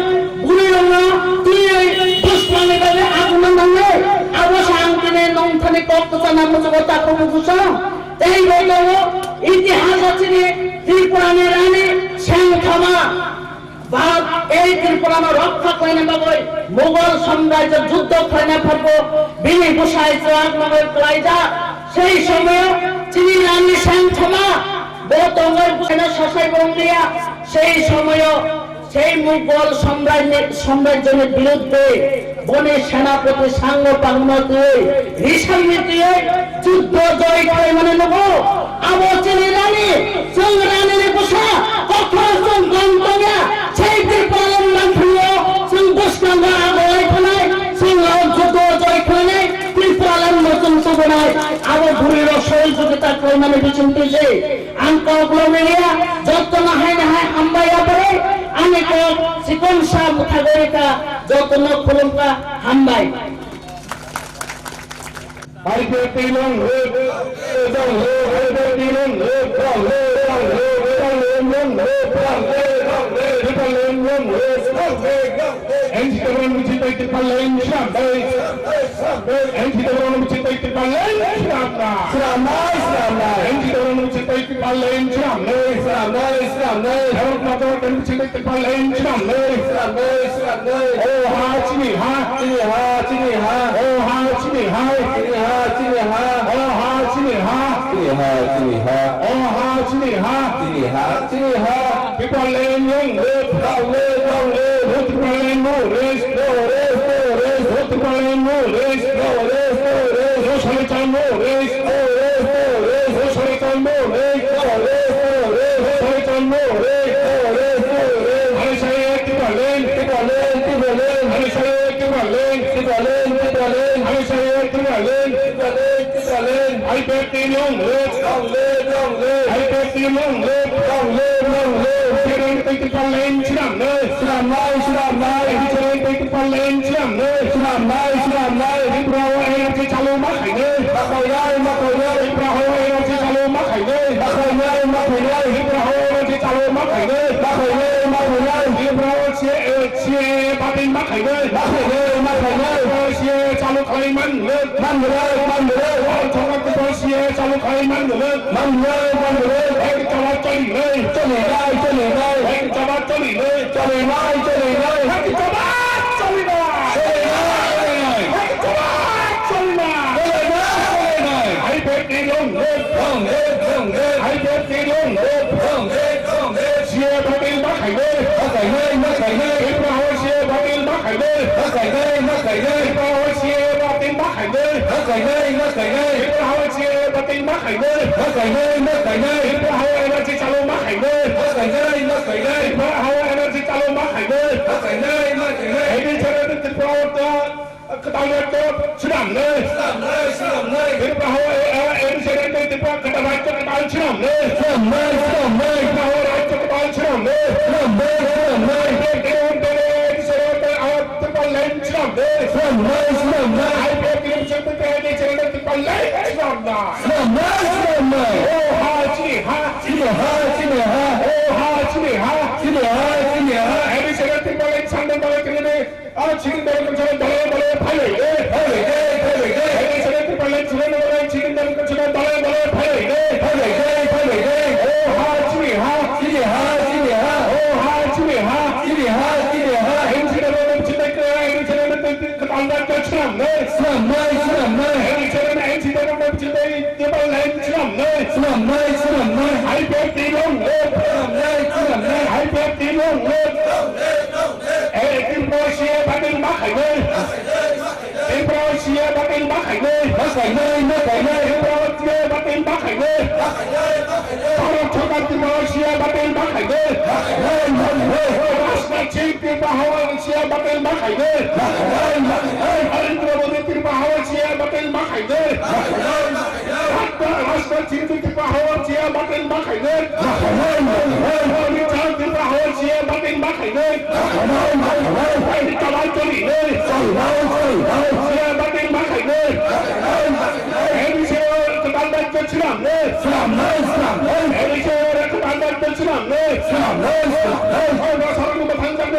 bwrwirokno twiwi bwsmani bagwi aguna nangnai, abo se ang tini nongthani kok kwchana muchugo takhukgo bwsong. Tei bo tongo itihaso chini Tripurani rani Sengthoma ba ei Tripurano rokha khlaina bagwi Mughal samrajyo juddho khlaina phakgo bini bwsai chwrak nongwi klaijak. Sei somoyo chini rani Sengthoma bo tongwi bwsaino sasaibo wngliya. Sei somoyo sei Mughal samrajni, samrajyoni biruddhe boni senapoti Sangho Pangno twiwi, Risangni twiwi juddho joy khlaimani nugo. Abo chini rani, chwng ranini bwsa, kothor chwng gom tongya, sei Tripura longmang thwio, chwng bwskango agoi thanai, chwng o juddho joy khlainai, Tripura longno chwng tubunai, abo bwrwirok sohojogita khlaimani bisingtwi se. Ang kok lomliya, jotono haino hai hambai aphai, ani kok chikon sa mwthagwi rwkha, jotono khulumkha, hambai. I P F T long live, long live, I P F T long live, long live, long live, long live, long live, long live, long live, long live, long live, long live. N C W Municipal Parliament, Sramnai. N C W Municipal Parliament, Sramnai. Sramnai, Sramnai. N C W Municipal Parliament, Sramnai. Sramnai, Sramnai. Bharat Mata Municipal Parliament, Sramnai. Sramnai, Sramnai. O ha, chini ha. Chini ha, chini ha. O ha, chini ha. Chini ha, chini ha. O ha, chini ha. Chini ha, chini ha. O ha, chini ha. Chini ha, chini ha. People land long live, long live, long live. People land no rest, no rest, no rest. People land no rest, no rest, no rest. Socialism no rest, no rest, no rest. Socialism no rest, no rest, no rest. Socialism no rest, no rest, no rest. Hari saya people land, people land, people land. Hari saya people land, people land, people land. Hari saya people land, people land. Tipraland. I P F T long live. Long live, long live. I P F T long live. Long live, long live. Tipraland, Tipraland, Tipraland. Tipraland, Tipraland. Tipraland, Tipraland, Tipraland. Tipraland, Tipraland. Tripura o N R C chalu ma khainai. Ma khainai, ma khainai. Tripura o N R C chalu ma khainai. Ma khainai, ma khainai. Tripura o N R C chalu ma khainai. Ma khainai, ma khainai. Tripura o C A A, C A A batin ma khainai. Ma khainai, ma khainai. Tripura o C A A chalu khlai man. Manrwk, manrwk. O thongkha kwtal C A A chalu khlai manrwk. Manrwk, manrwk. Hai khe choba cholinai. Cholinai, cholinai. Hai khe choba cholinai. Cholinai, cholinai. Hai khe choba cholinai. Cholinai, cholinai. Hai khe choba cholinai. Cholinai, cholinai. Hai bek ni long live. Long live, long live. Hai bek ni long live. Long live, long live. C A A batin ma khainai. Ma khainai, ma khainai. Tripura o C A A batin ma khainai. Ma khainai, ma khainai. Tripura o C A A batin ma khainai. Ma khainai, ma khainai. Tripura o C A A batin ma khainai. Ma khainai, ma khainai. Tripura o N R C chalu ma khainai. Ma khainai, ma khainai. Tripura o N R C chalu ma khainai. Ma khainai, ma khainai. Hai ni chara Tripura o ta Kwtal rajyo swnamnai. Swnamnai, swnamnai. Tripura o, eh, eh, N C A tei Tripura kwtal rajyo kwtal swnamnai. Swnamnai, swnamnai. Tripura o rajyo kwtal swnamnai. Swnamnai, swnamnai. Tripura tei N C A tei, ah, Tripura land swnamnai. Swnamnai, swnamnai. I P F T ni bising tei N C A tei Tripura land swnamnai. Swnamnai, swnamnai. O ha chini ha. Chini ha, chini ha. O ha chini ha. Chini ha, chini ha. N C A tei Tripura land swnamnai, Tripura land. Ah, chini dal konsana dale dale phailai de. Phailai de, phailai de. Hai ni sene Tripura land sene dale chini dal konsana dale dale phailai de. Phailai de, phailai de. O ha chini ha. Chini ha, chini ha. O ha chini ha. Chini ha, chini ha. N C A ni chini ke, N C A ni ke, ke tanda ke swnamnai. Swnamnai, swnamnai. N C A ni, N C A ni chini Tripura land swnamnai. Swnamnai, swnamnai. I P F T long live. Swnamnai, swnamnai. I P F T long live. Ei, Tripura C A A batin ma khainai. Tripura C A A batin ma khainai. Ma khainai, ma khainai. Tripura C A A batin ma khainai. Bharat Sarkar Tripura C A A batin ma khainai. Rajnath Singh Tripura hawa C A A batin ma khainai. Narendra Modi Tripura hawa C A A batin ma khainai. Rashtra Singh Tripura hawa C A A batin ma khainai. Amit Shah Tripura hawa C A A batin ma khainai. Hai khe choba cholinai. C A A batin ma khainai. Hai khe kwtal rajyo swnamnai. Hai khe kwtal rajyo swnamnai.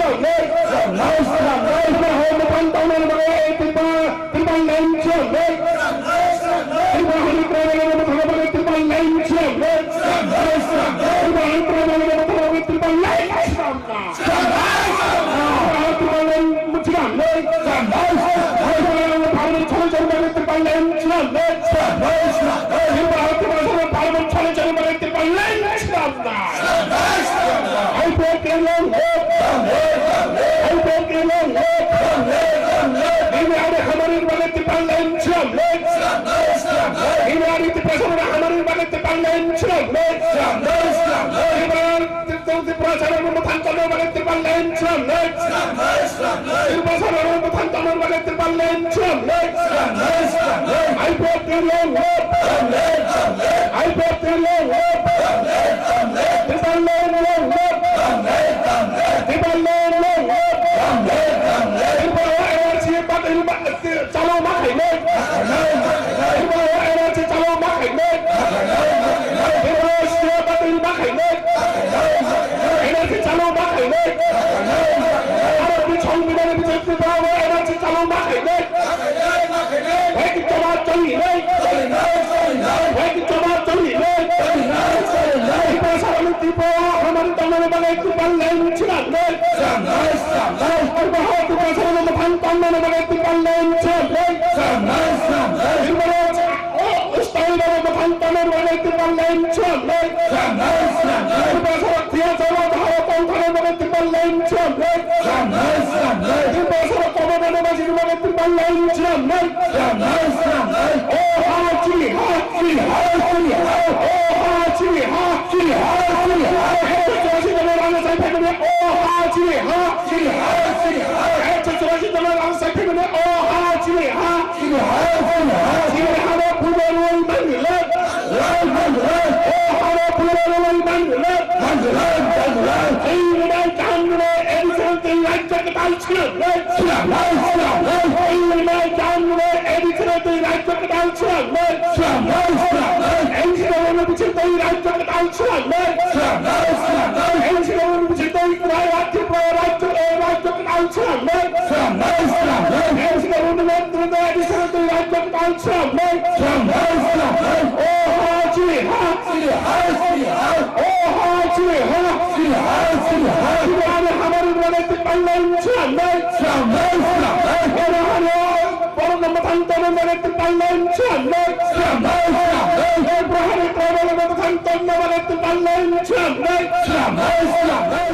swnamnai. Swnamnai, swnamnai. Tripura hai mwthang tangmani bagwi Tripura, Tripura line swnamnai. Tripura hai Tripura line mwthang bagwi Tripura line swnamnai. Tripura hai Tripura line mwthang bagwi Tripura line swnamnai. Tripura sarokno mwthang tongna bagwi Tripura line swnamnai. Tripura sarokno mwthang tongna bagwi Tripura line swnamnai. I P F T long live. I P F T long live. Tripura line long live. Tripura line long live. Tripura N R C batil ba-, Chalo ma khainai. Tripura N R C chalo ma khainai. Tripura state batil ma khainai. N R C chalo ma khainai. Bharatni Songbidanni bising Tripura N R C chalo ma khainai. Wai ki choba choli nai. Wai ki choba choli nai. Tripura sarokno Tripura hamari tongmani bagwi Tripura line swnamnai. Swnamnai, swnamnai. Tripura sarokno mwthang tongmani bagwi Tripura line swnamnai. Swnamnai, swnamnai. Tripura, o, style bagwi mwthang tongmani bagwi Tripura line swnamnai. Swnamnai, swnamnai. Tripura sarok thwiya chalo dahao tongthani bagwi Tripura line swnamnai. Swnamnai, swnamnai. Tripura sarok kobo mano majini bagwi Tripura line swnamnai. Swnamnai, swnamnai. O ha chini ha. Chini ha, chini ha. O ha chini ha. Chini ha, chini ha. Ekso churasi jon rang sai phaimani. O ha chini ha. Chini ha, chini ha. Ekso churasi jon rang sai phaimani. O ha chini ha. Chini ha, chini ha. Chini ha no puja rwi mani le. Rwi mani le. O ha no puja rwi mani le. Mani le, mani le. Chini na chang ne, edi chang te lai chak tal Swnamnai, swnamnai, swnamnai. Chini na chang ne, edi chang te lai chak tal swnamnai. Swnamnai, swnamnai. N C W ni bising twi rajya kwtal swnamnai. Swnamnai, swnamnai. N C W ni bising twi Tripura, Tripura rajya, eh, rajya kwtal swnamnai. Swnamnai, swnamnai. N C W ni netrito twi rajya kwtal swnamnai. Swnamnai, swnamnai. O ha chini ha. Chini ha, chini ha. O ha chini ha. Chini ha, chini ha. Chini ha ni hamari rwgani twi online swnamnai. Swnamnai, swnamnai. Oro hano Borokno mwthang tongna bagwi Tripura line swnamnai. Swnamnai, swnamnai. Borokni tribal no mwthang tongna bagwi Tripura line swnamnai. Swnamnai, swnamnai.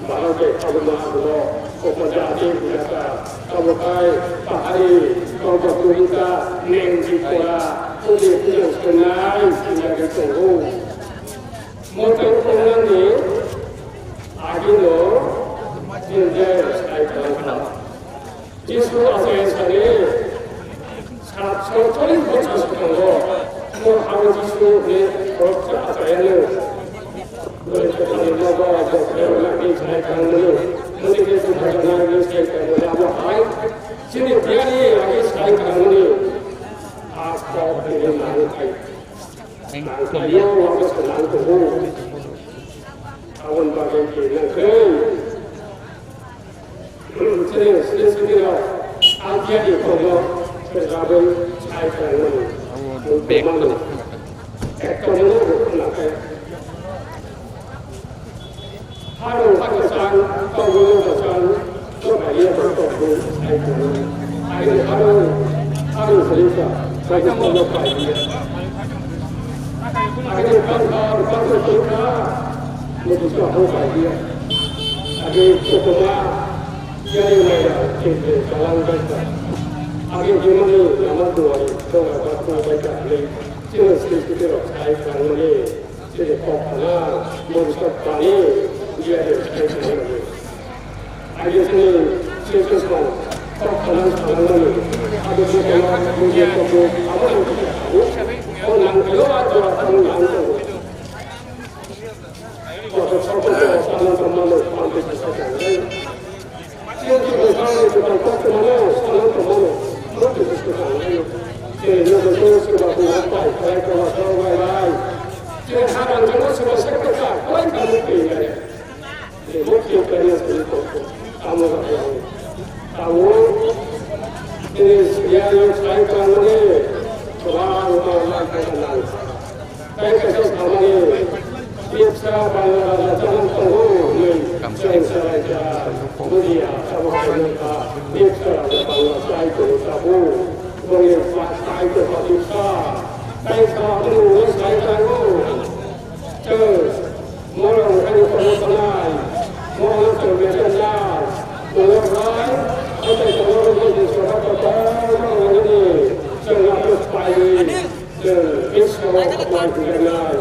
Bharate Abhimani Bhilo, Upajati Bhilata, Kabukai, Pahari, Kabukurita, Nengji Kora, Kudi Kudi Senai, Sindagi Tongo. Motor Konani, Agino, Sindai, Sai Kalangka. Jisu asai sani satso cholish bochor swkango, mo abo Jisu ni khoroksa asai ano. Bwrwi kwthangni nogo bo khairoknani sai kangmani, bwrwi khe kwthang gwnangni sai kangmani, abo hai chini tiyani agi sai kangmani. A kok tini nang khai. Nang khai yo, abo se nang tongo. Aboni bagwi khe nang khai. Chini sini sini rok, ang khe di kono, khe raboi, sai khe mani. Ang bek mani. Ekto mani rok na khe. Haro haro sang, togo togo sang, togo ye togo togo, sai khe mani. Ai haro, haro salika, sai khe togo pai ye. Ai khe kang kang, kang kang, kang kang, mo tu sa ho pai ye. Agi kokoma, yari maya, kete, kalang baita. Agi jemani, lama duari, dong abat ko baita, le, chini sri sri rok, sai kang mani, chini kok kana, mori kok pani, yari, sai kang mani. Agi chini, chini kok kana, kok kana, kalang mani. Agi kokoma, mori kok, abo, abo, abo, abo, abo, abo, abo, Tamo, tini siyano sai tangmani, kwbangma nang khe nang. Tei kaisa samani, Tipsa Bangla Raja tamo tongo hwnwi chwng salaijak. Bujiya, abo khainwi kha, Tipsa Raja Bangla chai tongo tabuk. Bongni chai tongkha Tipsa. Tei sa aboni ulo sai tango. Chwng, morok wngkha ni kono sanai, mohor chwng bechar nai, tongor bai, kotai tongor rok bai jiswara kotor ma wngwi, chwng lapis paiwi, chwng bwskango mai hwnjaknai,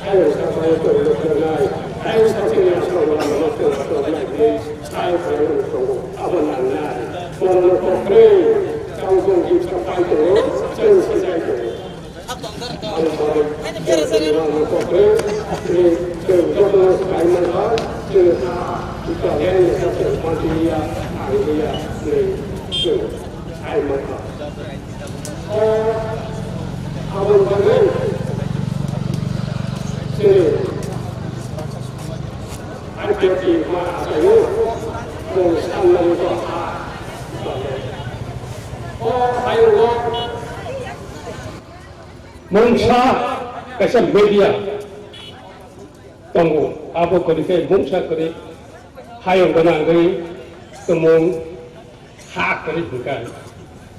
ayung sakbai chwng lukjaknai, ayung sakni aswk lama no chwng atok nai hwnwi sai phaio tongo, abo nangnai. Borokno kokrwi, chwng jisa pai tongo, chwng sijai tongo. Mungsa kaisa media tongo, abo kwrwi khe mungsa kwrwi hayung gwnangwi tumung ha kwrwi hwnkhe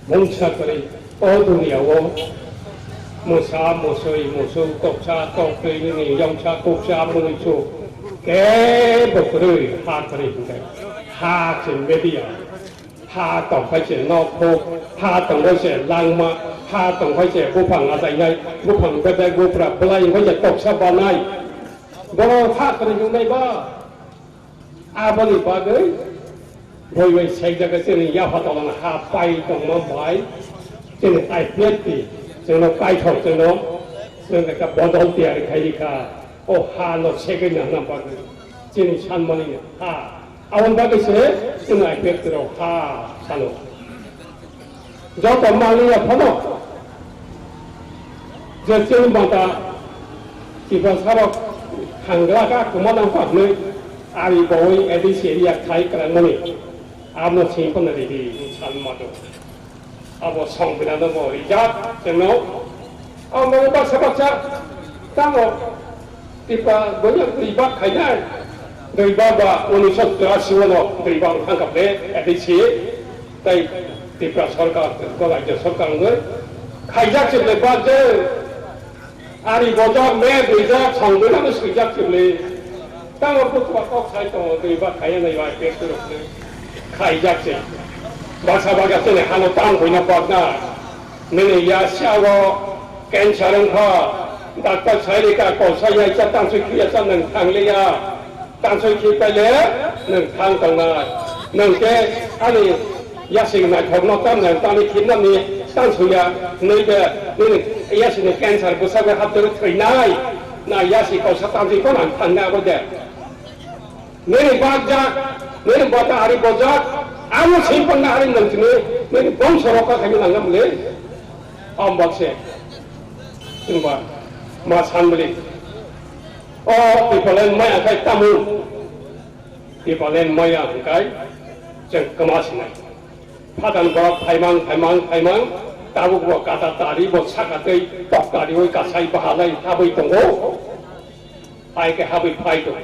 mungsa kwrwi o duniya o mwsa mwswi musuk koksa koktwi nini yongsa kuksa mwnwisu kebo kwrwi ha kwrwi hwnkhe. Ha se media, ha tongphai se nokhuk, ha tongphai se langma, ha tongphai se buphang achainai, buphang bebek bupra bwlai wngphai se toksa banai. Bono ha kwrwi wngnai ba? Aboni bagwi boi bai saijak chini yapha tolong ha pai tongma bai chini I P F T chwngno kaithok chwngno chwng kha bodol tiyari khai rikha. O ha no segwi nangna bagwi chini sanmani ha. Aboni bagwi se chini I P F T rok ha sano. Joto manliya phano je chini bata Tiprasa rok thangla ka kwma nang kha hwnwi ari bowui A D C area khai kwrwngmani abono sing phano ridi san mato. Abo songbidan no bo rijak chwngno. Abo baksa baksa tamo Tipra boya dui bak khainai. Dui bak ba unisho churasi wono dui bak thangkap le A D C. Tai Tipra sorkar, ko rajya sorkar ngoi khaijak se le bak je. Ari bojak me duijak songboina no swijak se le. Tamo butua kok sai tongo dui bak khaiya nai bai pek tu rok le. Khaijak se. Baksa baksa se le hano tang boina bakna. Nini ya siago cancer wngkha. Doctor sai le ka kosa ya cha tang sui khiya cha nang thang le ya. Tansoi khi paile nwng thang tongnai. Nwng khe ani yasing naithokno tamni tamni khibnani tansoya hwnwi khe nini yasini cancer bwsakwi hapjagwi thwinai. Na yasi kausa tamsoi phano ang thangnai abo de. Nini bakjak, nini bota ari bojak, amo singponna ari nwng tini nini bongso rokha khaina nangna muli. Om bakse. Chwngba ma san muli. O Tipraland maya khai tamu. Tipraland maya hwnkhe chwng kwma sinai. Phadan borok phaimang, phaimang, phaimang, tabuk bo kata tari, bo saka tei tok tariwi kasai bahalai habwi tongo. Hai khe habwi phai tongo.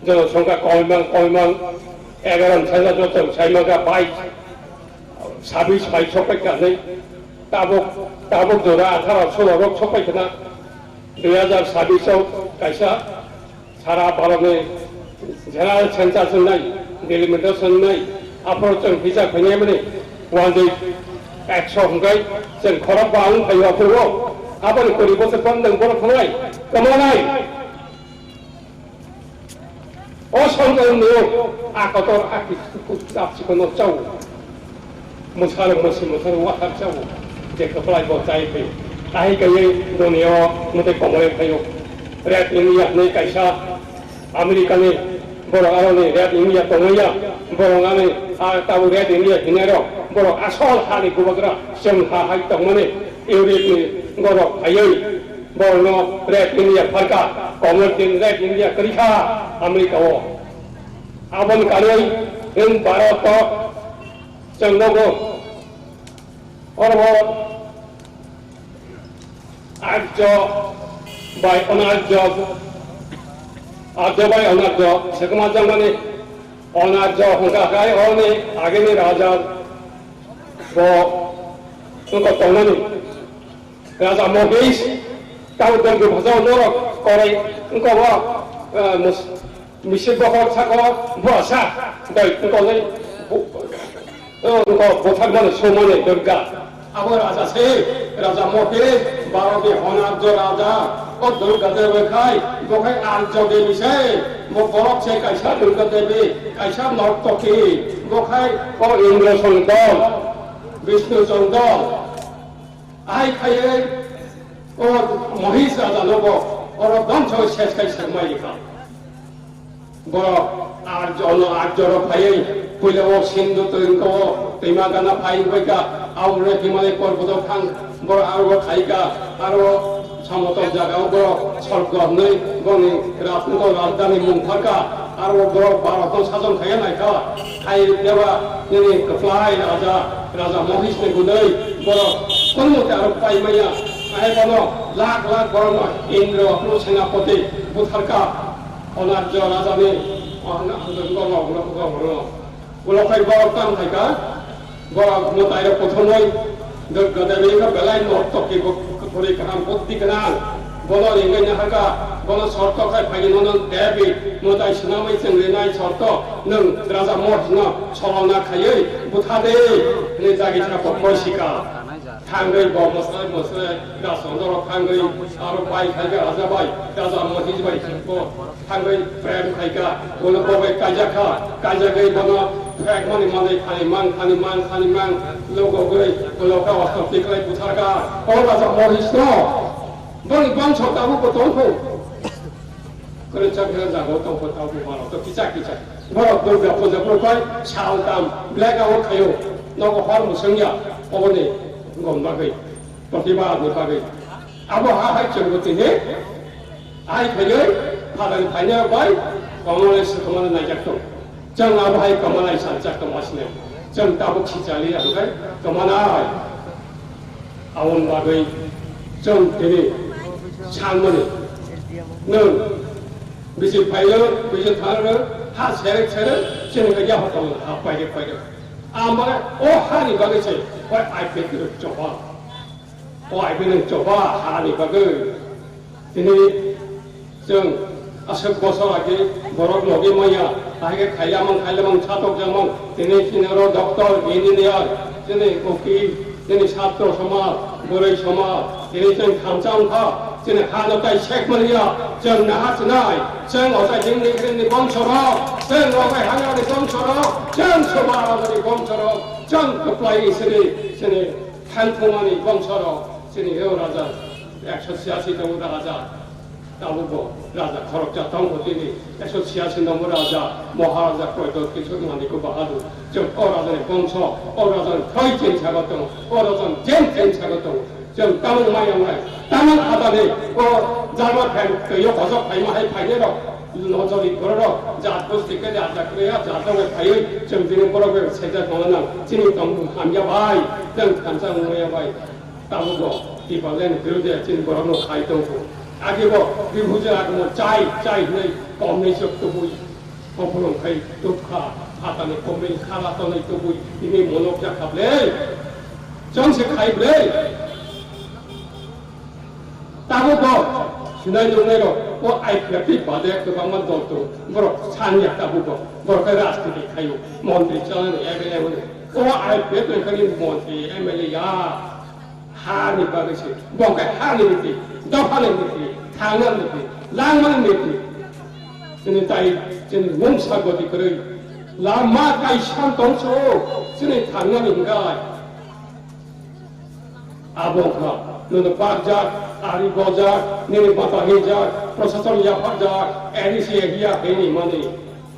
Jonosongkha koimang, koimang, egaron saima joto saimangkha bai. Sabis bai sokpai kha nai. Tabuk, tabuk jora atharo solo rok sokpai khna. Dui hajar sabis o kaisa sara Bharat ni general census wngnai, delimitation wngnai, aphoro chwng hisa khainai mani one day ekso hwnkhe chwng khorok ba wng phaio aphuru. Aboni kori bosor phan nwng borok thangnai, kwmanai. O songkar ni a kotor a ki chap chikon no chau. Musar musi musar wathar chau. Je kaplai bo chai phi. Ahai kai dunia o mute komoi phaio. Red India ni kaisa America ni borok aro ni Red India tongmaya. Borok ani a tabu Red India hinero borok asol ha ni bubagra chwng ha hai tongmani Europe ni borok phaioi. Borokno Red India pharkha, Commonwealth ni Red India kwrwikha America o. Aboni kanwi nwng Bharat o chwng nogo. Oro bo Arjo bai Onarjo, Arjo bai Onarjo, sekma jangmani Onarjo hwnkha khai oni agini raja bo wngkha tongmani. Raja Mohish, tamo dongki bhajao norok korai, wngkha bo, eh, mus-, misip bokhok sako, bo sa, doi, wngkha nai, bo, eh, wngkha bothak mani, so mani, Durga. Abo raja se, Raja Mohish, Bharot ni honarjo raja, o Durga Devi khai, bo khai arjo devi se, bo borok se kaisa Durga Devi, kaisa Nortoki, bo khai o Indra Songdol, Vishnu Songdol. Ahai khaiwi o Mohish raja no bo oro dongso ses khai sakmai rikha. Borok arjo no arjo rok phaiwi puila o Sindhu twi wngkha o twima gana phai wngkha, aumre Himalay porboto thang borok aro khaika aro samotol jaga o borok sorgo hwnwi boni rajnogo rajdhani mung pharkha. Aro borok Bharat no sason khaiya naikha, hai deba nini kwplai raja, Raja Mohish ni gwnwi borok kono mote aro pai manya, hai bono lakh lakh borok no Indra no senapati butharkha, Onarjo raja ni, o, na, no, no, no, no, no, no. Ulo khai borok tang khaika, borok mwtai rok kothomoi, Durga Devi ka belai no toki bo, kori kaham, buddhi kaham. Bono ringwi nahaka, bono sorto khai phaini nono David, mwtai swnamwi chwng rinai sorto, nwng raja Mohisno solona khaiwi butha de, hwnwi dagi thapa koi sika. Thangwi bo mwsai mwsai, raja Chandra thangwi, aro bai khai kha raja bai, raja Mohis bai chwngbo thangwi prem khai kha, bono bo bai kaijak kha, kaijagwi bono phek mani manwi thani mang, thani mang, thani mang, logogwi, loka osto tiklai buthar kha, o raja Mohisno. Boni bangso tabuk bo tong kho. Kwrwi chak khe jaga o tong kho tabuk bo borok to kichak kichak. Borok Durga puja borok bai sal tam black out khaio. Nogo hor musungya oboni gom bagwi, protibad ni bagwi. Abo ha hai chwng bo tini ai khaioi phalang phaina bai komo lai swkang naijak tong. Chwng abo hai kwmanai salsa kwma sini. Chwng tabuk sichali ang khe kwmanai. Aboni bagwi chwng tini sanmani. Nwng bisi phaio, bisi thangno, ha serek serek, chini khe yapha tongmani, ha pairek pairek. Amare o hani bagwi se, hoi I P F ni choba. O I P F ni choba hani bagwi. Tini chwng aswk bosor age borok logi maya, ahai khe khailamang, khailamang, satok jamang, tini chini oro doctor, engineer, chini ukil, chini satro somaj, bwrwi somaj, tini chwng thansa wngkha, chini hano tai sek maliya, chwng naha chinai, chwng ochai himni himni bongsorok, chwng obai hanani bongsorok, chwng soba arani bongsorok, chwng kwplai isini, chini thanthumani bongsorok, chini heo raja, ekso chhiyasi tongo raja. Tabukbo raja khoroksa tongkho tini, ekso chhiyasi nomo raja, Maharaja Koito Kishore Manikya Bahadur. Chwng o rajani bongso, o rajani thoi chini sago tongo, o rajani jen chini sago tongo. Chwng tamung maya wngnai, tamung hadani o jalma phan twiyo hojok phaima hai phainai rok, nojori borok rok, jat bosti khe jat jat khe ya jat rok phaiwi chwng tini borok bai sejak tongna nang, chini tongmung hamya bai, chwng thansa wngmaya bai. Tabukbo Tipraland birode chini borokno khai tongkho. Agebo bibhujo agamo chai chai hinwi komni se tubui. Kopholong khai tubkha, phatani komni khala tonwi tubui, tini monok jakha ble. Chwng se khai ble. Tabukbo sinai nungnairok o I P F T bade kwbangma dol tongo. Borok sanya tabukbo. Borok khe rajniti khaio. Montri chanani M L A hwnwi. O I P F T ni khani montri M L A ya. Hani bagwi se, bo khe hani niti, dophani niti, thangna niti, langmani niti. Chini tai, chini mungsa goti kwrwi. Lama kaisa tongso, chini thangnani hwnkhe. Abo wngkha, nono bakjak, ari bojak, nini bata hinjak, prosason yapharjak, A D C area hini mani.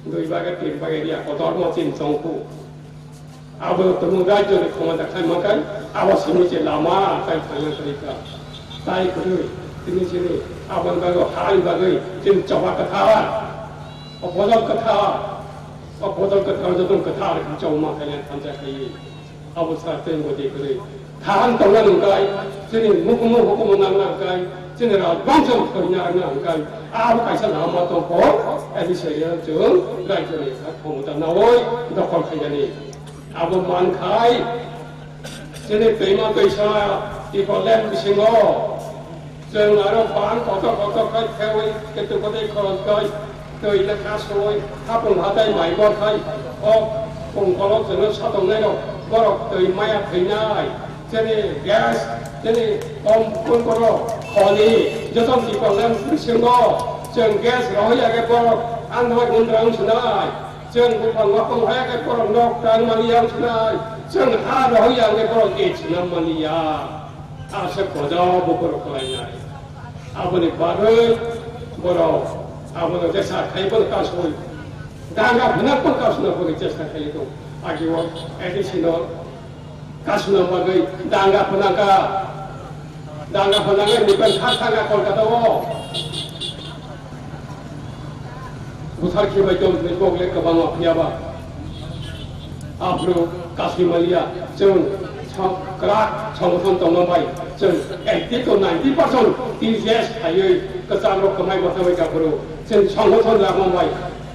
Dui baga, tin baga area, kotorma chini chongkhu. Abo tongmung rajyoni khomota khai mankhai, abo simi se lama tai thangna kwrwi kha. Tai kwrwi, tini sini aboni bagwi, hani bagwi, chini choba kwthar, o bojol kwthar, o bojol kwthar joto kwthar khe choba mankhai le thansa khaiwi. Abo sa tei modi kwrwi. Thahan tongna nungkai, chini mukumu hukumu nangna nungkai, chini rajbangso thwina nungkai. Abo kaisa lama tongkho, ani sariya chwng rajyoni khomota nawi dokhol khainani. Abo mankhai, chini twima twisa Tipraland bisingo chwng aro bang kotor kotor khai thewi ketu kotor khorok kai twi le kasoi hapung hatai mai bor khai o pung kolok chwngno satongnai rok borok twi maya thwinai chini gas chini kom kun borok khoni joto Tipraland bisingo chwng gas rohoi age borok andhoi gundra wng sinai. Chwng buphang wapang hai khe borok nok tang mani yang sinai. Chwng ha rohoi yang khe borok e sinam mani ya. Asa kojo bo borok khlainai. Aboni bagwi borok abono jesa khai bono kasoi. Danga phwnak bo kasuna bagwi chesta khai tong. Agi o A D C no kasuna bagwi danga phwnangkha. Danga phwnangkha ni pen thak thangkha Kolkata o. Buthar khibai tong ni bok le kwbangma phiya ba. Aphuru kasui maliya chwng sa-, kwrak songothon tongma bai chwng eighty to ninety percent T G S khaiwi kwchak rok kwmai bwtharbai ka phuru chwng songothon ragma bai.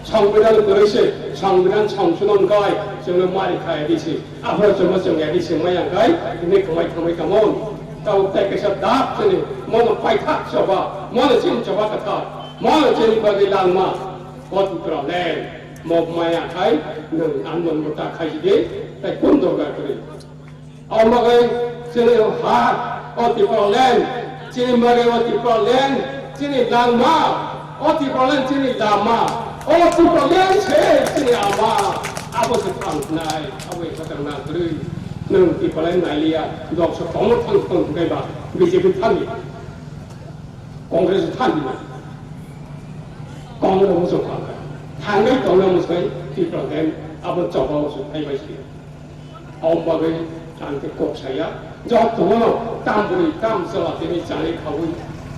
Songbidan kwrwi se, songbidan songsodon kai, chwngno mari kha A D C. Aphuru chwngno chwng A D C maya kai, tini kwmai thangbai tamo. Tabuk tei kaisa dak chini, mono paithak choba, mono chini choba kwthar, mono chini bagwi langma, o Tripura land, mo maya khai, nwng anmon bo ta khai di, tei kun dorgar kwrwi. Abo bagwi chini ha, o Tripura land, chini bagwi o Tripura land, chini langma, o Tripura land chini lama, o Tripura land se chini ama, abo se thangnai, abo se thangnai kwrwi. Nwng Tripura land nailiya, dopsa tongma thang thang khe ba B J P thangdi, Congress thangdi, Congress muchung thangkha, thangwi tongna muchung Tripura land abo choba muchung thai bai si. Abo bagwi ang khe kok saya, jotono tam bwrwi tam chwla tini chani khaui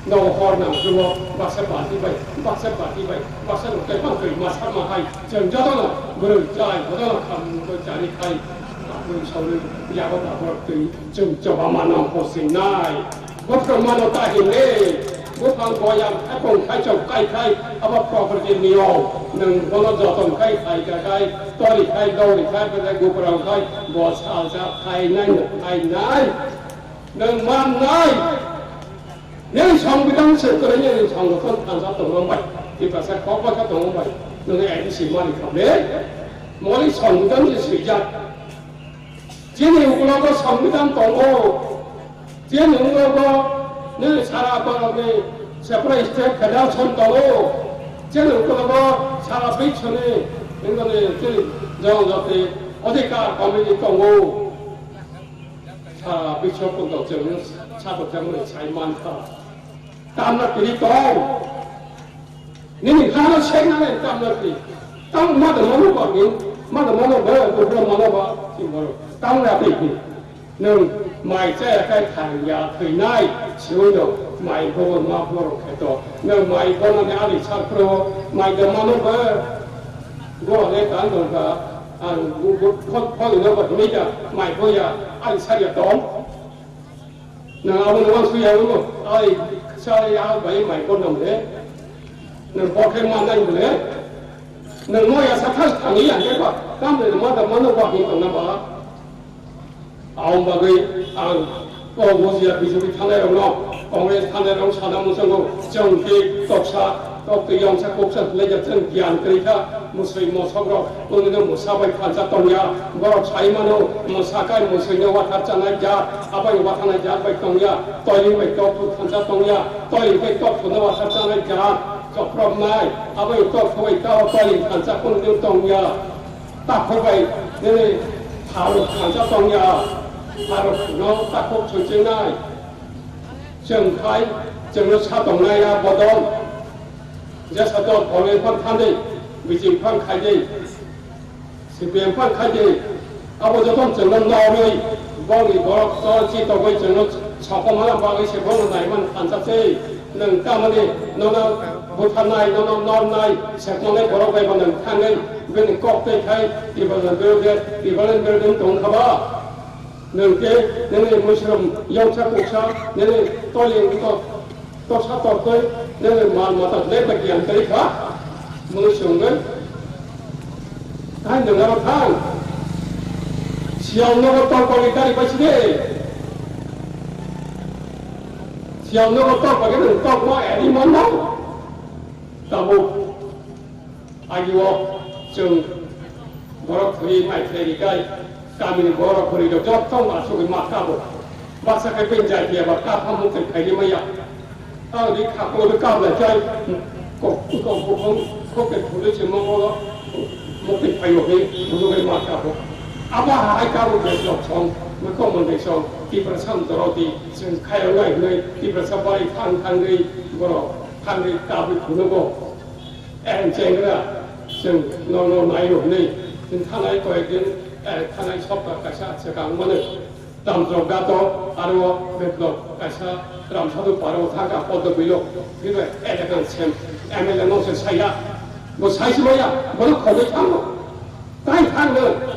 nogo hor nang jwngo baksa party bai, baksa party bai, baksa rok tei bang twi masa ma hai chwng jotono bwrwi chwlai jotono khamung twi chani khai, tabuk saui yago tabuk twi chwng choba mano hosingnai. Buphang mano ta himle, buphang boyam khai kong khai chok kai khai, abo property niyom. Nwng bono joton khai khai ka khai, tori khai, dori khai, bwdai guprang khai, bo salsa khai nai, khai nai. Nwng man nai. Nini songbidan se kwrwi nini songbidan thansa tongmani bai. Tiprasa kok bai kha tongmani bai. Nwng A D C mani khamle. Moni songbidan se swijak. Chini ukulogo songbidan tongo. Chini ukulogo nini sara borokni separate state federation tongo. Chini ukulogo sara bichoni nini chini jonojati adhikar committee tongo. Sara bichoni tongo chini sabo chini sai mankha. Tamna tini tong. Nini hano sengna le tamna tini. Tang mada mano ba ni, mada mano ba, bubra mano ba, si mano. Tang na tini. Nwng mai chaya khai thang ya thwinai, siwi no mai bobo ma borok khe to. Nwng mai bono ni ali sakro, mai da mano ba. Go le tang dong ka, ang bu bu phot phot no ba ni da, mai bo ya, ali sa ya tong. Nwng abo no uansuk ya wngmo, ai, sari ya bai mai kon nang de. Nwng bokhe ma nai bole. Nwng mo ya sa thas thani ya ke ba, kam le ma da ma no ba hin tong na ba. Aum bagwi ang o bujiya B J P thanai rok no, Congress thanai rok sana musango, chwng ke toksa, tok twi yongsa koksa hwnlai jak chwng giyan kwrwi kha. Musui mosok rok tongwino musa bai thansa tongya. Borok sai mano musa kai musuino wathar chanai jat, abai wathanai jat bai tongya. Toiling bai tok thuk thansa tongya. Toiling bai tok thukno wathar chanai jat. Chokropnai, abai tok thubai tao toiling thansa kundu tongya. Takhuk bai nini pharuk thansa tongya. Pharuk no takhuk suichinai. Chwng khai, chwngno sa tongnai ya bodol. Jesa dol pholwi phang thangdi, bijing phang khaidi, C P M phang khaidi, abo joto chwngno norwi, bongni borok chol chi togwi chwngno sokoma bagwi se bono naiman thansa se, nwng tamani nono butharnai, nono nornai, sekmanai borok bai bo nwng thangwi, bini kok twi khai, Tiprasa birode, Tiprasa birode wng tong kha ba? Nwng khe nini muisrom yongsa kuksa, nini toli wngkok, toksa toktwi, nini mal mata bebak yang twi kha, muisrom wng. Hai nwng aro thang. Siyal nogo tokpagwi gari bai sidi. Siyal nogo tokpagwi nwng tokma eri manno. Tabuk. Agio chwng borok thwi mai khlai rikai, kamini borok khori rok joto ma sugwi ma kabo. Baksa khe bini jati aba kapha mukti khaini maya. Ang di khaklo bi kab lai kai, kok kok bukhong kok ke thuli se mo mo mukti khaio hi thulu bai ma kabo. Aba hai kabo be jok song, me ko mon de song, Tiprasa doroti chwng khayo lai hnai, Tiprasa bai thang thangwi borok thangwi kabwi phunugo. Ang chengra, chwng nono naio hwnwi, chwng thanai koyekdin, eh, thanai sopta kaisa swkang mano. Tamjok gato, aro Betlok kaisa Ramsadu paro thangka poddo bilo, bino elekan sem, M L A no se saya. Bo saisi maya, bono khogwi thango. Tai thangno.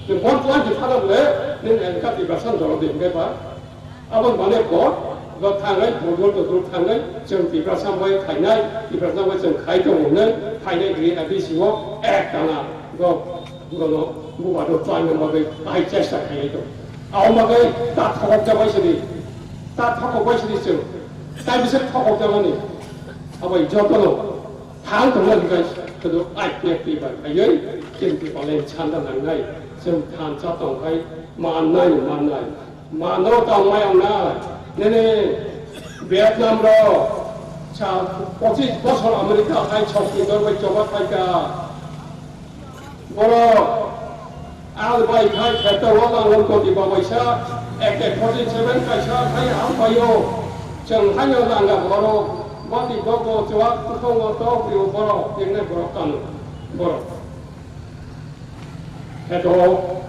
Ni bon tuan di thana bole, ni elka di basan dolo di hingke ba. Aboni bagwi bo, bo thangnai, bo, bo, bo, bo thangnai, chwng Tiprasa bai khainai, Tiprasa bai chwng khai tongo hwnwi, khainai gri A D C o ek tana, bo, bono, bubato tlanna bagwi bahai chesta khainai tongo. Aboni bagwi ta thokjak bai sidi. Ta thokok bai sini chwng. Tai bisa thokok jalani. Abai jotono. Thang tongna hikai. Kedo I P F T bai. Ayoi. Chwng Tipraleng chanda nangnai. Chwng thansa tongkhai. Mannai, mannai. Mano tongmai wngnai. Nini Vietnam ro. Sa pochis bosor America hai chokki dorbai choba thaika. Borok al bai khai kheto o langon koti babaisa, A K forty seven kaisa khai al baio. Chwng haino langa borok bati dogo chuwak kusongo tok rio borok, yengnai borok kano borok. Kheto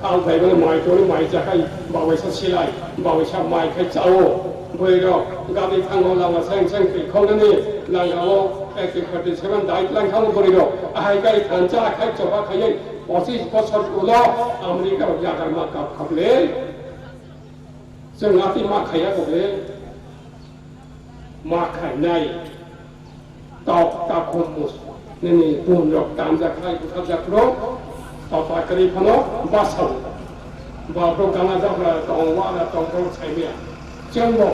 al bai bai mai toni mai chakhai babaisa silai, babaisa mai khai chao. Bwrwirok gari thango lama seng seng twi khongnani langao A K forty seven dai lang thango bwrwirok. Ahai gari thansa khai choba khaiwi pochis bosor ulo America rok yakarma kap khaple. Chwng ati ma khaiya khaple. Ma khainai. Tok takhum mus. Nini bun rok tanjak khai butharjak rok. Tok takari phano basao. Ba bro gana jabra tong wala tong bro saimia. Chwngbo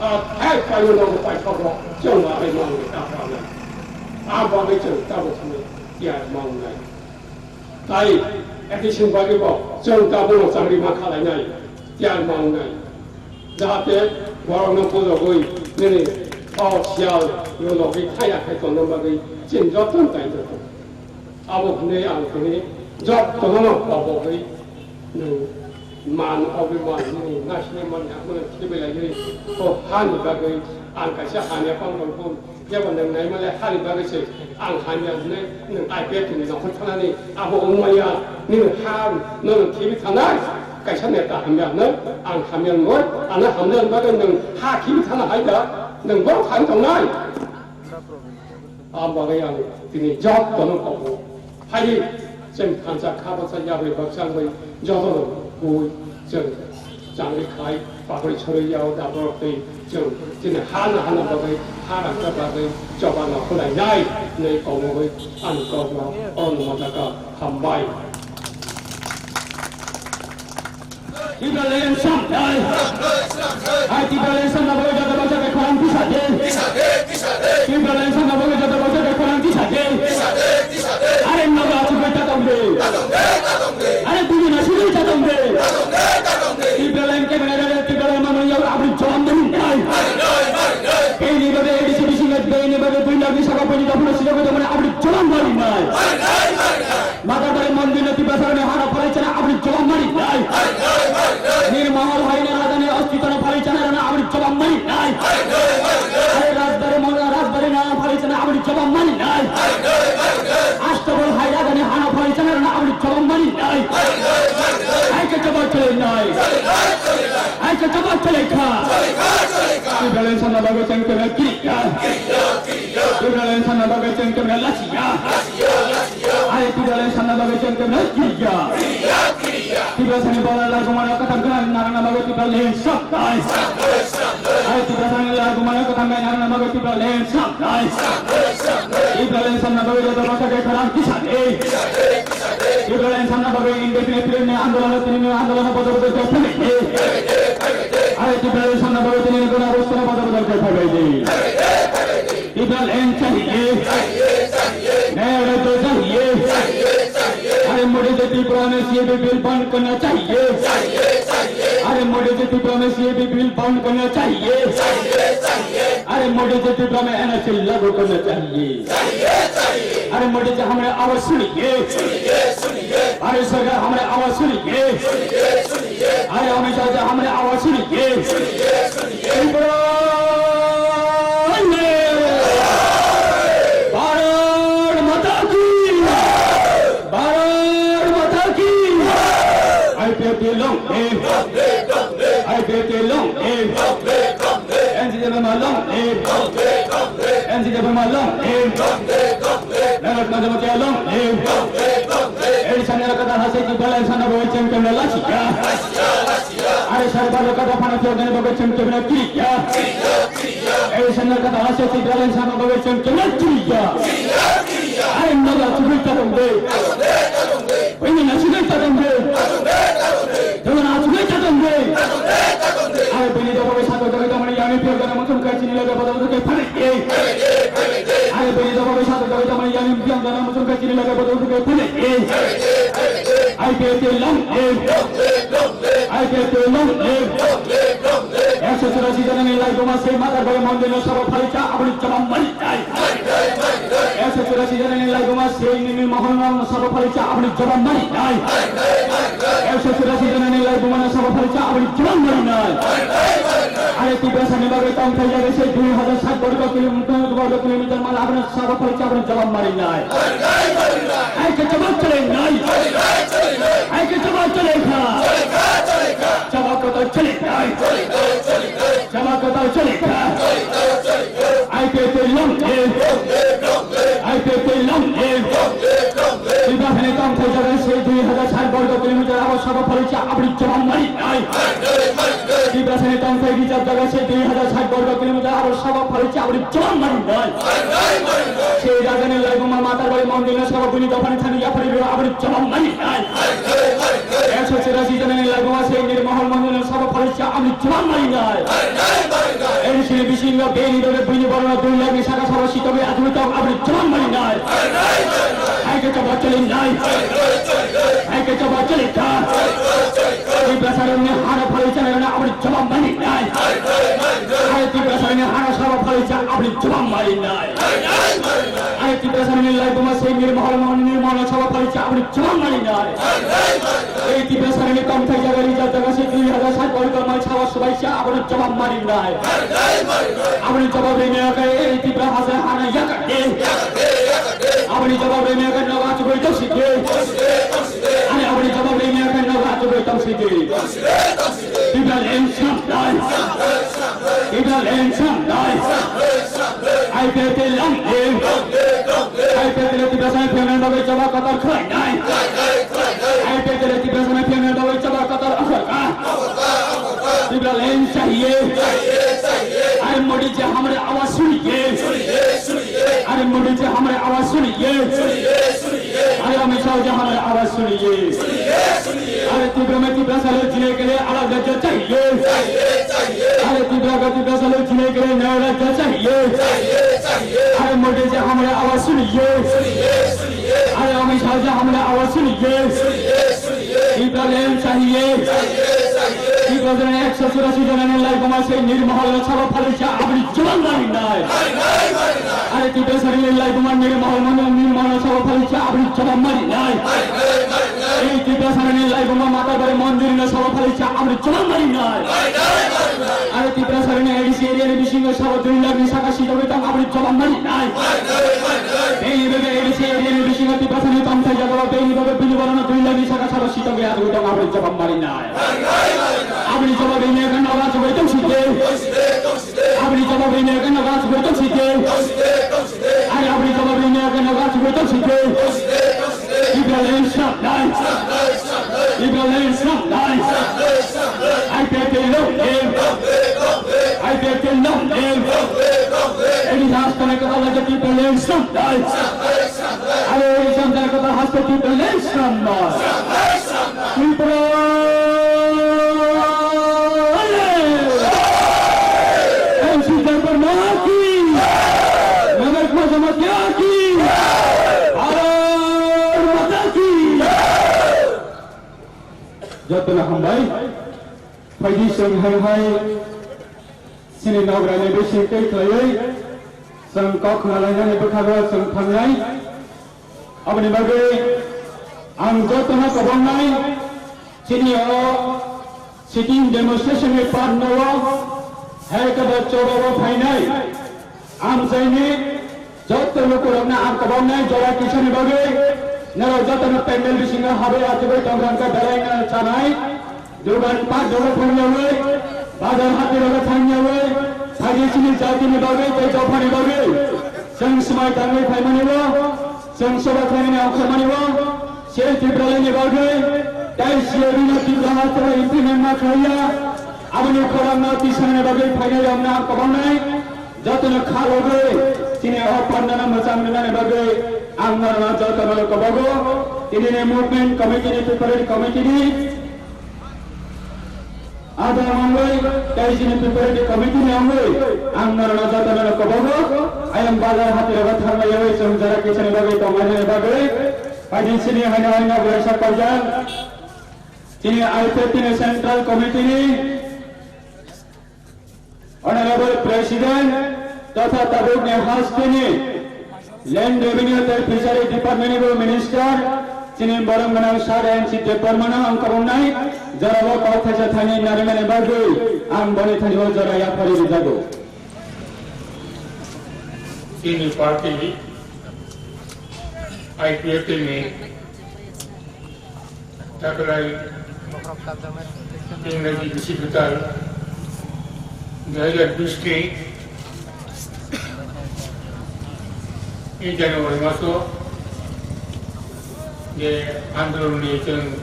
a thai payo no pai thok rok. Chwng ba ai mang ni ta pa na. A ba bai chwng ta bo thani ya mang nai. Tai, addition bagwi bo chwng tabukno chakri ma khalainai, tiyar ma wngnai. Jahate borokno bujogwi nini o siyal no logi thaya khai tongna bagwi chini jotono tai tongo. Abo hwnwi ang tini jotono kobogwi nwng man obiman nini naisini man yakmano khibilaigwi o hani bagwi ang kaisa hani apang rokbo Phiya bo nwng naimale hani bagwi se ang hamya hwnwi nwng I P F T ni nokhor thanani abo wngmaya nini ha nono khibi thanai kaisa neta hamya hwnwi ang hamya hwnwi ano hamya hwnwi bagwi nwng ha khibi thana hai da nwng borok thani tongnai. Ang bagwi ang tini jotono kobo. Phaidi, chwng thansa kha baksa yabrwi baksa wngwi jotono bui chwng changri khai pagri chorwi yao da borok twi chwng chini hana hana bagwi ha rangcha bagwi choba no khwlainai hwnwi kongwi ani kokno ono majaka hambai. Tipraland samtai. Hai Tipraland samna bagwi joto baksa khe khorang tisa de. Tipraland samna bagwi joto baksa khe khorang tisa de. Are nogo achugwi ta tong de. Are bini na sugwi ta tong de. Tipraland khe bini na Tipraland mano yau abri jom de nai. Bini bagwi A D C bisingo bini bagwi dui lakh ni saka bini dapuna sijak de mane abri jom mari nai. Madar bari mondir no Tiprasarni hano phalai chana abri jawab mari nai. Nirmohol haino rajani ostitwno phalai chana rana abri jawab mari nai. Are rajbari mon rajbari na phalai chana abri jawab mari nai. Astabol hai rajani hano phalai chana rana abri jawab mari nai. Ai ke jawab chale nai. Ai ke jawab chale kha. Tipraland samna bagwi cheng kena kiri ya. Tipraland samna bagwi cheng kena lasi ya. Are Tipraland samna bagwi chwng kemno kiriya. Tiprasani bala largumano kwthang khe narwkna bagwi Tipraland samnai. Are Tiprasani largumano kwthang khe narwkna bagwi Tipraland samnai. Tipraland samna bagwi joto baksa khe khorang tisa de. Tipraland samna bagwi indefinite period ni andolon, tini ni andolon bodol bodol khe phaibai de. Are Tipraland samna bagwi tini ni gana obostha bodol bodol khe phaibai de. Tipraland chahiye. Naya rajya chahiye. अरे मोदी जी त्रिपुरा में CAB bill बंद करना चाहिए। अरे मोदी जी त्रिपुरा में CAB bill बंद करना चाहिए। अरे मोदी जी त्रिपुरा में एनआरसी लागू करना चाहिए। अरे मोदी जी हमारे आवाज सुनिए। अरे सरकार हमारे आवाज सुनिए। अरे अमित शाह जी हमारे आवाज सुनिए। त्रिपुरा भारत माता की, भारत माता की। IPFT long live, IPFT long live, NCC long live, NCC long live, नरक मजमतिया long live। एडी संजय का हास्य की बलन सना बोल चमचम लाचिया। Are sari balo kata phana tiyo gani bagwi chwng kemna kiriya. Are sani kata hase si balo sani bagwi chwng kemna kiriya. Are nogo achugwi ta tong de. Bini na achugwi ta tong de. Nogo na achugwi ta tong de. Are bini da bagwi sako dagwi tamani Biang jana muchung kai chini laga bodol ke phane ke. Ai beri jaba bai satu jaba jama yang biang jana muchung kai chini laga bodol ke phane ke. I P F T long live. I P F T long live. Ekso churasi jana ni lai buma se matar bai mondir no sabo phali cha aboni jawab mari nai. Ekso churasi jana ni lai buma se ni ni mohol no sabo phali cha aboni jawab mari nai. Ekso churasi jana ni lai buma no sabo phali cha aboni jawab mari nai. Are Tiprasa ni bagwi tongthai jaga se dui hajar sat borgo kilometer, borgo kilometer mal aboni sabo phali cha aboni jawab mari nai. Ai ke jawab chale nai. Ai ke jawab chale kha. Jawab kotor chale nai. Jawab kotor chale kha. I P F T long live. I P F T long live. Tiprasa ni tongthai jaga se dui hajar sat borgo kilometer abo sabo phali cha aboni jawab mari nai. Tiprasa ni tongthai rijak jaga se dui hajar sat borgo kilometer abo sabo phali cha aboni jawab mari nai. Se raja ni lai buma matar bai mondir no sabo bini dophani thani yapari ro aboni jawab mari nai. Ekso churasi jana ni lai buma se nirmohol mondir no sabo phali cha aboni jawab mari nai. N C ni bisingo bini bagwi bini borno dui lakh ni saka sabo sitobi adui tong aboni jawab mari nai. Hai ke jawab chale nai. Hai ke jawab chale kha. Tiprasa ni hara phali cha na aboni jawab mari nai. Hai Tiprasa ni hara sabo phali cha aboni jawab mari nai. Ai Tiprasa ni lai buma se nirmohol mondir no sabo phali cha aboni jawab mari nai. Ei Tiprasa ni tongthai jaga rijak jaga se dui hajar sat borgo mal sabo subai cha aboni jawab mari nai. Aboni jawab ri nai kai ei Tipra hasa hana yaka de. Aboni jawab ri nai kai noga chugui tong si de. Ani aboni jawab ri nai kai noga chugui tong si de. Tipraland swnamnai. Tipraland swnamnai. I P F T long live. I P F T le Tiprasa ni phiya nani bagwi jawab kotor khlainai. I P F T le Tiprasa ni phiya nani bagwi jawab kotor offer kha. Tipraland chahiye. Are Modi ji hamare awaaz suniye. Are Modi ji hamare awaaz suniye. Are Amit Shah ji hamare awaaz suniye. अरे तीव्र में तीव्र साले जिए के लिए अलग राज्य चाहिए। अरे तीव्र का तीव्र साले जिए के लिए नया राज्य चाहिए। अरे मोदी जी हमारे आवाज सुनिए। अरे अमित शाह जी हमारे आवाज सुनिए। तीव्र लैंड चाहिए। तीव्र जन एक सौ चौरासी जन ने लाइव बमा से निर्महल छावा फालिचा अपनी जवान मारी नाय। Are Tiprasani lai buma nirmohol mano nirmohol sabo phalicha aboni jawab mari nai. Ei Tiprasani lai buma mata bare mondir no sabo phalicha aboni jawab mari nai. Are Tiprasani A D C area ni bisingo sabo dui lakh ni saka sitogwi tong aboni jawab mari nai. Beni bebe A D C area ni bisingo Tiprasani tongthai jagao beni bebe bini borano dui lakh ni saka sabo sitogwi agwi tong aboni jawab mari nai. Aboni jawab ri nai kan naga chugwi tong site. Aboni jawab ri nai kan naga chugwi tong site. Are aboni jawab ri nai kan naga chugwi tong site. Tipraland swnamnai. Tipraland swnamnai. I P F T long live. I P F T long live. Eni hastane ka ala jati Tipraland swnamnai. Are eni hastane ka hasta Tipraland swnamnai. Tripura! N C P Dharma ki! Nagar Khajama ki! Bharat Mata ki! Jotono hambai. Phaidi chwng hai hai chini nokrani bising tei khlaiwi chwng kok khna lainani bwkhago chwng thangnai. Aboni bagwi ang jotono kwbangmani chini o sitting demonstration ni part no o hai khe bo choro o phainai. Amchaini joto lukurokno ang kwbangmani jora kisani bagwi norok jotono pandal bisingo habwi achugwi tongthang khe belai no chanai. Dogan pat dogan thangyawi, bazar hati rogo thangyawi, phaidi chini jatini bagwi tei dophani bagwi chwng swmai tangwi phaimani o, chwng soba khlainani ongkhormani o, sei Tipralani bagwi tei C A B no Tipra ha implement ma khlaiya, aboni khorangno tisanani bagwi phainai rokno ang kwbangnai. Jotono kha logwi chini o pandano mwchang rwnani bagwi ang norokno jotono kwbago. Tinini movement committee ni, preparatory committee ni Ada mangwi, tei chini preparatory committee ni wngwi, ang norokno jotono kobogo, ayang bazar hati rogo thanglayawi chwng jora kisani bagwi tonglainani bagwi, paidi chini haino haino borok sak paijak, chini I P F T ni Central Committee ni Honorable President totha tabukni hasteni Land Revenue tei Fishery Department ni bo Minister chini borok gwnang Sir N C Debbarma no ang kabungnai jorabo kok thaisa thani narimani bagwi ang boni thani o jora yaphari rijago. Chini party I P F T ni Taklai Ingraji bisi kwtal dui hajar bish ni January maso je andolon ni chwng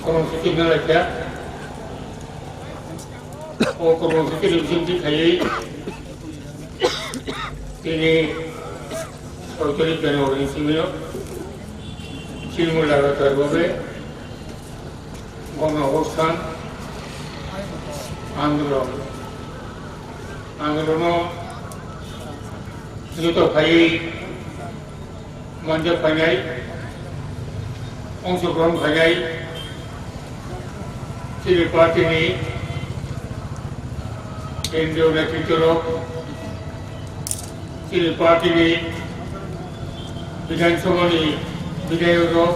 kormosuchi no laikha. O kormosuchi ni bisingtwi khaiwi tini soitarikh January ni simi chini lagatar bhabe gono obosthan andolon, andolono joto phaiwi manja phainai, ongsogrohon khainai, chini party ni kendriyo netritwo rok, chini party ni Bidhan Sabha ni bidhayok rok,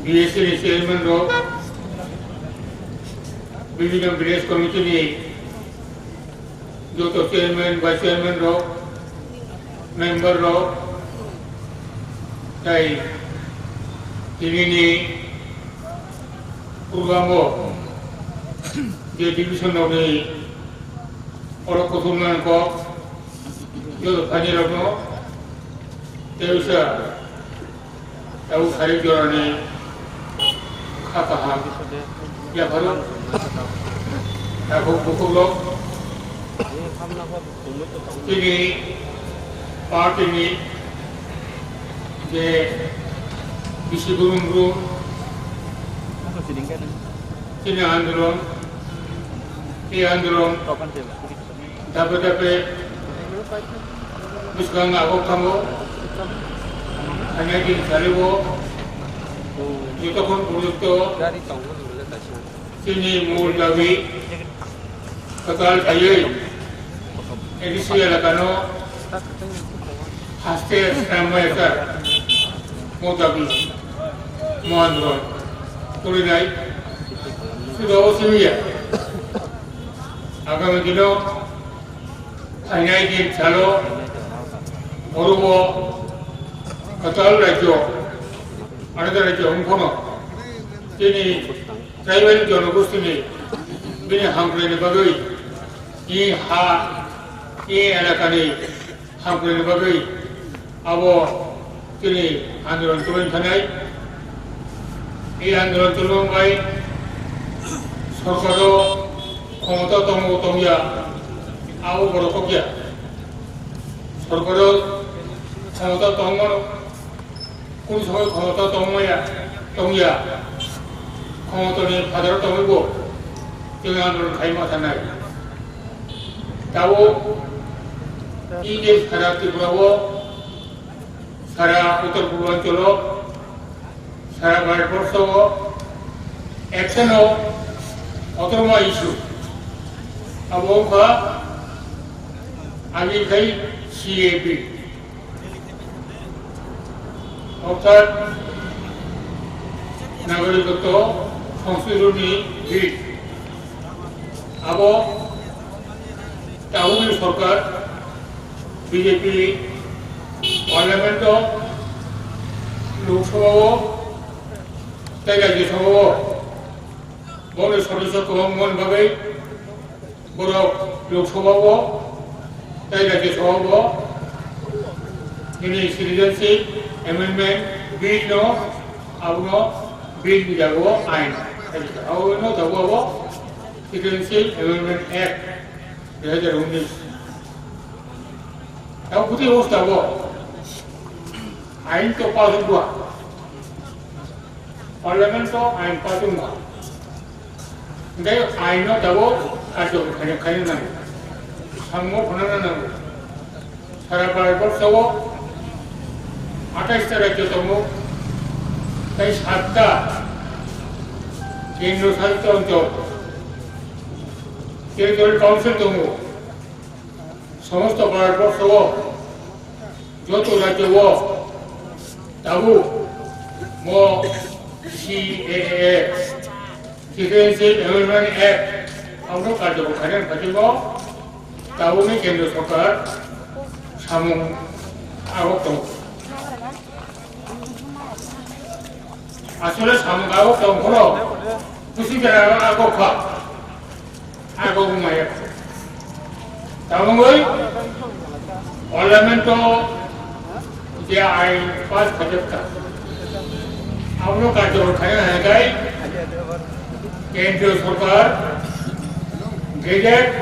B S C ni chairman rok, bibhinno village committee ni joto chairman, vice chairman rok, member rok, tei tinini program o je division rokni oro kuthumnani kok joto thani rokno tei usa Tabuk sari jorani kha kaham yapharo takhuk bukhuk rok chini party ni je bisi brum brum chini andolon, tei andolon Dape dape bwskango agok thango, phainai din sari o jotokhon porjonto chini mul dabi kwtal khaiwi A D C elakano haste swnamwi ekar mo dabi mo andolon tulinai suda o simiya. Agami dino Phainai din salo oro bo kwtal rajyo, another rajyo wng phano chini tribal jonogostini bini hamkrai ni bagwi, i ha, i elakani hamkrai ni bagwi abo chini andolon tubui thanai. I andolon tubui bai sorkaro khomota tongo tongya, abo borok kokya. Sorkaro khomota tongma, kunu somoy khomota tongmaya, tongya. Khomotani phadaro tongwi bo chini andolon khai ma thanai. Tabuk i je sara Tripura o, sara Uttor Purbanchalo, sara Bharatborsho o action o kotorma issue. Abo wngkha ani khai C A A. Orthat Nagarikotto Songshodhoni Bill. Abo tabukni sorkar B J P Parliament o, Lok Sabha o tei Rajya Sabha o boni sodosyo kwbangmani bagwi borok Lok Sabha o tei Rajya Sabha o bini Citizenship Amendment Bill no abono bill ni jaga o ain. Abono tabuk abo Citizenship Amendment Act dui hajar unis. Tabuk bwtwi obostha bo ain to pass wngkha. Parliament o ain pass wngkha. Tei aino tabuk karjo khaina, khaina nango. Samung phunukna nango. Sara Bharat borsao atais ta rajyo tongo, tei satta kendro shasito onchol, territorial council tongo. Somosto Bharat borsao joto rajyo o tabuk mo C A A, Citizenship Amendment Act, abono karjokor khainani bagwi bo tabukni kendro sorkar samung agok tongo. Asole samung agok tong phano, kusi jora agok kha, agok maya. Tabungwi Parliament o je ain pass khajak kha, abono karjokor khaina hwnkhai kendriya sorkar gazette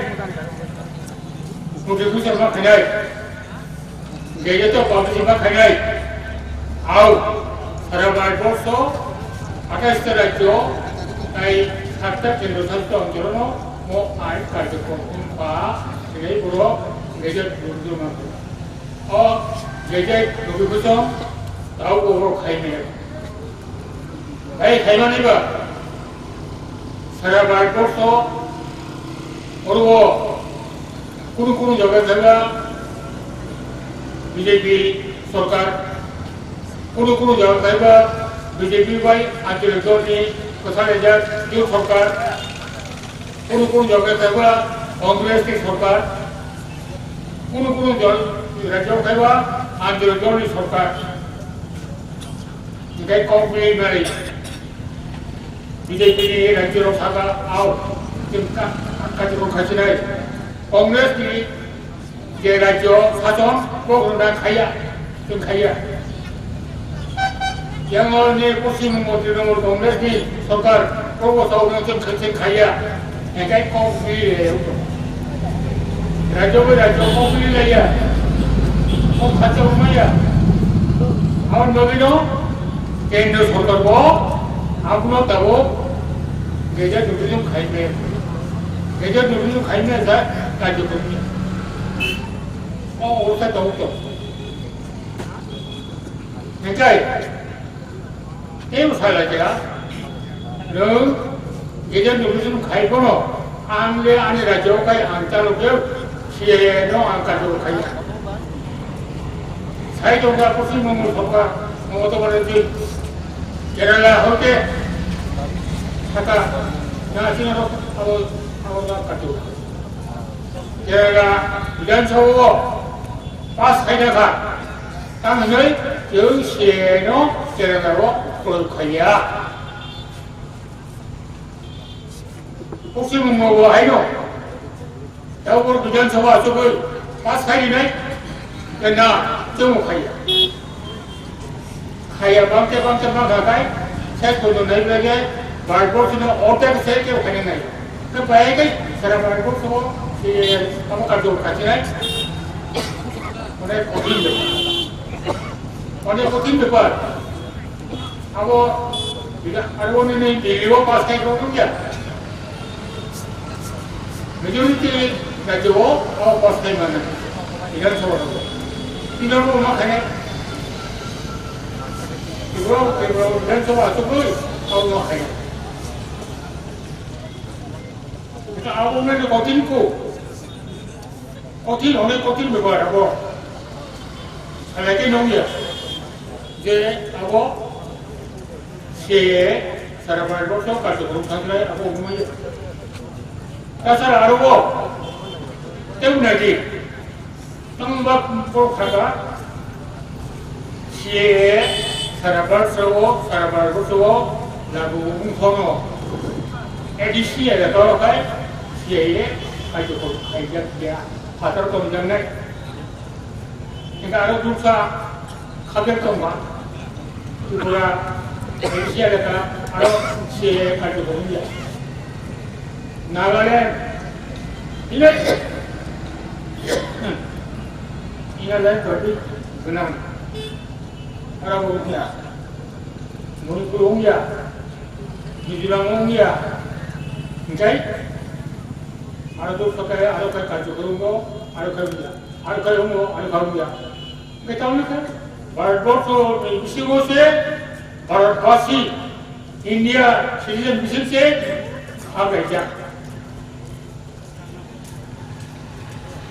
notification ma khainai. Gazette o publish ma khainai. Au, sara Bharat borsao atais ta rajyo tei satta kendro shasito oncholono mo ain karjokor wngkha, hwnwi borok gazette rwngthoma kha. O gazette notification tabuk borok khaimaya. Tei khaimani ba sara Bharat borsao oro kunu kunu jaga jaga B J P sorkar, kunu kunu jaga jaga B J P bai anchalik dol ni kwchang rejak jot sorkar, kunu kunu jaga jaga Congress ni sorkar, kunu kunu jal-, rajyo jaga anchalik dol ni sorkar. Hingke kok ni nari B J P ni rajyo rok saka au chwng ka-, ka-, kachikon khachinai. Congress ni je rajyo sason kok rwna khaiya, chwng khaiya. Yang ni Poschim Bongo Trinamool Congress ni sorkar kok bo sawi chwng khaiya. Hingke kok ni rajyo bai rajyo kok ni laiya. Kok khacha maya. Aboni bagwi no Kendro sorkar bo abono tabuk gazette notification khai maya. Gazette notification khai maya sa karjo khaimaya. O obosta tabuk to. Hingkai tei bwsai lai kha nwng gazette notification khai phano ang le ani rajyo kai ang chalok je C A A no ang karjo khai. Sai tongkha Poschim Bongo sorkar, Mamata Banerjee, Kerala hoite saka na sina ro abo abo na katu. Kerala Bidhan Sabha o pass khaina kha, tamo hinwi chwng C A A no Kerala o proyog khaiya. Poschim Bongo bo haino. Tabuk Bidhan Sabha achugwi pass khai rinai, tei na chwngno khaiya. Khaiya bangte bangte bangkha khai, sai kono nai bage, Bharat borsi no order sai kebo khaina nai. Khe bai khai sara Bharat borsi o, eh, amo karjo kachinai. Onek kothin bepar. Onek kothin bepar. Abo, abo nini Delhi o pass khai rok wngya. Majority rajyo o, o pass khai mano. Bidhan Sabha rok. Bidhan Sabha ma khai. Tripura, Tripura Bidhan Sabha achugwi, o ma khai. Abo nini kothin ko. Kothin, onek kothin bepar abo. Salai khe nungya. Je abo C A A sara Bharat borso karjokrong thangkhlai abo wngmaya. Tasara aro bo tei unadi tongba borok thangkha C A A sara Bharat o, sara Bharat borso o lagu wngkhono A D C elaka o khai C A A karjokrong khaijak ya phatar tongjaknai. Hingke aro duksa khaber tongma. Tripura, Asia leka, aro C A A karjokrong ya. Nagaland, ina, ina lain berarti benang. Aro bo ya. Manipur wngya, Mizoram wngya, Hingkai, aro duk sokai, aro kai karjo kwrwngo, aro kai wngya, aro kai wngmo, aro kai wngya. Hingke tamni khe, Bharatborsho ni bisingo se, Bharatbasi, India citizen bising se, hamlaijak.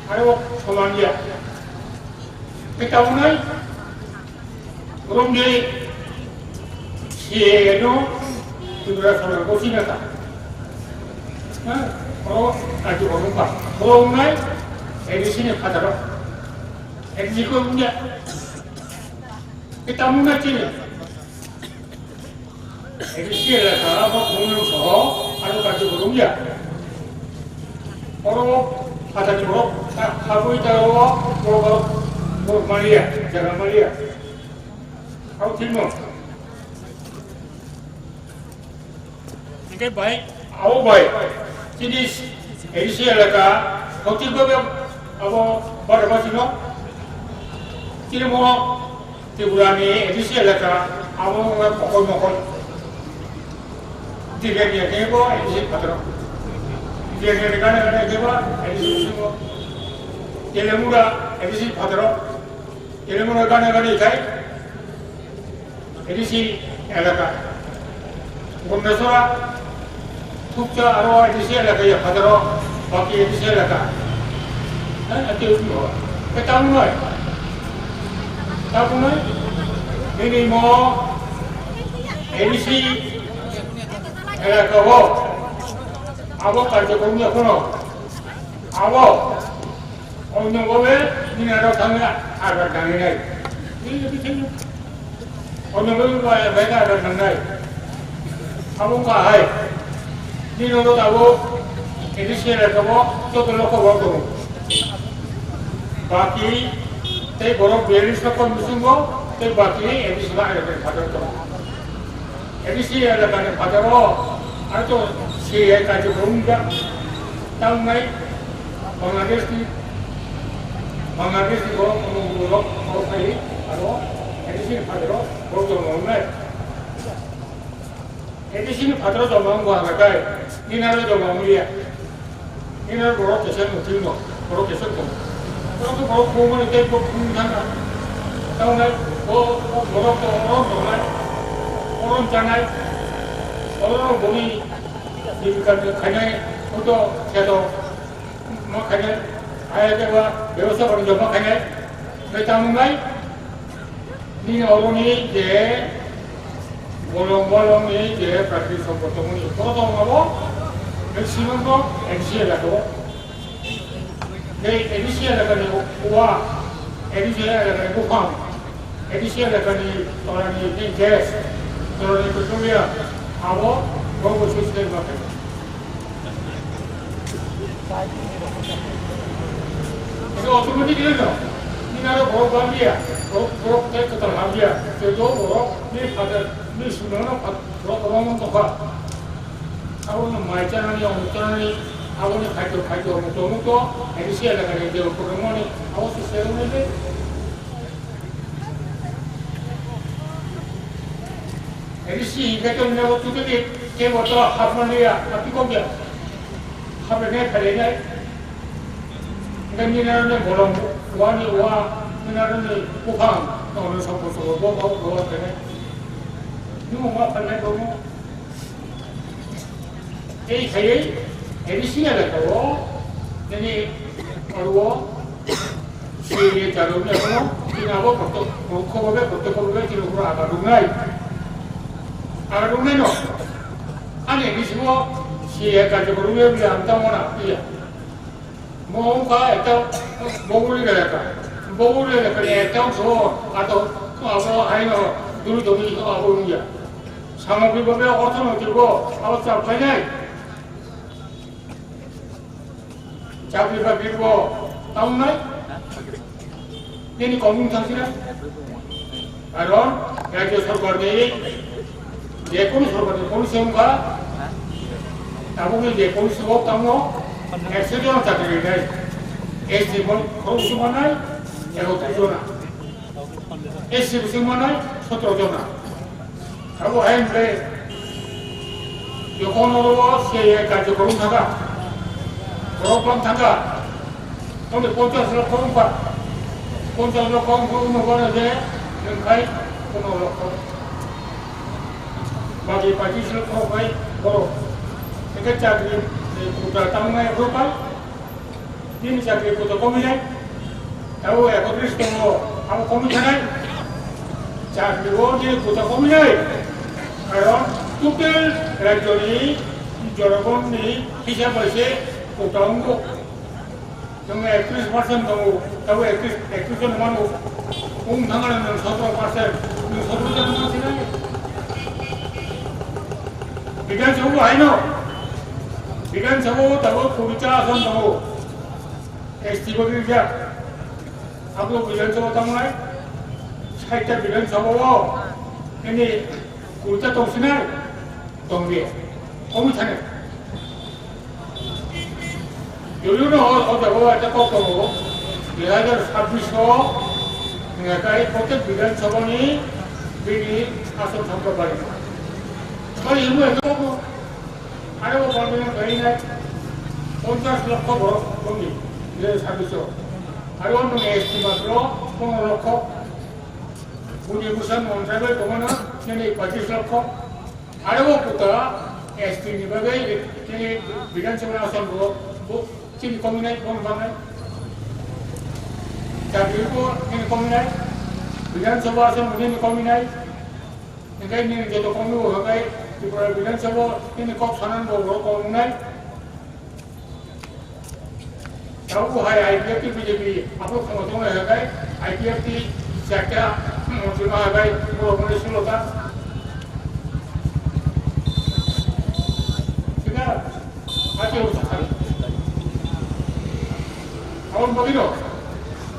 Aro soman ya. Kita unai, Romde, si eno, Tripura Sarkar ko sina ta. Ha, oro, aji oro pa. Oro unai, A D C ni phataro. A D C ko unya. Kita unai chini. A D C elaka abo khumlwng soho aro karjo kwrwngya. Oro phatani borok ta-, tabwi ta oro borok, borok maliya, jaga maliya. Abo thikno. Hingke bai, abo bai, chini A D C elaka, hotik babe abo Bharatbasino, chini mo Tripura ni A D C elaka, abo mokol mokol. Tiger ni kebo A D C phataro. Tiger ni gana gana kebo A D C singo. Telemura A D C phataro. Telemura gana gana ikai. A D C elaka. Gondasora, Thukcha aro A D C elaka ya phataro, baki A D C elaka. Eh, ate ubi ho. Ke tamu noi. Tamu noi. Nini mo A D C elaka ho. Abo karjokromni kono. Abo. Onno bobe nini aro thangwi agar thangwi nai. Nini bisingo. Onno bobe bai bai agar thangnai. Abo wngkha hai. Nini oro tabuk A D C elaka bo joto loko bo tongo. Baki tei borok biyalish loko bisingo tei baki A D C ba elaka thangwi tongo. A D C elakani phataro, aro to C A I karjokromjak tangnai Bangladesh ni, Bangladesh ni borok, borok, borok phai, aro A D C ni phataro borok joma wngnai. A D C ni phataro joma wngbo hwnbatai, nini aro joma wngliya. Nini borok kesa nukjwino, borok kesa tong. Borok khe borok bumani tei borok bumung thangkha. Tamoni bo, bo borok to oro tongnai, oro chanai, oro boni jibika khainai, huto kheto ma khainai, aya khe ba bebostha khainai, joma khainai, tei tamo wngnai. Nini oroni je bolong bolong ni je prakti sompod tongmani borok tong abo maximum no A D C elaka o. Tei A D C elaka ni wa, A D C elaka ni buphang, A D C elaka ni torani tei gas, torani petroleum abo borok bo sui sui ma khainai. Ito automatic le no. Nini aro borok banglia, borok, borok tei kwtal hamlia. Tei do borok ni father, ni sumano fat-, borok kwbangma tongkha. Abo no mai chanani, omuk chanani, abo ni khaito, khaito, omuk to, omuk to, A D C elaka ni je program ni, abo se seleng ni de. A D C hingke to nini abo totally kebo to hapmani ya, hapikok ya. Hapre ne phaile nai. Hingke nini aro ne bolong wa ni wa, nini aro ne buphang, to ne sokko sokko bo bo bo kene. Nimo ma phalnai bo mo. Tei khaiwi A D C elaka o nini oro C A A charwk ni kono tini abo koto, koto kobe, koto kobe tini oro agar rwnai. Agar rwnai no. Ani A D C o C A A karjokromni bwle ang tamo na iya. Mo wngkha ekta bogori elaka. Bogori elaka ni ekta so ato abo haino duri duri abo wngya. Samagri bhabe orthonoitik bo abo chap khainai. Chakri bakri bo taungnai. Nini komung thangsina. Karon rajya sorkar ni je kono sorkar ni policy wngkha, tabukni je policy bo tamo ekso jon chakri rinai, S T bo khorok suma nai, ekotris jona, S C bo suma nai, sotro jona. Abo hai hwnkhai Jokhon oro C A A karjokorom thangkha, borok bang thangkha, tongni ponchas lokho wngkha, ponchas lokho wngkha, wngkha je wngkhai pono lokho, bagi pachis lokho khai borok, hingke chakri, eh, kota tangmani rokha. Nini chakri kota kominai, tabo ekotris tongo, abo komi thanai. Chakri o nini kota kominai, karon total rajyoni jonogonni hisab bai se kota wngo. Nwng ekotris percent tongo, tabo ekotris, ekotris jon mano. Wng thangna nwng sotro percent, nwng sotro jon mansinai. Bidhan Sabha bo haino, Bidhan Sabha o tabo kuri cha ason tongo. S T bo rijak. Abo Bidhan Sabha tangnai. Saita Bidhan Sabha o nini kurita tongsinai. Tongdi. Komi thani. Yulu no o, o jaga o eta kok tongo. Dui hajar sabbish o ngai kai protek Bidhan Sabha ni bini asol thangka bari. Bari ibu eta kok. Aro o bangni khainai ponchas lokho borok bangni je sabbish o. Aro nwng S T matro pono lokho. Buni busa nwng tribal tongmano nini pachis lokho. Aro o kota S T ni bagwi nini Bidhan Sabha ason bo, bo chini kominai, bo bangnai. Chakri bo nini kominai. Bidhan Sabha ason bo nini kominai. Hingke nini joto kokno bo hingke Tripura Bidhan Sabha nini kok sanani bo borok kok wngnai. Tabuk bo hai I P F T B J P abo khongo tongo hingke I P F T chakya montri ma hingke borok mani sulota. Sida. Ati o sakha. Aboni bagwino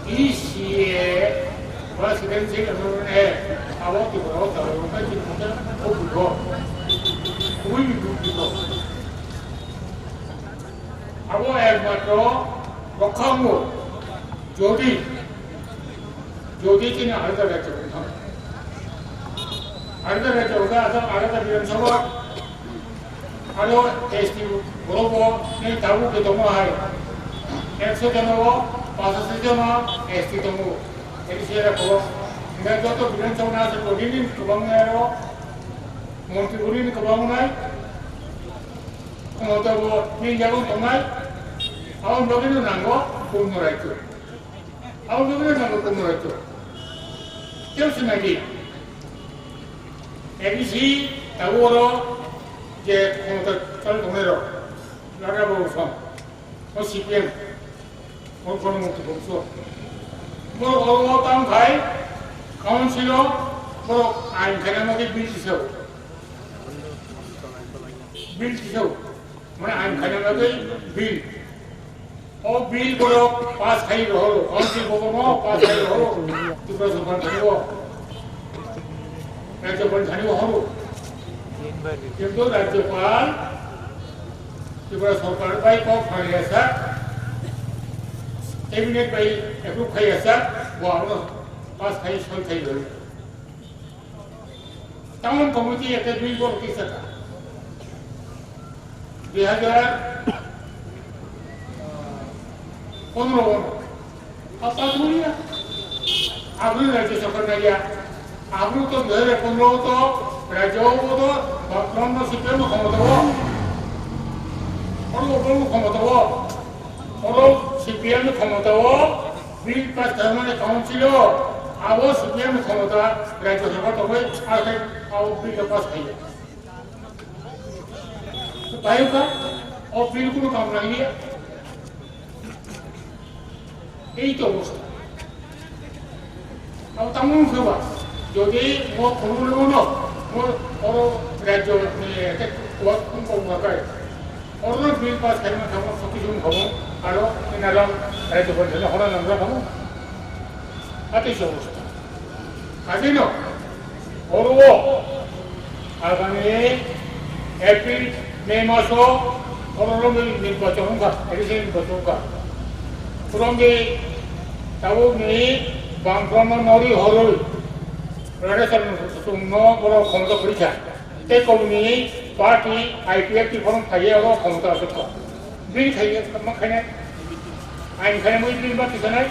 E C A ba second secretary ne abo Tripura o jagao kai chini kota o bujo. Kubui ni bujo. Abo ekmatro rokha wngo. Jodi Jodi chini alada rajyo wngkha. Alada rajyo wngkha, asal alada Bidhan Sabha, aro S T borok bo nini tabuk khe tongo hai. Ekso jona o pachashi jona S T tongo. Eri se rokho. Hingke joto Bidhan Sabha ni asal bo nini kwbang nai aro. Montri bo nini kwbang nai. Khomota bo nini yago tongnai. Aboni bagwi no nango purno rajyo. Abo bebele nango komo raito. Teo se nagi. A B C tabuk oro je khomota chal tongnai rok. Rara bo song. O C P M. O kono mukti bongso. Borok oro o tang khai. Council o borok ain khaina magi bill tisao. Bill tisao. Mane ain khaina bagwi bill. O bill borok pass khai rohoro, council borok no pass khai rohoro, Tripura sorkar thani o, Rajyapal thani o horo. Kintu Rajyapal Tripura sorkar bai kok khlai ya sa, cabinet bai approve khai ya sa, bo abono pass khai soi khai rohoro. Town committee ekta dui bor kisa ka. Dui hajar pondro bor. Apa dunia? Abru rajya sorkar naya. Abru to dui hajar pondro to rajya o to bapron no sipen no khomota o. Oro bapron no khomota o. Oro C P M ni khomota o, bill pass khaimani council o, abo C P M ni khomota, rajya sabha tongwi, akhai abo bill pass khaiya. Bayuka, o bill kunu kam nangya. Ei to obostha. Abo tamo wngkha ba, jodi mo khoroknwi mano, mo oro rajyo ni eke kuat wngkha wngkha kai. Oro bill pass khaima thangma sokisung khamu, aro inalam rajyo porisadni hora nangra khamu. Atwi se obostha. Kajeino, oro o, agami April, May maso, oro romwi nirbachon wngkha, A D C nirbachon wngkha. Romwi tabukni bangphano nori horwi, Radha Chandra Singh no borok khomota phurikha. Tei komini Party I P F T form khaiye oro khomota aswk kha. Bini khaiye ma khainai. Ain khainai mui bini ba tisanai.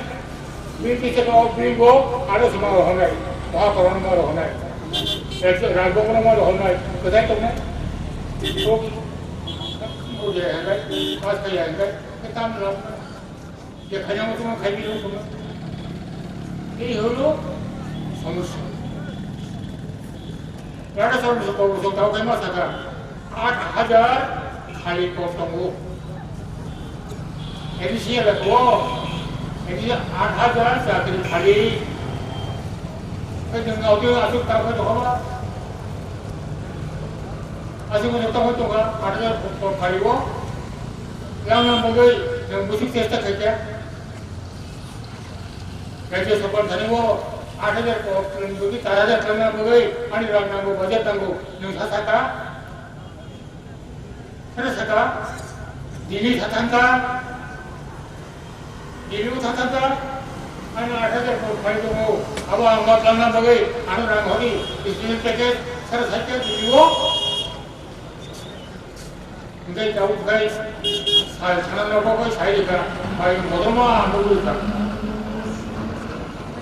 Bini tisa ko bini bo aro sima rohonai. Maha koron ma rohonai. Rajbhavan ma rohonai. Kwthai tongnai. Tok. Ode hanai. Pas khaiye hanai. Tam lam. Ye khainai mo tongma khaimiro tongma. Ei holo somosya. Rada somosya ko bosong tao khaima saka. Aat hajar khali pok tongo. A D C ele ko. A D C aat hajar chakri khali. Kai jeng audio asuk tao khai tongma. Asuk mo tao khai tongma. Aat hajar pok khali o. Yang yang bagwi jeng busuk chesta khaikya. Rajya Sabha thani o aat hajar ko, nung bwgwi char hajar khlangna bagwi ani rang nango, budget nango, nung sa saka? Sana saka? Delhi sa thangka? Delhi o sa thangka? Ani aat hajar ko phai tongo, abo ang ma khlangna bagwi ano rang hori, special package, sana sakya Delhi o? Hingke tabuk khe sal sana nogo khe sai rikha, bai bodolma nugwi rikha.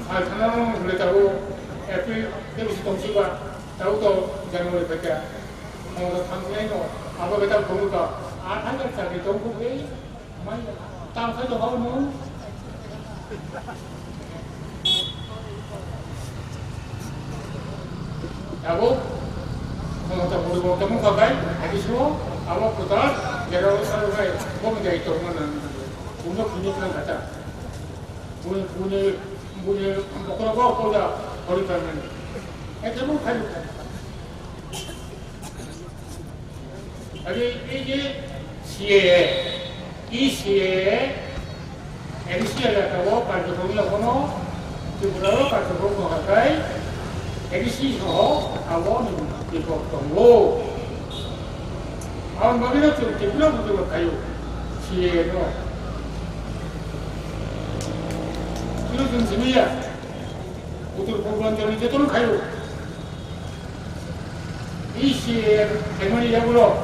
Sal sana no hwnle tabuk April tebisi tongsiba, tabuk to January phaikha. Omo thamsinai no, abo khe tabuk phunukha, aat hajar chakri tongkha khe. Mai, tang khai to hau no. Abo, kono ta bori bo tamo ka bai, agi suo, abo kota, jera o sar bai, bo mi dai to mana. Uno kini kan kata. Buni, buni, buni, bokro bo ko da, bori kan. Ete mo khai. Agi, ei je C A A, e C A A, A D C elaka o karjokromni yakono Tripura o karjokromni kohakai A D C soho abo ni Tripura tongo. Aboni bagwi no chwng Tripura bujo khaio C A A no. Chwng chwng simi ya. Uttor Purbanchal ni jotono khaio. E C A A khaimani yagulo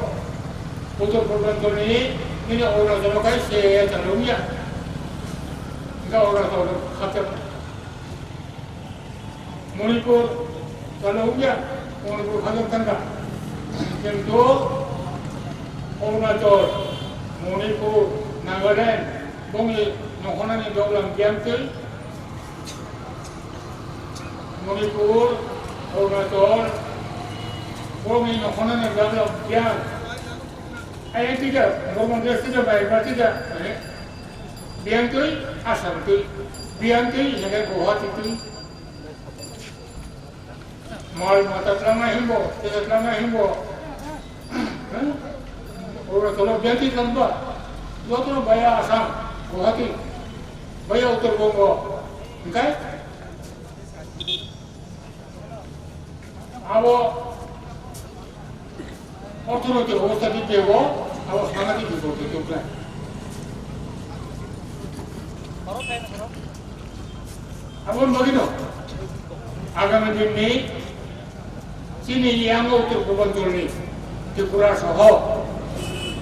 Uttor Purbanchal ni nini Arunachal o khai C A A chalo wngya. Wngkha Arunachal khakchang. Manipur chalo wngya, Manipur khakchang thangkha. Kintu Arunachal, Manipur, Nagaland, bongni nohornani doglam biyang twi Manipur, Arunachal, borokni nokhornani dagla biyang. Ayang tida, Bormon West tida, Myanmar tida, eh, biyang twi, Assam twi, biyang twi, hingke Guwahati twi. Mal mata tlangna himbo, tesa tlangna himbo. Hah? Oro tolo biyang twi tlangba. Jotono baya Assam, Guwahati, baya Uttor Bongo. Hingke? Abo orthonoitik obostha ni bego abo samajik biporjoi tongkhlai. Aboni bagwino agami dinni chini yang Uttor Purbanchal ni Tripura soho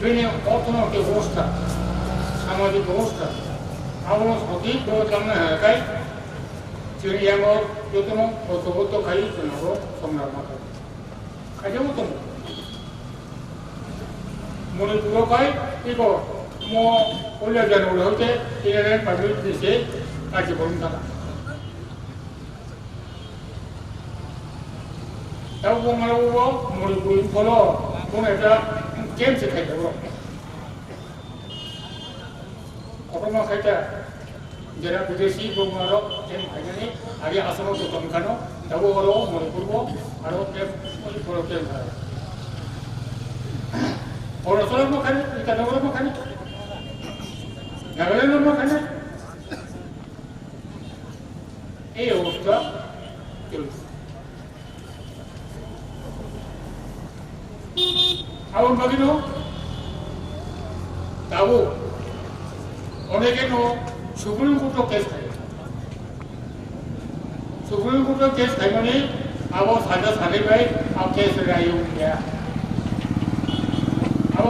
bini orthonoitik obostha, samajik obostha abono sothik bhabe tangna hai khe Chini yango jotono boto boto khai chwngno songnarma khai. Khaijagwi tongo. Manipuro khai iko mo puila January hoite inner line permit ni se karjokromni thangkha. Tabuk bo mano bo Manipur ni pholo bono ekta camp se khaijak rok. Kotorma khaita jera bidesi bongmarok kem khainani agi Asamo to tongkhano, tabuk oro Manipurbo aro kem, oro kem kha. Arunachalno khani, Itanagarno khani, Nagalandno khani. Ei obostha choli. Aboni bagwino tabuk onekeno Supreme Court o case khai. Supreme Court o case khaimani abo saja sanai bai a case rayo ya.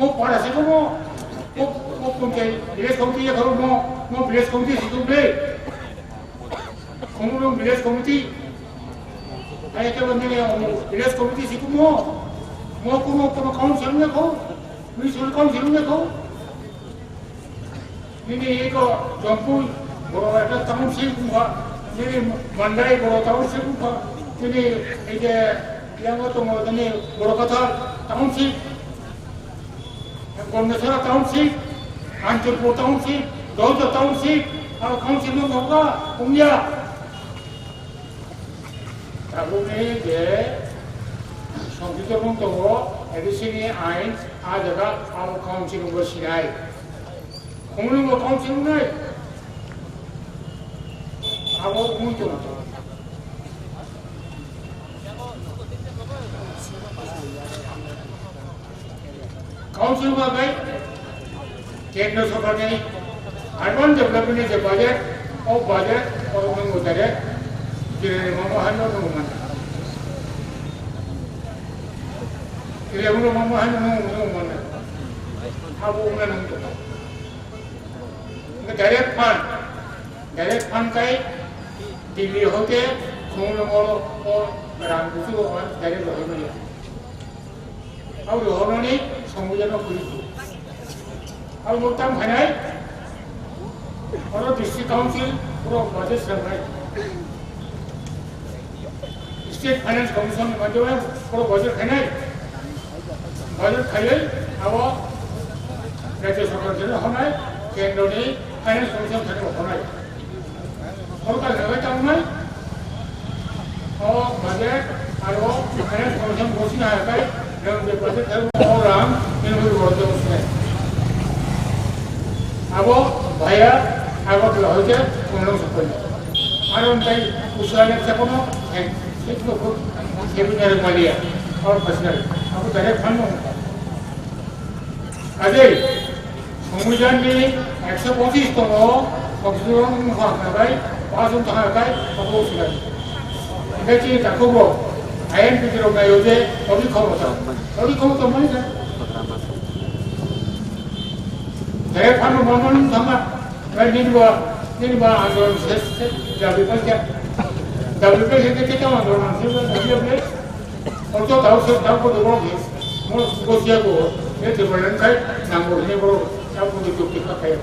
Mo para se mo, mo, mo punchayat village committee ya mo, mo village committee se tu be. Khumulwng village committee. Ai ke bande ne mo village committee se mo, mo kuno kuno council ne ko, municipal council ne ko. Nini eko Jampui, boro ekta township wngkha, nini Mandai boro township wngkha, nini eke yango tongo nini Borokatha township, Gomnesora township, Anchorpur township, Dojo township, aro council no wngkha, wngya. Tabukni je songkhitormung tongo, A D C ni ain, a jaga abo council wngwi sinai. Khumulwng bo council wngnai. Abo wngwi tongo. Council ba bai Kendra Sorkar ni urban development ni je budget, o budget o nung utare, kire mama hano nung man. Kire ulo mama hano nung nung man. Abo unga nung to. Direct fund, direct fund kai Delhi hote Khumulwng o, o rang busu o direct hote maya. Abo rohornani songwidano kwrwi. Abo bo tamo khainai, oro district council borok budget sanai. State Finance Commission ni maidagwi borok budget khainai. Budget khaiwi abo Rajya Sarkar jeno honai, kendroni Finance Commission thani honai. Sorkar hwnwi tangmani, o budget aro finance commission bosina hai kai, rang je budget hai o rang, nini hoi borok je bosina. Abo bhaiya, abo bela hoite, kumlong sokoy. Aro tai usai jak sakono, hai, sitno ko, seminary maliya, or personal. Abo direct fund no. Ajai, Songwidhan ni ekso pochis tongo, Songwidhan wngkha hwnka bai, pass wngkha hwnka bai, abo wngkha. Hingke chini takhuk rok, I N P T rok nai o je, odi khomota, odi khomota mani kha. Hei, phano mamon thangma, bai nini ba, nini ba andolon ses, ses, jabi paikha. Jabi paikha ke kita andolon ses, jabi paikha. Ortho tau se tau ko dogro ke, mo ko sia ko, e te bolen kai, nang ko ne bro, tau ko dogro ke kai.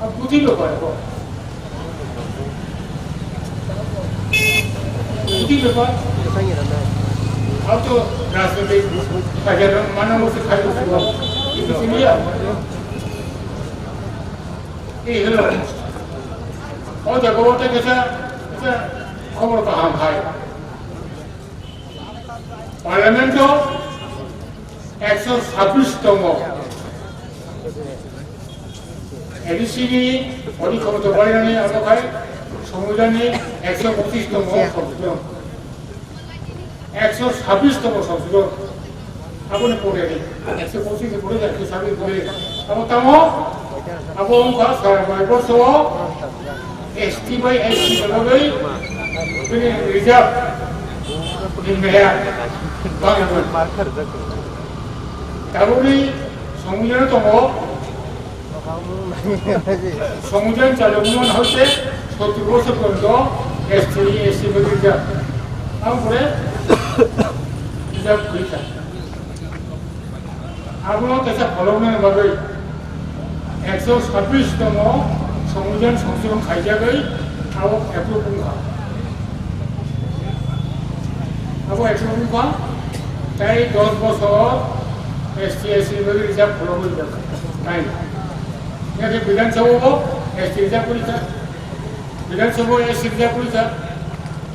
Ab buti lo pai ko. Buti lo pai. Ab to rasta pe, paja mana mo se khai ko suwa. Itu sini ya. Eh, hello. O jaga o te kesa, kesa khobor kaham hai. Parliament o ekso sabbish tongo. A D C ni odi khobor to bainani abo khai Songwidhan ni ekso pochis tongo, ekso sabbish tongo songsodon. Aboni pore ni, ekso pochis ni pore ekso sabbish pore. Abo tamo, abo wngkha sara bai borso o S T bai S C bagwi bini reserve ni meya bangwi. Tabukni Songwidhan tongo, Songwidhan chalokmani hoite sottur bosor porjonto S T, S C bagwi rijak. Ang pore rijak kwrwi kha. Abono kaisa pholoknani bagwi ekso sabbish tongmo Songwidhan songsodon khaijagwi abo approve wngkha. Abo ekso wngkha, tei dos bosor S T, S C bagwi rijak phologwi rijak. Nai. Nai Bidhan Sabha bo S T rijak pori kha. Bidhan Sabha S T rijak pori kha.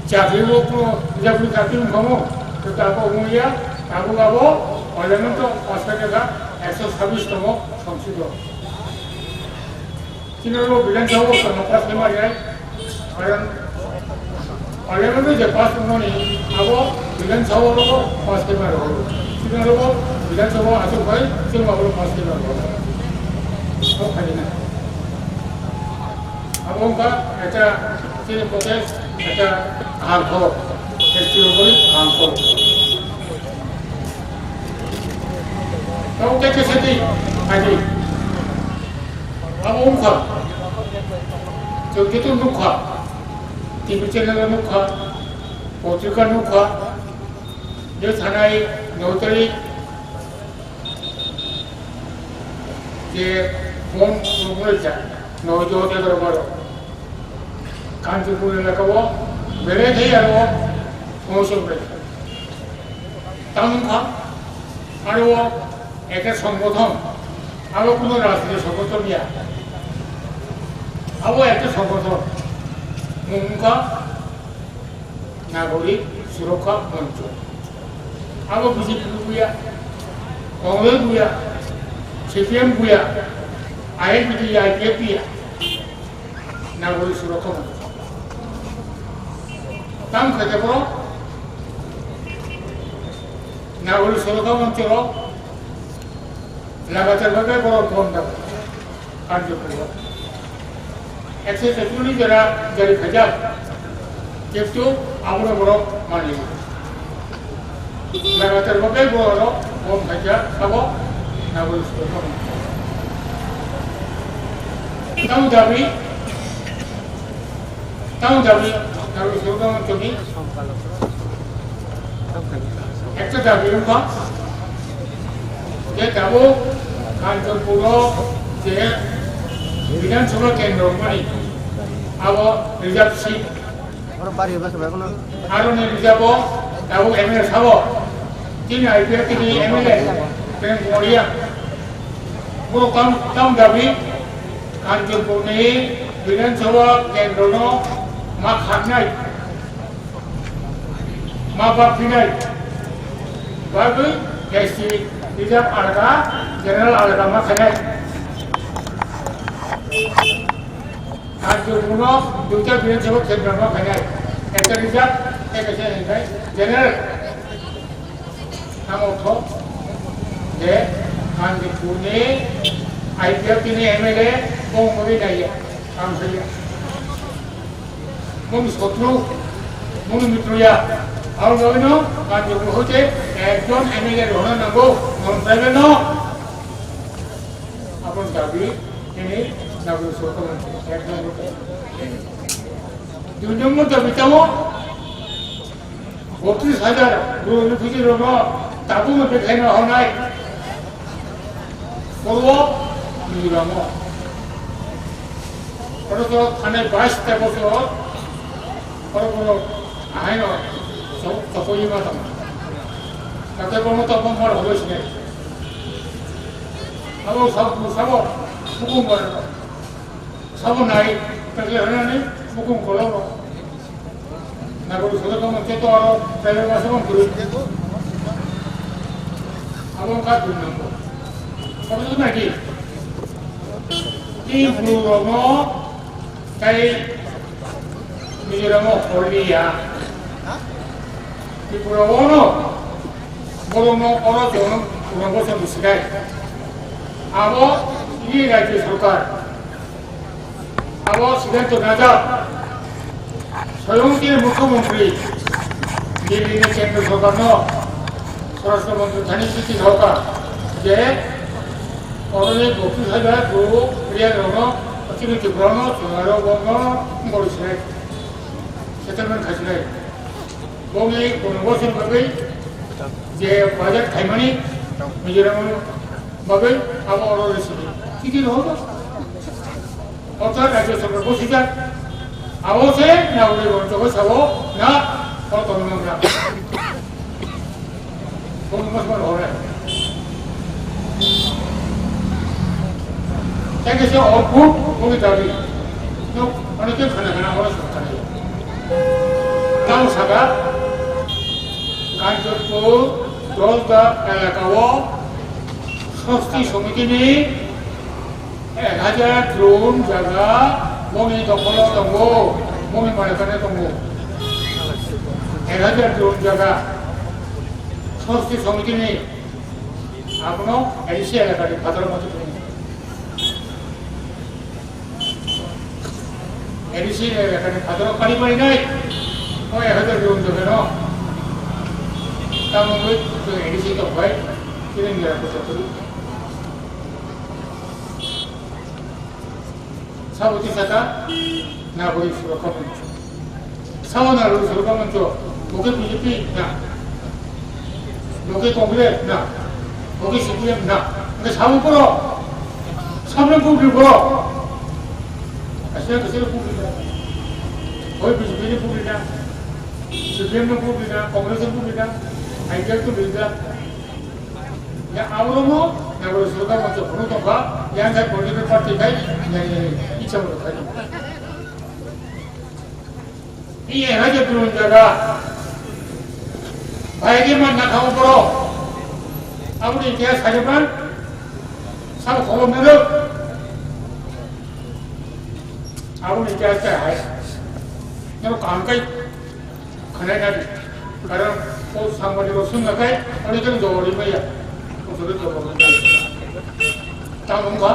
Chakri bo kuno rijak pori kha, tini wngkha mo. To abo wngya, abo abo, parliament to pass kha kha, ekso sabbish tongmo songsodon. Chini oro Bidhan Sabha o kono pass khe manya, karon parliament o je pass wngmani abo Bidhan Sabha o pass khe manya. Chini oro Bidhan Sabha aswk bai chini abo pass khe manya. O khaina. Abo wngkha ekta chini protest, ekta kaham kho, festival kaham kho. Tei khe sadi, adi. Abo wngkha. Chwng khe to nukha. T V channel o nukha. Potrika nukha. Je thanai notari je bon rwmani ja. Noi jo te baro baro. Kanchipur elaka o bere thai aro. Mosok bai. Tamo kha, aro o ekta songgothon, abo kuno rajniti songgothon ya. Abo ekta songgothon, mung wngkha Nagorik Surokha Moncho. Abo B J P buya, Congress buya, C P M buya, I N P T ya, I P F ya. Nagorik Surokha Moncho. Tamo kha khe borok Nagorik Surokha Moncho rok lagatar bagwi borok bon da karjo khaio. Ekso chekcholish jora jari khaijak, kintu abono borok manliya. Lagatar bagwi borok bon khaijak sabo Nagorik Surokha Moncho. Tamo dabi Tamo dabi, dabi suru tamo choni. Ekta dabi wngkha. Je tabuk Kanchanpur o je Bidhan Sabha kendro mani abo reserve seat. Aroni reserve o tabuk M L A sabo. Chini I P F T ni M L A Prem Kumar Reang. Borok tam, tam dabi Kanchanpur ni Bidhan Sabha kendro no ma kharnai, ma baphinai, bagwi S T reserve alada, general alada ma khainai. Kanchanpur no duita Bidhan Sabha kendro ma khainai, ekta reserve, ekta se general. Ang ortho je Kanchanpur ni I P F T ni M L A bongmani naiya, ang saya. Mung sotru, mung mitru ya. Ang gawino Kanchanpur hoite ekjon M L A rohna nango, non tribal no. Apun dabi ini nago sotru ekjon. Dui nombor dabi tamo. Botris hajar guru ni phuji rogo tabuk no bekhai no honai. Korbo Mizoram o. Oro to thanai bais ta bosor. Oro kono ahai no chokoi ma tamo. Tate kono to bombar hobo sine. Abo sab sabo hukum bar. Sabo nai, takle hwnani bukung kolok rok. Nagori sodok tongma khe to aro driver masa bang kwrwi. Abo wngkha dui number. Abo wngkha naki? Tei bwrwi rokno tei Mizoram o hor liya. Tripura o no borokno oro jono purno bosong bwswk hai. Abo ini rajya sarkar. Abo siddhanto najak. Swayang chini mukhyamantri, Delhi ni kendra sarkar no swarashtra mantri thani chithi hoka je oroni bokti saiba guru Priya rokno chini Tripura no chwngaro bokno bori sinai settlement khai sinai. Bokni kono bosong bagwi je budget khaimani Mizoram bagwi abo oro resi. Chithi hoka. Ortho rajya sarkar bosijak. Abo se nagori gonto ko sabo na ortho nang na. Kono mas mar hore. Thank you so much. Kono dabi. No, ano ke khana khana hore sarkar. Tang saga Kanchanpur Dolda elaka o Sosti Somiti ni Ek hajar drone jaga bongni dokholo tongo, bongni malikani tongo. Ek hajar drone jaga. Sosti Somitini abono A D C elakani phataro mati tongo. A D C elakani phataro kali painai. O ek hajar drone jaga no. Tamo wngwi A D C tongbai, chini mera kuchakuri. Saboti saka, Nagori Surokkha Moncho. Sabo Nagori Surokkha Moncho, bo khe B J P na, bo khe Congress na, bo khe C P M na, hwnkhe sabo boro, sabo public boro. Asli asli public na. Hoi B J P ni public na, C P M ni public na, Congress ni public na, I P F ni public na. Ya, aborokno, ya, bo Surokkha Moncho phunuk tongkha, yang khai political party khai, ya, ya, ya, icha mo khai. Iya, haja turun jaga. Bai ke man na khaung poro. Aboni itihas khai man. Sab khobor nero. Aboni itihas khai hai. Nero kaham khai. Khanai nadi. Karon o sangmani rok sung nakai, oni khe jawab ri maya. O sore jawab ri maya. Tamo wngkha.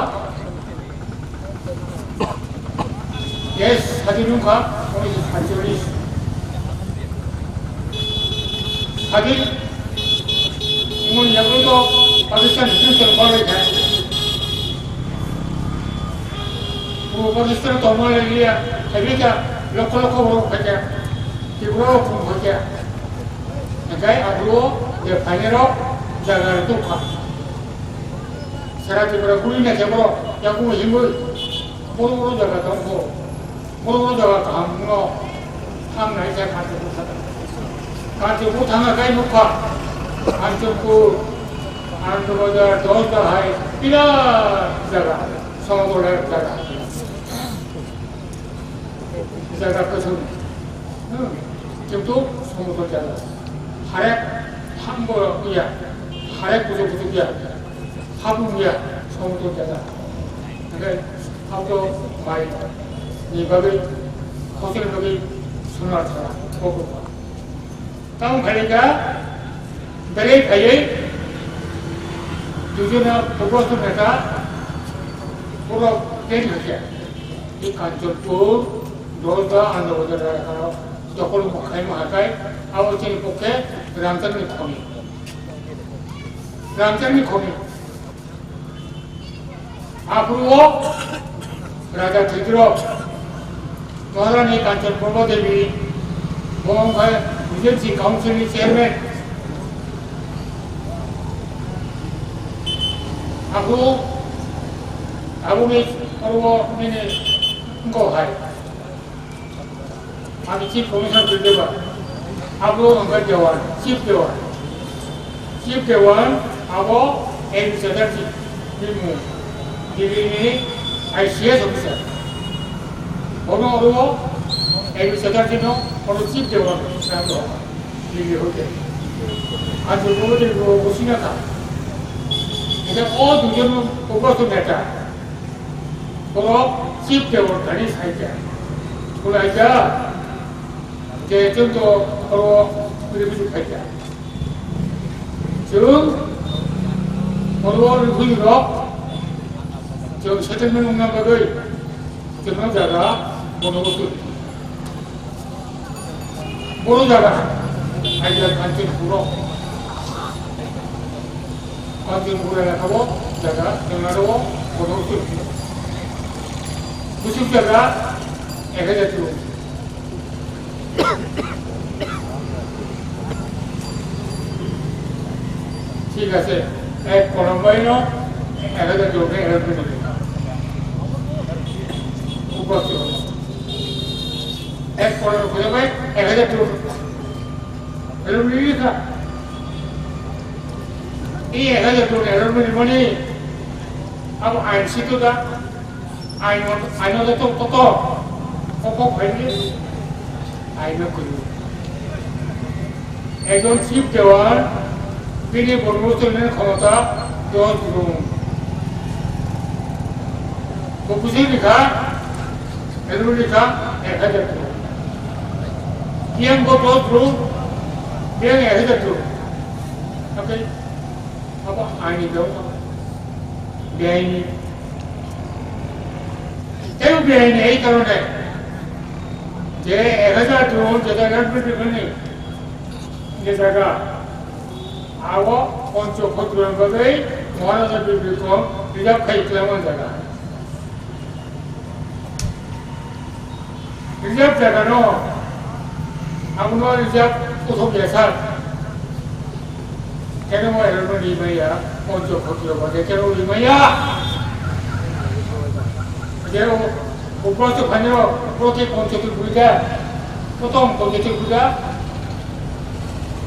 Yes, sadi wngkha, oni sadi wngkha. Sadi, imon yaglo to Pakistan history to kore kha. Puro Pakistan to male liya, habika lokho lokho borok kha. Tripura o phung kha khe. Hingkhe abro je phainai rok jaga rok tong kha. Sara Tripura guri na khe borok yakung himwi boro boro jaga tong kho. Boro boro jaga kaham no thang nai khe Kanchanpur thang kha. Kanchanpur thang kha kai nukha. Kanchanpur, Anand Bazar, Dosda hai birat jaga, somotol jaga. Jaga kwchwng. Hmm. Kintu somotol jaga. Harek hambo ya. Harek kuchuk kuchuk ya. Hapung ya. Somotol jaga. Hingke hapto mai ni bagwi, khosni bagwi sunar thara. Kok kok. Tamo phaikha, belai phaiwi, dujona Bhogwastor Neta, borok ten hakya. I Kanchanpur, Dosda, Anand Bazar, dokol mokhaima hakai, abo chini pokhe Ramchandni khomi. Ramchandni khomi. Aphuru o Raja Thidro, Maharani Kanchan Prabha Devi, bo wngkha B J C Council ni chairman. Aphuru aboni oro nini wngkha hai. Ani Chief Commissioner Brideva, abo wngkha Dewan, Chief Dewan. Chief Dewan abo A B Chatterjee ni mung, Delhi ni I C S officer. Bono oro A B Chatterjee no oro Chief Dewan sa to Delhi hote. Ajo ko de ko sina ka. Ita o dujon ko ko neta. Borok Chief Dewan thani saikha. Khulaikha. Je chwng to oro refugee khaikha. Chwng oro refugee rok chwng settlement wngna bagwi chwngno jaga bono twi. Boro jaga, aida Kanchanpuro. Kanchanpur elakao jaga, Tengnaro, bono twi. Busuk jaga, ek hajar kilo. Thik ache, ek korom bai no, ek hajar kilo ke ek hajar kilo. Upor kilo. Ek crore rupiya bai ek hajar crore. Alumni ni kha. I ek hajar crore alumni ni mani. Abo ain situ da. Ain, ain da to to to. Kok kok bai ni. Ain no kuru. Ekjon chief dewan, bini bormo chongnani khomota dos rum. Bo bujui rikha, ero rikha ek hajar rum. Yang bo dos rum, yang ek hajar rum. Oke, apa aini dong? Biaini. Tei biaini ei karone. Je ek hajar rum, je ek hajar rum, je jaga. Abo Pancho Khatruni bagwi Maharaja Bir Bikram reserve khai twlangma jaga. Reserve jaga no, abono reserve kuthok ya sir. Keno mo ero no rimaya, poncho khotiro bade keno rimaya. Keno, upro to khanyo, upro te poncho te buja, potom poncho te buja.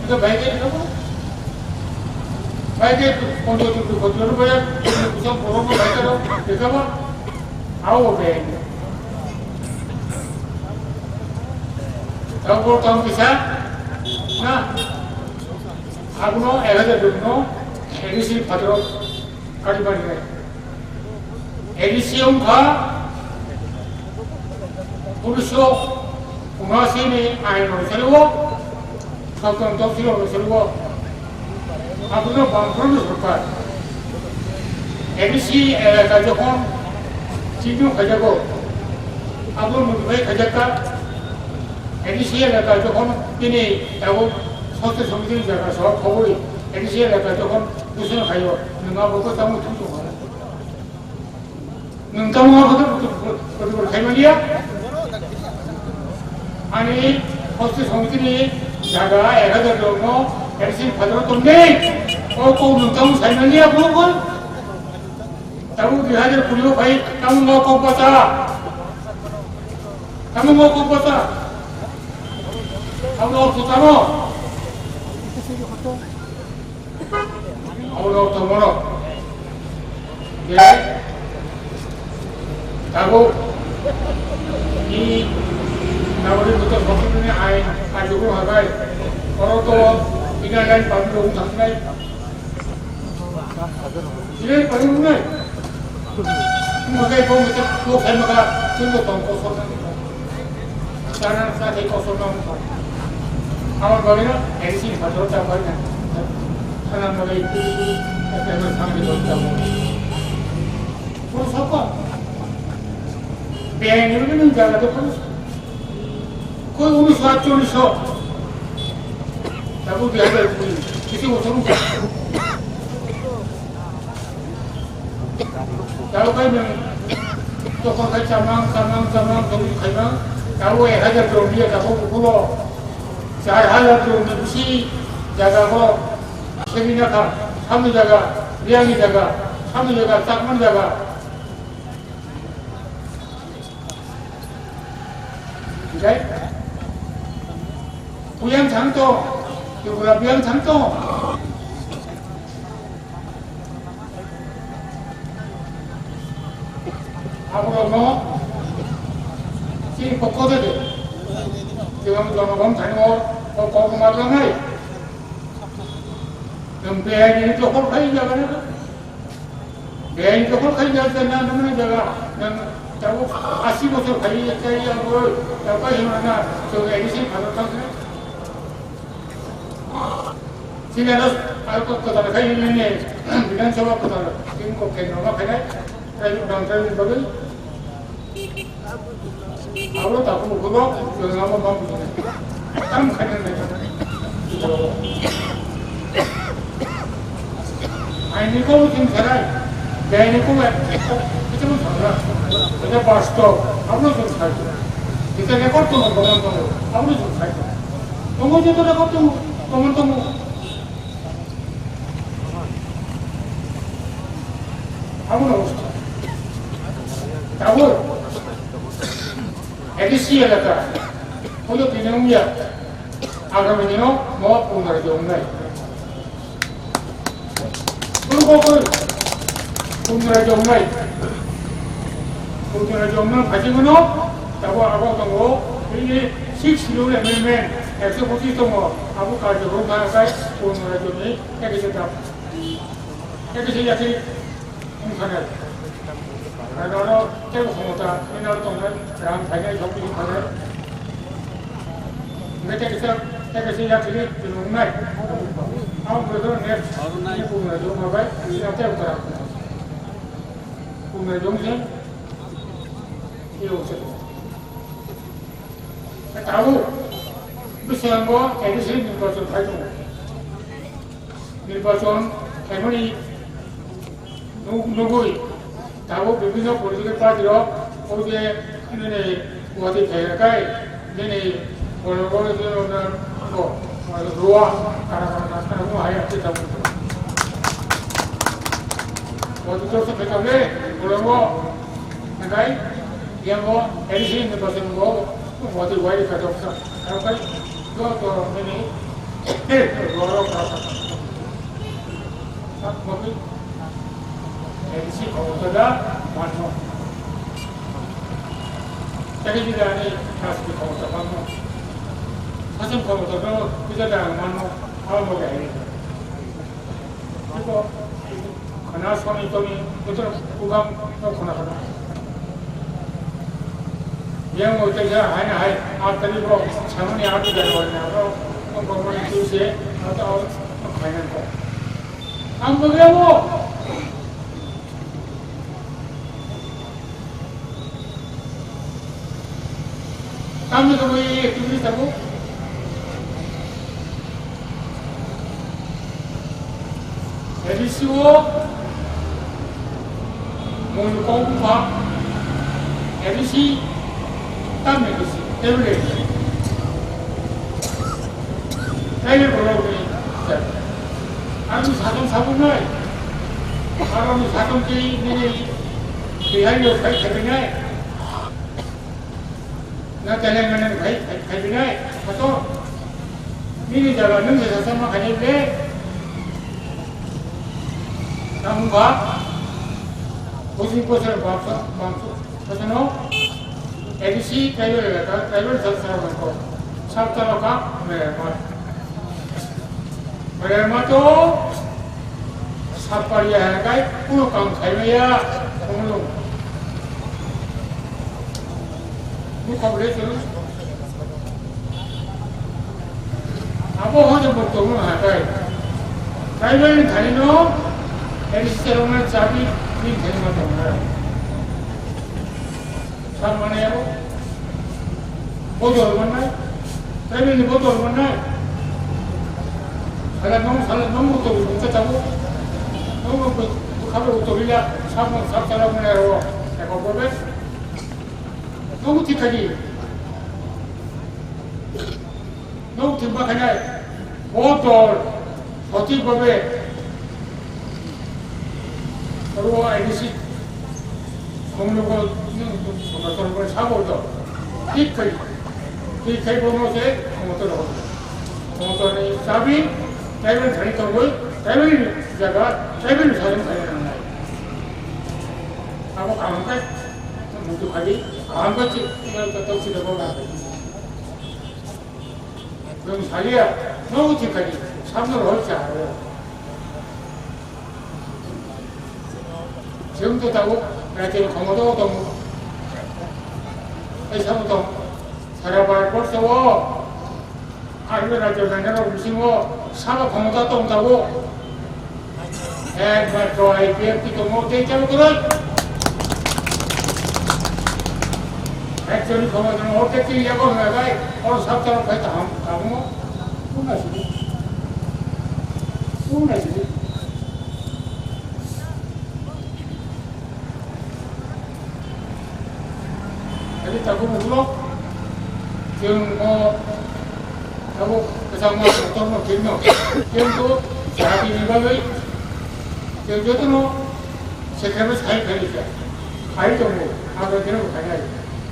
Ito bhai ke kamo, bhai ke poncho te buja khotiro bade, kusam poro mo bhai karo, dekha ba, ao be. Tamo tamo kisa na, abono ek hajar dukno A D C phatro kari bani nai. A D C wngkha unisho unasi ni ain rok salo. Sotton topsilo rwchapgo. Abono Bamfront ni sorkar. A D C elaka jokhon chini khaijago, abo modify khaijakka. A D C elaka jokhon tini tabuk Sosthya Samiti ni jaga sohor khobwi A D C elaka jokhon dushono khaio, nwng abo khe tamo thum tongkha? Nwng tamo ma photo photo photo photo khaimani ya? Ani Sosthya Samiti ni jaga ek hajar jon no A D C ni phataro tongdi. O kok nwng tamo saimani ya bo bo? Tamo dui hajar kuri o phai tamo ma kok bacha? Tamo ma kok bacha? Tamo ma kok tamo? Abo rok tongmano. Je tabuk ni nagorik hoto sosotoni ain karjokrom habai. Oro to inner line permit rok thangsinai. Inner line permit wngnai. Makai bo mete bo khai maka chwng bo tong kosor nang. Sana sa thai kosor nang. Amar bagwi no A D C ni phataro ta bai na. Sana bagwi ta bai na. Puro sokon. Beng ni nung jaga to puro. Koi unisho atchollish. Tabu dui hajar kuri. Kisi bosor wngkha. Tabo khe nwng tokol khai chamang, chamang, chamang, tongwi khaimang, tabo ek hajar tong liya, tabo bukulo char hajar tong ni bisi jaga bo semi nakha, samni jaga, riyangni jaga, samni jaga, chakmani jaga. Jai? Buyang thang to, Tripura buyang thang to. Aborokno chini pokho de de. Jemon jonogon thani o, o kok ma lanai. Jemon bihai ni dokhol khai jaga na. Bihai ni dokhol khai jaga na, na, na jaga. Na, tabo asi bosor khai jaga ya bo, tabo hino na, so A D C bhalo thang na. Senior aro kwtal khai nini Bidhan Sabha kwtal, tini kok kendro ma khainai, private bang private bagwi. Abo ta kubo kubo, chwng abo bang kubo. Tam khainai nai. Aini ko chwng sarai, bini ko, kita pun sarai. Kita pastor, abo chwng sarai. Kita record to, abo chwng sarai. Tongo joto record tongo, tongo, tongo. Abo no. Tabuk A D C elaka. Hoyo tini wngya. Agami dino mo punara jomnai. Purbo pur. Punara jomnai. Punara jomnai phajimano. Tabo abo tongo. Ini six schedule amendment. Ekso pochis tongo. Abo karjokrom na kai punara jomnai. Ekso dap. Ekisi yasi wngkhanai. Nono tei khomota, nini aro tongnai, rang phainai, sok bisi phainai. Hingke tei kisa, tei kisa yakini chwng wngnai. Ang bwrwi next, nini pungra jok ma bai, ya tei wngkha. Pungra jok se, iyo se. Tabuk, bwskango A D C nirbachon phai tongo. Nirbachon khaimani nuk-, nugui tabuk bibhinno political party rok o je nini Wati thai kai, nini bolongo jono na ko, ruwa, kara kara kara mo hai ati tamu. Wati to se kai, bolongo, na kai, yang mo, eri si ne pasen mo, wati wai ka to sa, kara kai, to to nini, eh, ruwa kara kara. Sak mo ki, Eri si khobor da manmo. Tei jila ni khas ni khobor da manmo. Sasam khobor da no pisa da manmo. Abo mo ga ni. Iko khana soni toni putra kubam no khana khana. Yang mo te ja hai na hai. Atali bo samani atu da wal na ro. Ko ko mo ni tu se ata o khai na ko. Ang bagramo. Tamni kabo ye tumi tabo. Edisi o mulu kong pa. Edisi tamni edisi. Table. Kaiwi borok ni, ang ni sakang sabuk nai, aro ni sakang twi nini tihai yo khai khai nai, na Telangana ni khai khai nai, ato nini jaga nung se sasama khai nai ble, tamo ba, kusi kusi bangsa bangsa. Kasano, A D C tribal elaka, tribal sub sub ko, sub sub ka, merma. Merma to, sub pariya hai kai, kuno kam khai maya, kuno. Ni khabre chalo. Abo hono bo tongo hatai. Tribal ni thani no, A D C rok na chabi ni thani ma tongo. Sab mane abo. Bodol manai. Tribal ni bodol manai. Sala nong, sala nong bodol, bodol tabo. Nong bodol, khabar bodol ya, sab nong, sab sala mane abo. Eko bobe. Nong thikadi. Nong thikma khainai, bo dol sothik bhabe oro I D C khongnogo somator bai sabo dol. Thik khai, thik khai bono se khongnogo dol. Khongnogo ni chabi, tribal thani tongoi, tribal ni jaga, tribal ni sajong khai nangnai. Abo kaham khe, mutu khadi, kaham khe, tong sida bo la. Nwng salia, nogo thikadi, samno rohor cha aro. Chwng to tabuk, rajyo khomota o tongo. Ei samo tong, sara Bharat borsho o, army rajyo naina rok bisingo, sabo khomota tong tabuk. Ekmatro I P F T tongo tei chalo kwrwi. Ekjoni khoma joni ortek tei yago hwnwi bai oro sab chalo khai kaham tabungo. Tungna sidi. Tungna sidi. Jadi tabuk ulo. Chwng o tabuk kwchangma kotorno phirno, kintu jati ni bagwi chwng jotono sacrifice khai, khai kha, khai tongo, abo khe khai nai.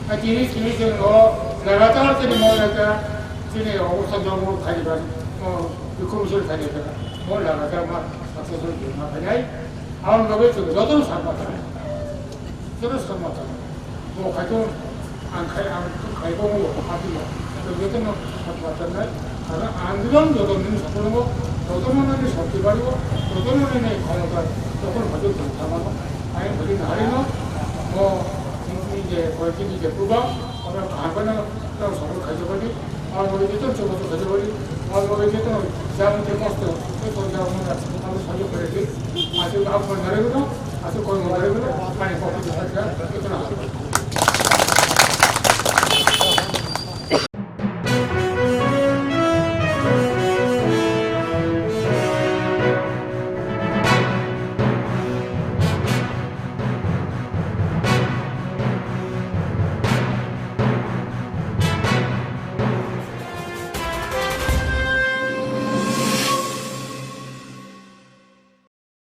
A tini, tini chwng o lagatar chini mo lagatar chini obostha jomo khai ba, o dukhu musur khai ba, mo lagatar ma successful ma khai nai. Aboni bagwi chwng jotono sakma kha nai. Joto sakma kha nai. Bo khai to ang khai, ang khai bo mo hati ya. To joto no sakma kha nai. Karon andolon joto nini sakma no, joto no nini shakti bari o, joto no nini khomota, joto no hati to sakma no. Ai bari nari no, mo nini je, koi nini je program, ora kaham no, to sakma khai jabani. Abo bagwi joto joto khaijak bai, abo bagwi joto jabon je kosto, joto jabon je kosto, abo sahajyo kore di. Aswk abo nare guno, aswk koi nare guno, ani kopi joto kha, joto na.